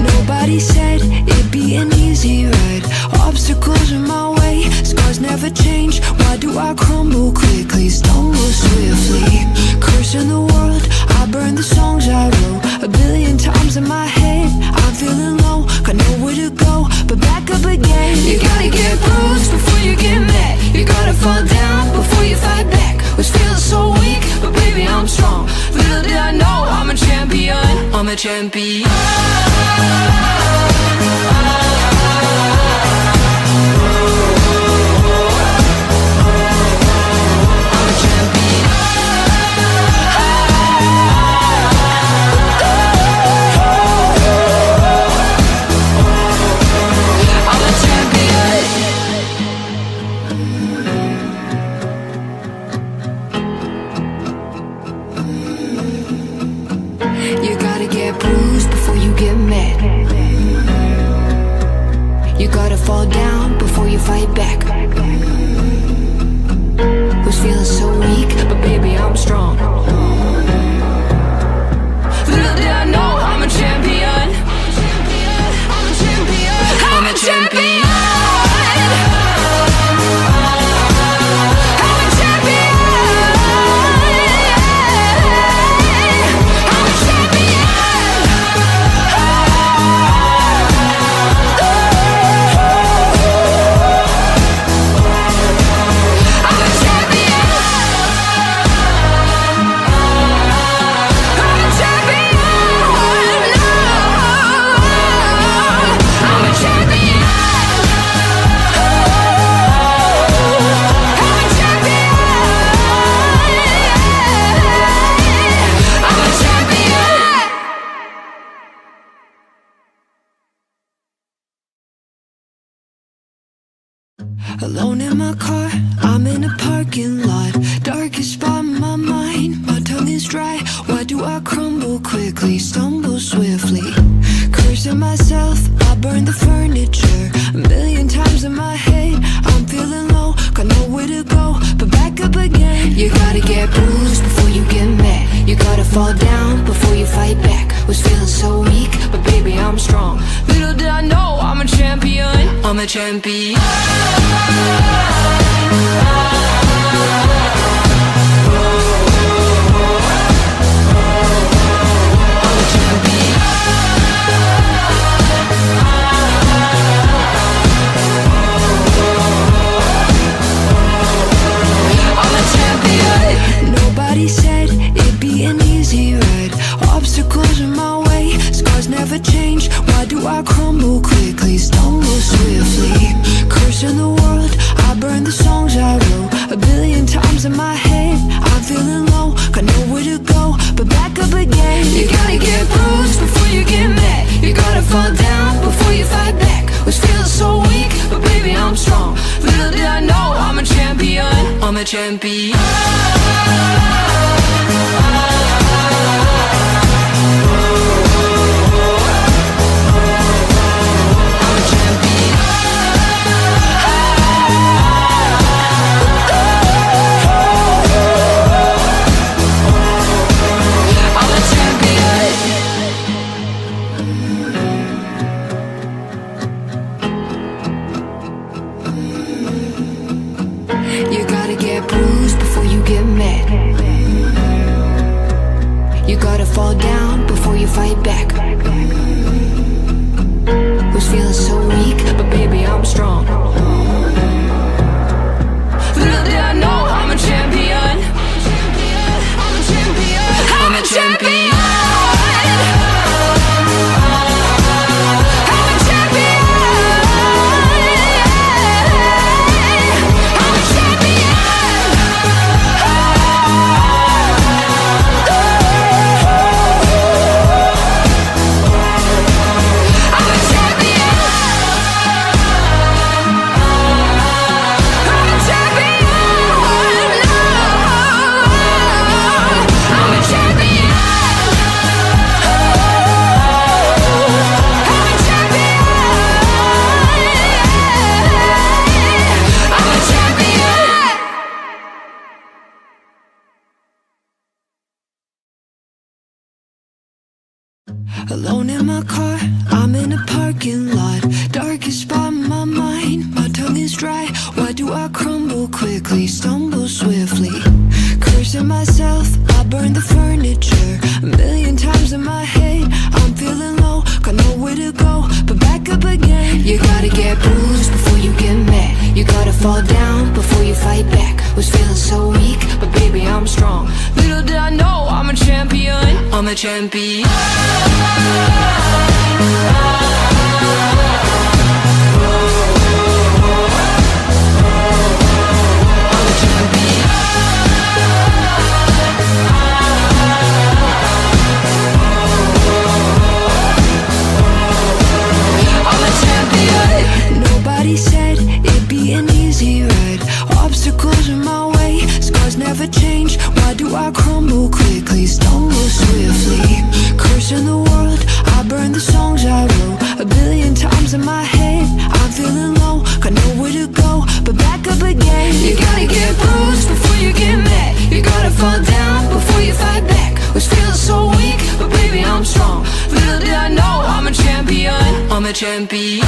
Nobody said it'd be an easy ride. Obstacles in my way, scars never change. Why do I crumble quickly, stumble swiftly? Cursing the world, I burn the songs I wrote. A billion times in my head, I'm feeling low, got nowhere to go but back up again. You gotta get bruised before you get mad. You gotta fall down before you fight back. Was feeling so weak, but baby, I'm strong. Little did I know, I'm a champion. I'm a champion. You gotta get bruised before you get mad. You gotta fall down before you fight back. Was feeling so weak, but baby, I'm strong. Little did I know, I'm a champion. I'm a champion. I'm a champion. Alone in my car, I'm in a parking lot. Darkest spot in my mind, my tongue is dry. Why do I crumble quickly, stumble swiftly? Cursing myself, I burn the furniture. A million times in my head, I'm feeling low, got nowhere to go but back up again. You gotta get bruised before you get mad. You gotta fall down before you fight back. Was feeling so weak, but baby, I'm strong. Little did I know, I'm a champion. I'm a champion. Nobody said it'd be an easy ride. Obstacles in my way, scars never change. Why do I crumble quickly, stumble swiftly? Cursing the world, I burn the songs I wrote. A billion times in my head, I'm feeling low, got nowhere to go but back up again. You gotta get bruised before you get mad. You gotta fall down before you fight back. Was feeling so weak, but baby, I'm strong. Little did I know, I'm a champion. I'm a champion. You gotta get bruised before you get mad. You gotta fall down before you fight back. Was feeling so weak, but baby, I'm strong. Little did I know, I'm a champion. I'm a champion. I'm a car, I'm in a parking lot. Darkest spot in my mind, my tongue is dry. Why do I crumble quickly, stumble swiftly? Cursing myself, I burn the furniture. A million times in my head, I'm feeling low, got nowhere to go but back up again. You gotta get bruised before you get mad. You gotta fall down before you fight back. Was feeling so weak, but baby, I'm strong. Little did I know, I'm a champion. I'm a champion. Nobody said it'd be an easy ride. Obstacles in my way, scars never change. Why do I crumble quickly, stumble swiftly? Cursing the world, I burn the songs I wrote. A billion times in my head, I'm feeling low, got nowhere to go but back up again. You gotta get bruised before you get mad. You gotta fall down before you fight back. Was feeling so weak, but baby, I'm strong. Little did I know, I'm a champion. I'm a champion.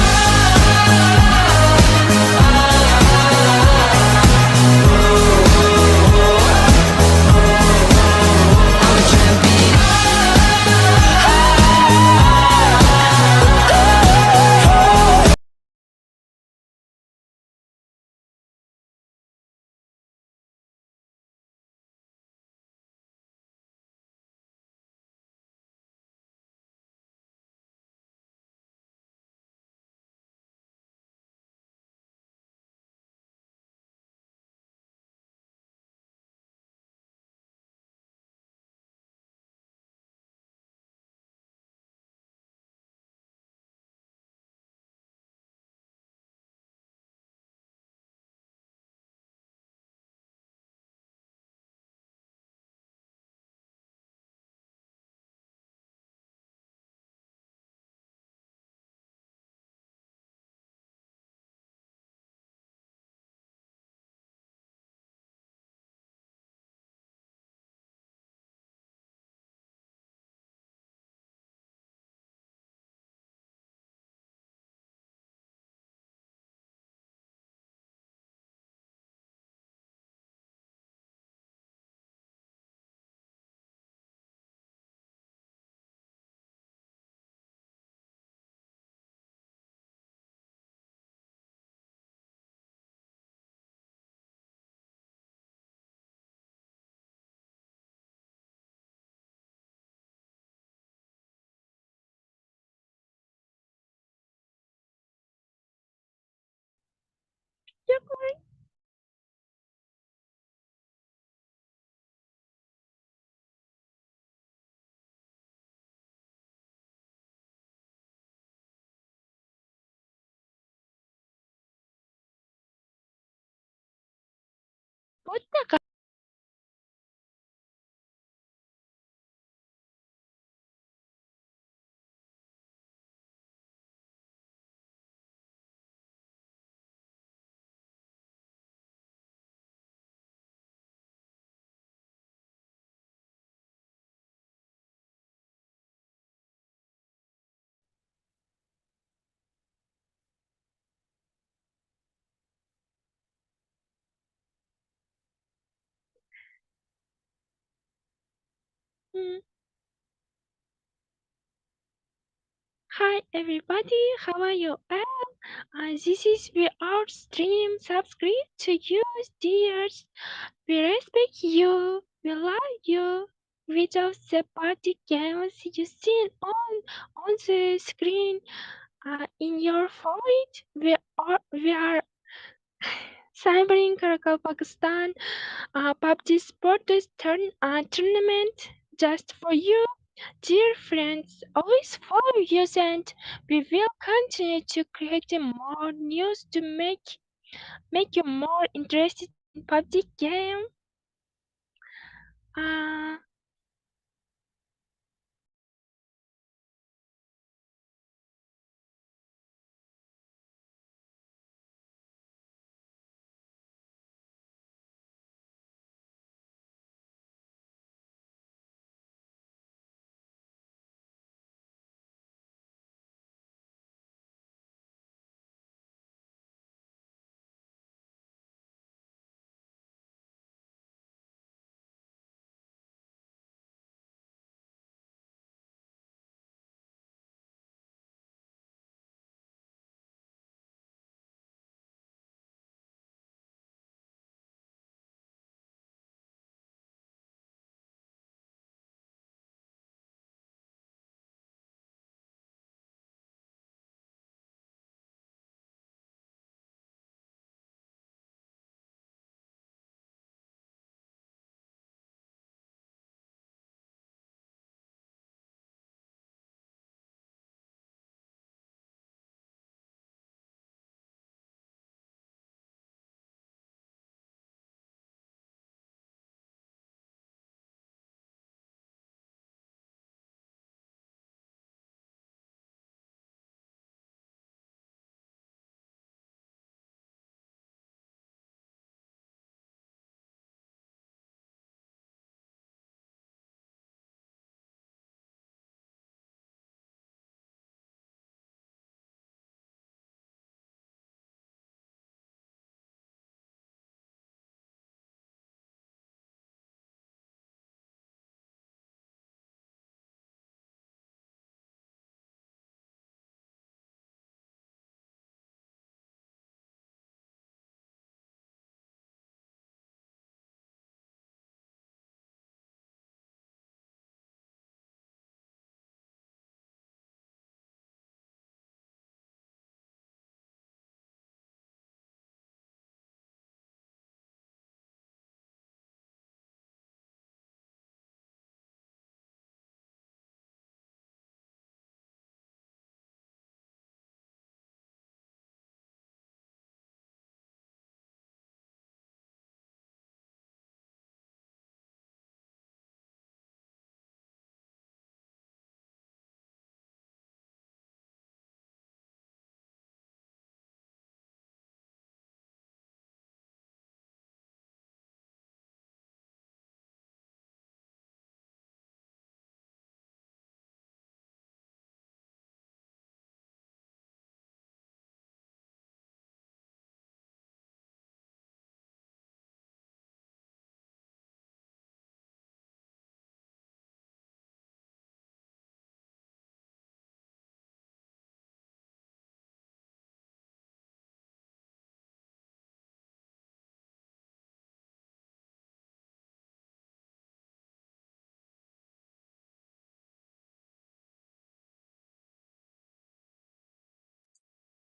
Hi everybody, how are you all? Uh, this is we our stream. Subscribe to you, dears. We respect you. We love you. Without the party games you seen on on the screen, uh, in your forehead, we are we are Cyber in Karakalpakstan, uh, PUBG Sports turn, uh, tournament just for you. Dear friends, always follow us and we will continue to create more news to make, make you more interested in PUBG game. Uh,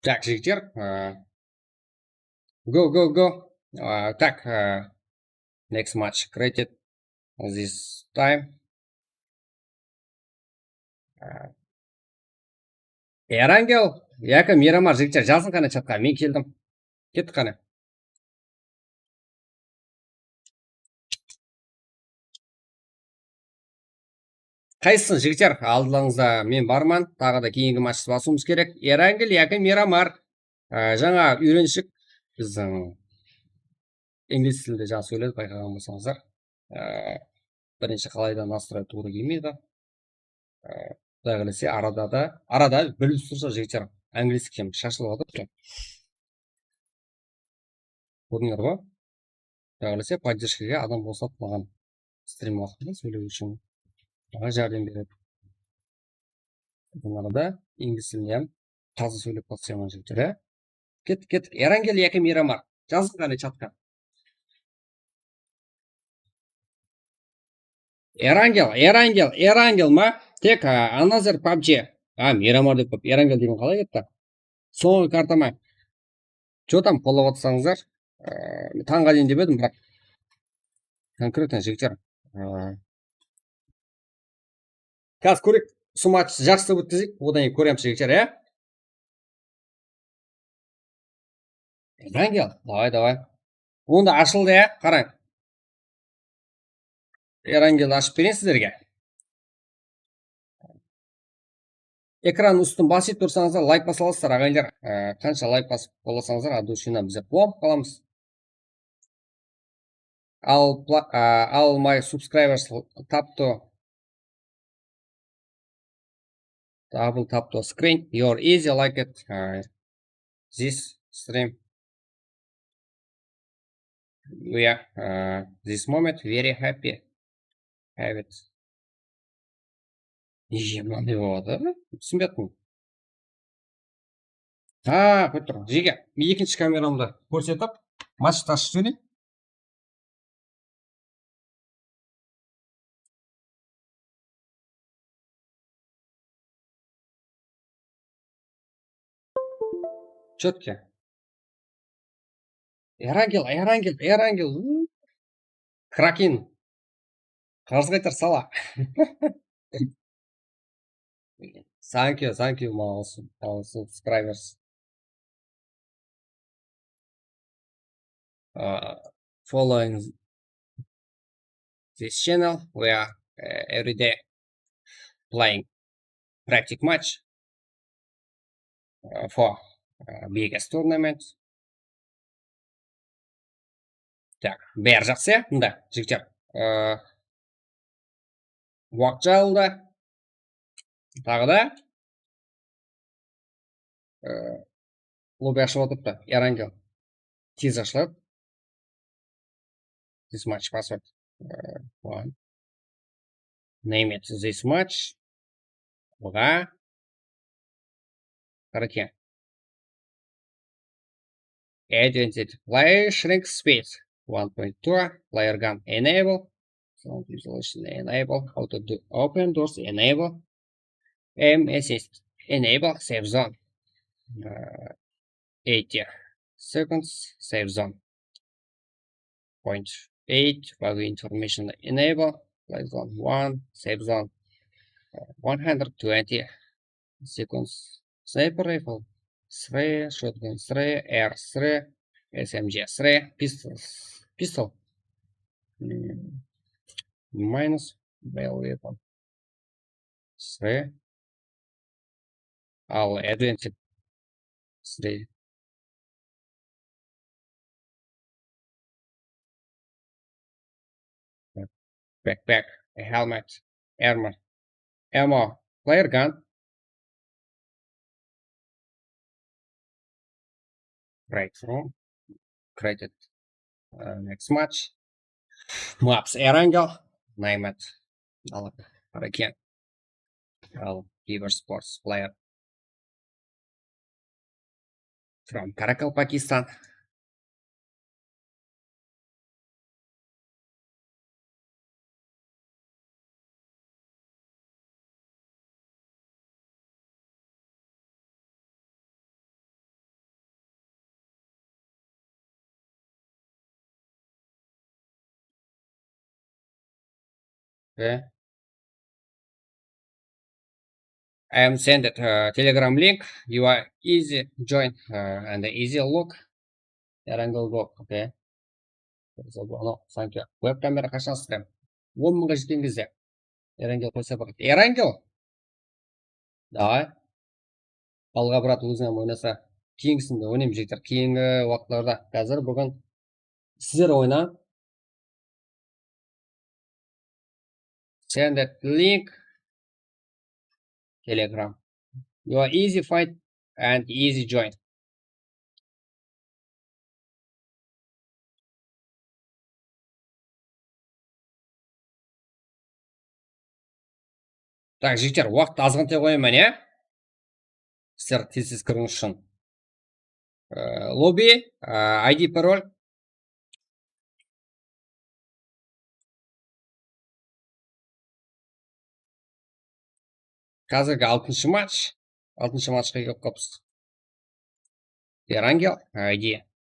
Tak, jigitler, e, go, go, go. E, tak, e, next match created this time. E, Erangel yaki Miramar, jigitler, jazıń qáne chatqa, men keldim. Kettik qáne. Qaysısın, jigitler? Aldıńızda men barman. Taǵı da keyingi matchtı basıwımız kerek. Erangel yaki Miramar. Á, jańa úyrenshik. Biziń inglis tilinde jańa sóyledik, bayqaǵan bolsańızlar. Á, birinshi qalayda nastroy tuwrı kelmeydi. Ee, Quday qálese, arada da, arada bilip tursa, jigitler, angliyskiy shashılıp atır. Kórdińler ba? Quday qálese, поддержкаǵa adam bosap maǵan, strim waqtında sóylew ushın maǵan járdem beredi. Bunları da inglis tilinde hám taza sóylep basaman, jigitler, á. Kettik, kettik. Erangel yaki Miramar. Jazıń qáne chatqa. Erangel, Erangel, Erangel ma? Tek, a, another pabji. A, Miramar dep qoyıp, Erangel degen qalay ketti? Sońǵı karta ma? Что там qollap atsańızlar? E, tańǵa deyin dep edim, biraq. Konkretno, jigitler. E, Házir kóreyik, usı matchtı jaqsılap ótkizeyik, odan keyin kóremiz, jigitler, ya? Erangel, davay, davay. Onda ashıldı, ya, qarań. Erangel ashıp bereyin sizlerge. Ekran ústin basıp tursańızlar, layk basa alasızlar, aǵayinler. Ee, qansha layk basıp bolasańızlar, от души bizler quwanıp qalamız. All, pla- uh, all my subscribers tap to double tap to screen. You're easy like it. Uh, this stream. We are uh, this moment very happy. Have it. Nege mınanday boladı? Túsinbey atırman. Ha, kórip turman. Jege, ekinshi kameramdı kórsetip, matchtı ashıp jibereyin. Чётко. Erangel, Erangel, Erangel. Kraken. Qarız qaytar, sala. Thank you, thank you, my awesome, awesome subscribers. Uh, following this channel, we are uh, every day playing practice match uh, for uh, biggest tournament. Tak, bári jaqsı, ya, mında, jigitler. Ee, waqıt jayıldı. Taǵı da, ee, lobby ashılıp atırıptı, Erangel. Tez ashıladı. This match password. Ee, one. Name it this match. Oda. Qaraken. Advanced player shrink speed one point two, player gun enable, sound isolation enable, auto do open doors enable, aim assist enable, safe zone uh, eighty seconds, safe zone point eight, bug information enable, flag zone one, safe zone uh, one hundred twenty seconds. Sniper rifle three, shotgun three, R three, S M G three, pistols, pistol mm, minus, barrel weapon three, al advanced three. Backpack, a helmet, armor, ammo, player gun. Break room, created uh, next match. Maps Erangel, name it. Al, Qaraken. Al, Beaver Sports player from Karakalpakistan. Okay. I am sended, uh, Telegram link. You are easy join, uh, and easy look. Erangel Gok, okay. Thank you. Web kamera qashan isleydi? On mıńǵa jetken gezde. Erangel qoysa boladı. Erangel! Davay. Alǵa brat, óziń hám oynasa. Keyingisinde oynayman, jigitler. Keyingi waqıtlarda. Házir búgin sizler oynań. Send that link. Telegram. You are easy find and easy join. Tak, jigitler, waqıttı azǵantay qoyaman, ya? Sizler tez-tez kiriń ushın. Ee, lobby, ee, I D, parol. Házirgi altınshı match. Altınshı matchqa kelip qalıpsız. Erangel, I D.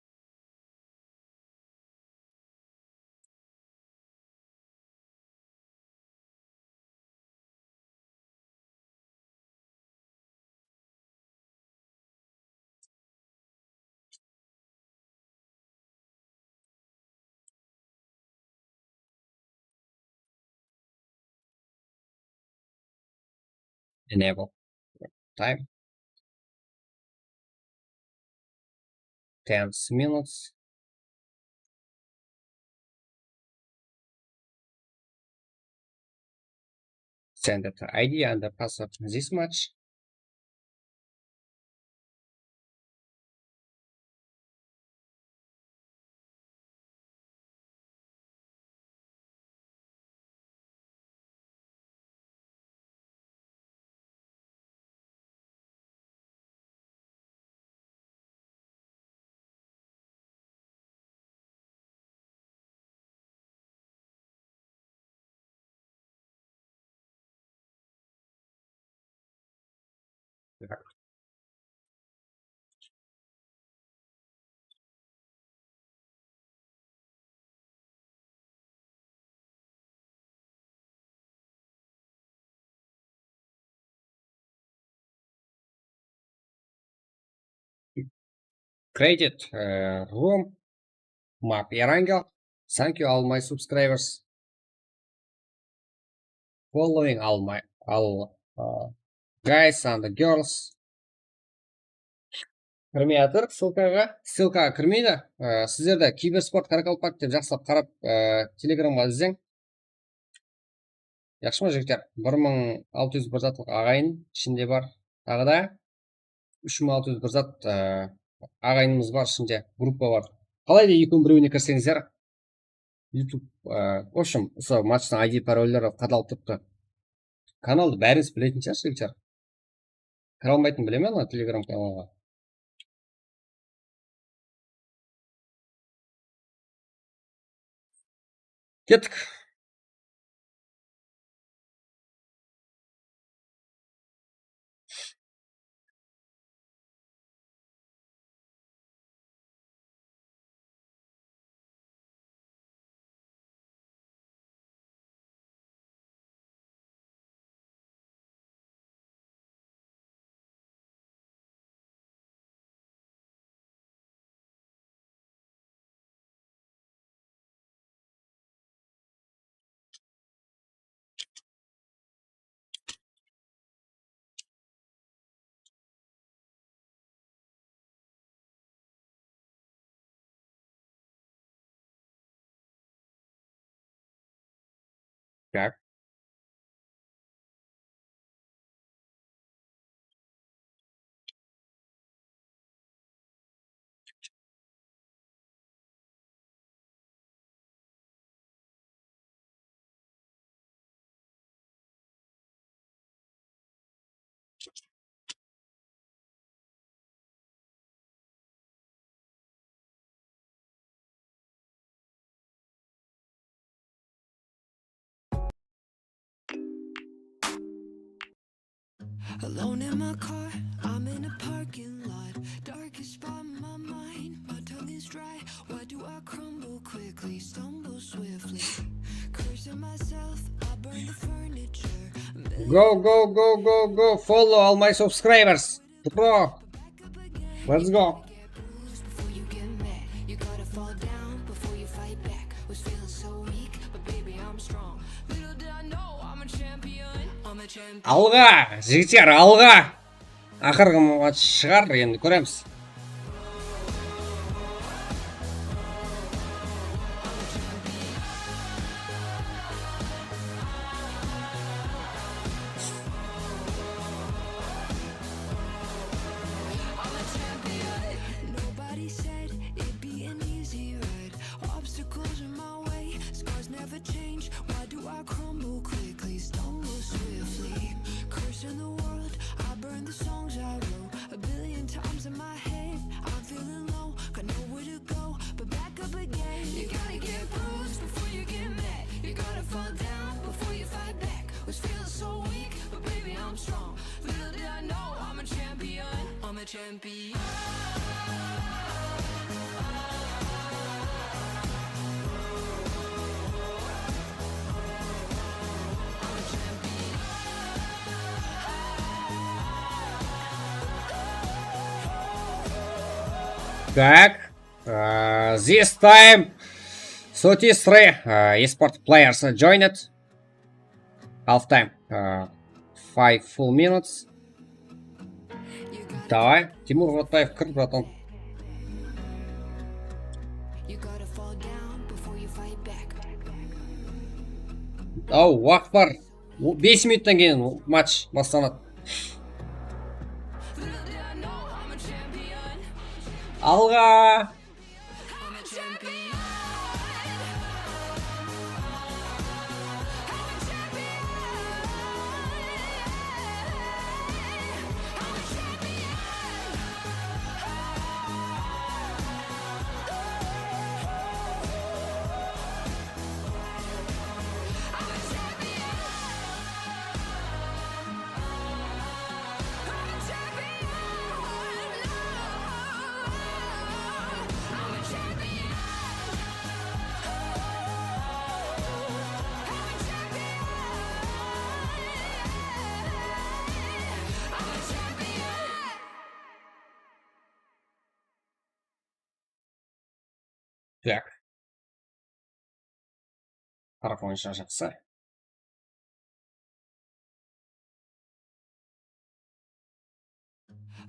Enable time. Ten minutes. Send the I D and the password this match. Created, e, room. Map Erangel. Thank you all my subscribers. Following all my, all, uh, guys and girls. Kirmey atır ssılkaǵa. Ssılkaǵa kirmeydi. Ee, sizler de Kibersport Qaraqalpaq dep jaqsılap qarap, ee, Telegramǵa izleń. Yaqshı ma, jigitler? Bir mıń altı júz bir zatlıq aǵayin ishinde bar. Taǵı da úsh mıń altı júz bir zat, ee, aǵayinimiz bar ishinde, gruppa bar. Qalay da ekewin birewine kirseńizler, YouTube, e, в общем, usı matchtıń I D parolleri qadalıp turıptı. Kanaldı bárińiz biletin shıǵarsızlar. Kire almaytın bilemen, ana Telegram kanalǵa. Kettik. Так. Alone in my car, I'm in a parking lot. Darkest spot in my mind, my tongue is dry. Why do I crumble quickly, stumble swiftly? Cursing myself, I burn Go, go, go, go, go. Follow all my subscribers. Bro. Let's go. Alǵa, jigitler, alǵa. Aqırǵı match shıǵar, endi kóremiz. Obstacles in my way, scars never change. Why do I crumble quickly, stumble swiftly? Cursing the world, I burn the songs I wrote. A billion times in my head, I'm feeling low, got nowhere to go but back up again. You gotta get bruised before you get mad. You gotta fall down before you fight back. Was feeling so weak, but baby, I'm strong. Little did I know, I'm a champion. I'm a champion. Так, а, this time thirty-three, а, esport players joined. Half time, а, five full minutes. Давай, Тимур Вотаев, кір, братан. Аллаху акбар. Bes minuttan keyin match baslanadı. Alǵa! Так. Taraf oyınsha jaqsı.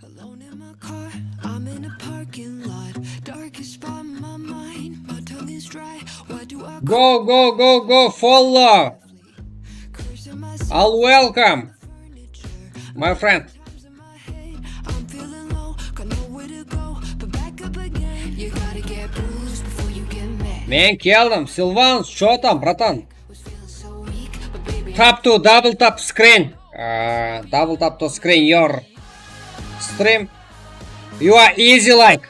Alone in my car, I'm in a parking lot. Darkest spot in my mind, my tongue is dry. Why do I Go, go, go, go, follow. Cursing myself. All welcome, my friend. I'm feeling low, got nowhere to go but back up again. You gotta get bruised before you get mad. Men keldim, Silvan, что там, братан? Was feeling so weak, but baby, Tap to, double tap screen. Uh, double tap to screen your stream. You are easy like.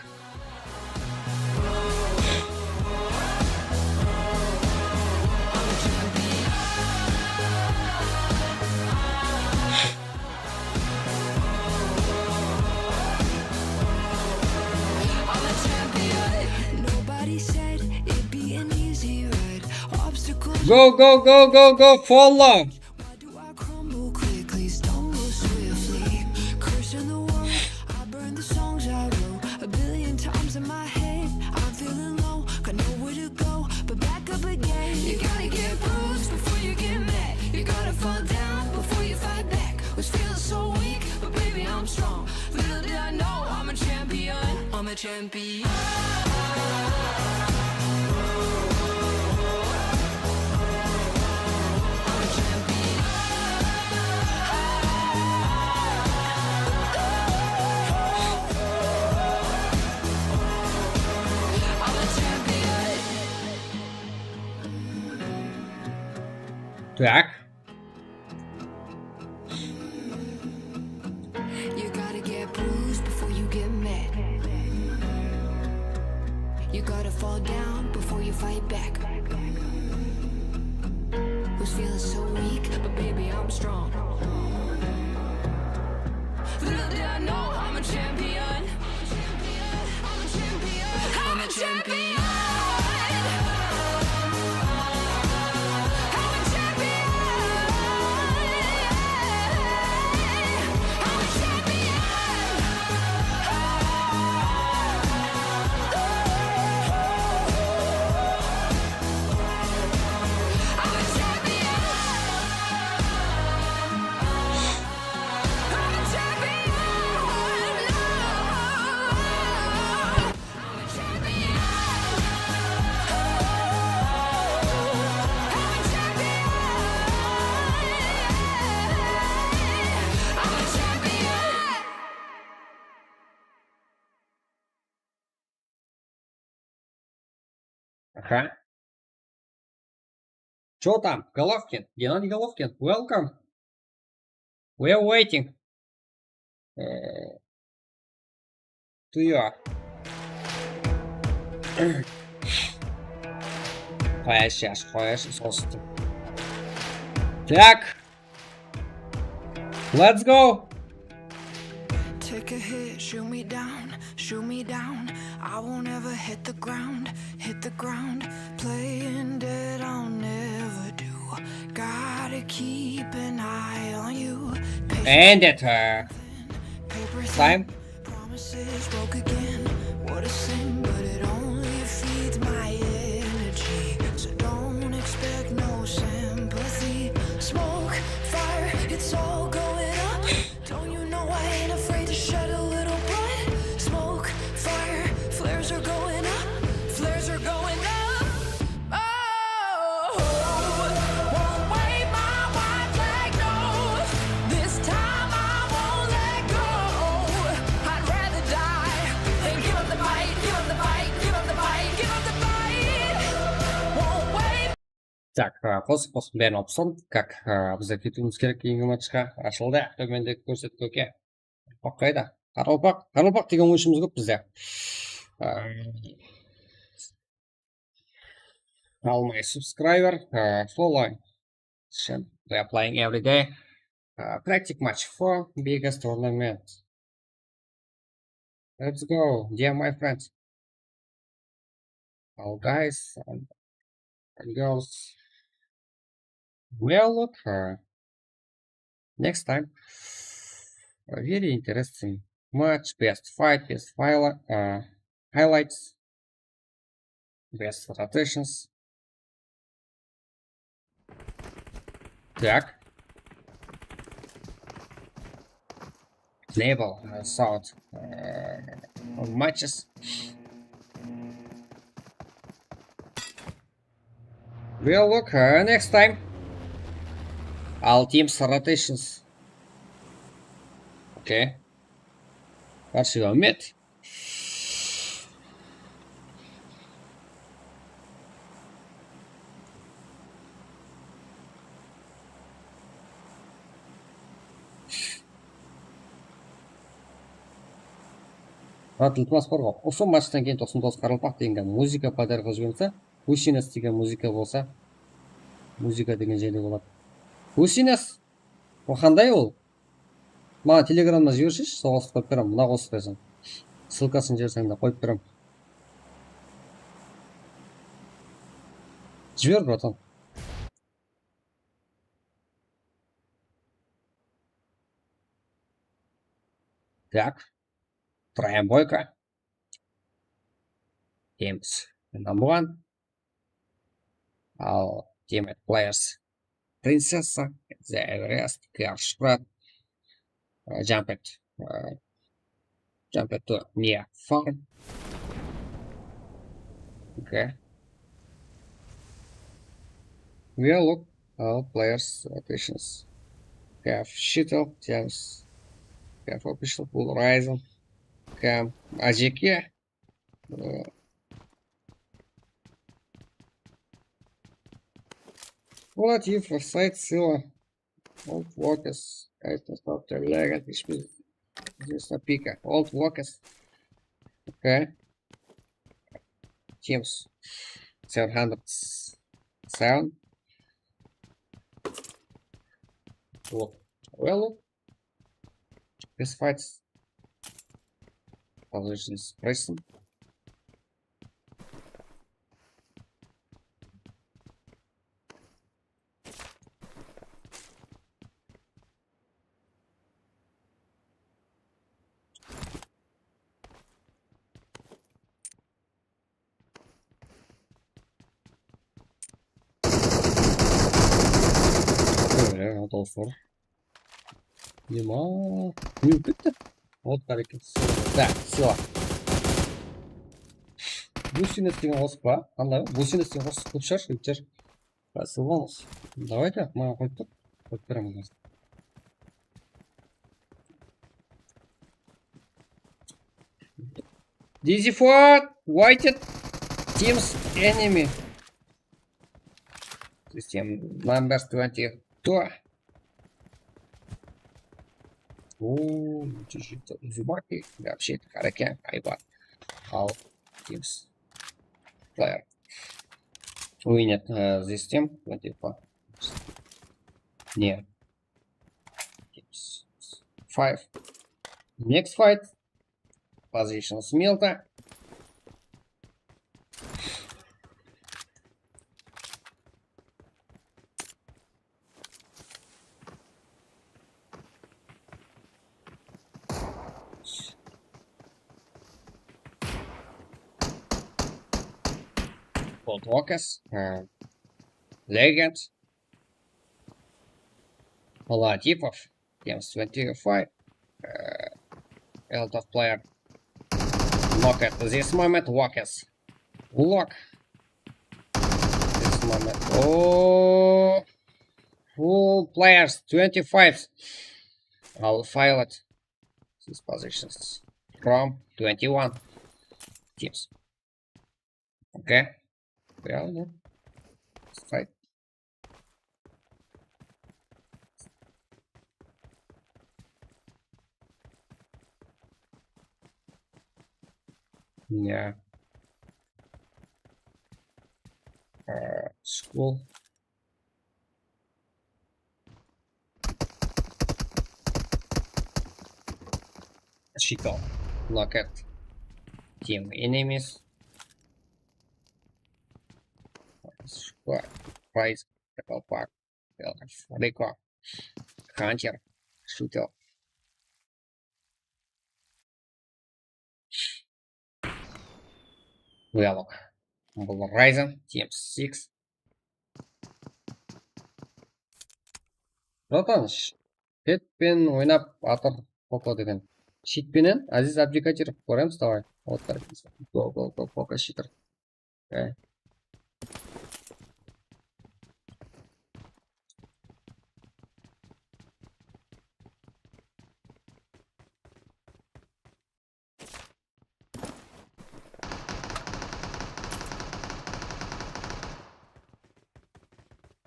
Go, go, go, go, go, follow. Why do I crumble quickly, stumble swiftly? Cursing the world, I burn the songs I wrote a billion times in my head. I'm feeling low, got nowhere to go but back up again. You gotta get bruised before you get mad. You gotta fall down before you fight back. Was feeling so weak, but baby, I'm strong. Little did I know, I'm a champion. I'm a champion. Так. You gotta get bruised before you get mad. You gotta fall down before you fight back. Was feeling so weak, but baby, I'm strong. Little did I know, I'm a champion. I'm a champion. I'm a champion. I'm a champion. Ха? Чё там? Головкин? Геннадий Головкин, welcome. We are waiting, э, to you. Qoyayıq, qoyayıq, sostım. Tak. Let's go. Take a hit, shoot me down, shoot me down. I won't ever hit the ground, hit the ground. Playing dead, I'll never do. Gotta keep an eye on you. End it, her. Paper thin, time. Promises broke again. What a sin, but it only feeds my energy. So don't expect no sympathy. Smoke, fire, it's all going up. Don't you know I ain't afraid to shed a little blood? Smoke, fire, flares are going up. Flares are going up. Oh, won't wave my white flag, no. This time I won't let go. I'd rather die than give up the fight, give up the fight, give up the fight, give up the fight. Won't wave. Так, а, qosıq, qosıq, bárin alıp tasladım. Как, a, bizler ketiwimiz kerek, keyingi matchqa. Ashıldı, tómendegi kórsetkiw, oke. Qaraqalpaq qayda? Qaraqalpaq, Qaraqalpaq degen oyınshımız kóp bizde. A, All my subscriber, uh, following. They are playing every day. Uh, practice match for biggest tournament. Let's go, dear my friends. All guys and girls. Well, look, uh, next time. A very interesting match, best fight, best file, uh, highlights, best rotations. Так. Enable, uh, sort, uh, matches. Well, look, uh, next time. All teams rotations. Okay. Qarshıǵa met. Murat, iltimas, barǵo. Usı matchtan keyin toqsan toǵız qaraqalpaq degen muzıka podarka qılıp jibermese, Gusines degen muzıka bolsa, muzıka degen jerde boladı. Gusines! Ol qanday ol? Maǵan telegramnan jibersheshí, sol qosıqtı qoyıp berem, mına qosıqtı deseń. Ssılkasın jiberseń de qoyıp berem. Jiber, bratan. Так. Brian Boyka. Teams number one. Al, teammate players. Princesa, the Everest, K R Shukrat, uh, Jumped, uh, Jumped to near farm. Okay. We are look all players rotations. We have Shittle, James. We have official Bull Rising. Cam, Ajeke. Э, Polat, Yuf, Offside, Sila, Old Workers, Ayrton, Doctor Legan, Ishmael, Zesna, Pika, Old Workers. Okay. Teams. Seven hundred seven. Вот. Well, best fights. Positions pressing. Öyle ya, dostlar. Nima? Ne oldı, bitti? Ot, berekella. Da, всё. Gusines degen qosıq pa? Qanday? Gusines degen qosıq kóp shıǵar, jigitler. Спасибо. Давайте, maǵan qoyıp tur. Qoyıp beremiz. Dizzy Ford, Whitehead. Teams enemy. System number twenty-two. Uuu, Uzumaki, вообще-то, Harakan, Aybar. Al, Teams player. Win at, uh, this team, twenty-four. Не. Five. Next fight. Position Smelta. Gold Walkers, uh, Legend. Latipov, Teams twenty-five, uh, a lot of player. Look at this moment, Walkers. Look. This moment. Oh, full players, twenty-five. I'll file it. These positions from twenty-one teams. Okay. Well, then. Let's fight. Yeah. Uh, school. Chico, Locket, Team Enemies, Squad, Price, Battle Pack, Rico, Hunter, Shooter. Uyalıq. Bul Ryzen, Team Six. Bratan, sh-, petpen oynap atır Poco degen. Shit penen Aziz Abdikadirov, koyramız, davay. Вот так. Go, go, go, Poco cheater. Э.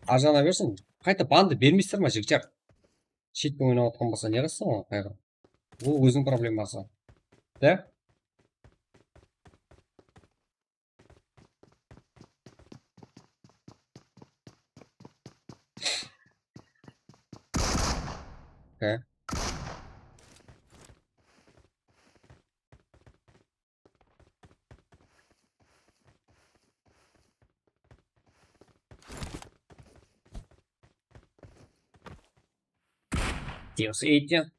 Arjana bersin. Qayta bandı bermeysiz ma, jigitler? Shit penen oynap atqan bolsa, ne qılsın oǵan, qayǵı? Bul óziniń probleması. Da? Okey. Deus Eite.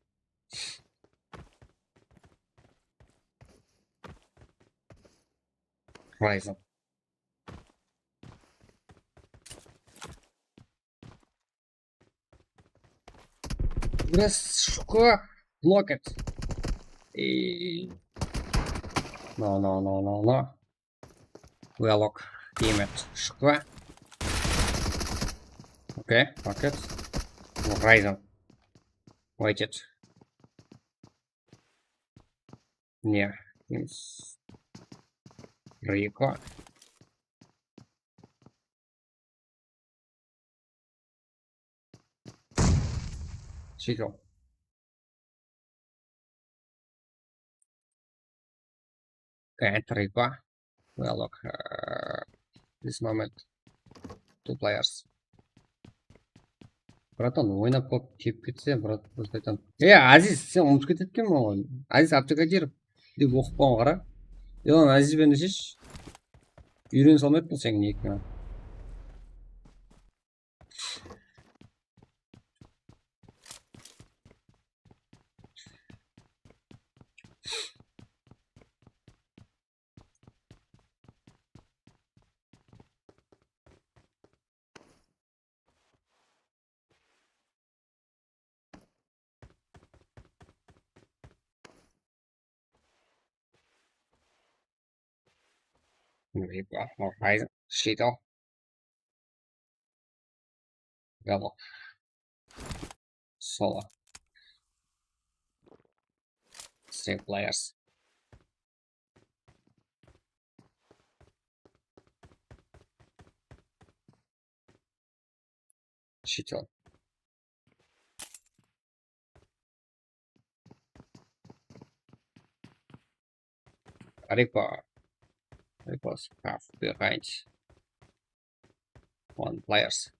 Ryzen. Biraz şuka. Block it. Ey. No, no, no, no, no. Well, look. Damn it. Шква. Okay, fuck it. Ryzen. Wait it. Не. Rico. Chico. Can't Rico. Well, look, uh, this moment, two players. Bratan, oynap bolıp kep ketse, brat, просто aytam. E, Aziz, sen umıtıp ketedi ekenmen ǵoy. Aziz Abdikadirov dep oqıp qoyǵan, qara. Elan Aziz benen shesh. Úyrenip salmayıppan seniń nikińe. Rico, Ryzen, Shito. Galo. Solo. Three players. Cheater. Repo. Repos half behind. One players.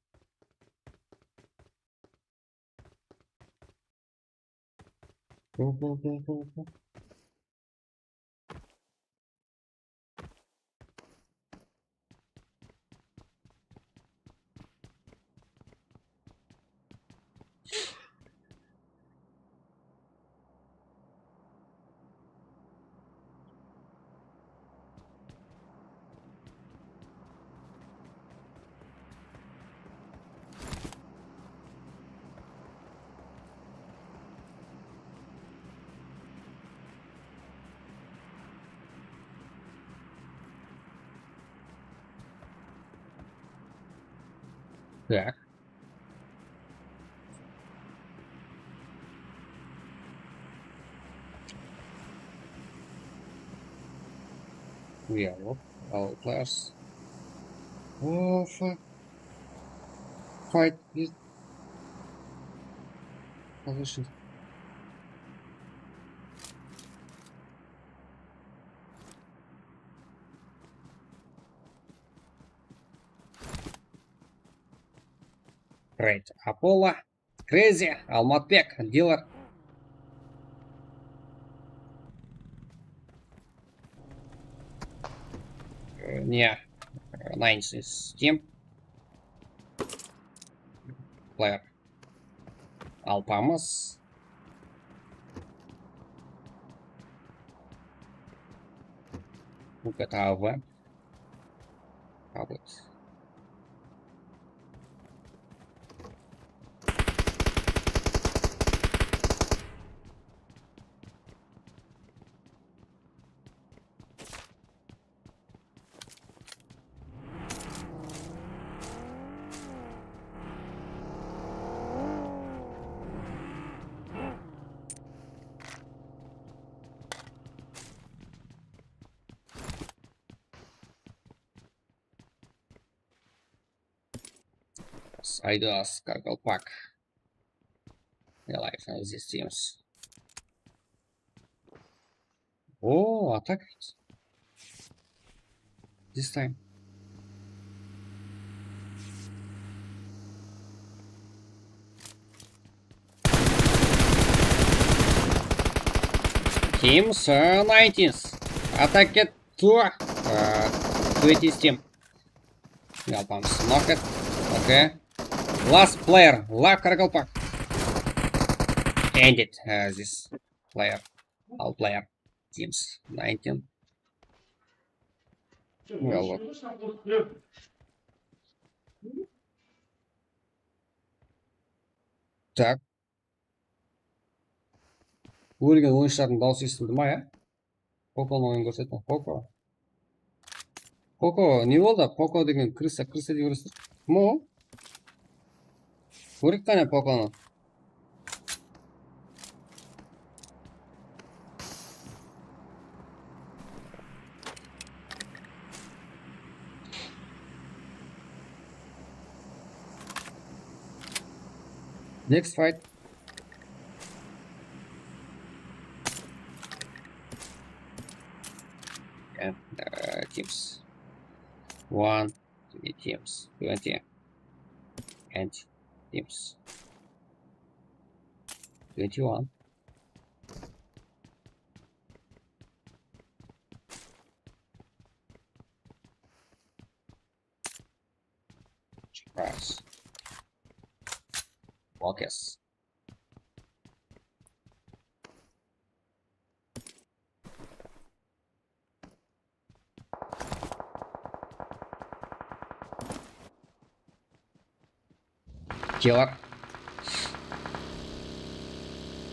Go, go, go, go, go. Так. We are all, all players. Oh, fuck. Fight with position. Great. Apollo. Crazy. Almatbek. Dealer. Э, не, э, Nine is team. Player. Alpamız. G T A V. Kabıt. Aydos, Karkalpak. Real life, uh, these teams. Oh, attack. This time. Teams, uh, nineteenth. Attack it to, uh, twenty team. Alpamız knocked. Okay. Last player. Last Karkalpak. Ended, uh, this player. All player. Teams nineteen. Yallah. Tak. Ólgen oyınshılardıń dawısı esitildi ma, ya? Pokonıń oyının kórsetiń. Poko. Poko, ne boldı? Poko degen krısa, krısa dep eslestir. Kim o? Kóreyik qáne Pokonı. Next fight. And, uh, teams. One, three teams, twenty. And teams. Twenty-one. Surprise. Focus. Killer.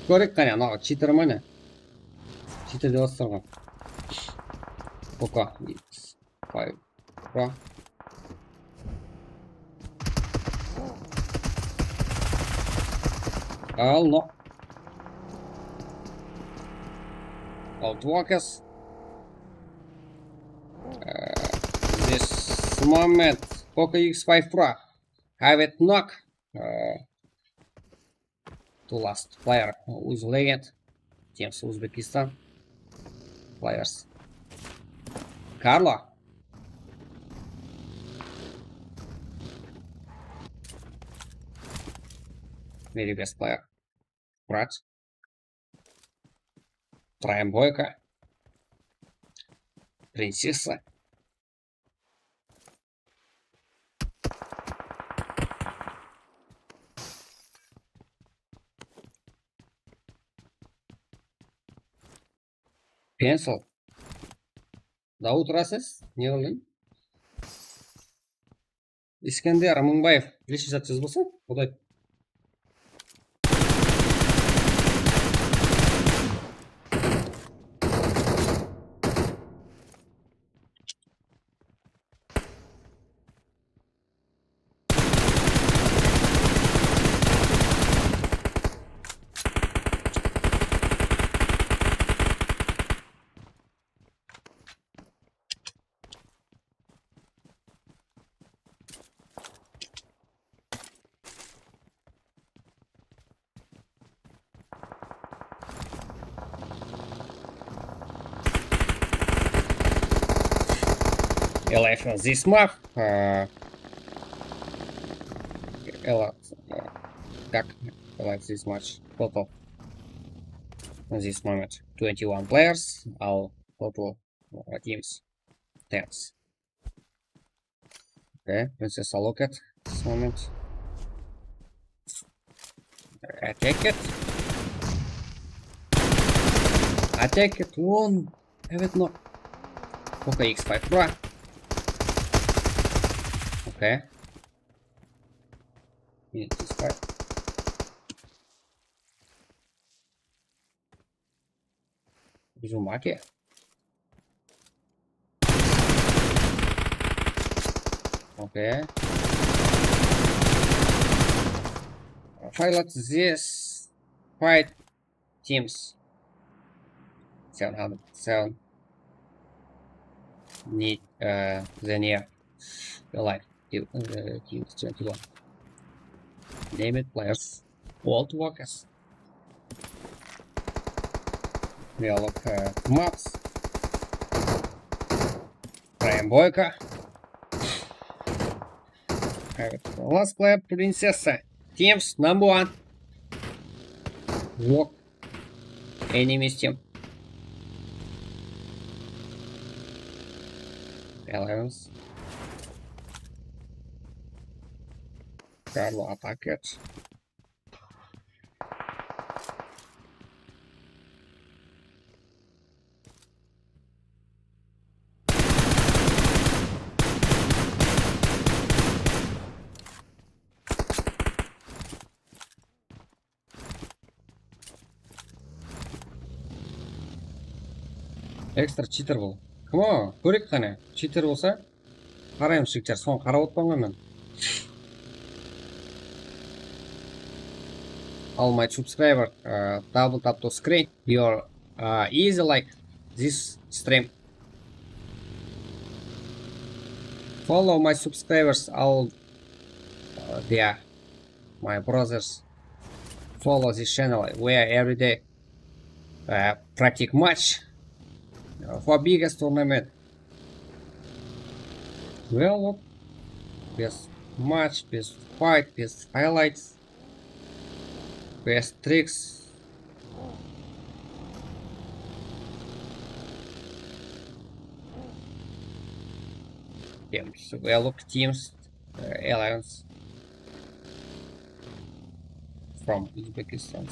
Kóreyik qáne, anaw cheater ma ne? Cheater dep atırǵan. Poka. Five. Ura. Al, no. Outwalkers. Uh, this moment. Poka X five Pro. Have it knock. Uh, the last player who's legend. Teams Uzbekistan players. Karlo. Very best player. Murat. Brian Boyka. Princesa. Pencil. Davut, urasız? Ne qıldın? Iskender Mıńbaev, leshniy zat jazbasa, quday. Alive this map. Uh, alive, uh, как alive this match? Total. In this moment, twenty-one players, all total, uh, teams, ten. Okay, Princesa locket this moment. Attack it. Attack it, one. Evet, no. Okay, X five Pro. Okay. X five. Uzumaki. Okay. Pilot this fight teams. Seven hundred seven. Need, uh, the near. Alive. Team, uh, team twenty-one. Name it players. World Walkers. We are look, uh, maps. Brian Boyka. Last player, Princesa. Teams number one. Walk. Enemies team. Balance. Karlo attack it. Ekstra cheater bul. Come on, kóreyik qáne. Cheater bolsa, qaraymız, jigitler, soǵan qarap otpan ǵoy men. All my subscriber, uh, double tap to screen. Your, uh, easy like this stream. Follow my subscribers, all, uh, they are my brothers. Follow this channel. We are every day, uh, practice match, uh, for biggest tournament. Well, look, best match, best fight, best highlights, best tricks. Teams. Well, look, teams, uh, alliance from Uzbekistan.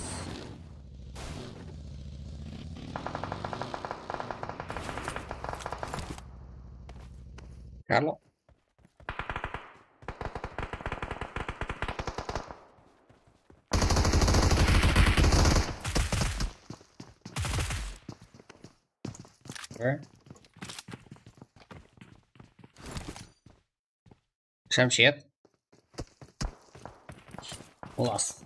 Karlo. Shamshed. Last.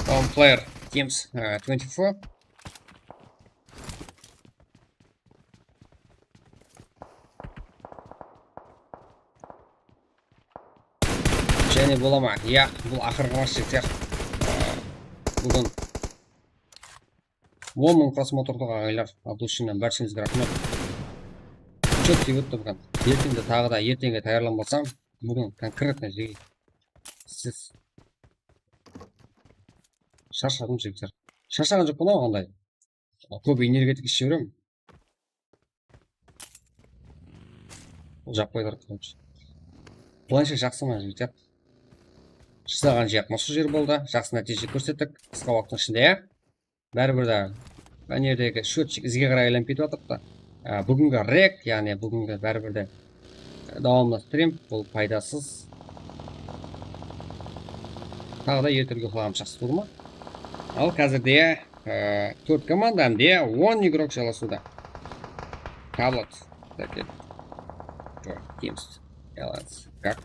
One player, teams, uh, twenty-four. Jáne bola ma? Yaq, bul aqırǵı mas jigitler. Búgin on mıń prosmotr turǵan, aǵaylar. От души-nen bárshenińizge raxmet. Chotkiy ótti búgin. Ertende taǵı da ertenge tayarlanbasam, búgin konkretno jege. Siz sharshadım, jigitler. Sharshaǵan joqpan-aw, onday. Kóp energetik iship júrem. Bul jaqpay turıptı. Planshet jaqsı ma, jigitler? Shıdaǵan jıyaq, usı jer boldı. Jaqsı nátiyje kórsettik qısqa waqıttıń ishinde, ya. Báribir de mına jerdegi счётчик izge qaray aylanıp ketip atırıptı. Á, búgingi rek, yaǵnıy búgingi báribir de dawamlı strim, bul paydasız. Taǵı da erterge uxlaǵanım jaqsı tuwdı ma? Al, házirde, e, tórt komanda hám de on igrok jalasıwda. Tablet. Teams. Alliance. Kak?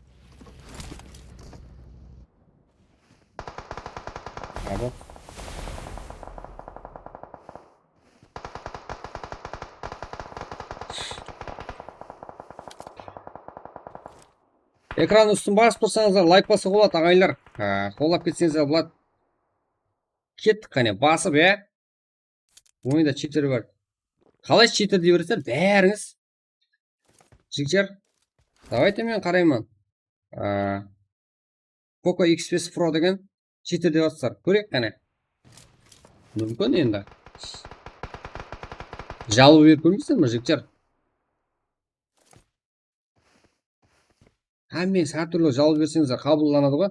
Tablet. Ekran ústin basıp tursańızlar, layk basıwǵa boladı, aǵayinler. Á, qollap ketseńizler boladı. Kettik qáne, basıp, ya. Oyında cheater bar. Qalay cheater dey beresizler, bárińiz? Jigitler, давайте men qarayman. Á, Poco X bes Pro degen cheater dep atırsızlar. Kóreyik qáne. Múmkin endi. Jalbı berip kórmeysiz be, jigitler? Hámmeńiz hár túrli jalbı berseńizler, qabıllanadı ǵoy.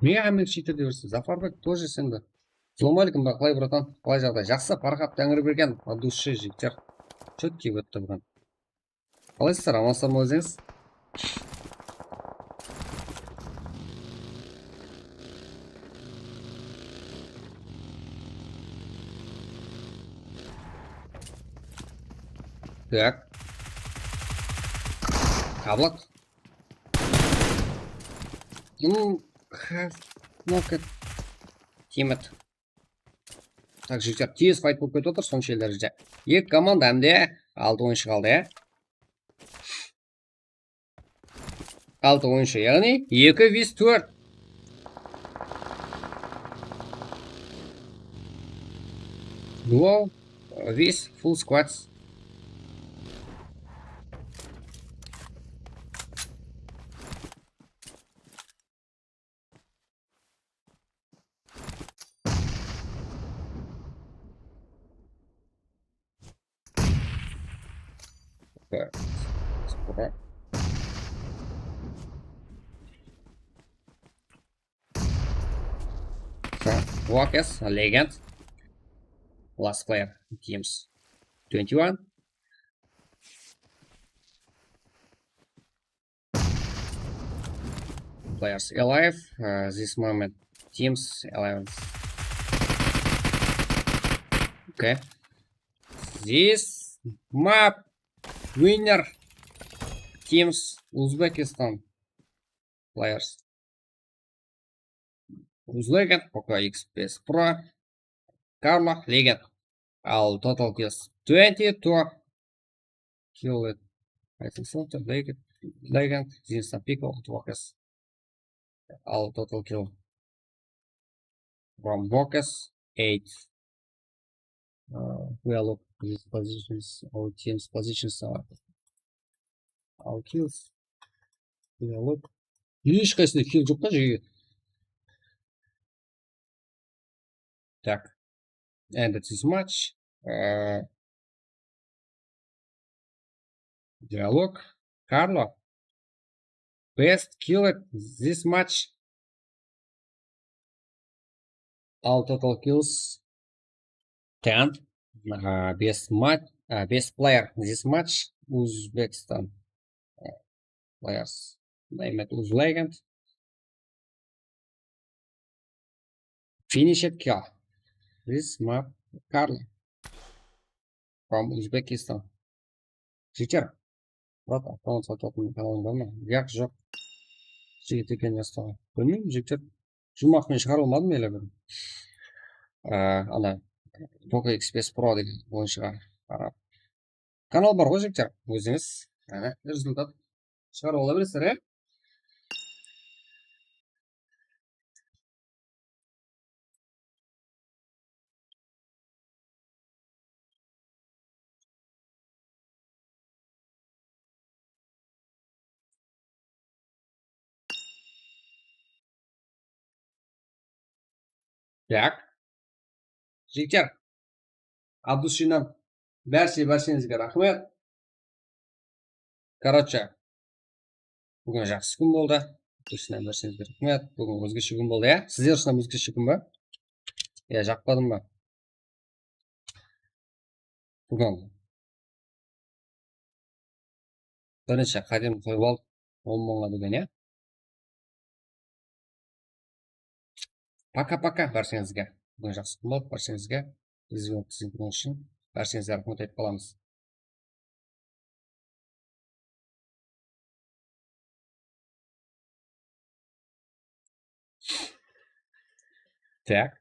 Nege hámmeńiz cheater dey beresiz? Zafarбek, тоже sen be? Assalawma áleykum, qalay, bratan? Qalay jaǵday? Jaqsı, Farxat, Táńirbergen, от души, jigitler. Chotkiy ótti búgin. Qalaysızlar, amansızlar ma ózińiz? Так. Tablet. Ну, ха-, ну-ка. Тимет. Так, jigitler, tez fayt bolıp ketip atır, sonshelli dárejede. Eki komanda hám de altı oyınshı qaldı, ya. Altı oyınshı, yaǵnıy eki vs tórt. Duo vs full squads. Так, скоро. Так, Вокес, Легенд. Last player, Teams twenty-one. Players alive, uh, this moment Teams alive. Okay. This map winner Teams Uzbekistan players. Uz Legend, Poco X bes Pro, Karlo, Legend. Al total kills twenty-two. Kill it. I think so, the Legend, Legend, Zinsan Pico, Vokes. Al total kill from Vokes, eight. Uh, we are look these positions, our team's positions are our kills. We are look. Hesh qaysında kill joq ta jege. Так. End this match. Uh, dialog. Karlo. Best killer this match. All total kills ten. Uh, best match, uh, best player this match, Uzbekistan. Uh, players. Name it Uz Legend. Finished kill. This map Karlo from Uzbekistan. Jigitler, brat, akkaunt satıp atırman, kanalım bar ma? Yaq, joq. Jigit eken, yasta. Bilmeymen, jigitler. Jumaq men shıǵara almadım ele bir. Aa, ana, Poco X bes Pro degen oyınshiǵa Kanal bar ǵoy, jigitler, ózińiz, ana, rezultat shıǵarıp ala beresizler, ya? Tak. Jigitler, от души bárshe, bárshenińizge raxmet. Короче, búgin jaqsı kún boldı. От души bárshenińizge raxmet. Búgin ózgeshe kún boldı, ya? Sizler ushın hám ózgeshe kún ba? Ya, jaqpadı ma? Búgin birinshi qádemdi qoyıp aldım. On mıńǵa degen, ya? Paka-paka bárshenińizge. Búgin jaqsı kún boldı bárshenińizge. Bizge ótkizgen kún ushın bárshenińizge raxmet aytıp qalamız. Tak.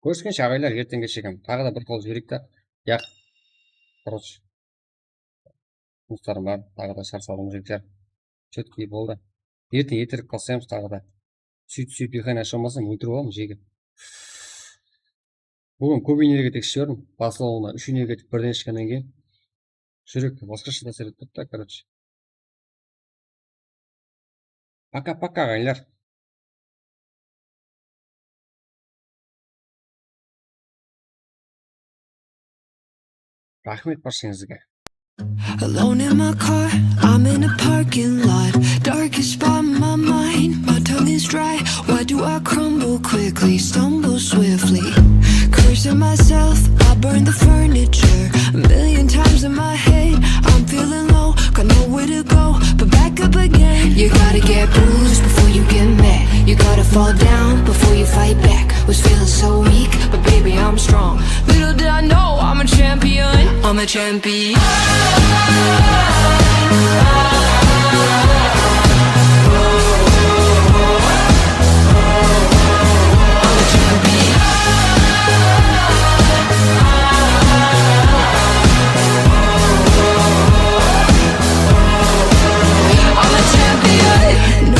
Kóriskenshe, aǵaylar, erteń keshe taǵı da bir qol jibereyik ta. Yaq. Короче, jumıslarım bar, taǵı da shar saldım, jigitler. Chetkey boldı. Erteń erterek qasayamız taǵı da. Súyt-súyt, ekan, asha bolmasam, óltirip alamız jege. Búgin kóp energetik iship jiberdim. Baslawına úsh energetik birden ishkennen keyin júrekke basqasha tásir etip turıptı, короче. Paka-paka, aǵaylar. Raxmet bárshenińizge. Alone in my car, I'm in a parking lot. Darkest spot in my mind, my tongue is dry. Why do I crumble quickly, stumble swiftly? Cursing myself, I burn the furniture. A million times in my head, I'm feeling low, got nowhere to go, but back up again. You gotta get bruised before you get mad. You gotta fall down before you fight back. Was feeling so weak, but baby, I'm strong. Little did I know, I'm a champion. I'm a champion.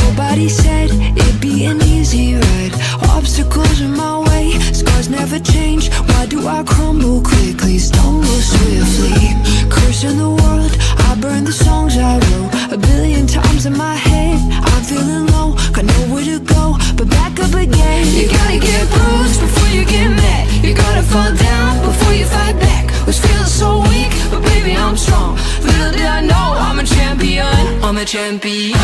Nobody said it'd be an easy ride. Obstacles in my way, scars never change. Why do I crumble quickly, stumble swiftly? Cursing the world, I burn the songs I wrote. A billion times in my head, I'm feeling low, got nowhere to go, but back up again. You gotta get bruised before you get mad. You gotta fall down before you fight back. Was feeling so weak, but baby, I'm strong. Little did I know, I'm a champion. I'm a champion.